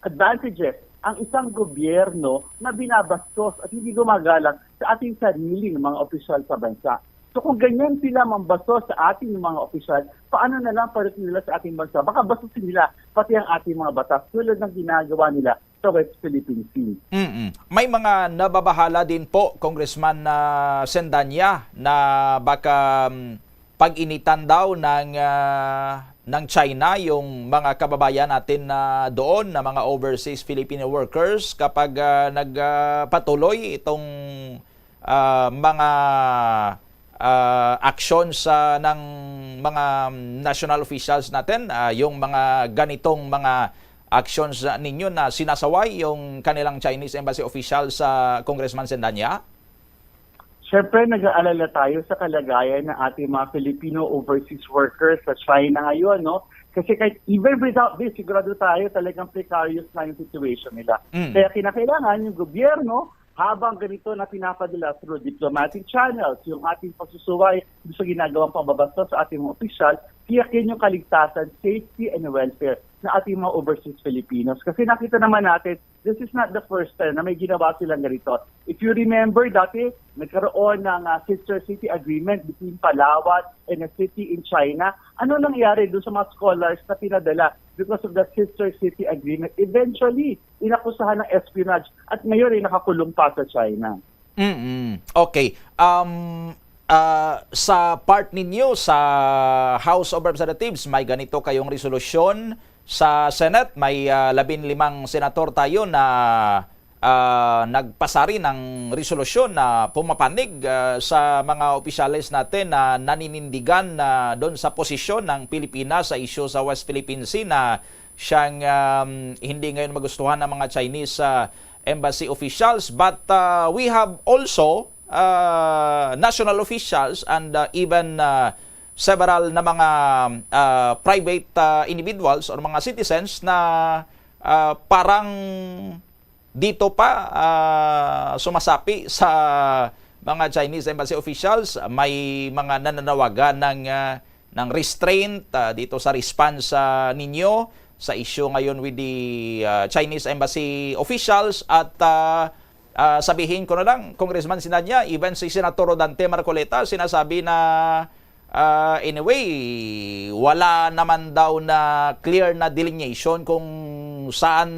advantages ang isang gobyerno na binabastos at hindi gumagalang sa ating sariling mga opisyal sa bansa. So kung ganyan sila mambastos sa ating mga opisyal, paano na lang pagdating nila sa ating bansa? Baka bastusin nila pati ang ating mga batas tulad ng ginagawa nila sa West Philippine Sea. Mm. May mga nababahala din po, Congressman, na Sendanya, na baka mm, pag-initan daw ng ah, ng China yung mga kababayan natin na doon, na mga overseas Filipino workers, kapag ah, nagpatuloy itong ah, mga ah, actions ah, ng mga national officials natin, ah, yung mga ganitong mga actions ah, ninyo na sinasaway yung kanilang Chinese embassy official sa Congressman Sendanya? Siyempre, nag-aalala tayo sa kalagayan ng ating mga Filipino overseas workers sa China ngayon, no? Kasi kahit even without this, sigurado tayo talagang precarious na yung situation nila. Mm. Kaya kinakailangan yung gobyerno, habang ganito na pinapadala through diplomatic channels, yung ating pagsusuway sa ginagawang pagbabastos sa ating mga opisyal, tiyakin yung kaligtasan, safety, and welfare ng ating mga overseas Filipinos. Kasi nakita naman natin, this is not the first time na may ginawa silang ganito. If you remember, dati nagkaroon ng ah, sister city agreement between Palawan and a city in China. Ano nangyari doon sa mga scholars na pinadala because of the sister city agreement? Eventually, inakusahan ng espionage at ngayon ay nakakulong pa sa China. Mm. Okay. Um, ah, sa part ninyo sa House of Representatives, may ganito kayong resolusyon. Sa Senate, may ah, labing limang senator tayo na ah, nagpasari ng resolusyon na pumapanig ah, sa mga opisyales natin na naninindigan na doon sa posisyon ng Pilipinas sa isyu sa West Philippine Sea na siyang um, hindi ngayon magustuhan ng mga Chinese ah, embassy officials. But ah, we have also ah, national officials and ah, even ah, several na mga ah, private ah, individuals or mga citizens na ah, parang dito pa ah, sumasapi sa mga Chinese embassy officials. May mga nananawagan ng ah, ng restraint ah, dito sa response ah, ninyo sa issue ngayon with the ah, Chinese embassy officials. At ah, ah, sabihin ko na lang, Congressman Sinanya, even si Senator Rodante Marcoleta, sinasabi na ah, anyway, wala naman daw na clear na delineation kung saan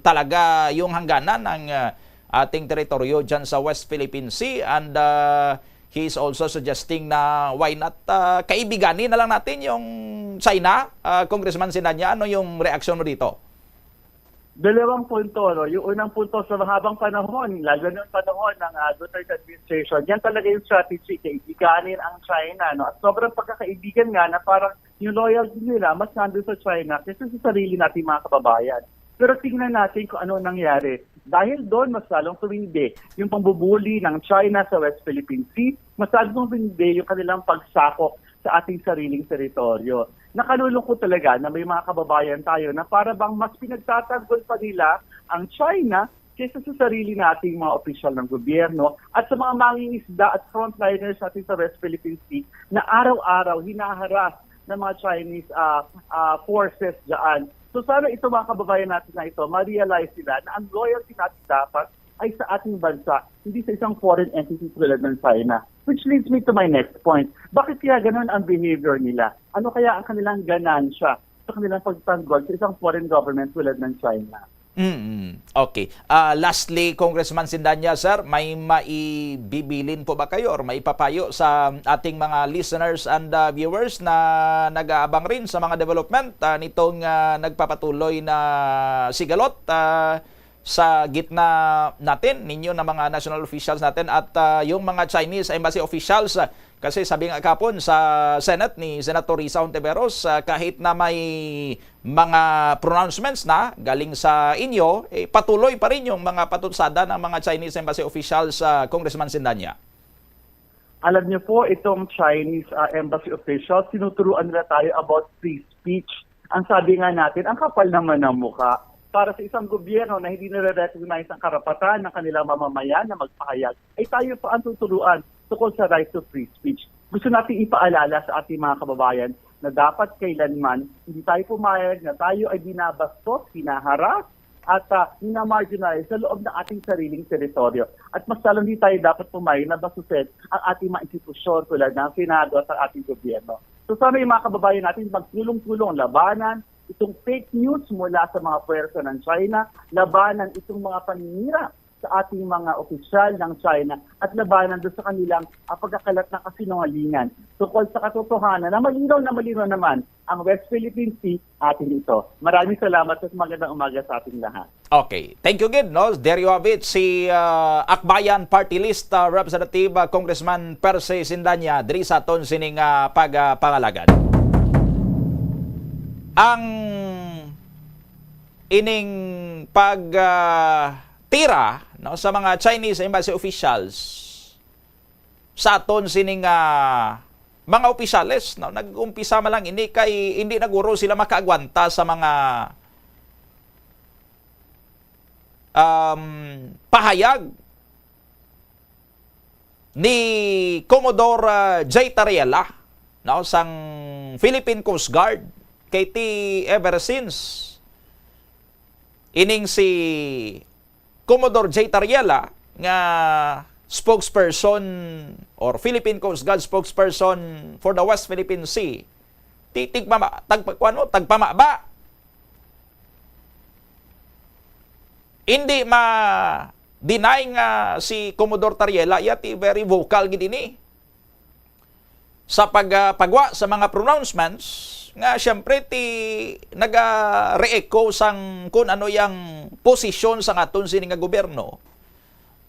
talaga yung hangganan ng ah, ating teritoryo dyan sa West Philippine Sea. And ah, he is also suggesting na why not ah, kaibiganin na lang natin yung China. Ah, Congressman Sinanya, ano yung reaksyon mo dito? Dalawang punto, no? Yung unang punto, sa mahabang panahon, lalo na yung panahon ng ah, Duterte administration, yan talaga yung strategy, kaibiganin ang China, no? At sobrang pagkakaibigan nga na parang yung loyalty nila mas nandun sa China kaysa sa sarili nating mga kababayan. Pero tingnan natin kung ano ang nangyari. Dahil doon, mas lalong tumindi yung pambubuli ng China sa West Philippine Sea, mas lalong tumindi yung kanilang pagsakop sa ating sariling teritoryo. Nakalulungkot talaga na may mga kababayan tayo na para bang mas pinagtatanggol pa nila ang China kaysa sa sarili nating mga opisyal ng gobyerno at sa mga mangingisda at frontliners natin sa West Philippine Sea na araw-araw hinaharas ng mga Chinese ah, ah, forces dyan. So sana itong mga kababayan natin na ito, ma-realize nila na ang loyalty natin dapat ay sa ating bansa, hindi sa isang foreign entity tulad ng China. Which leads me to my next point. Bakit kaya ganun ang behavior nila? Ano kaya ang kanilang ganansya sa kanilang pagtanggol sa isang foreign government tulad ng China? Mm. Okay. Ah, lastly, Congressman Sindanya, sir, may maibibilin po ba kayo or maipapayo sa ating mga listeners and ah, viewers na nag-aabang rin sa mga development ah, nitong ah, nagpapatuloy na sigalot ah, sa gitna natin ninyo na mga national officials natin at ah, yung mga Chinese embassy officials? Ah, kasi sabi nga kapon sa Senate ni Senator Risa Hontiveros, ah, kahit na may mga pronouncements na galing sa inyo, eh, patuloy pa rin yung mga patutsada ng mga Chinese embassy officials, ah, Congressman Sindanya. Alam niyo po, itong Chinese ah, embassy officials, tinuturuan nila tayo about free speech. Ang sabi nga natin, ang kapal naman ng mukha. para sa isang gobyerno na hindi nare-recognize ang karapatan ng kanilang mamamayan na magpahayag, ay tayo pa ang tuturuan tungkol sa right to free speech. Gusto natin ipaalala sa ating mga kababayan na dapat kailanman hindi tayo pumayag na tayo ay binabastos, hinaharas, at uh, minamarginalize sa loob ng ating sariling teritoryo. At mas lalo hindi tayo dapat pumayag na bastusin ang ating mga institusyon tulad ng Senado at ang ating gobyerno. So sana yung mga kababayan natin magtulong-tulong labanan itong fake news mula sa mga puwersa ng China, labanan itong mga paninira sa ating mga opisyal ng China at labanan doon sa kanilang uh, pagkakalat ng kasinungalingan tungkol sa katotohanan na malinaw na malinaw naman ang West Philippine Sea atin ito. Maraming salamat at magandang umaga sa ating lahat. Okay. Thank you gid, no? There you have it, si uh, Akbayan Party List uh, Representative uh, Congressman Percy Sindanya diri sa aton sining uh, pagpangalagad. Ang ining pag uh, tira no, sa mga Chinese embassy officials sa aton sining uh, mga opisyales no, nag-umpisa man lang ini kay hindi na guro sila makaagwanta sa mga um, pahayag ni Commodore uh, Jay Tariela no, sang Philippine Coast Guard kay ti ever since ining si Commodore Jay Tariela nga spokesperson or Philippine Coast Guard spokesperson for the West Philippine Sea, titig pa tagpakuano, tagpamaba. Hindi ma-deny nga si Commodore Tariela yati very vocal gid ini sa pag, uh, pagwa sa mga pronouncements nga siyempre ti naga-re-echo sang kun ano yang posisyon sang aton sini nga gobyerno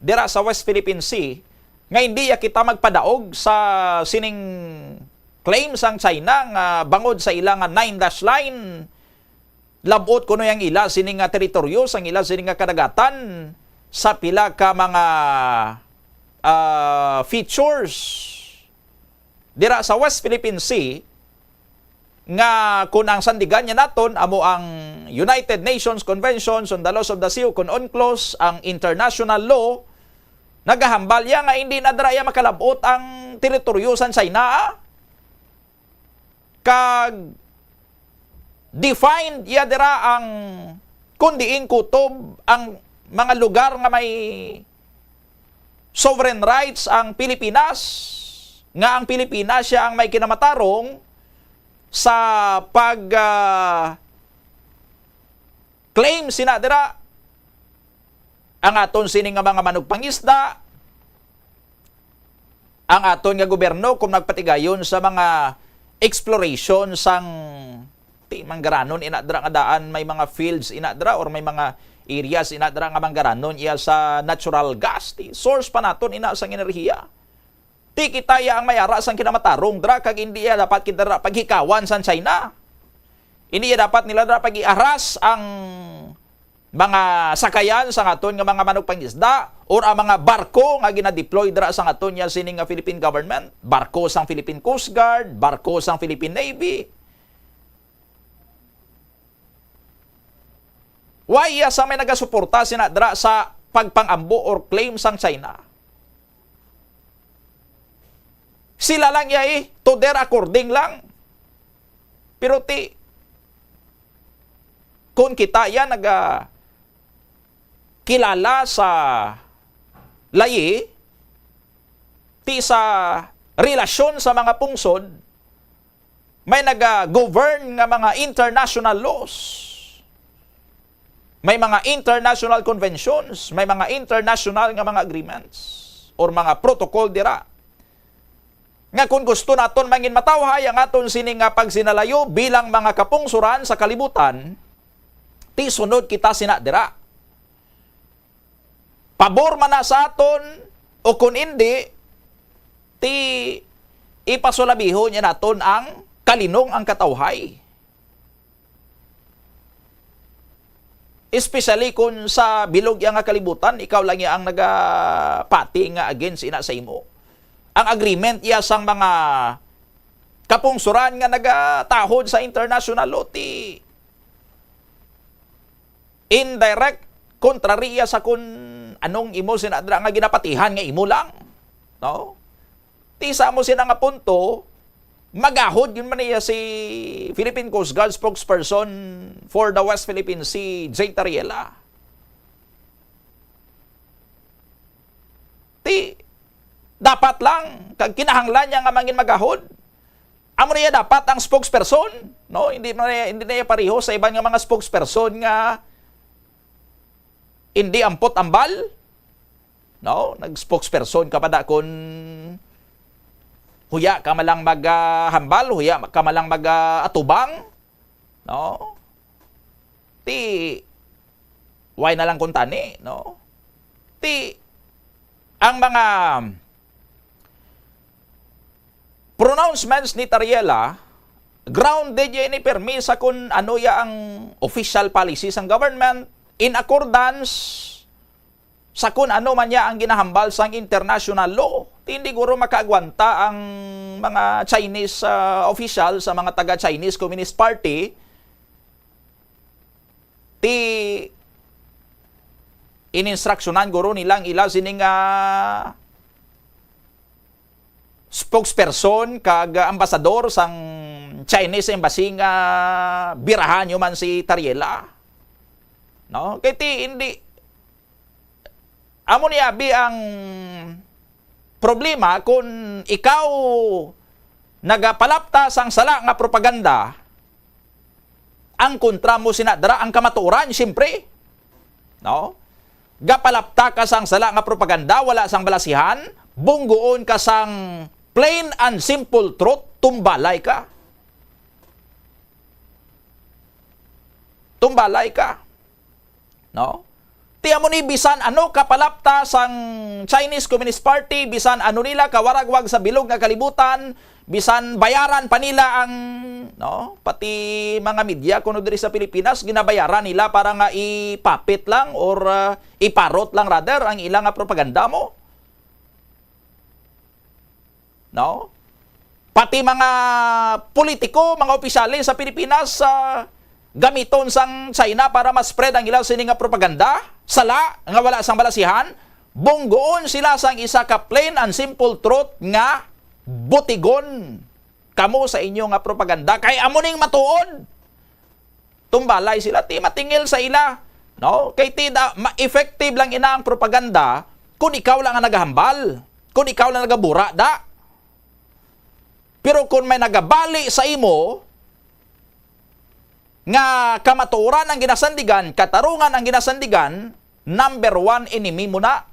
dira sa West Philippine Sea nga hindi ya kita magpadaog sa sining claim sang China nga bangod sa ila nga nine dash line labot kuno yang ila sini nga teritoryo sang ila sini nga kadagatan sa pila ka mga uh, features dira sa West Philippine Sea nga kun ang sandigan niya naton amo ang United Nations Conventions on the Laws of the Sea o kun UNCLOS, ang international law, nagahambal iya nga hindi na dira iya makalabot ang teritoryo sang China. Kag defined iya dira ang kun diin kutob ang mga lugar nga may sovereign rights ang Pilipinas, nga ang Pilipinas siya ang may kinamatarong sa pag uh, claim sina dira ang aton sini nga mga manugpangisda, ang aton nga gobyerno kung nagpatigayon sa mga exploration sang ti manggaranon ina dra nga daan may mga fields ina dra or may mga areas ina dra nga manggaranon iya sa natural gas ti source pa naton ina sang enerhiya ti kita iya ang may ara sang kinamatarong dra kag hindi iya dapat kita dra paghikawan sang China hindi iya dapat nila dra pag-iaras ang mga sakayan sang aton nga mga manugpangisda or ang mga barko nga ginadeploy dira sang aton nga sini nga Philippine government, barko sang Philippine Coast Guard, barko sang Philippine Navy. Why iya sa may nagasuporta sina dira sa pagpang-ambo or claim sang China? Sila lang iya eh, to their according lang. Pero ti, kung kita yan naga kilala sa layi, ti sa relasyon sa mga pungsod, may naga-govern nga mga international laws. May mga international conventions, may mga international nga mga agreements or mga protocol dira nga kung gusto naton mangin matawhay ang aton sini nga pagsinalayo bilang mga kapungsoran sa kalibutan, ti sunod kita sina dira. Pabor man na sa aton o kun indi, ti ipasulabihon niya naton ang kalinong ang katawhay. Especially kung sa bilog iya nga kalibutan, ikaw lang iya ang nagapati nga against ina sa imo. Ang agreement iya sang mga kapungsoran nga nagatahod sa international law, ti indirect, kontrariya sa kun anong imo sina dira nga ginapatihan nga imo lang, no? Ti sa amo sina nga punto, magahod yun man niya si Philippine Coast Guard spokesperson for the West Philippine Sea, Jay Tariela. Ti, dapat lang, kag kinahanglan niya nga mangin magahod. Amo niya dapat ang spokesperson, no? Hindi na, hindi na niya pareho sa iban nga mga spokesperson nga hindi ampot ambal, no? Nag-spokesperson ka pa da kun huya ka malang maghambal, huya ka malang mag-atubang, no? Ti, why na lang kung tani, no? Ti, ang mga pronouncements ni Tariela, grounded ya ini permi sa kun ano ya ang official policy sang government, in accordance sa kun ano man ya ang ginahambal sang international law. Ti hindi guro makaagwanta ang mga Chinese, ah, official sa mga taga Chinese Communist Party. Ti ininstruksyonan guro nila ang ila sining, ah, spokesperson kag ambasador sang Chinese embassy nga birahan nyo man si Tariela. No? Kay ti hindi, amo ni abi ang problema kun ikaw nagapalapta sang sala nga propaganda, ang kontra mo sina dira ang kamatuoran, siyempre. No? Gapalapta ka sang sala nga propaganda, wala sang balasihan, bunggoon ka sang plain and simple truth, tumbalay ka. Tumbalay ka. No? Ti amo ni, bisan ano kapalapta sang Chinese Communist Party, bisan ano nila kawaragwag sa bilog nga kalibutan, bisan bayaran pa nila ang, no, pati mga media kuno diri sa Pilipinas, ginabayaran nila para nga ipapit lang or, ah, iparot lang rather ang ila nga propaganda mo. No? Pati mga politiko, mga opisyales sa Pilipinas, ah, gamiton sang China para ma-spread ang ila sini nga propaganda, sala nga wala sang balasihan, bunggoon sila sang isa ka plain and simple truth nga butigon kamo sa inyo nga propaganda kay amo ning matuod. Tumbalay sila, ti matingil sa ila, no? Kay ti da, ma-, effective lang ina ang propaganda kung ikaw lang ang nagahambal, kung ikaw lang nagabura da. Pero kung may nagabali sa imo nga kamatuoran ang ginasandigan, katarungan ang ginasandigan, number one enemy mo na.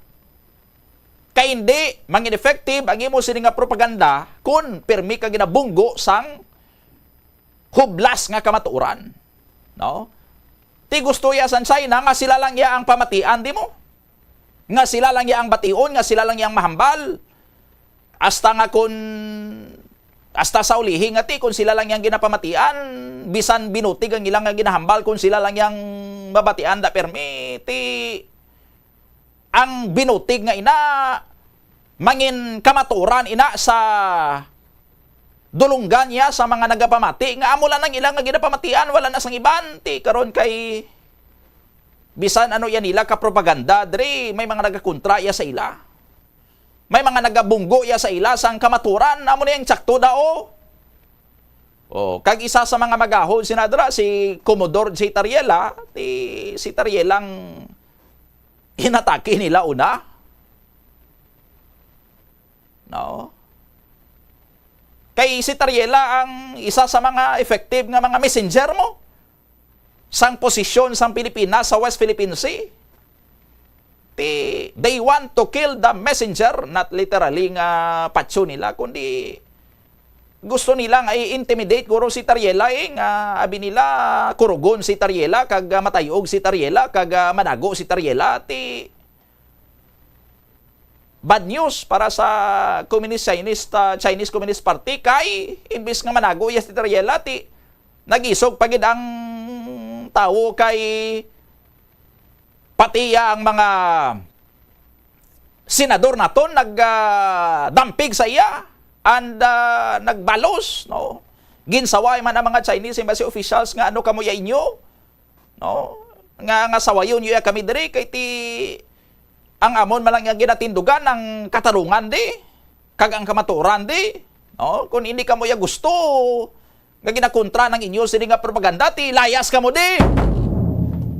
Kay hindi mangin effective ang imo sini nga propaganda kung pirmi ka ginabunggo sang hublas nga kamatuoran, no? Ti gusto ya sang China nga sila lang ya ang pamatian, di mo? Nga sila lang ya ang bation, nga sila lang ya ang mahambal. Hasta nga kun, hasta sa ulihi nga ti, kun sila lang ya ang ginapamatian, bisan binutig ang ilang nga ginahambal, kun sila lang ya ang mabatian da permi, ti ang binutig nga ina, mangin kamaturan ina sa dulunggan niya sa mga nagapamati, nga amo lang ang ilang nga ginapamatian, wala na sang iban. Ti karon kay bisan ano yan nila ka propaganda, diri may mga nagakontra iya sa ila. May mga nagabunggo iya sa ila sang kamaturan, amo na yung tsakto dao. Oh, kag isa sa mga magahod sinadra si Commodore J. Tariela, ti si Tarielang inatake nila una. No? Kay si Tariela ang isa sa mga effective nga mga messenger mo sang posisyon sang Pilipinas sa West Philippine Sea. Ti, they want to kill the messenger, not literally nga patyo nila, kundi gusto nila nga i-intimidate guro si Tariela, eh, nga abi nila kurugon si Tariela, kag, ah, matayog si Tariela, kag, ah, manago si Tariela. Ti, bad news para sa Communist Chinese, ah, Chinese Communist Party, kay imbis nga manago iya si Tariela, ti, nagisog pa gid ang tawo kay pati iya ang mga senador naton nag, ah, dampig sa iya and, ah, nagbalos, no? Ginsaway man ang mga Chinese embassy officials nga ano kamo ya inyo, no? nga, nga sawayon niyo ya kami diri, kay ti ang amon man lang nga ginatindugan ang katarungan di, kag ang kamatuoran di, no? Kung hindi kamo ya gusto nga ginakontra ng inyo sini nga propaganda, ti layas kamo di.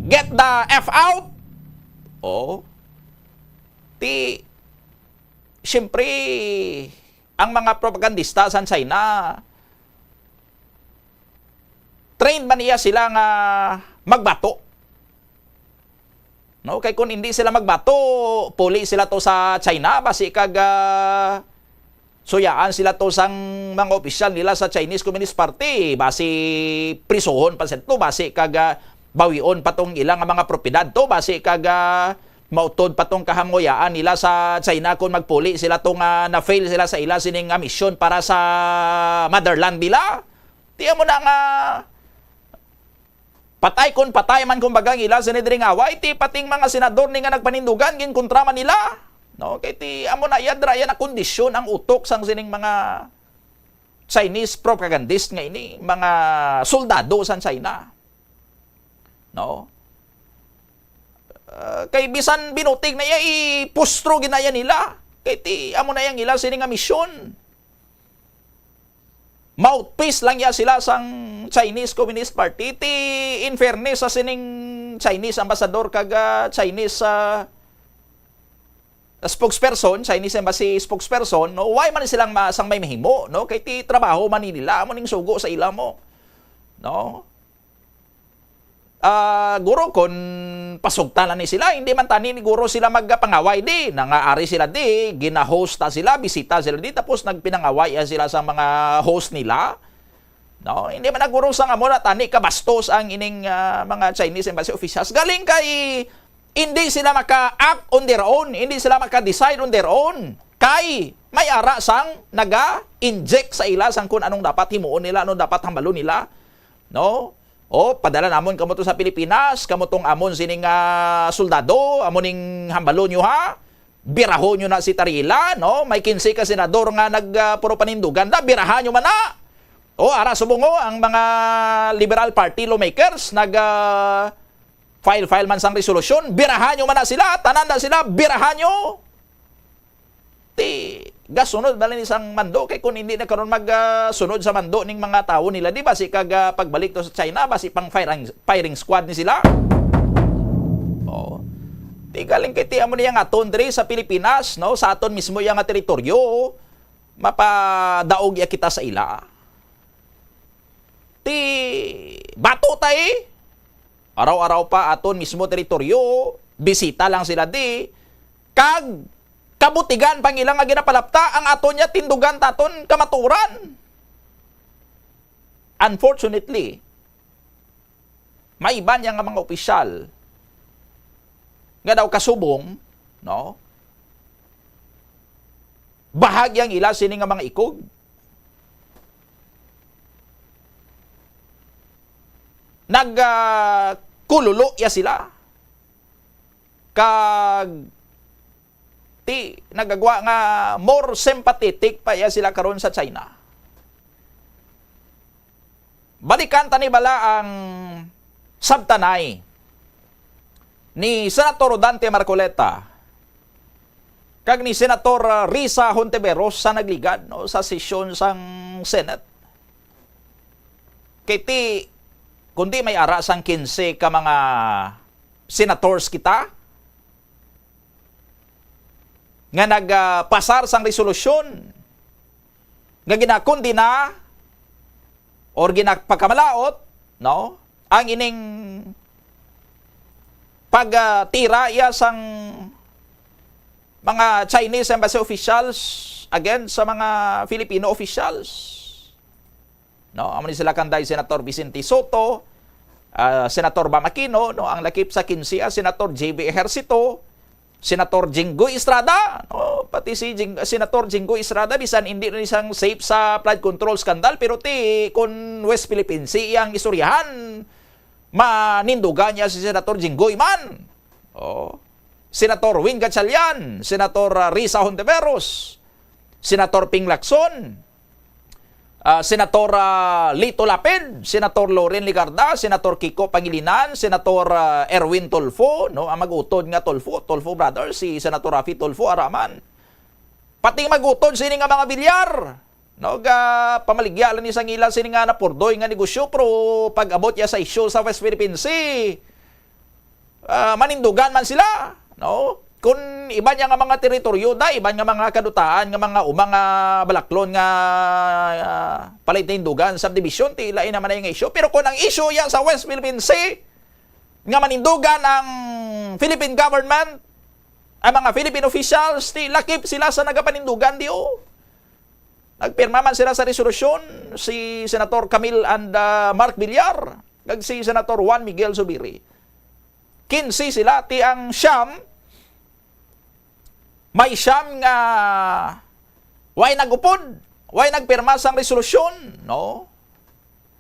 Get the F out. Oh. Ti, siyempre, ang mga propagandista sa China, trained man iya sila nga magbato. No, kay kung hindi sila magbato, puli sila to sa China, basi kag, ah, suyaan sila to sang mga opisyal nila sa Chinese Communist Party, basi prisuhon pa sila to, basi kag, ah, bawion pa tong ila nga mga propiedad to, basi kag, ah, mautod pa tong kahamuyaan nila sa China kung magpuli sila to nga na-fail sila sa ila sining, ah, misyon para sa motherland nila. Ti amo na nga patay kon patay man, kumbaga, ang ila sini diri nga away, ti pating mga senador ni nga nagpanindugan, ginkontra man nila. No? Kay ti amo na iya dira, iya na kondisyon ang utok sang sining mga Chinese propagandist nga ini, mga soldado sang China. No? Ah, kay bisan binutig na iya, ipustro ginaya nila. Kay ti amo na yang ila sini nga misyon. Mouthpiece lang ya sila sang Chinese Communist Party. Ti, in fairness sa sining Chinese ambassador kag, ah, Chinese, ah, spokesperson, Chinese embassy spokesperson, no, why man silang ma-, sang may mahimo, no? Kay ti trabaho man ni nila, amo ning sugo sa ila mo, no? Ah, guro, kon pasugtan na ni sila, hindi man tani ni guro sila magpangaway di, nangaari sila di, gina-host ta sila, bisita sila di, tapos nagpinangaway sila sa mga host nila. No, hindi man na guro sang amo na tani kabastos ang ining, ah, mga Chinese embassy officials. Galing kay hindi sila maka-act on their own, hindi sila maka-decide on their own. Kay may ara sang naga-inject sa ila sang kung anong dapat himuon nila, anong dapat hambalon nila. No? O, padala namon kamo to sa Pilipinas, kamo tong amon sining, ah, soldado, amo ning hambalon nyo, ha? Birahon nyo na si Tarila, no? May kinse ka senador nga nag, ah, puro panindugan da, birahan nyo man na. O, ara subong, o, ang mga Liberal Party lawmakers nag, ah, file-file man sang resolusyon, birahan nyo man na sila, tanan na sila, birahan nyo. Ti, gasunod bala ni sang mando, kay kung hindi na karon mag, ah, sunod sa mando ning mga tawo nila, di ba, si kag, ah, pagbalik to sa China, basi pang firing, firing squad ni sila. Oo. Ti galing kay ti amo niya nga aton diri sa Pilipinas, no, sa aton mismo iya nga teritoryo, mapadaog iya kita sa ila. Ti bato ta, eh. Araw-araw pa aton mismo teritoryo, bisita lang sila di, kag kabutigan pang ila nga ginapalapta ang aton niya tindugan ta aton kamaturan. Unfortunately, may iban niya nga mga opisyal nga daw kasubong, no? Bahag yang ila sini nga mga ikog. Nag, ah, kululo ya sila. Kag ti nagagwa nga more sympathetic pa ya sila karon sa China. Balikan ta ni bala ang sabtanay ni Senator Dante Marcoleta kag ni Senator, ah, Risa Hontiveros sa nagligad, no, sa sesyon sang Senate. Kay ti, kundi may ara sang kinse ka mga senators kita nga nagpasar sang resolusyon nga ginakondena or ginapagkamalaot, no, ang ining pagtira iya sang mga Chinese embassy officials against sa mga Filipino officials. No, amo ni sila kanday Senator Vicente Sotto, ah, Senator Bam Aquino, no, ang lakip sa kinse, ah, Senator J B Ejercito, Senator Jinggoy Estrada, no, pati si Jing-, Senator Jinggoy Estrada, bisan hindi na siyang safe sa flood control scandal, pero ti kun West Philippine Sea ang istoryahan, manindugan niya si Senator Jinggoy man. Oh. Senator Wing Gatchalian, Senator, ah, Risa Hontiveros, Senator Ping Lacson, ah, Senator, ah, Lito Lapid, Senator Loren Legarda, Senator Kiko Pangilinan, Senator, ah, Erwin Tulfo, no, ang mag-utod nga Tulfo, Tulfo Brothers, si Senator Raffy Tulfo Araman. Pati mag-utod sini nga mga bilyar, no, ga pamaligya lang ni sa ngila sini nga napurdoy nga negosyo, pero pag-abot ya sa isyu sa West Philippine Sea, ah, manindugan man sila, no? Kung iban niya nga mga teritoryo da, iban nga mga kadutaan nga mga uma nga balaklon nga, ah, palatindugan, subdivision, ti lain naman ay nga isyu. Pero kung ang isyu ya sa West Philippine Sea, nga manindugan ang Philippine government, ang mga Philippine officials, ti lakip sila sa nagapanindugan, di o. Nagpirma man sila sa resolusyon, si Senator Camille and, ah, Mark Villar, kag si Senator Juan Miguel Zubiri. Kinse sila, ti ang siyam, may siyam nga way nagupod, way nagpirma sang resolusyon, no?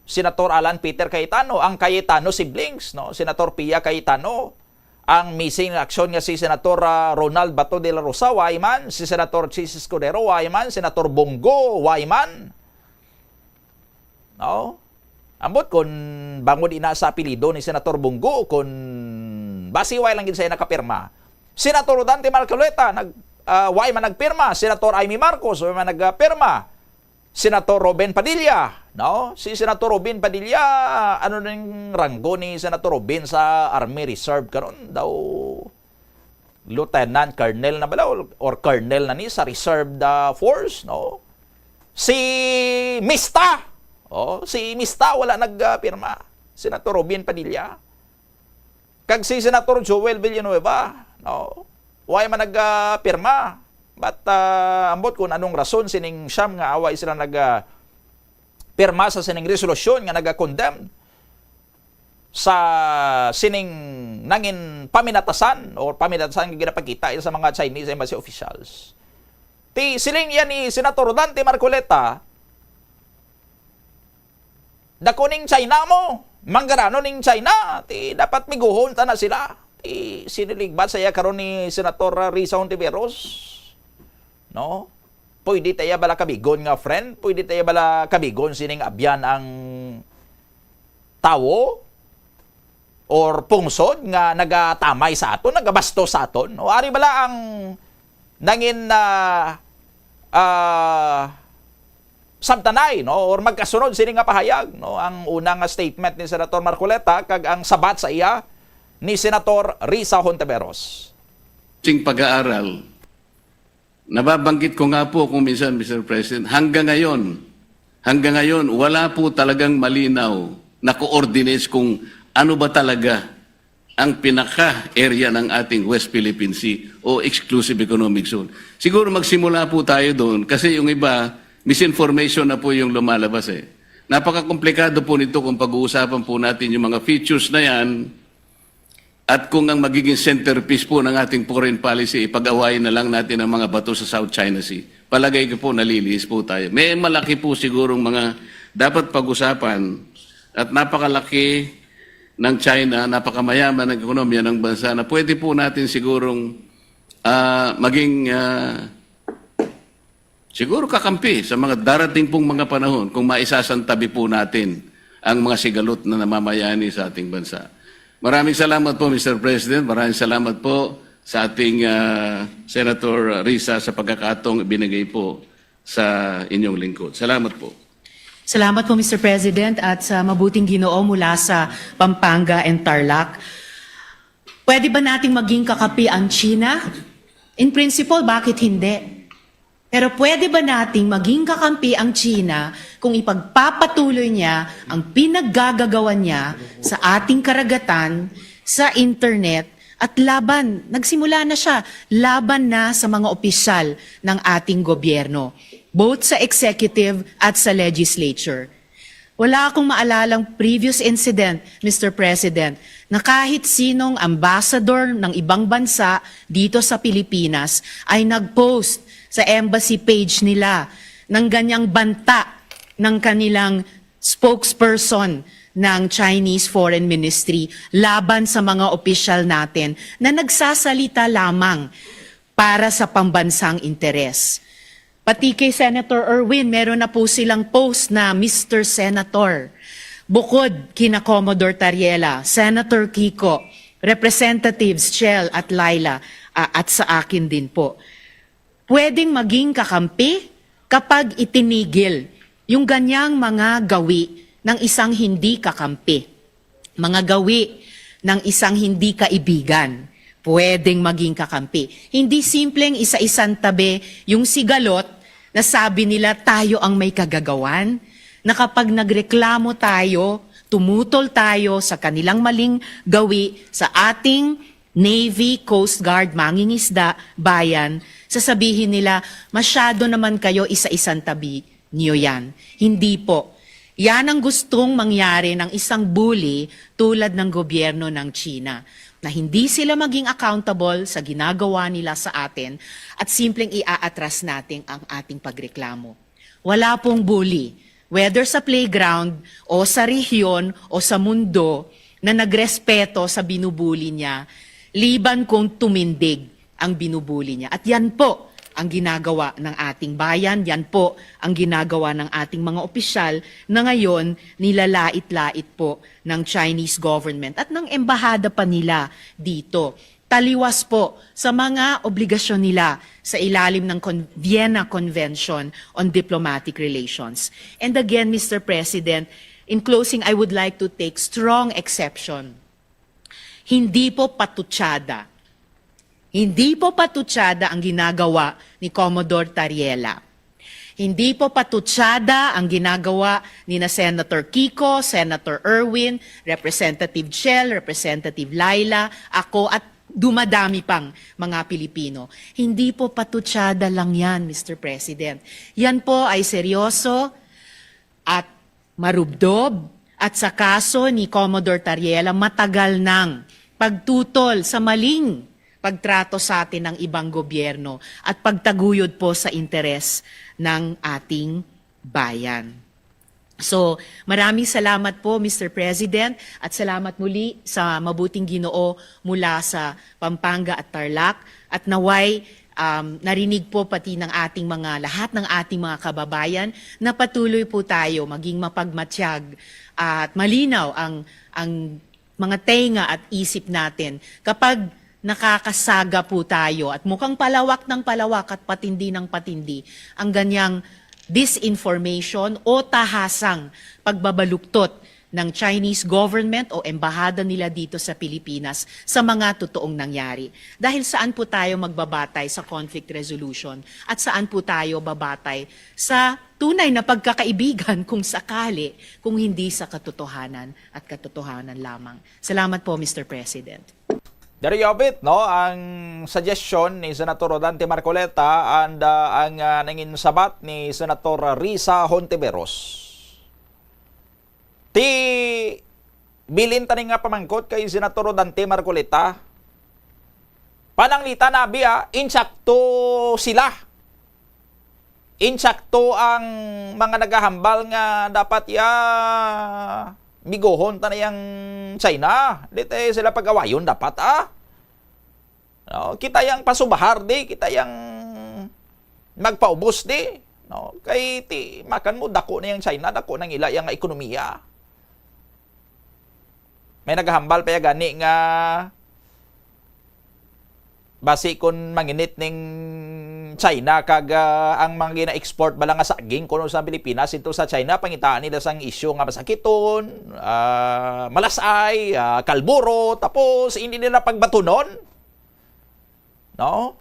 Senator Alan Peter Cayetano, ang Cayetano siblings, no? Senator Pia Cayetano, ang missing in action nga si Senator, ah, Ronald Bato de la Rosa, way man, si Senator Chiz Escudero, way man, Senator Bong Go, way man. No? Ambot kun bangod ina sa apelyido ni Senator Bong Go, kun basi way lang gid siya nakapirma. Senator Dante Marcoleta, nag, ah, way man nagpirma. Senator Imee Marcos, way man nagpirma. Senator Robin Padilla, no? Si Senator Robin Padilla, ano ning ranggo ni Senator Robin sa Army Reserve karon? Daw Lieutenant Colonel na bala or, or Colonel na ni sa Reserved, ah, Force, no? Si Mista, oh, si Mista wala nagpirma. Senator Robin Padilla. Kag si Senator Joel Villanueva, no? Way man nagpirma. But, ah, ambot kung anong rason sining siyam nga way sila nag, ah, pirma sa sining resolusyon nga naga-condemn sa sining nangin paminatasan or paminatasan nga ginapakita sa mga Chinese embassy officials. Ti siling yan ni Senator Dante Marcoleta, "Dako ning China mo, manggaranon ning China, ti dapat miguhon ta na sila." Ti siniligbat sa iya karon ni Senator Risa Hontiveros, no? Pwede ta iya bala kabigon nga friend? Pwede ta iya bala kabigon sining abyan ang tawo or pungsod nga nagatamay sa aton, nagabastos sa aton? O ari bala ang nangin, ah, ah, sabtanay, no, or magkasunod sini nga pahayag, no? Ang una nga statement ni Senator Marcoleta kag ang sabat sa iya ni Senator Risa Hontiveros. Sing pag-aaral, nababanggit ko nga po kung minsan, Mister President, hanggang ngayon, hanggang ngayon, wala po talagang malinaw na coordinates kung ano ba talaga ang pinaka-area ng ating West Philippine Sea o exclusive economic zone. Siguro magsimula po tayo doon kasi yung iba, misinformation na po yung lumalabas eh. Napakakomplikado po nito kung pag-uusapan po natin yung mga features na yan at kung ang magiging centerpiece po ng ating foreign policy, ipag-awayan na lang natin ang mga bato sa South China Sea. Palagay ko po, nalilihis po tayo. May malaki po sigurong mga dapat pag-usapan at napakalaki ng China, napakamayaman ng ekonomiya ng bansa na pwede po natin sigurong, ah, maging, ah, siguro kakampi sa mga darating pong mga panahon kung maisasantabi po natin ang mga sigalot na namamayani sa ating bansa. Maraming salamat po, Mister President. Maraming salamat po sa ating, ah, Senator Risa sa pagkakataong ibinigay po sa inyong lingkod. Salamat po. Salamat po, Mister President, at sa mabuting Ginoo mula sa Pampanga and Tarlac. Pwede ba nating maging kakampi ang China? In principle, bakit hindi? Pero pwede ba nating maging kakampi ang China kung ipagpapatuloy niya ang pinaggagagawan niya sa ating karagatan, sa internet, at laban, nagsimula na siya, laban na sa mga opisyal ng ating gobyerno, both sa executive at sa legislature. Wala akong maalalang previous incident, Mister President, na kahit sinong ambassador ng ibang bansa dito sa Pilipinas ay nag-post sa embassy page nila ng ganyang banta ng kanilang spokesperson ng Chinese Foreign Ministry laban sa mga opisyal natin na nagsasalita lamang para sa pambansang interes. Pati kay Senator Erwin, meron na po silang post na Mister Senator. Bukod kina Commodore Tariela, Senator Kiko, Representatives Chel at Laila, ah, at sa akin din po. Pwedeng maging kakampi kapag itinigil yung ganyang mga gawi ng isang hindi kakampi, mga gawi ng isang hindi kaibigan, pwedeng maging kakampi. Hindi simpleng isa-isang tabi yung sigalot na sabi nila tayo ang may kagagawan, na kapag nagreklamo tayo, tumutol tayo sa kanilang maling gawi sa ating Navy, Coast Guard, mangingisda, bayan, sasabihin nila, "Masyado naman kayo isa-isang tabi niyo yan." Hindi po. Yan ang gustong mangyari ng isang bully tulad ng gobyerno ng China, na hindi sila maging accountable sa ginagawa nila sa atin at simpleng iaatras natin ang ating pagreklamo. Wala pong bully, whether sa playground o sa rehiyon o sa mundo, na nagrespeto sa binubuli niya, liban kung tumindig ang binubuli niya. At yan po ang ginagawa ng ating bayan, yan po ang ginagawa ng ating mga opisyal na ngayon nilalait-lait po ng Chinese government at ng embahada pa nila dito, taliwas po sa mga obligasyon nila sa ilalim ng Con-, Vienna Convention on Diplomatic Relations. And again, Mister President, in closing, I would like to take strong exception. Hindi po patutsada. Hindi po patutsada ang ginagawa ni Commodore Tariela. Hindi po patutsada ang ginagawa ni na Senator Kiko, Senator Erwin, Representative Chel, Representative Laila, ako, at dumadami pang mga Pilipino. Hindi po patutsada lang yan, Mister President. Yan po ay seryoso at marubdob, at sa kaso ni Commodore Tariela, matagal nang pagtutol sa maling pagtrato sa atin ng ibang gobyerno at pagtaguyod po sa interes ng ating bayan. So, maraming salamat po, Mister President, at salamat muli sa mabuting Ginoo mula sa Pampanga at Tarlac. At naway, um, narinig po pati ng ating mga, lahat ng ating mga kababayan, na patuloy po tayo maging mapagmatyag at malinaw ang, ang mga tenga at isip natin kapag nakakasaga po tayo at mukhang palawak ng palawak at patindi ng patindi ang ganyang disinformation o tahasang pagbabaluktot ng Chinese government o embahada nila dito sa Pilipinas sa mga totoong nangyari. Dahil saan po tayo magbabatay sa conflict resolution at saan po tayo babatay sa tunay na pagkakaibigan kung sakali, kung hindi sa katotohanan at katotohanan lamang? Salamat po, Mister President. There you have it, no? Ang suggestion ni Senator Rodante Marcoleta and, ah, ang, ah, nangin sabat ni Senator Risa Hontiveros. Ti bilin tani nga pamangkot kay Senator Rodante Marcoleta. Pananglitan, abi, ah, insakto sila. Insakto ang mga nagahambal nga dapat ya biguhon ta na yang China. Di tayo sila pag-awayon dapat, ah. No, kita yang pasubahar di, kita yang magpaubos di. No, kay ti makan mo, dako na yang China, dako nang ila yang ekonomiya. May nagahambal pa ya gani nga basi kon manginit ning China kag, ah, ang mga gina-export bala nga saging kuno sa Pilipinas into sa China, pangitaan nila sang isyu nga masakiton, ah, malasay, ah, kalburo, tapos hindi nila pagbatunon. No?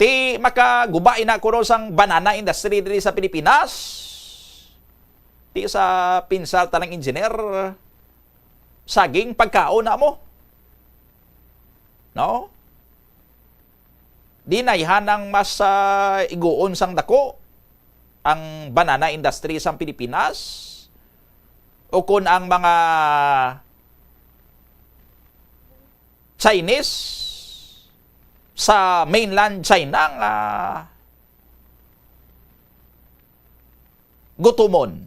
Ti makaguba ina kuno sang banana industry diri sa Pilipinas. Ti sa pinsal ta lang engineer, saging pagkaon na mo. No? Di na ihan ang mas, ah, iguon sang dako ang banana industry sang Pilipinas, o kon ang mga Chinese sa mainland China nga gutumon.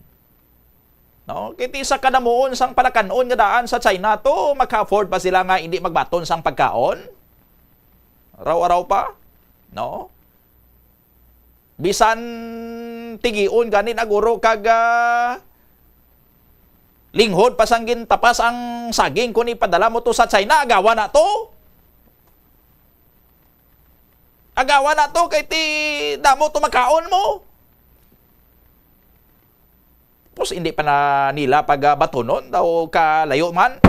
No? Kay ti sa kadamuon sang palakan-on nga daan sa China to, maka-afford pa sila nga hindi magbaton sang pagkaon? Araw-araw pa? No? Bisan tigion gani na guro kag, ah, linghod pa sang gintapas ang saging kon ipadala mo to sa China, agawa na to. Agawa na to kay ti damo to makaon mo. Tapos hindi pa na nila pagabatunon daw kalayo man.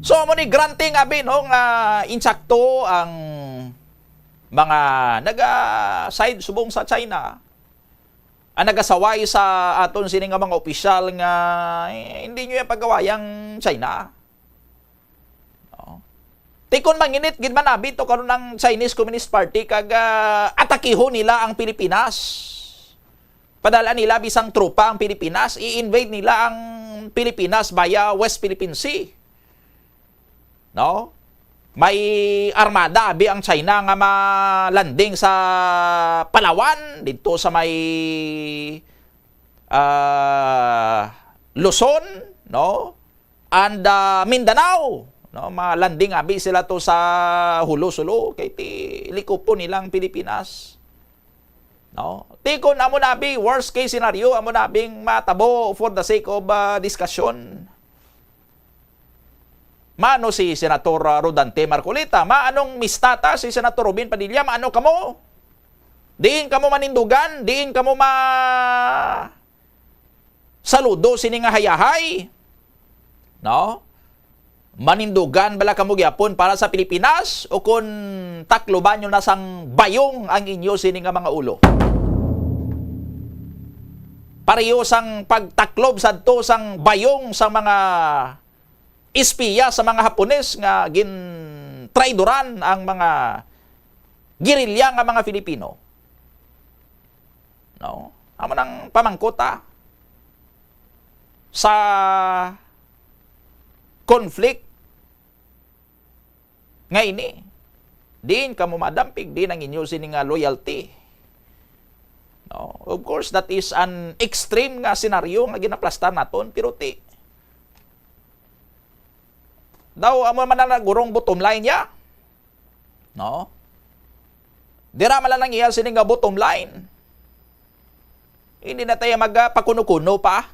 So, amo ni granting abi, no, nga insakto ang mga naga-side subong sa China, ang nagasaway sa aton sini nga mga opisyal nga, eh, hindi nyo yung pagawayang China. No? Ti kon manginit gid man abi to karon ang Chinese Communist Party kag, ah, atakihon nila ang Pilipinas. Padala nila bisang tropa ang Pilipinas, i-invade nila ang Pilipinas via West Philippine Sea. No? May armada abi ang China nga ma-landing sa Palawan, dito sa may, ah, Luzon, no? And, ah, Mindanao, no? Ma-landing abi sila to sa Jolo, Sulu, kay ti likupon nilang Pilipinas. No? Ti kon amo na abi, worst case scenario, amo na abing matabo for the sake of, ah, discussion. Maano si Senator, ah, Rodante Marcoleta? Maanong mistata si Senator Robin Padilla? Maano kamo? Diin kamo manindugan? Diin kamo ma-, saludo sini nga hayahay? No? Manindugan bala kamo gyapon para sa Pilipinas, o kon takloban nyo na sang bayong ang inyo sini nga mga ulo? Pareho sang pagtaklob sadto sang bayong sa mga espiya sa mga Hapones nga gintraidoran ang mga gerilya nga mga Filipino. No? Amo nang pamangkot, ah, sa conflict nga ini. Diin kamo madampig, diin ang inyo sini nga loyalty? No? Of course, that is an extreme nga senaryo nga ginaplastar naton, pero ti, daw amo man na gurong bottom line niya. No? Dira man lang ang iya sini nga bottom line. Hindi na tayo magpakuno-kuno pa.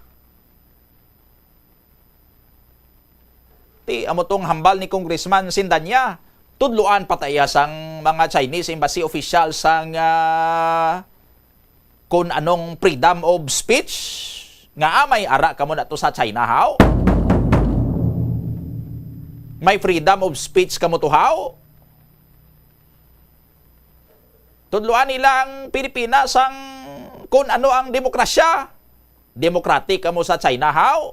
Ti, amo tong hambal ni Congressman Sindanya, tudloan pa tayo sang mga Chinese embassy official sang, ah, kun anong freedom of speech nga, ah, may ara kamo na to sa China, haw? May freedom of speech kamo to, haw? Tudloan nila ang Pilipinas ang kun ano ang demokrasya. Democratic kamo sa China, haw?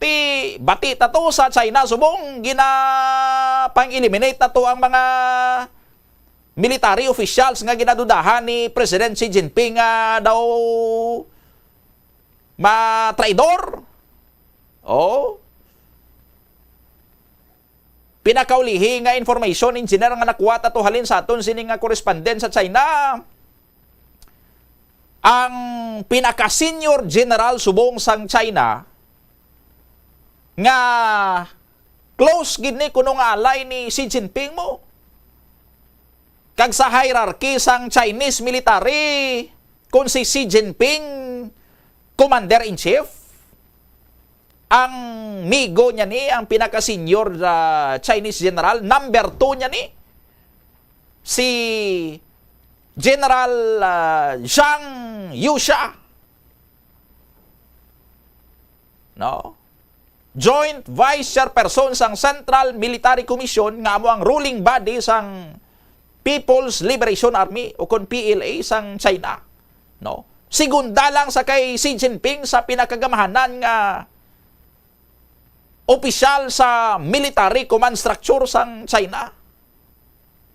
Ti, bati ta to sa China, subong ginapang-eliminate na to ang mga military officials nga ginadudahan ni President Xi Jinping nga daw matraidor. Oh. Pinakaulihi nga information, engineer, nga nakuha ta to halin sa aton sini nga correspondent sa China. Ang pinaka-senior general subong sang China nga close gid ni kuno nga alay ni Xi Jinping mo. Kag sa hierarchy sang Chinese military, kung si Xi Jinping commander-in-chief, ang migo niya ni, ang pinaka-senior, ah, Chinese general, number two niya ni, si General, ah, Zhang Yusha. No? Joint Vice Chairperson sang Central Military Commission, nga amo ang ruling body sang People's Liberation Army, o kon P L A, sang China. No? Segunda lang sa kay Xi Jinping sa pinakagamahanan nga opisyal sa military command structure sang China.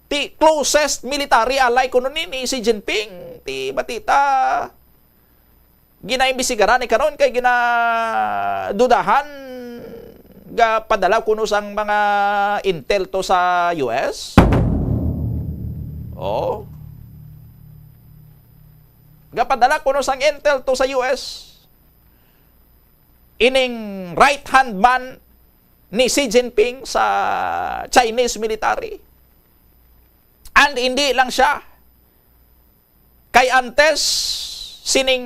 Ti closest military ally kuno ni, ni Xi Jinping. Ti bati ta, ginaimbestigaran ni karon kay ginadudahan gapadala kuno sang mga intel to sa U S. Oh. Gapadala kuno sang intel to sa U S. Ining right hand man ni Xi Jinping sa Chinese military. And hindi lang siya. Kay antes sining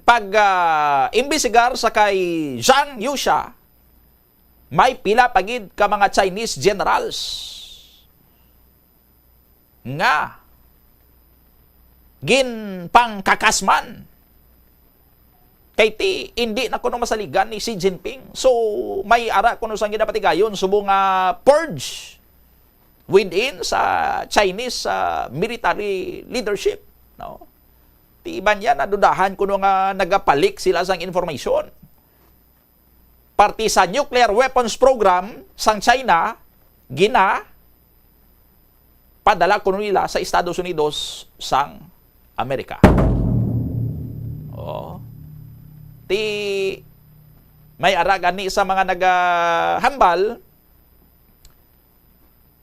pag, ah, imbestigar sa kay Zhang Yusha, may pila pa gid ka mga Chinese generals nga ginpangkakasman. Kay ti, hindi na kuno masaligan ni Xi Jinping. So, may ara kuno sang ginapatigayon subong nga purge within sa Chinese, ah, military leadership, no? Ti iban niya, nadudahan kuno nga nagapalik sila sang information. Parte sa nuclear weapons program sang China, gina padala kuno nila sa Estados Unidos sang Amerika. Oh. Ti may ara gani sa mga nagahambal,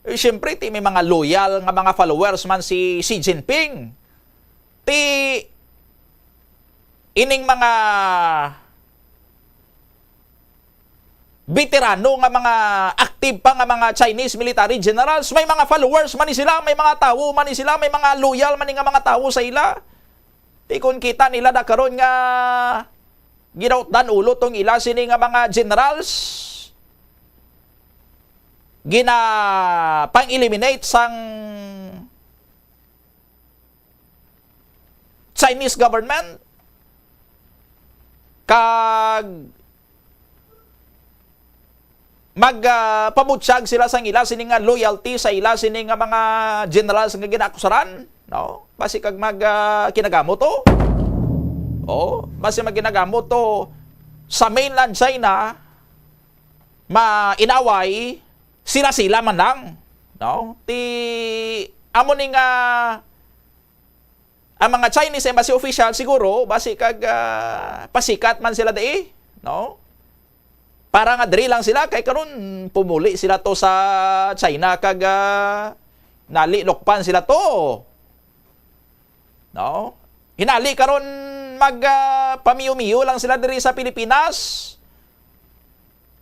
eh, siyempre, ti may mga loyal nga mga followers man si Xi Jinping. Ti ining mga veterano nga mga active pa nga mga Chinese military generals, may mga followers man ni sila, may mga tawo man ni sila, may mga loyal man ni nga mga tawo sa ila. Ti kon kita nila da karon nga ginautdan ulo tong ila sini nga mga generals, ginapang-eliminate sang Chinese government, kag mag, ah, pabutyag sila sang ila sini nga loyalty sa ila sini nga mga generals nga ginaakusaran, no? Basi kag mag, ah, kinagamot to. Oh, basi mag kinagamot to sa mainland China, mainaway sila-sila man lang, no? Ti amo ni nga ang mga Chinese embassy official siguro basi kag, ah, pasikat man sila dai, no? Para nga diri lang sila, kay karon pumuli sila to sa China kag, ah, nali lukpan sila to. No? Hinali karon mag, ah, pamiyo-miyo lang sila diri sa Pilipinas.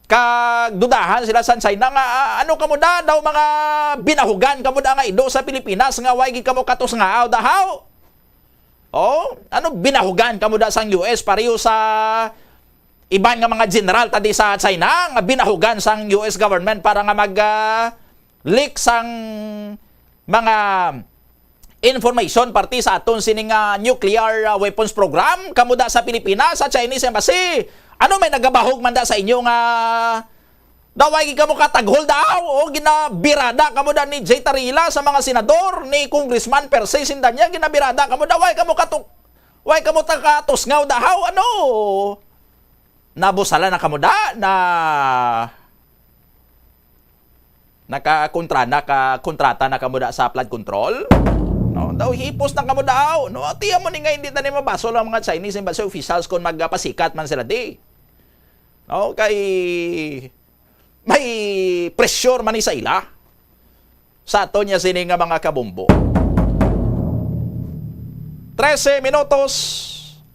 Kag dudahan sila sa China nga, "Ah, ano kamo da daw, mga binahugan kamo da nga ido sa Pilipinas nga way gid kamo katusngaw dahaw?" Oh, ano, binahugan kamo da sang U S pareho sa iban nga mga general ta di sa China nga binahugan sang U S government para nga mag, ah, leak sang mga information parte sa aton sining, ah, nuclear, ah, weapons program? Kamo da sa Pilipinas, sa Chinese embassy, ano, may nagabahog man da sa inyo nga daw way gid kamo kataghol daw, o ginabirada kamo da ni Jay Tarila sa mga senador, ni Congressman Percy Sindanya, ginabirada kamo daw, way kamo katuk-, way kamo ta-, katusngaw dahaw, ano? Nabusala na kamo da, na nakakontra-, nakakontrata na kamo da sa flood control? No, daw hipos na kamo daw, no? Tiyan mo ni nga hindi na ni mabasol ang mga Chinese embassy officials kung magpasikat man sila di. No, kay may pressure man ni sa ila. Sa aton niya sini nga mga kabombo. Trese minutos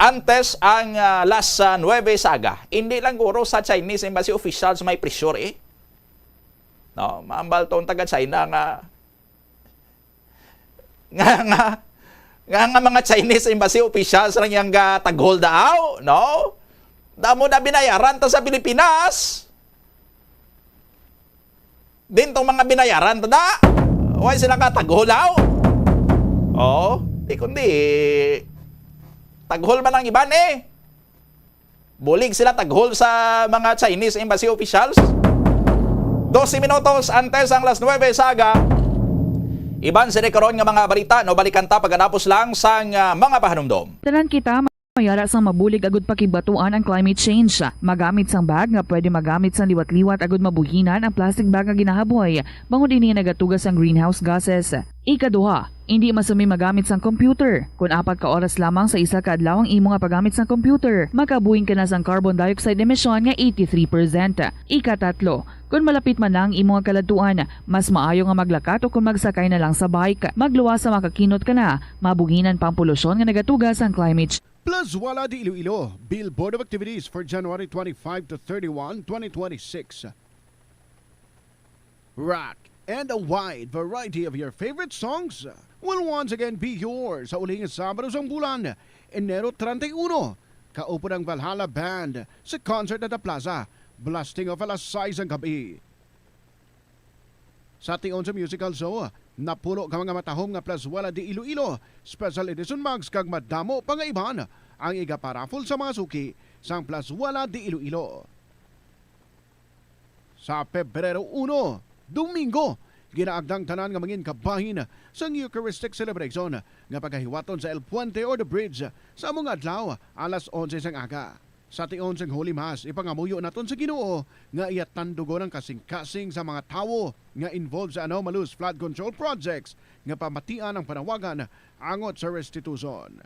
antes ang, ah, las, ah, nuebe sa aga. Hindi lang guro sa Chinese embassy officials may pressure, eh. No, maambal tong taga China nga, nga, nga, nga, nga mga Chinese embassy officials lang yang, ah, taghol daaw, no? Damo na binayaran ta sa Pilipinas. Din tong mga binayaran ta da. Way sila ka taghol aw. Oo, di kundi taghol man ang iban, eh. Bulig sila taghol sa mga Chinese embassy officials. Dose minutos antes ang las nuebe sa aga. Iban sini karon nga mga balita, no, balikan ta pagkatapos lang sang, ah, mga pahanumdom. Tanan kita mayara sang mabulig agud pakigbatuan ang climate change. Magamit sang bag nga pwede magamit sang liwat-liwat agud mabuhinan ang plastic bag nga ginahaboy, bangod ini nagatuga sang greenhouse gases. Ikaduha, indi masumi magamit sang computer. Kon apat ka oras lamang sa isa ka adlaw ang imo nga paggamit sang computer, makabuhin ka na sang carbon dioxide emission nga eighty-three percent. Ikatatlo, kon malapit man na ang imo nga kaladtuan, mas maayo nga maglakat o kon magsakay na lang sa bike. Magluwas sa makakinot ka na, mabuhinan pa ang polusyon nga nagatuga sang climate Plus Wala de Iloilo, Billboard of Activities for January twenty-five to thirty-one, twenty twenty-six. Rock and a wide variety of your favorite songs. will once again be yours sa uli nga Sabado sang bulan, Enero treinta y uno. Kaupod ang Valhalla Band sa concert at the Plaza. Blasting off alas sais sang gabi. Sa tion sa musical show, napulo ka mga matahom nga Plazuela de Iloilo Special Edition mugs kag madamo pa nga iban ang igaparaffle sa mga suki sang Plazuela de Iloilo. Sa Pebrero uno, Domingo, ginaagdang tanan nga mangin kabahin sang Eucharistic Celebration nga pagahiwaton sa El Puente or the Bridge sa amo nga adlaw, alas onse sang aga. Sa tion sang Holy Mass, ipangamuyo naton sa Ginoo nga iya tandugon ang kasingkasing sa mga tawo nga involved sa anomalous flood control projects nga pamatian ang panawagan angot sa restitution.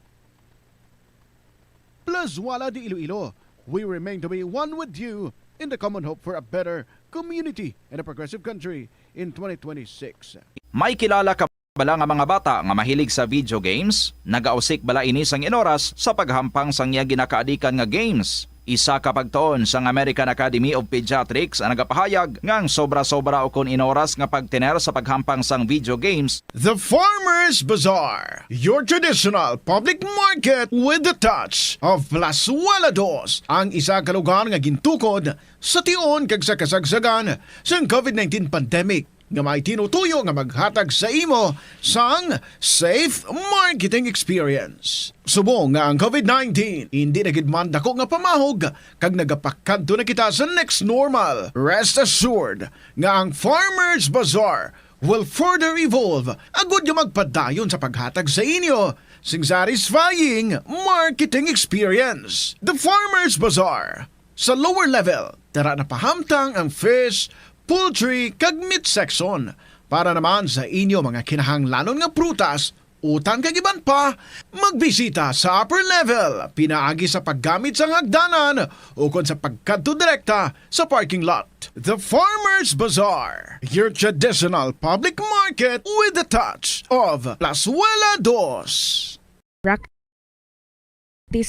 Plazuela de Iloilo, we remain to be one with you in the common hope for a better community and a progressive country in twenty twenty-six. May kilala ka bala nga mga bata nga mahilig sa video games? Nagausik bala ini sang inoras sa paghampang sang iya ginakaadikan nga games? Isa ka pagtuon sang American Academy of Pediatrics ang nagapahayag nga ang sobra-sobra ukon inoras nga pagtener sa paghampang sang video games The Farmers Bazaar, your traditional public market with the touch of Plazuela Dos, ang isa ka lugar nga gintukod sa tion kag sa kasagsagan sang COVID nineteen pandemic nga may tinutuyo nga maghatag sa imo sang safe marketing experience. Subong nga ang COVID nineteen hindi na gid man dako nga pamahog kag nagapakadto na kita sa next normal, rest assured nga ang Farmers Bazaar will further evolve agud nga magpadayon sa paghatag sa inyo sing satisfying marketing experience. The Farmers Bazaar. Sa lower level, tara na pahamtang ang fish, poultry, kag meat section. Para naman sa inyo mga kinahanglanon nga prutas, utan kag iban pa, magbisita sa upper level pinaagi sa paggamit sang hagdanan ukon sa pagkadto direkta sa parking lot. The Farmers Bazaar, your traditional public market with the touch of Plazuela Dos. Practice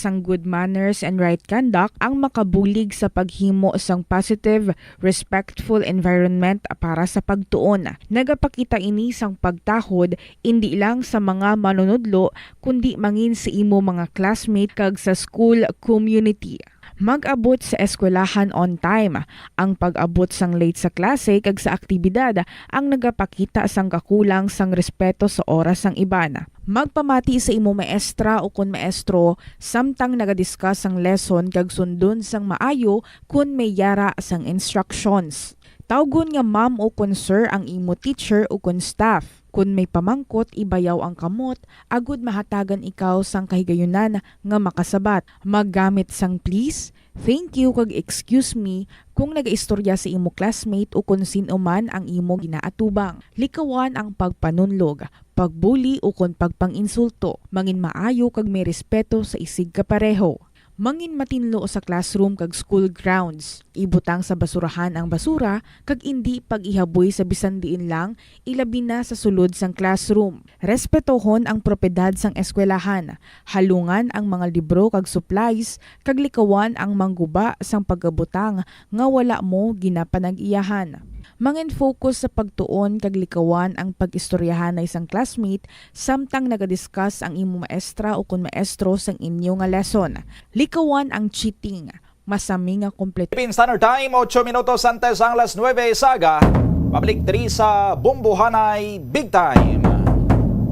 ang good manners and right conduct ang makabulig sa paghimo sang positive, respectful environment para sa pagtuon. Nagapakita ini sang pagtahod indi lang sa mga manunudlo kundi mangin sa imo mga classmate kag sa school community. Mag-abot sa eskwelahan on time. Ang pag-abot sang late sa klase kag sa aktibidad ang nagapakita sang kakulang sang respeto sa oras sang iban. Magpamati sa imo maestra ukon maestro samtang naga-discuss sang lesson kag sundon sang maayo kon may yara sang instructions. Tawgon nga ma'am ukon sir ang imo teacher ukon staff. Kon may pamangkot, ibayaw ang kamot agud mahatagan ikaw sang kahigayunan nga makasabat. Maggamit sang please, thank you, kag excuse me kung nagaistorya sa imo classmate ukon sin-o man ang imo ginaatubang. Likawan ang pagpanunlog, pagbuli ukon pagpang-insulto. Mangin maayo kag may respeto sa isigkapareho. Mangin matinlo sa classroom kag school grounds. Ibutang sa basurahan ang basura kag indi pag-ihaboy sa bisan diin lang, ilabi na sa sulod sang classroom. Respetohon ang propiedad sang eskwelahan. Halungan ang mga libro kag supplies kag likawan ang mangguba sang pagabutang nga wala mo ginapanag-iyahan. Mangin-focus sa pagtuon kag likawan ang pag-istoryahanay sang classmate samtang naga-discuss ang imo maestra ukon maestro sang inyo nga lesson. Likawan ang cheating. Masami nga kompleto. Philippine Standard Time, otso minutos antes ang alas nuebe sa aga. Pabalik diri sa Bombohanay Big Time.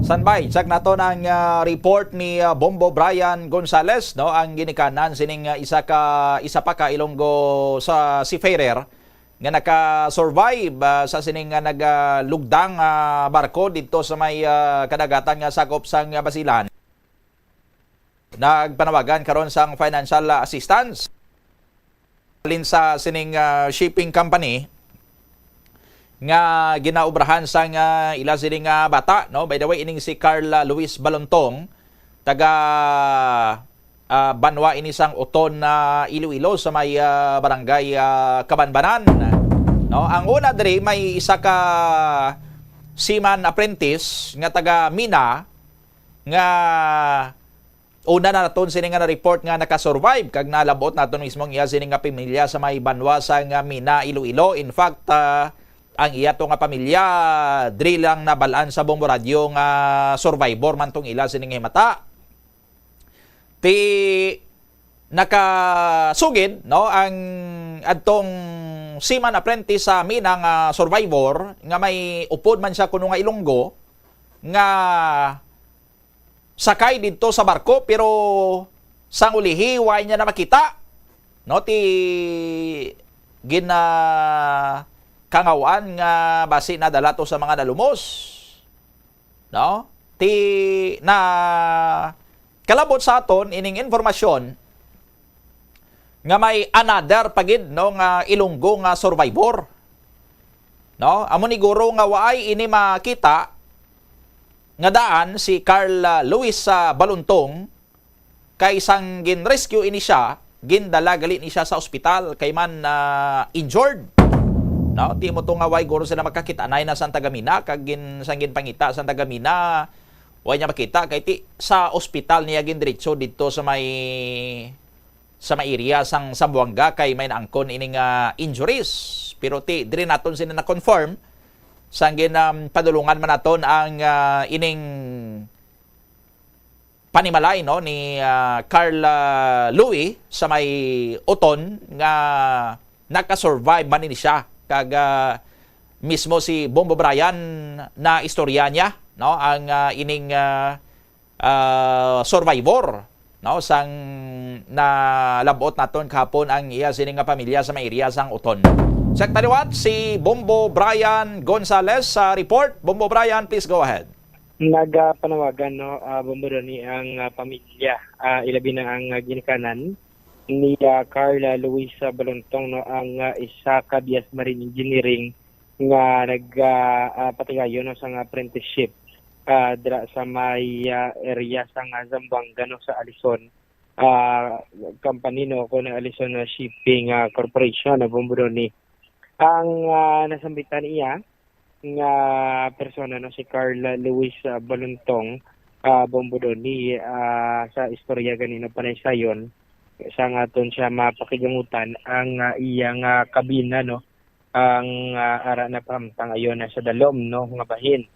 Standby, check naton ang, ah, report ni, ah, Bombo Brian Gonzales, no, ang ginikanan sining, ah, isa ka, isa pa ka Ilonggo sa seafarer nga naka-survive, ah, sa sining nga nagalugdang, ah, barko didto sa may, ah, kadagatan nga sakop sang, ah, Basilan. Nagpanawagan karon sang financial, ah, assistance halin sa sining, ah, shipping company nga ginaobrahan sang, ah, ila sining, ah, bata, no? By the way, ining si Carla Luis Balontong, taga, ah, banwa ini sang Oton, ah, Iloilo, sa may, ah, barangay, ah, Kabanbanan. No, ang una diri, may isa ka seaman apprentice nga taga Mina nga una na naton sini nga na-report nga naka-survive kag nalab-ot naton mismo ang iya sini nga pamilya sa may banwa sa nga Mina, Iloilo. In fact, ah, ang iya to nga pamilya, diri lang nabal-an sa Bombo Radyo nga survivor man tong ila sining himata. Ti nakasugid, no, ang adtong seaman apprentice sa mina nga survivor nga may upod man siya kuno nga Ilonggo nga sakay didto sa barko, pero sang ulihi, wa niya na makita, no, ti ginakangawan nga basi nadala to sa mga nalumos, no? Ti na kalabot sa aton ining impormasyon nga may another pa gid, no, nga Ilonggo nga survivor, no? Amo ni guro nga waay ini makita nga daan si Carl, ah, Luis, ah, Balontong, kay sang gin-rescue ini siya, gindala gali ni siya sa ospital kay man, ah, injured. No, ti mo to nga way guro sila magkakita anay na sang taga-mina, kag gin-, sang ginpangita sang taga-mina, way niya makita kay ti sa ospital niya gindiretso didto sa may, sa may area sang Zamboanga kay may naangkon ini nga injuries. Pero ti diri naton sila na-confirm sang gin, um, padulungan man naton ang, ah, ining panimalay, no, ni, ah, Carla Louie sa may Oton nga nakasurvive man ini siya, kag, ah, mismo si Bombo Brian na istorya niya, no, ang, ah, ining, ah, ah, survivor, no, sang nalab-ot naton kahapon ang iya sini nga pamilya sa may area sang Oton. Sa taliwat, si Bombo Brian Gonzales sa report. Bombo Brian, please go ahead. Nagapanawagan, no, ah, Bombo Ronnie, ang, ah, pamilya, ah, ilabi na ang, ah, ginikanan ni, ah, Carla Luisa Balontong, no, ang, ah, isa ka bias marine engineering nga nag, ah, ah, patigayon, no, sa nga apprenticeship, ah, dira sa may, ah, area sa nga Zamboanga, no, sa Alison, ah, company, no, kuno Alison, ah, Shipping, ah, Corporation, no, Bombo Ronnie. Ang, ah, nasambitan iya nga persona, no, si Carla Luis, ah, Balontong, ah, Bombo Ronnie, ah, sa istorya ganina panaysayon, sa nga aton siya mapakigangutan ang, ah, iya nga kabina, no, ang, ah, ara na pahamtang ayon na sa dalom, no, nga bahin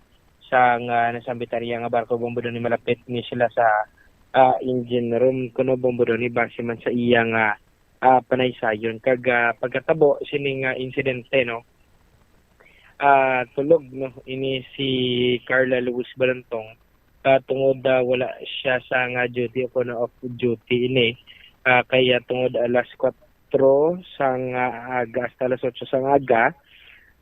sa nga nasambitan iya nga barko, Bombo Ronnie, malapit ni sila sa, ah, engine room kuno, Bombo Ronnie, base man sa iya nga, ah, panaysayon. Kag, ah, pagkatabo sining, ah, insidente, no, ah, tulog, no, ini si Carla Luis Balontong, ah, tungod, ah, wala siya sa nga duty o kuno off duty ini, ah, kaya tungod alas kwatro sang, ah, aga hasta alas otso sang aga,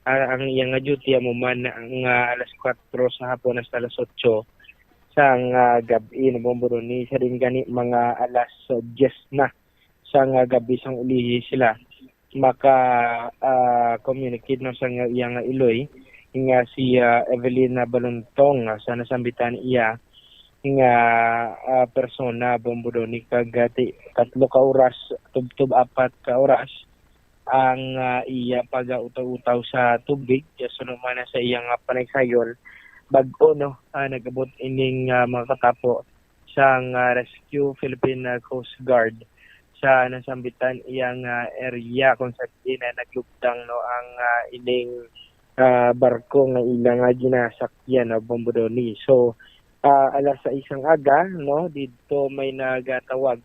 ah, ang iya nga duty amo man nga alas kwatro sa hapon hasta alas otso sang, ah, gab-i, no, Bombo Ronnie, sa din gani mga alas diyes na sang, ah, gab-i sang ulihi sila maka, ah, communicate, no, sa nga iya nga iloy nga si, ah, Evelyn Balontong, ah, sa nasambitan iya nga, ah, persona, Bombo Ronnie, kag, ah, ti-, tatlo ka oras, tubtob apat ka oras ang, ah, iya pagautaw-utaw sa tubig, suno man na sa iya nga panaysayon, bag-o, no, ah, nag-abot ining, ah, mga katapo sang, ah, Rescue Philippine, ah, Coast Guard sa nasambitan iya nga area kung sa diin na naglugtang, no, ang, ah, ining, ah, barko nga ila nga ginasakyan, no, Bombo Ronnie. So, ah, alas sais ang aga, no, didto may nagatawag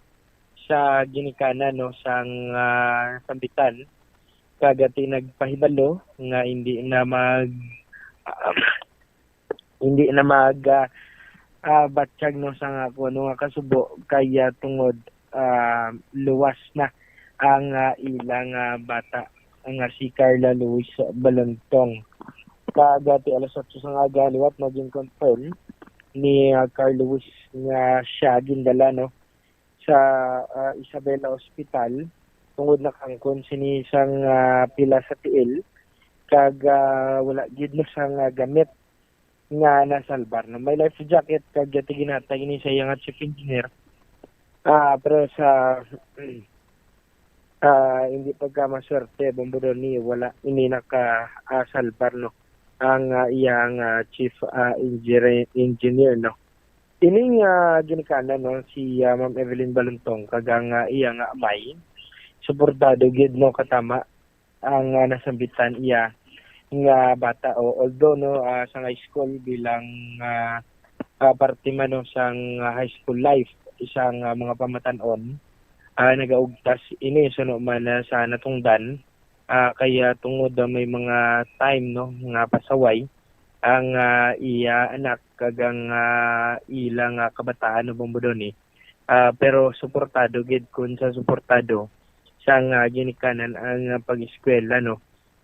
sa ginikanan, no, sang, ah, sambitan, kag ti nagpahibalo nga hindi na mag hindi na mag, ah, ah, batyag, no, sa nga kung ano nga kasubo, kaya tungod, ah, luwas na ang, ah, ilang, ah, bata nga si Carla Luis Balontong. Kag ti alas otso sang aga liwat, no, gin-confirm ni, ah, Carl Luis nga siya gindala, no, sa, ah, Isabela Hospital tungod nakaangkon sini sang, ah, pila sa tiil, kag, ah, wala gid, no, sang, ah, gamit nga nasalbar, no. May life jacket kag ti ginhatag ini sa iya nga chief engineer. Ah, pero sa, ah, hindi pagkamaswerte, Bombo Ronnie, wala ini naka, ah, salbar, no, ang, ah, iyang, ah, chief, ah, engineer, engineer, no. Ining, ah, ginikanan, no, si, ah, Ma'am Evelyn Balontong kag ang, ah, iya nga amay, suportado gid, no, katama ang, ah, nasambitan iya nga bata, o although, no, ah, sa high school bilang, ah, ah, parte man, no, sang, ah, high school life, isang, ah, mga pamatan-on, ah, nagaugtas ini suno man, ah, sa natungdan, ah, kaya tungod, ah, may mga time, no, nga pasaway ang, ah, iya anak kag ang, ah, ila nga kabataan, no, Bombo Donny. Ah, pero suportado gid kun sa suportado sang, ah, ginikanan ang, ah, pag-eskwela, no,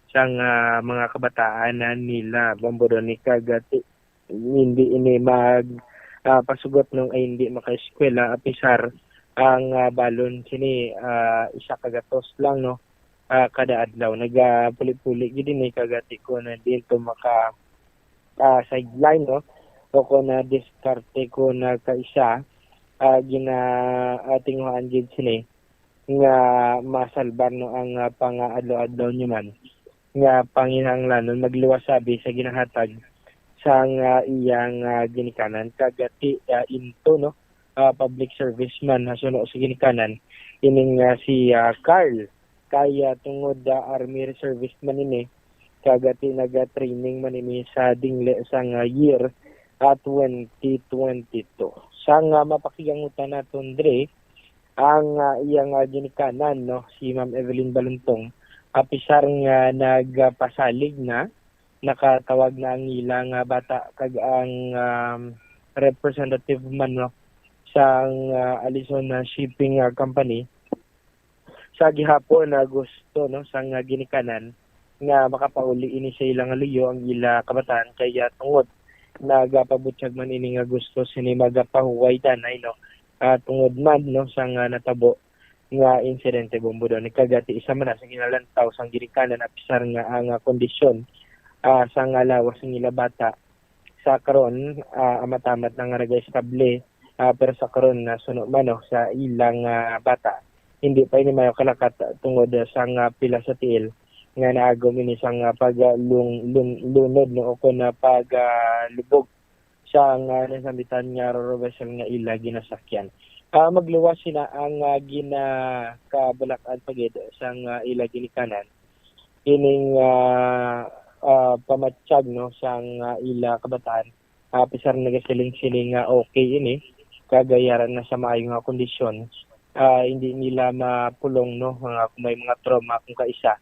sang, ah, mga kabataan na nila, Bombo Donny, kag, ah, ti-, hindi ini mag, ah, pasugot nung ay hindi makaeskwela, apisar ang, ah, balon sini, ah, isa ka gatos lang, no, ah, kada adlaw. Nagapuli-puli gid ini kag, ah, ti ko na din to maka, ah, sideline, no, o kon, ah, diskarte ko na kaisa, ah, gina, ah, tinguhaan gid sini nga masalbar, no, ang, ah, pang-adlaw-adlaw nyo man nga panginahanglanon, magluwas sabi sa ginahatag sang, ah, iyang, ah, ginikanan kag ti, ah, into, no, ah, public service man, ah, suno sa ginikanan ining, ah, si, ah, Carl. Kay, ah, tungod, ah, army reservist man ini, kag, ah, ti naga-training man ini sa dingli sang, ah, year, ah, twenty twenty-two. Sang, ah, mapakigangutan naton diri, ang, ah, iyang, ah, ginikanan, no, si Ma'am Evelyn Balintong, apisar nga nagpasalig na, nakatawag na ang ila nga bata kag ang, um, representative man, no, sang, ah, Alison, ah, Shipping, ah, Company sa gihapon na gusto, no, sang, ah, ginikanan nga makapauli ini sa ila nga luyo ang ila kabataan, kaya tungod nagapabutyag man ini nga gusto sini magapahuway danay, no, ah, tungod man, no, sang, ah, natabo nga insidente, Bombo Donny, kag ti isa man na sa ginalantaw sang ginikanan, apisar nga ang, ah, kondisyon, ah, sang, ah, lawas sang ila bata sa karon, ah, amatamad na nga nagaestable, ah, pero sa karon na suno man, no, sa ilang, ah, bata, hindi pa ini mayo kalakat tungod sang, ah, pila sa tiil nga naagom ini sang, ah, pag, ah, lung-, lung-, lunod, no, o kon, ah, pag, ah, lubog sang, ah, nasambitan nga Roro vessel nga ila ginasakyan. Ah, magluwas sina ang, ah, ginakabulak-an pa gid sang, ah, ila ginikanan ining, ah, ah, pamatyag, no, sang, ah, ila kabataan. Ah, apisar nagasiling-siling nga okay ini, kag yara na sa maayo nga kondisyon. Ah, hindi nila mapulong, no, nga kung may mga trauma kung kaisa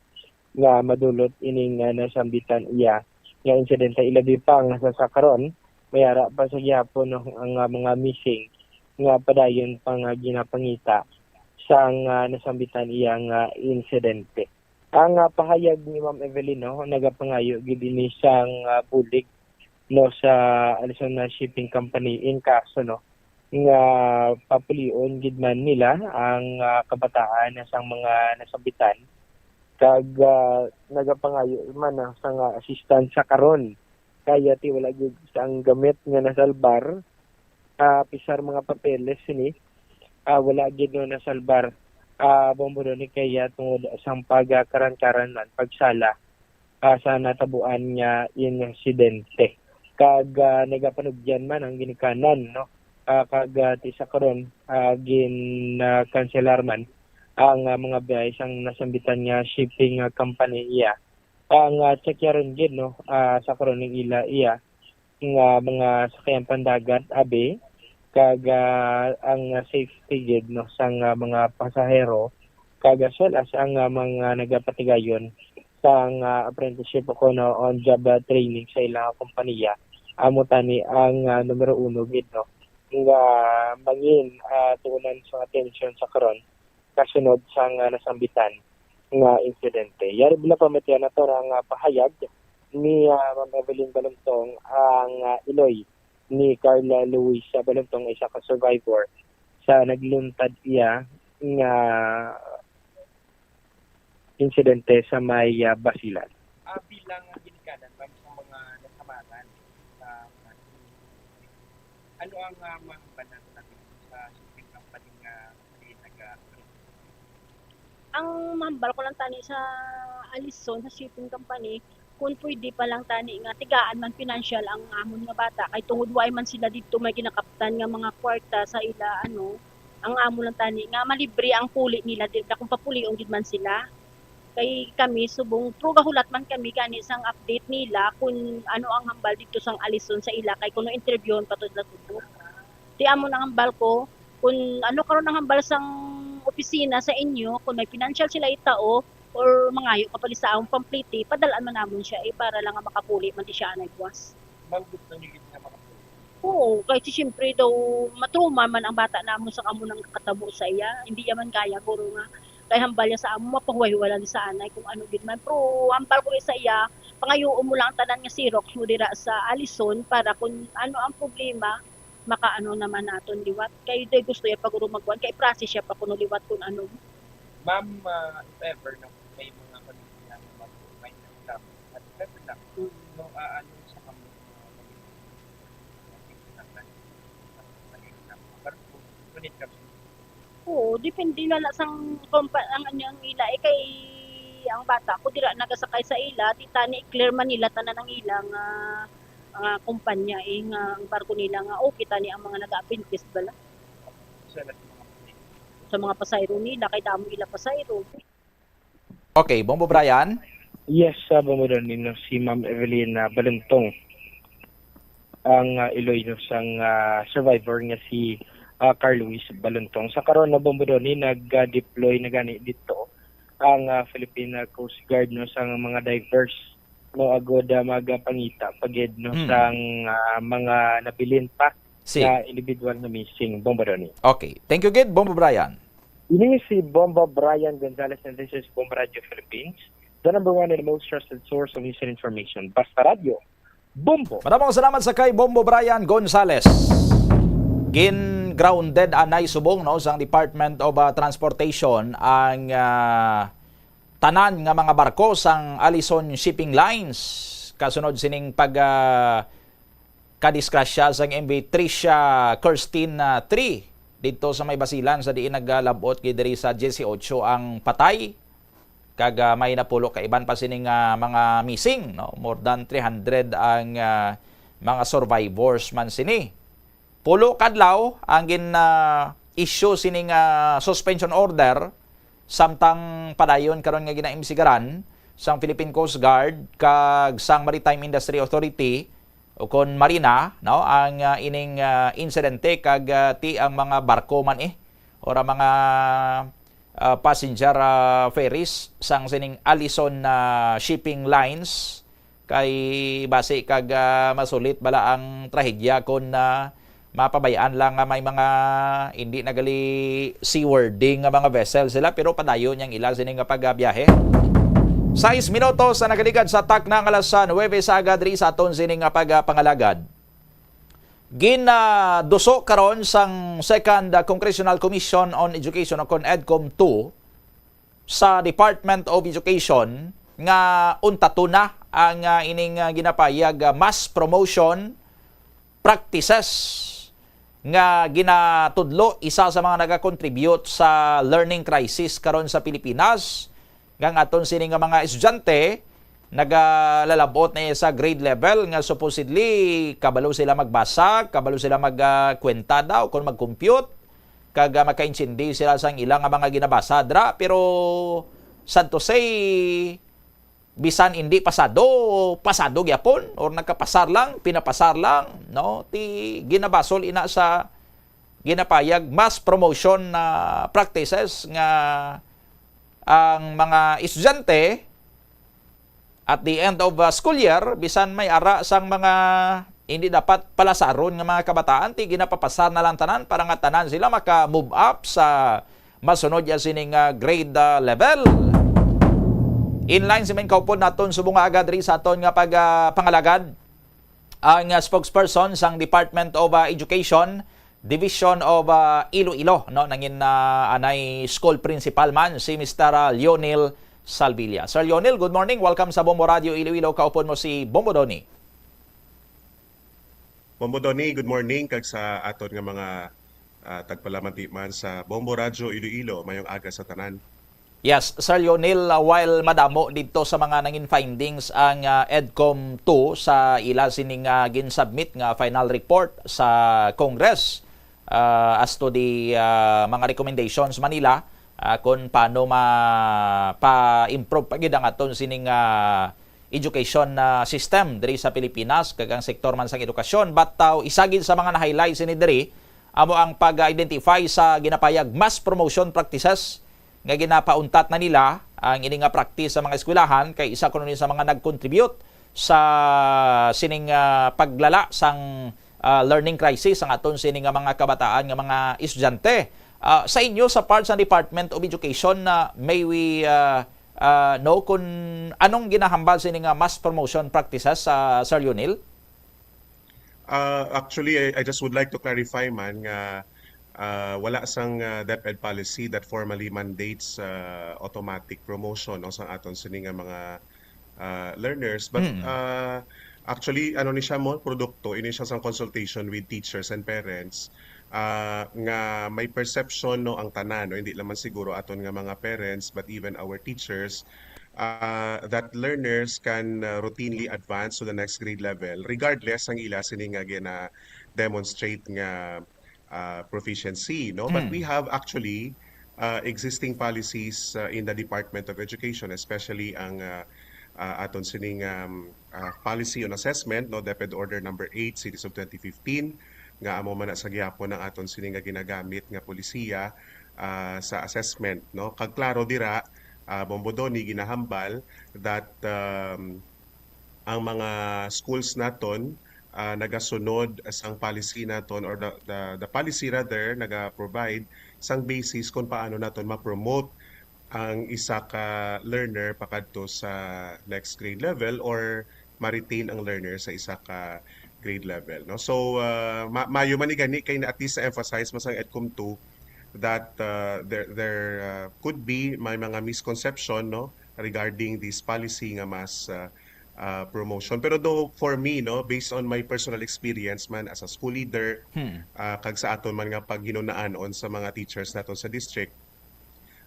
nga madulot ining, ah, nasambitan iya nga insidente, ilabi pa nga sa, sa karon, may ara pa sa gihapon, no, ang, ah, mga missing nga padayon pa nga ginapangita sang, ah, nasambitan iya nga insidente. Ang, ah, pahayag ni Ma'am Evelyn, no, nagapangayo gid ini sang, ah, bulig, no, sa Alison na Shipping Company in kaso, no, nga papulion gid man nila ang, ah, kabataan na sang mga nasambitan kag, ah, nagapangayo man, ah, sang, ah, assistance sa karon. Kaya ti wala gid sang gamit nga nasalbar, ah, pisar mga papeles sini, ah, wala gid, no, nasalbar, ah, Bombo Donny, kaya tungod sang pagkaran-karan man pagsala, ah, sa natabuan nga insidente. Kag, ah, nagapanugyan man ang ginikanan, no? Ah, kag, ah, ti sa karon, ah, gin, ah, kanselar man ang, ah, mga biyahe sang nasambitan nga shipping, ah, company iya. Ang, ah, tsakyaron gid, no, ah, sa karon ning ila iya nga mga sakayan pandagat, abi, kag, ah, ang safety gid, no, sang, ah, mga pasahero, kag as well as ang, ah, mga nagapatigayon sang, ah, apprenticeship o kuno on-job, ah, training sa ilang kompanya. Amo tani ang, ah, numero uno gid, no, nga mangin, ah, tuunan sang atensyon sa karon kasunod sang, ah, nasambitan nga insidente. Yari bala pamatian nato ra nga pahayag ni, ah, Ma'am Evelyn Balumtong ang, ah, iloy ni Carla Luisa Balumtong, isa ka survivor sa nagluntad iya nga insidente sa may, ah, Basilan. Ah, bilang ginikanan, ma'am, sa mga nasamaran sa mga, ano ang, ah, mga hambal natin sa shipping company nga hindi naga-, Ang mahambal ko lang tani sa Alison, sa shipping company, kung pwede pa lang tani nga tigaan man financial ang amon nga bata, kay tungod way man sila didto may ginakaptan nga mga kwarta sa ila, ano, ang amo lang tani nga malibre ang puli nila, di na kung papulion gid man sila. Kay kami subong, pero gahulat man kami gani sang update nila kung ano ang hambal dito sang Allison sa ila, kay kuno interviewon pa to sila subong. Di amo nang hambal ko, kung ano karon ang hambal sang opisina sa inyo, kung may financial sila itao, or mangayo ka pa sa among pamplete, padal-an man namon siya, eh, para lang nga makapuli man di siya anay buwas. Manggut na niyo gid nga makapuli. Oo, kay si siyempre daw matrauma man ang bata namon sa amo nang kakatabo sa iya. Hindi niya man kaya, guro nga, kay hambal niya sa amo, mapahuway-huway lang sa anay kung ano gid man. Pero hambal ko sa iya, pangayoon mo lang ang tanan nga Xerox mo dira sa Allison para kung ano ang problema, makaano naman naton liwat. Kay di gusto niya pa guro magkuan, kay process siya pa kuno liwat kung ano. Ma'am, ah, if ever na may mga pamilya na mag-, may income, at if ever na, Mm. no, ah, ano sa kamo, ah, pamilya, ah, income na, ah, income, apart po, when it comes to Oo, depende na lang sang kompa-, ang, ano, ang ila, eh, kay ang bata ko dira nagasakay sa ila, di tani i-clear man nila tanan ang ila nga, nga kumpanya, eh, nga ang barko nila nga okay tani ang mga nag-apprentice bala. Sa lahat ng mga pasahero. Sa mga pasahero nila, kay damo ila pasahero. Okay, Bombo Brian. Yes, sa Bombo Don, nino si Ma'am Evelyn, ah, Balentong, ang, ah, iloy, no, sang, ah, survivor nga si, ah, Carl Luis Balentong. Sa karon, no, Bombo Don, nag-deploy na gani dito ang, ah, Philippine, ah, Coast Guard, no, sang mga divers, no, agod, ah, magapangita pa gid, no, Hmm. sang, ah, mga nabilin pa Si. nga individual na missing, Bombo Don. Okay. Thank you gid, Bombo Brian. Ini si Bombo Brian Gonzalez, and this is Bombo Radio Philippines, the number one and most trusted source of news and information. Basta Radyo, Bombo! Madamong salamat sa kay Bombo Brian Gonzalez. Gin-grounded anay subong, no, sang Department of, ah, Transportation ang, ah, tanan nga mga barko sang Allison Shipping Lines kasunod sining pag, ah, kadisgrasya sang M V Tricia Kirsten, ah, three didto sa may Basilan, sa diin nagalab-ot gid diri sa dieciocho ang patay, kag, ah, may napulo ka iban pa sining, ah, mga missing, no? More than three hundred ang, ah, mga survivors man sini. Pulo ka adlaw ang gin, ah, issue sining, ah, suspension order, samtang padayon karon nga ginaimbestigaran sang Philippine Coast Guard kag sang Maritime Industry Authority, ukon MARINA, no, ang, ah, ining, ah, insidente, kag, ah, ti ang mga barko man, eh, or ang mga, ah, passenger, ah, ferries sang sining Allison, ah, Shipping Lines, kay basi kag, ah, masulit bala ang trahedya kon, ah, mapabay-an lang nga may mga hindi na gali seaworthy nga mga vessel sila, pero padayon yang ila sini nga pagbiyahe. Sais minutos na nagaligad sa takna nga alas nuwebe sa aga diri sa aton sini nga pagpangalagad. Ginaduso karon sang Second, ah, Congressional Commission on Education o kon EDCOM two sa Department of Education nga untaton na ang, ah, ining, ah, ginapayag, ah, mass promotion practices nga ginatudlo isa sa mga nagakontribute sa learning crisis karon sa Pilipinas, nga ang aton sini nga mga estudyante nagalalab-ot na sa grade level nga supposedly kabalo sila magbasa, kabalo sila mag, ah, kwenta daw kon mag-compute, kag, ah, makaintindi sila sang ila nga mga ginabasa dra, pero sad to say, bisan indi pasado, pasado gyapon, or nagkapasar lang, pinapasar lang, no? Ti ginabasol ina sa ginapayag mass promotion na practices nga ang mga estudyante at the end of, uh, school year, bisan may ara sang mga hindi dapat palasaron nga mga kabataan, ti ginapapasar na lang tanan para nga tanan sila maka-move up sa masunod ya sining, ah, grade, ah, level. In line sa main kaupod naton subong nga aga diri sa aton nga pag, ah, pangalagad, ang, ah, spokesperson sang Department of, ah, Education, Division of, ah, Iloilo, no, nangin, ah, anay school principal man si Mister, ah, Lionel Salvilla. Sir Lionel, good morning. Welcome sa Bombo Radio Iloilo. Kaupod mo si Bombo Donny. Bombo Donny, good morning, kag sa aton nga mga, ah, tagpalamati man sa Bombo Radyo Iloilo, mayong aga sa tanan. Yes, Sir Lionel, ah, while madamo didto sa mga nangin findings ang, ah, EDCOM two sa ila sining, ah, gin-submit nga final report sa Congress, ah, as to the, ah, mga recommendations man nila, ah, kung paano ma-, pa-improve pa gid ang aton sining, ah, education, ah, system diri sa Pilipinas, kag ang sektor man sang edukasyon. But, ah, isa gid sa mga na-highlight sini diri, amo ang pag-identify sa ginapayag mass promotion practices nga ginapauntat na nila ang ini nga practice sa mga eskwelahan, kay isa kuno ni sa mga nag-contribute sa sining, ah, paglala sang, ah, learning crisis ang aton sini nga mga kabataan nga mga estudyante. Ah, sa inyo, sa part sa Department of Education, na may we, ah, ah, know kung anong ginahambal sini nga mass promotion practices, ah, Sir Lionel? Uh, actually, I, I just would like to clarify man nga uh, wala sang uh, DepEd policy that formally mandates uh, automatic promotion, no, sang aton sini nga mga uh, learners. But Mm. uh, actually, ano ni siya mo, produkto ini siya sang consultation with teachers and parents, uh, nga may perception, no, ang tanan, no, hindi lamang siguro aton nga mga parents but even our teachers, uh, that learners can uh, routinely advance to the next grade level regardless ang ila sini nga gina-demonstrate nga uh, proficiency, no? But we Mm. have actually uh, existing policies uh, in the Department of Education, especially ang uh, uh, aton sining um, uh, policy on assessment, no, DepEd Order number eight, series of twenty fifteen, nga amo man na sa gihapon ang aton sini nga ginagamit nga polisiya uh, sa assessment, no? Kag klaro dira, uh, Bombo Donny, ginahambal that um, ang mga schools naton uh, nagasunod sang policy naton, or the, the, the policy rather, naga-provide sang basis kung paano naton ma-promote ang isa ka learner pakadto sa next grade level or ma-retain ang learner sa isa ka grade level, no? So uh, ma- mayo man ni gani kay at least na-emphasize man sang EDCOM two that uh, there there uh, could be may mga misconception, no, regarding this policy nga mass uh, uh, promotion. Pero though for me, no, based on my personal experience man as a school leader, Hmm. uh, kag sa aton man nga paghinunaanon sa mga teachers naton sa district,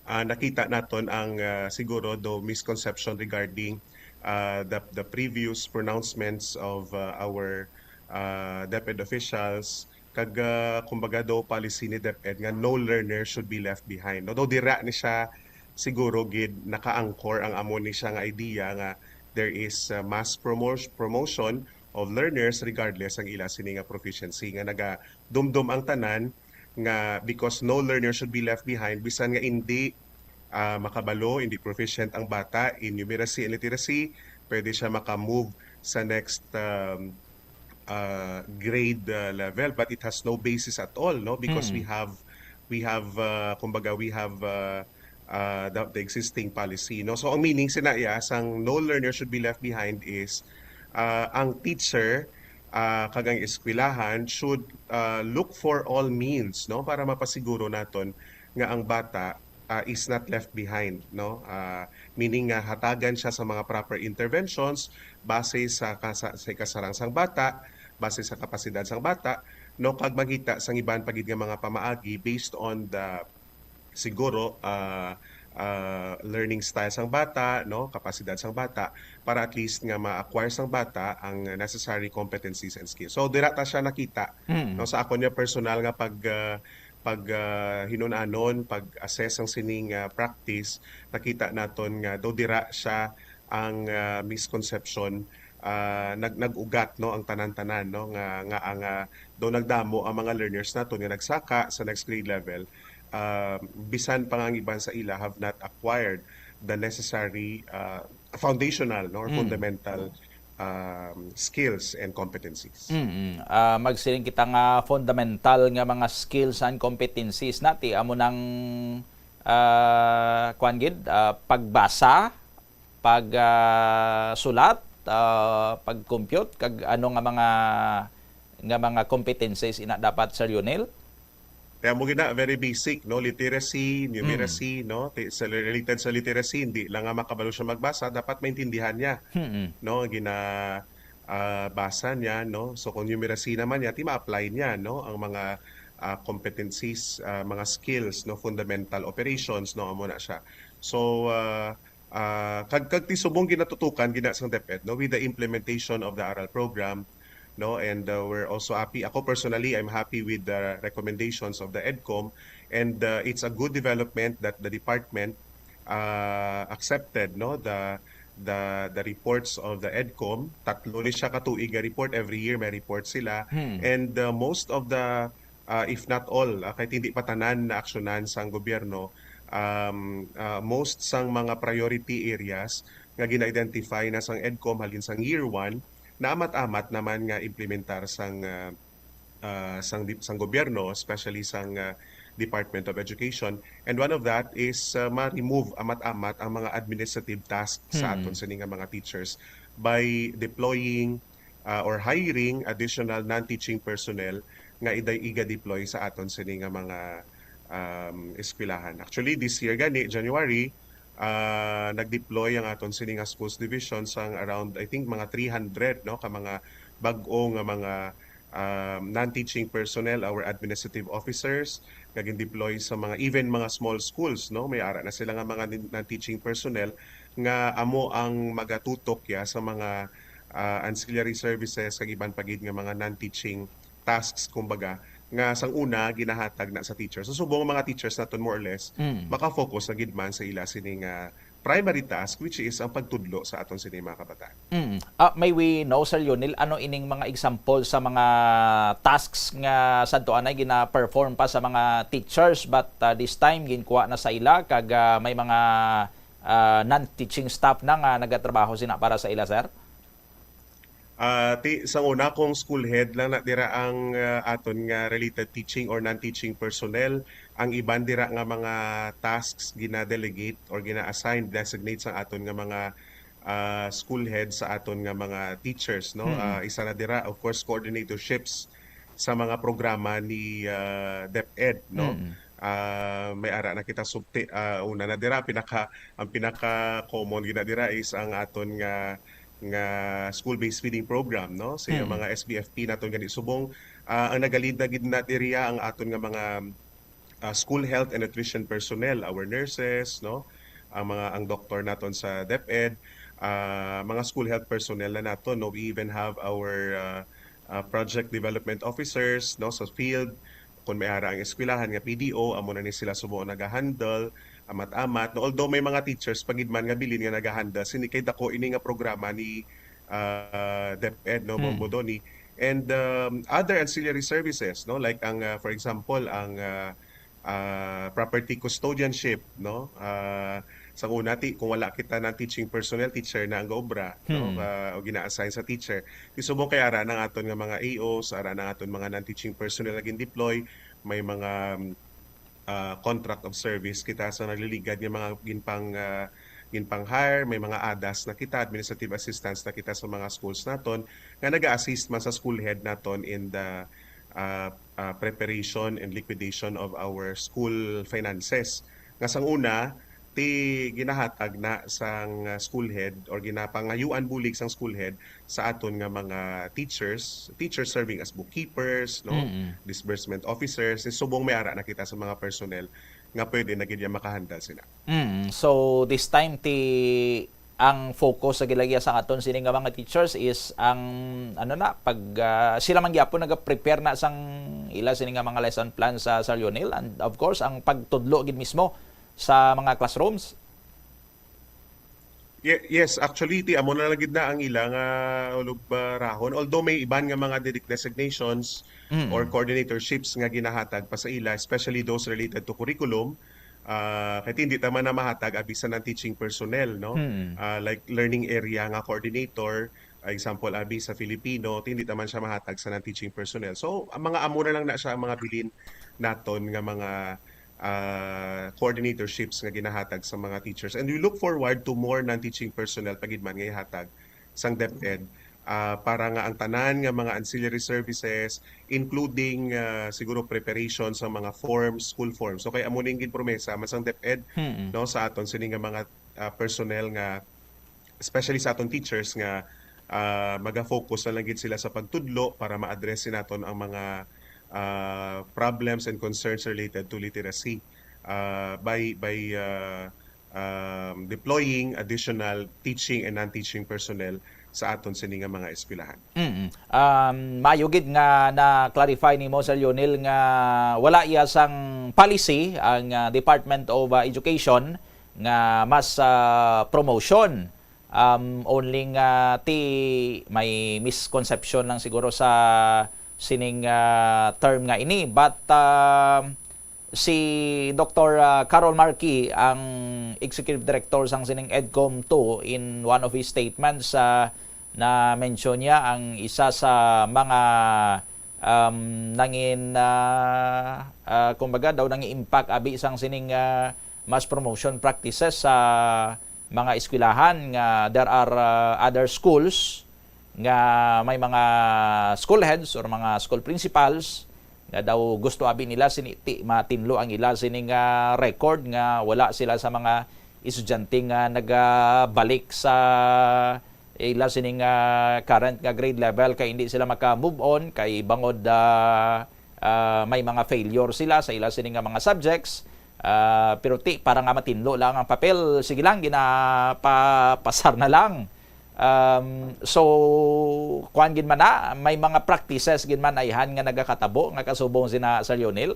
uh, nakita naton ang uh, siguro do misconception regarding uh, the the previous pronouncements of uh, our uh, DepEd officials, kag uh, kumbaga do policy ni DepEd nga no learner should be left behind, no? Do dira ni siya siguro gid naka-anchor ang amo ni siya nga idea nga there is uh, mass promotion promotion of learners regardless ang ila sini nga proficiency, nga nagadumdom ang tanan nga because no learner should be left behind, bisan nga indi uh, makabalo, indi proficient ang bata in numeracy and literacy, pwede siya makamove sa next um, uh, grade uh, level, but it has no basis at all, no, because we Mm. have we have uh, kumbaga we have uh, uh, the, the existing policy, no. So ang meaning sina iya sang no learner should be left behind is uh, ang teacher uh, kag ang eskwelahan should uh, look for all means, no, para mapasiguro naton nga ang bata uh, is not left behind, no. Uh, meaning nga hatagan siya sa mga proper interventions base sa kasa, sa kasarang sang bata, base sa kapasidad sang bata, no, kag makita sang iban pa gid nga mga pamaagi based on the siguro uh, uh, learning style sang bata, no, kapasidad sang bata, para at least nga ma-acquire sang bata ang necessary competencies and skills. So dira ta siya nakita, Mm. no, sa akon nga personal nga pag uh, pag uh, hinunanon, pag-assess ang sining uh, practice, nakita naton nga do dira siya ang uh, misconception uh, nag nag-ugat, no, ang tanan-tanan, no, nga nga ang uh, do nagdamo ang mga learners naton nga nagsaka sa next grade level, uh, bisan pa nga ang iban sa ila have not acquired the necessary uh, foundational, no, or Mm. fundamental um, skills and competencies. Mm. Ah, magsiling kita nga fundamental nga mga skills and competencies nati amo nang ah, kuan gid, ah, pagbasa, pag ah, sulat, ah, pag-compute, kag ano nga mga nga mga competencies ina dapat, Sir Lionel? Kaya mo gina very basic, no, literacy, numeracy, no, ti- sa related sa literacy, hindi lang nga makabalo siya magbasa, dapat maintindihan niya, Mm. no, gina ah, basa niya, no. So kung numeracy naman niya, ti ma-apply niya, no, ang mga ah, competencies, ah, mga skills, no, fundamental operations, no, amo na siya. So ah, ah, kag kag ti subong ginatutukan gina sang DepEd, no, with the implementation of the aral program, no? And uh, we're also happy. Ako personally, I'm happy with the recommendations of the EDCOM, and uh, it's a good development that the department uh, accepted, no, the the the reports of the EDCOM. Tatlo ni siya ka tuig nga report, every year may report sila. Hmm. And uh, most of the uh, if not all, uh, kahit hindi pa tanan na aksyonan sang gobyerno, um, uh, most sang mga priority areas nga gina-identify na sang EDCOM halin sang year one, naamat-amat naman nga implementar sang uh, uh, sang di- sang gobyerno, especially sang uh, Department of Education. And one of that is uh, ma-remove amat-amat ang mga administrative tasks sa Hmm. aton sini nga mga teachers by deploying uh, or hiring additional non-teaching personnel nga iday iga-deploy sa aton sini nga mga um, eskwelahan. Actually, this year gani, January, uh, nag-deploy ang aton sini nga schools division sang around, I think, mga three hundred, no, ka mga bag-o nga mga um, non-teaching personnel, our administrative officers, nga gin-deploy sa mga, even mga small schools, no? May ara na sila nga mga nin- non-teaching personnel nga amo ang magatutok ya sa mga uh, ancillary services kag iban pa gid nga mga non-teaching tasks, kumbaga, nga sang una ginahatag na sa teachers. So subong ang mga teachers naton, more or less, Mm. maka-focus na gid man sa ila sini nga primary task, which is ang pagtudlo sa aton sini mga kabataan. Mm. Ah, may we know, Sir Lionel, ano ining mga example sa mga tasks nga sadto anay gina-perform pa sa mga teachers, but ah, this time ginkuha na sa ila kag ah, may mga ah, non-teaching staff na nga nagatrabaho sina para sa ila, sir? Ah, ti sa una, kung school head lang na dira ang ah, aton nga related teaching or non-teaching personnel, ang iban dira nga mga tasks gina-delegate or gina-assign, designate sa aton nga mga ah, school head sa aton nga mga teachers, no? Mm. Ah, isa na dira, of course, coordinatorships sa mga programa ni ah, DepEd, no? Mm. Ah, may ara na kita subti, ah, una na dira, pinaka ang pinaka common gina dira is ang aton nga nga school-based feeding program, no? Sa Mm. mga S B F P naton gani subong, ah, ang nagalid na gid na diriya ang aton nga mga ah, school health and nutrition personnel, our nurses, no? Ang mga ang doktor naton sa DepEd, ah, mga school health personnel na naton, no? We even have our ah, ah, project development officers, no, sa field. Kung may ara ang eskwelahan nga P D O, amo na ni sila subong naga-handle, amat-amat, no? Although may mga teachers pa gid man nga bilin nga naga-handle sini kay dako ini nga programa ni ah, DepEd, no, Hmm. Bombo Donny, and um, other ancillary services, no, like ang ah, for example, ang ah, ah, property custodianship, no? Ah, sa una, ti kung wala kita ng teaching personnel, teacher na ang gaobra, no? Hmm. Ah, o gina-assign sa teacher. Ti subong kay ara ng aton nga mga A Os, ara ng aton mga non-teaching personnel na gin-deploy, may mga um, ah, contract of service kita sa nagliligad nga mga ginpang ah, ginpang-hire, may mga adas na kita, administrative assistants na kita sa mga schools naton nga naga-assist man sa school head naton in the ah, ah, preparation and liquidation of our school finances. Nga sang una, ti ginahatag na sang ah, school head or ginapangayuan bulig sang school head sa aton nga mga teachers, teachers serving as bookkeepers, no, Mm-mm. disbursement officers, subong may ara na kita sa mga personnel nga pwede na gid niya makahandle sina. Mm. So this time ti ang focus sa gilagya sa aton sini nga mga teachers is ang ano na pag ah, sila man gyapon naga-prepare na sang ila sini nga mga lesson plan sa Sir Lionel, and of course ang pagtudlo gid mismo sa mga classrooms. Ye- Yes, actually, ti amo na lang gid na ang ila nga ulog barahon. Although may iban nga mga direct designations Mm. or coordinatorships nga ginahatag pa sa ila, especially those related to curriculum, ah kay hindi ta man na mahatag abi sa non-teaching personnel, no? Mm. Ah, like learning area nga coordinator, ah, example abi sa Filipino, ti hindi ta man siya mahatag sa non-teaching personnel. So ang mga amo na lang na siya ang mga bilin naton nga mga ah, coordinatorships nga ginahatag sa mga teachers. And we look forward to more non-teaching personnel pa gid man nga ihatag sang DepEd ah, para nga ang tanan nga mga ancillary services, including ah, siguro preparation sa mga forms, school forms. So kay amo ning ginpromesa man sang DepEd, Mm. no, sa aton sini nga mga ah, personnel nga, especially sa aton teachers nga ah, maga-focus na lang gid sila sa pagtudlo para ma-address naton ang mga ah, problems and concerns related to literacy ah, by by ah, um, deploying additional teaching and non-teaching personnel sa aton sini nga mga eskwelahan. Mm. Um, maayo gid nga na-clarify nimo, Sir Lionel, nga wala iya sang policy ang ah, Department of ah, Education nga mas ah, promotion. Um, only nga ti may misconception lang siguro sa sining ah, term nga ini. But ah, si Doktor ah, Carol Marquis, ang executive director sang sining EDCOM two, in one of his statements, ah, na-mention niya ang isa sa mga um, nangin ah, ah, kumbaga daw nangin-impact abi sang sining ah, mass promotion practices sa mga eskwelahan nga there are ah, other schools nga may mga school heads or mga school principals nga daw gusto abi nila sini ti matinlo ang ila sini nga record nga wala sila sa mga estudyante nga nagabalik sa ila sini nga current nga grade level kay hindi sila maka-move on kay bangod ah, ah, may mga failure sila sa ila sini nga mga subjects. Ah, pero ti para nga matinlo lang ang papel, sige lang, ginapapasar na lang. Um, so, kuan gid man na, may mga practices gid man ayhan nga nagakatabo nga kasubong sina Sir Lionel?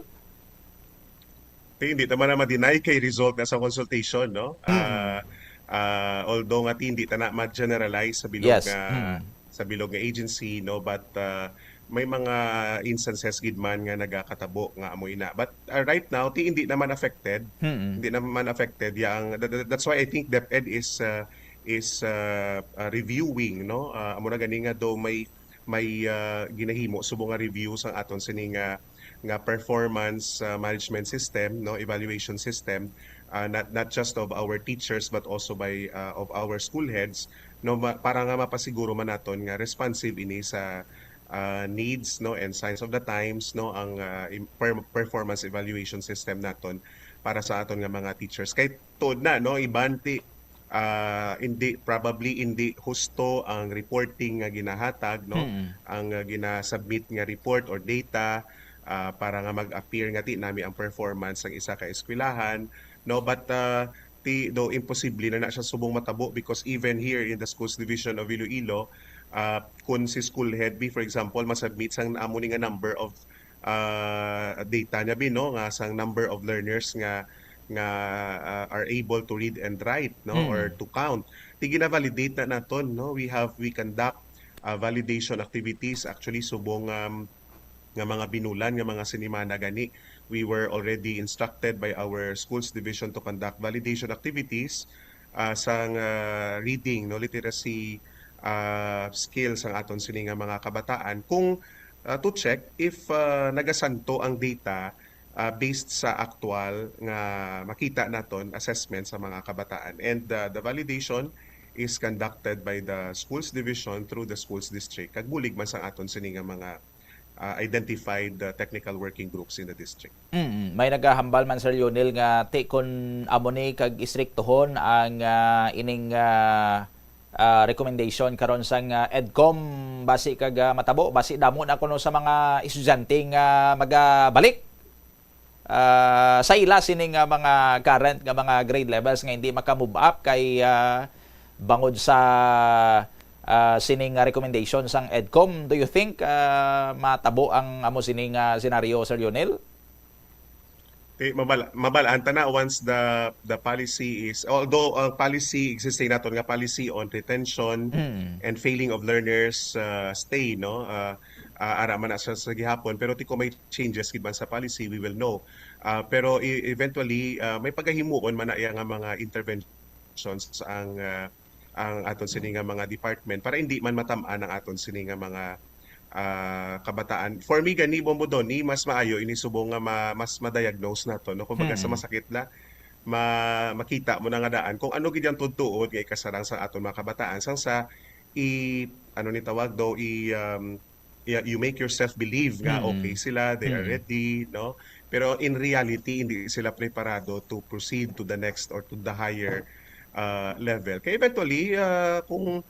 Ti, hindi naman na ma-deny kay result na sa consultation, no? Ah, ah, although nga ti, hindi ta na ma-generalize sa bilog Yes. nga Mm. sa bilog nga agency, no, but ah, may mga instances gid man nga nagakatabo nga amo ina. But ah, right now, ti, hindi naman affected. Mm. Hindi naman affected yang that- that- that's why I think DepEd is ah, is ah, ah, reviewing, no? Ah, amo na gani nga do may may ah, ginahimo subong nga review sang aton sini nga nga performance ah, management system, no, evaluation system, ah, not not just of our teachers but also by ah, of our school heads, no, ma- para nga mapasiguro man naton nga responsive ini sa ah, needs, no, and signs of the times, no, ang ah, im- per- performance evaluation system naton para sa aton nga mga teachers. Kay tuod na, no, iban ti ah, hindi, probably hindi husto ang reporting nga ginahatag, no, Mm. ang ah, ginasubmit nga report or data ah, para nga mag-appear nga ti nami ang performance sang isa ka eskwelahan, no, but ah, ti do imposible na na siya subong matabo because even here in the schools division of Iloilo, ah, kun si school head bi, for example, masubmit sang amo ni nga number of ah, data niya bi, no, nga sang number of learners nga nga ah, are able to read and write, no, Mm. or to count, ti gina-validate na naton, no. We have we conduct ah, validation activities actually subong um, nga mga binulan nga mga sinimana gani. We were already instructed by our schools division to conduct validation activities ah, sang ah, reading, no, literacy ah, skills sang aton sini nga mga kabataan kung ah, to check if ah, nagasanto ang data ah, based sa aktual nga makita naton assessment sa mga kabataan. And ah, the validation is conducted by the schools division through the schools district kag bulig man sang aton sini nga mga ah, identified ah, technical working groups in the district. Mm, may nagahambal man, Sir Lionel, nga ti kun amo ni kag istriktohon ang ah, ining ah, ah, recommendation karon sang ah, EDCOM, basi kag ah, matabo, basi damo na kuno sa mga estudyante nga magabalik ah, sa ila sini nga mga current nga mga grade levels nga hindi maka-move up kay ah, bangod sa ah, sini nga recommendation sang EDCOM. Do you think ah, matabo ang amo sini nga senaryo, Sir Lionel? Ti mabal mabalaan ta na once the the policy is, although ang policy existing naton nga policy on retention Mm. and failing of learners uh, stay, no, uh, uh, ara man na sa, sa gihapon, pero ti kung may changes gid man sa policy, we will know. Uh, pero e- eventually uh, may pagahimuon man na iya nga mga interventions ang uh, ang aton sini nga mga department para hindi man matam-an ang aton sini nga mga ah, kabataan. For me gani, Bombo Donny, mas maayo ini subong nga ma- mas ma-diagnose nato, no? Kumbaga sa Mm. masakit la, ma- makita mo na nga daan kung ano gid ang tuod-tuod nga ikasarang sa aton mga kabataan sang sa i ano ni tawag do i um, i- you make yourself believe nga Mm. okay sila, they are Mm. ready, no? Pero in reality hindi sila preparado to proceed to the next or to the higher uh, level. Kay eventually uh, kung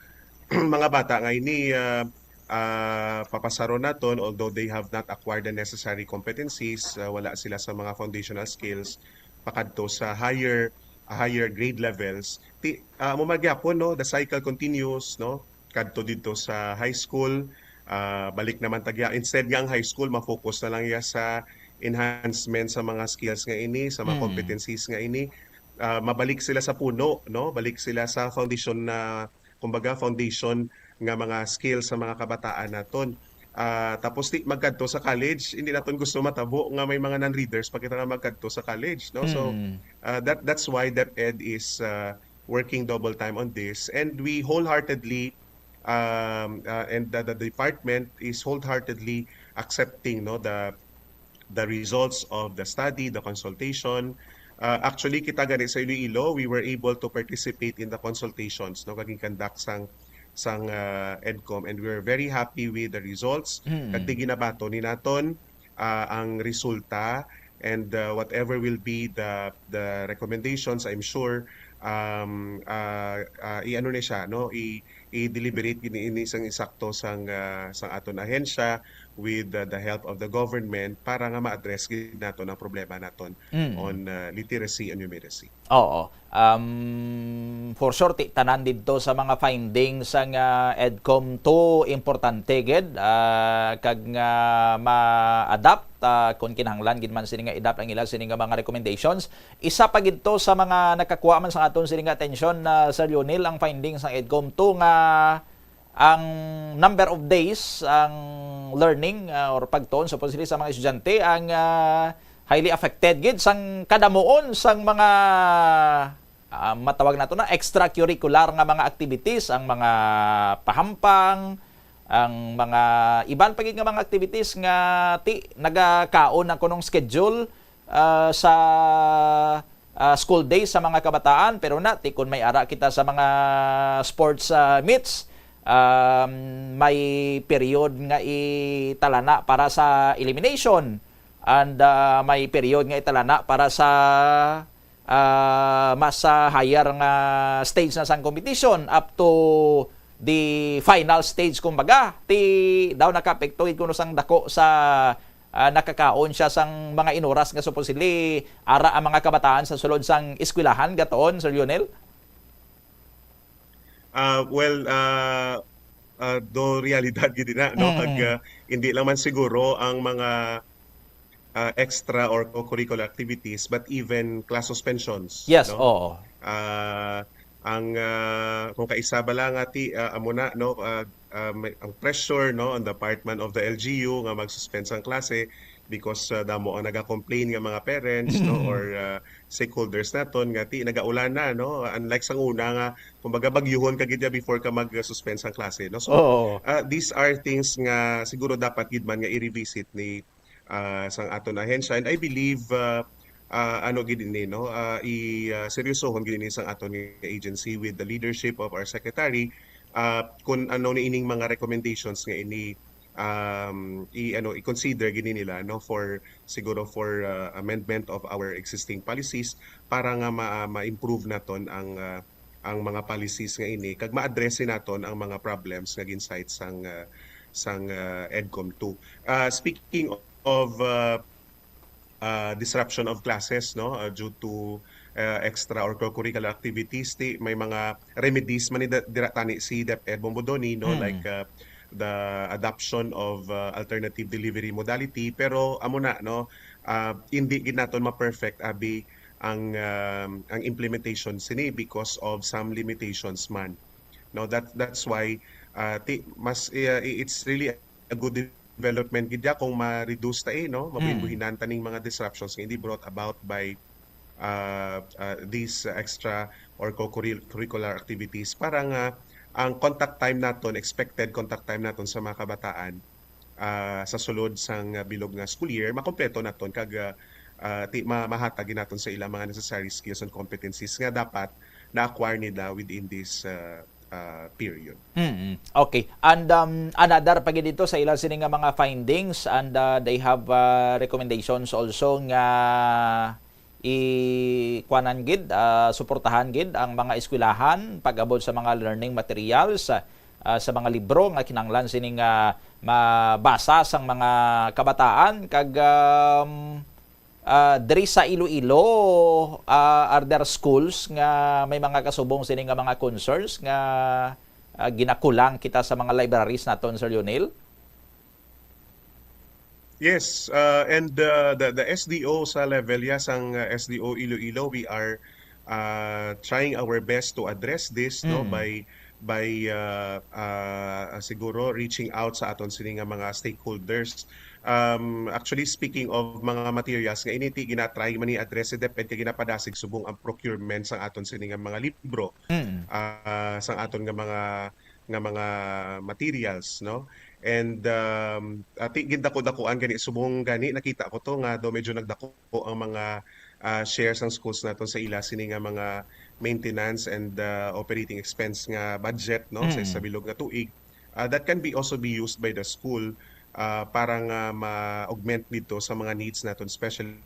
mga bata nga ini uh, uh, papasaron naton, although they have not acquired the necessary competencies, uh, wala sila sa mga foundational skills pakadto sa higher higher grade levels. Ti uh, mo magyapon, no, the cycle continues, no. kadto dito sa high school, ah, balik naman tagya. Instead nga ang high school, ma-focus na lang ya sa enhancement sa mga skills nga ini, sa mga Mm. competencies nga ini, ah, mabalik sila sa puno, no? Balik sila sa foundation na, kumbaga, foundation nga mga skills sa mga kabataan naton. Ah, tapos ti magkadto sa college, hindi naton gusto matabo nga may mga non-readers pa kita nga magkadto sa college, no? So, Mm. ah, that that's why DepEd is, ah, working double time on this, and we wholeheartedly, um, uh, and the, the department is wholeheartedly accepting, no, the the results of the study, the consultation. Uh, actually, kita gani sa Iloilo, we were able to participate in the consultations, no, kag conduct sang sang uh, EDCOM, and we were very happy with the results. Mm. Kag di ginabato ni naton uh, ang resulta, and uh, whatever will be the the recommendations, I'm sure um uh, uh, i-ano ni siya, no, i i-deliberate gini ini sang isakto sang uh, sang aton ahensya with uh, the help of the government para nga ma-address gid naton ang problema naton Mm. on uh, literacy and numeracy. Oo. Um, for sure, ti, tanan didto sa mga findings sang uh, EDCOM two, importante gid, ah, kag nga ma-adapt, ah, kung kinahanglan gid man sini nga i-adapt ang ila sini nga mga recommendations. Isa pa gid to sa mga nakakuha man sa aton sini nga atensyon, ah, Sir Lionel, ang findings sang EDCOM two nga ang number of days ang learning, ah, or pagtuon supposedly sa mga estudyante ang, ah, highly affected gid sang kadamuon sang mga, ah, matawag nato na extracurricular nga mga activities, ang mga pahampang, ang mga iban pa gid nga mga activities nga ti nagakaon ang kunong schedule ah, sa ah, school days sa mga kabataan, pero na ti kon may ara kita sa mga sports ah, meets, um, may period nga italana para sa elimination, and ah, may period nga italana para sa ah, mas ah, higher nga stage na sang competition, up to the final stage, kumbaga. Ti daw nakaapekto gid kuno sang dako sa ah, nakakaon siya sang mga inoras nga supposedly ara ang mga kabataan sa sulod sang eskwelahan gatoon, Sir Lionel? Ah, well, ah, ah, do realidad gid na, no? Mm, Kag mm. ah, hindi lang man siguro ang mga ah, extra or co-curricular activities, but even class suspensions, Yes, no? oo. Ah, ang ah, kung kaisa ba lang ati ah, amo na, no, ah, ah, may, ang pressure, no, on the part man of the L G U nga mag-suspend sang klase because ah, damo ang naga-complain nga mga parents, no, or ah, stakeholders naton nga ti nagaulana, no, unlike sang una nga kumbaga bagyuhon ka gid ya before ka mag-suspend sang klase, no. So Oo. ah, these are things nga siguro dapat gid man nga i-revisit ni ah, sang aton ahensya. And I believe ah, ah, ano gid ini, no, ah, i ah, seryosohon gid ini sang aton nga agency with the leadership of our secretary, ah, kung ano ni ining mga recommendations nga ini um, i ano i-consider gini nila, no, for siguro for ah, amendment of our existing policies para nga ma- ma-improve naton ang ah, ang mga policies nga ini kag ma-address naton ang mga problems nga gin-cite sang ah, sang ah, EDCOM two. Ah, speaking of ah, ah, disruption of classes, no, ah, due to ah, extra or co-curricular activities, ti may mga remedies man ni da- dira tani si DepEd Bombodoni, no, Mm. like ah, the adoption of ah, alternative delivery modality, pero amo na, no, ah, hindi gid naton ma-perfect abi ang um, ang implementation sini because of some limitations man. No, that that's why uh, ti, mas uh, it's really a good development gid ya kung ma-reduce ta eh, no? Mabuhinan ta ning mga disruptions nga hindi brought about by uh, uh, these extra or co-curricular activities para nga ang contact time naton, expected contact time naton sa mga kabataan ah, sa sulod sang ah, bilog nga school year, makompleto naton kag ah, ah, ti ma- mahatag naton sa ila mga necessary skills and competencies nga dapat na-acquire nila within this ah, ah, period. Mm. Okay. And um, another pa gid dito sa ila sini nga mga findings, and uh, they have uh, recommendations also nga i-kuanan gid, ah, suportahan gid ang mga eskwelahan pag-abot sa mga learning materials, ah, sa mga libro nga kinahanglan sini nga mabasa sang mga kabataan kag, um, ah, diri sa Iloilo, ah, are there schools nga may mga kasubong sini nga mga concerns nga ah, ginakulang kita sa mga libraries naton, Sir Lionel? Yes, uh, and uh, the, the S D O sa level ya sang uh, S D O Iloilo, we are uh, trying our best to address this, no, Mm. by by uh, uh, siguro reaching out sa aton sini nga mga stakeholders. Um, actually, speaking of mga materials nga ini, ti ginatry man ni address, depende kay ginapadasig subong ang procurement sa aton sini nga mga libro, Mm. ah, sang aton nga mga nga mga materials, no? And um, ati gindako-dakuan gani, subong gani nakita ko to nga do medyo nagdako ang mga ah, share sang schools naton sa ila sini nga mga maintenance and ah, operating expense nga budget, no, sa Mm. sa bilog nga tuig. Ah, that can be also be used by the school ah, para nga ma-augment dito sa mga needs naton, especially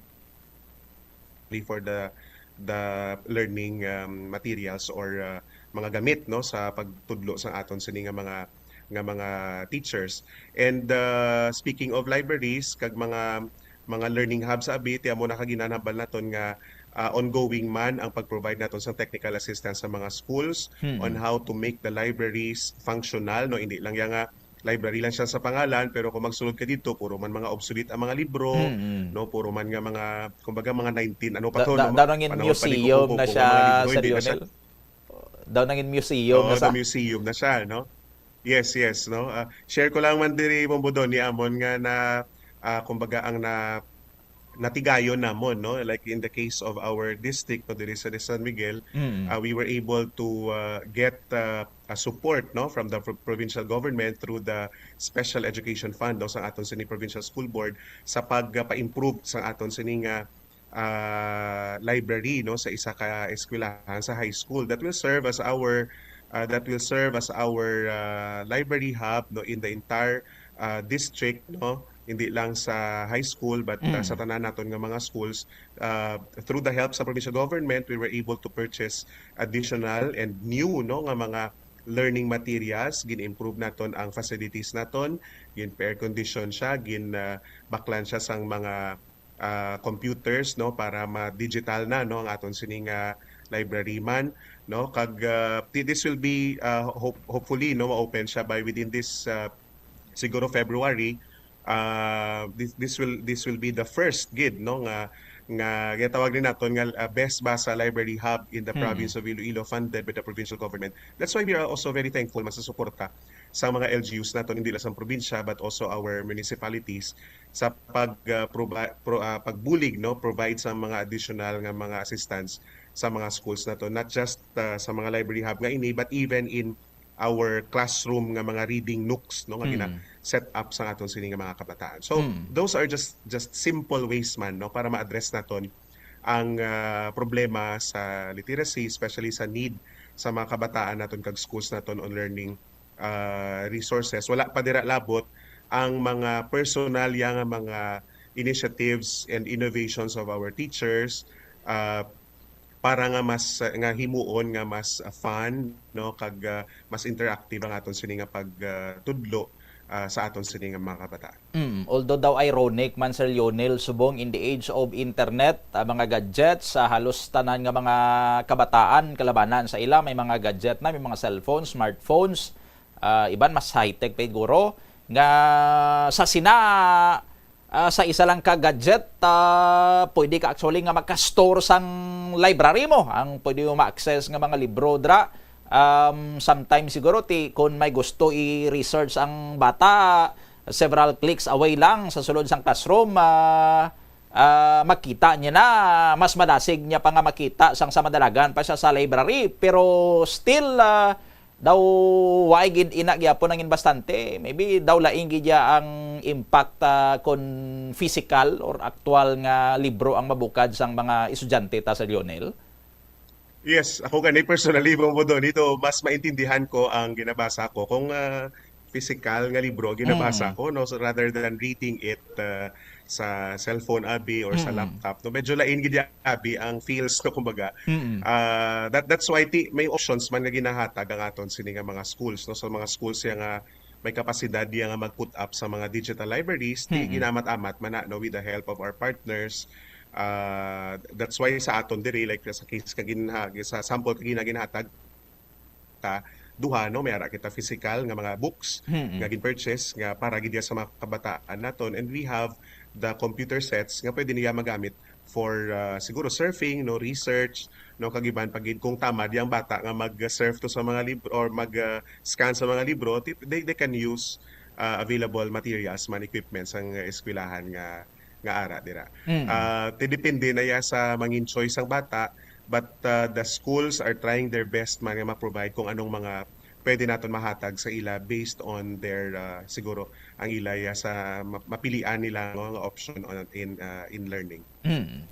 for the the learning um, materials or uh, mga gamit, no, sa pagtudlo sa aton sini nga mga nga mga teachers. And uh, speaking of libraries kag mga mga learning hubs, abi, ti amo na kaginanambal naton nga uh, ongoing man ang pag-provide naton sa technical assistance sa mga schools on Mm. how to make the libraries functional, no? Hindi lang ya nga library lang siya sa pangalan, pero kung magsulod ka dito, puro man mga obsolete ang mga libro, Mm. no? Puro man nga mga, kumbaga, mga nineteen ano pa Da, to, da, no? daw nangin Panahon pa ni museum Kuko na Kuko siya, ang mga libro, Sir hindi na siya. Lionel. Daw nangin museum na Oo, sa. the museum na siya, no? Yes, yes, no? Ah, share ko lang man diri, Bombodon, ni amon nga na, ah, kumbaga, ang na natigayon namon, no? Like in the case of our district, no, diri sa San Miguel, Mm. uh, we were able to uh, get uh, a support, no, from the pro- provincial government through the Special Education Fund, no, sa aton sini Provincial School Board sa pagpa-improve sa aton sini nga uh, library, no, sa isa ka eskwelahan sa high school that will serve as our uh, that will serve as our uh, library hub, no, in the entire uh, district, no, hindi lang sa high school but uh, Mm. sa tanan naton nga mga schools. Uh, through the help sa provincial government, we were able to purchase additional and new, no, nga mga learning materials. Gin-improve naton ang facilities naton, gin-air condition siya, gin uh, baklan siya sang mga uh, computers, no, para ma-digital na, no, ang aton sini nga library man, no, kag uh, thi- this will be uh, hope, hopefully, no, ma-open siya by within this uh, siguro February. Uh, this, this will this will be the first gid, no, nga nga ginatawag ni naton nga uh, best ba sa library hub in the Hmm. province of Iloilo, funded by the provincial government. That's why we are also very thankful man sa suporta sa mga L G Us naton, hindi lang sa probinsya but also our municipalities sa pag uh, provi- pro, uh, pagbulig, no, provide sa mga additional nga mga assistance sa mga schools naton, not just uh, sa mga library hub nga ini but even in our classroom nga mga reading nooks, no, nga gina Mm. set up sa aton sini nga mga kabataan. So Mm. those are just just simple ways man, no, para ma-address naton ang uh, problema sa literacy, especially sa need sa mga kabataan naton kag schools naton on learning uh, resources. Wala pa dira labot ang mga personal ya nga mga initiatives and innovations of our teachers uh, para nga mas nga himuon nga mas uh, fun, no, kag uh, mas interactive ang aton sini nga pagtudlo uh, sa aton sini nga mga kabataan. Mm, although daw ironic man, Sir Lionel, subong in the age of internet, ang mga gadgets, ah, halos tanan nga mga kabataan, kalabanan sa ila, may mga gadget na, may mga cellphones, smartphones, ah, iban mas high-tech pa siguro, nga sa sina, ah, sa isa lang ka gadget, ah, pwede ka actually nga maka-store sang library mo, ang pwede mo ma-access nga mga libro dra. Um, sometimes siguro ti, kung may gusto i-research ang bata, several clicks away lang sa sulod sang classroom, ah, ah, makita niya na, mas madasig niya pa nga makita sang sa madalagan pa siya sa library. Pero still, ah, daw why gid ina gyapon ang bastante. Maybe daw lain gid ya ang impact, ah, kon physical or aktual nga libro ang mabukad sang mga estudyante ta sa Lionel. Yes, ako gani personally, Bombodon, ito mas maintindihan ko ang ginabasa ko kung uh, physical nga libro ginabasa mm. ko, no, so rather than reading it uh, sa cellphone abi or mm. sa laptop, no, medyo lain gid abi ang feels, no, kumbaga. Mm. Uh, that that's why ti, may options man nga ginahatag ang aton sini nga mga schools, no, sa mga schools ya nga may kapasidad diya nga mag-put up sa mga digital libraries, ti mm. ginamat-amat man na, no, with the help of our partners. Uh, that's why sa aton diri, like sa case kagin sa sample kagina ginhatag ta, duha, no, may ara kita physical nga mga books Mm-mm. nga gin-purchase nga para gid sa mga kabataan naton, and we have the computer sets nga pwede niya magamit for, ah, siguro surfing, no, research, no, kag iban pa gid kung tamad yang bata nga mag-surf to sa mga libro or mag, ah, scan sa mga libro, ti- they, they can use, ah, available materials man, equipments ang eskwelahan nga nga ara dira. Mm. Ah, ti depende na ya sa mangin choice ang bata, but, ah, the schools are trying their best man nga ma-provide kung anong mga pwede naton mahatag sa ila based on their, ah, siguro ang ila ya sa ma- mapilian nila, no, nga option on, in, ah, in learning. Hmm.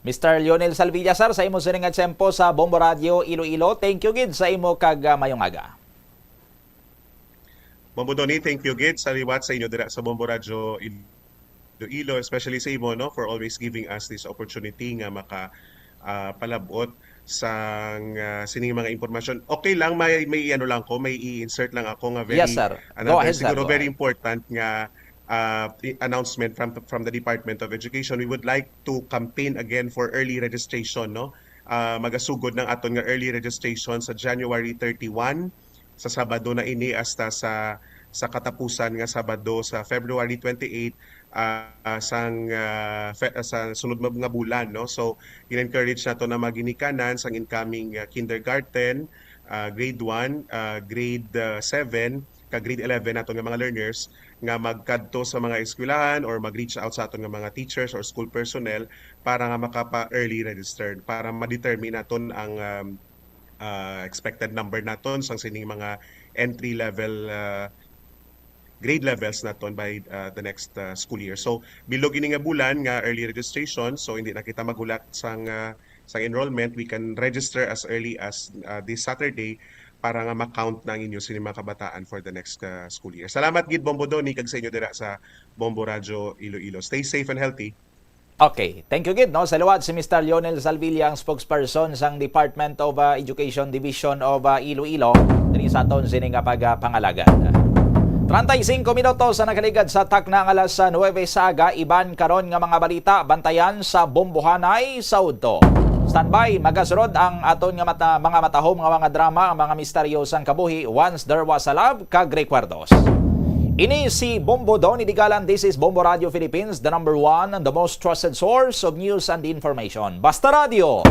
Mister Lionel Salvilla, sir, sa imo sining nga tiyempo sa Bombo Radio Iloilo, thank you gid sa imo kag, ah, mayong aga. Bombo Donny, thank you gid sa liwat sa inyo dira sa Bombo Radio Iloilo, especially sa imo, no, for always giving us this opportunity nga maka, ah, palabot sang, ah, sining mga impormasyon. Okay lang, may, may ano lang ko, may i-insert lang ako nga very, Yes, sir. Go another, ahead, sir. siguro Go very ahead. important nga, ah, i- announcement from from the Department of Education. We would like to campaign again for early registration, no? Ah, magasugod ng aton nga early registration sa January thirty-one, sa Sabado na ini, hasta sa sa katapusan nga Sabado sa February twenty-eight, ah, sang, ah, fe- sa sunod nga bulan, no? So, in-encourage nato na maginikanan sang incoming, ah, kindergarten, ah, grade one, ah, grade, ah, seven, kag grade eleven nato nga mga learners nga magkadto sa mga eskwelahan or mag-reach out sa aton nga mga teachers or school personnel para nga makapa-early registered, para ma-determine naton ang, um, ah, expected number naton sang sining mga entry level, ah, grade levels naton by, ah, the next, ah, school year. So, bilog ini nga bulan nga early registration, so hindi na kita maghulat sang, ah, sang enrollment. We can register as early as, ah, this Saturday para nga ma-count na ang inyo sini mga kabataan for the next, ah, school year. Salamat gid, Bombo Donny, kag sa inyo dira sa Bombo Radio Iloilo. Stay safe and healthy. Okay, thank you gid, no. Sa liwat si Mister Lionel Salvilla, ang spokesperson sang Department of, ah, Education Division of, ah, Iloilo, diri sa aton sini nga pagpangalagad. Treinta y cinco minutos sa nakaligad sa takna nga alas nuebe sa aga. Iban karon nga mga balita, bantayan sa Bombohanay sa udto. Standby, magasunod ang aton nga mata, mga matahom nga mga drama, ang mga misteryosang kabuhi, Once There Was a Love, kag Recuerdos. Ini si Bombo Donny Digalan. This is Bombo Radio Philippines, the number one and the most trusted source of news and information. Basta Radio!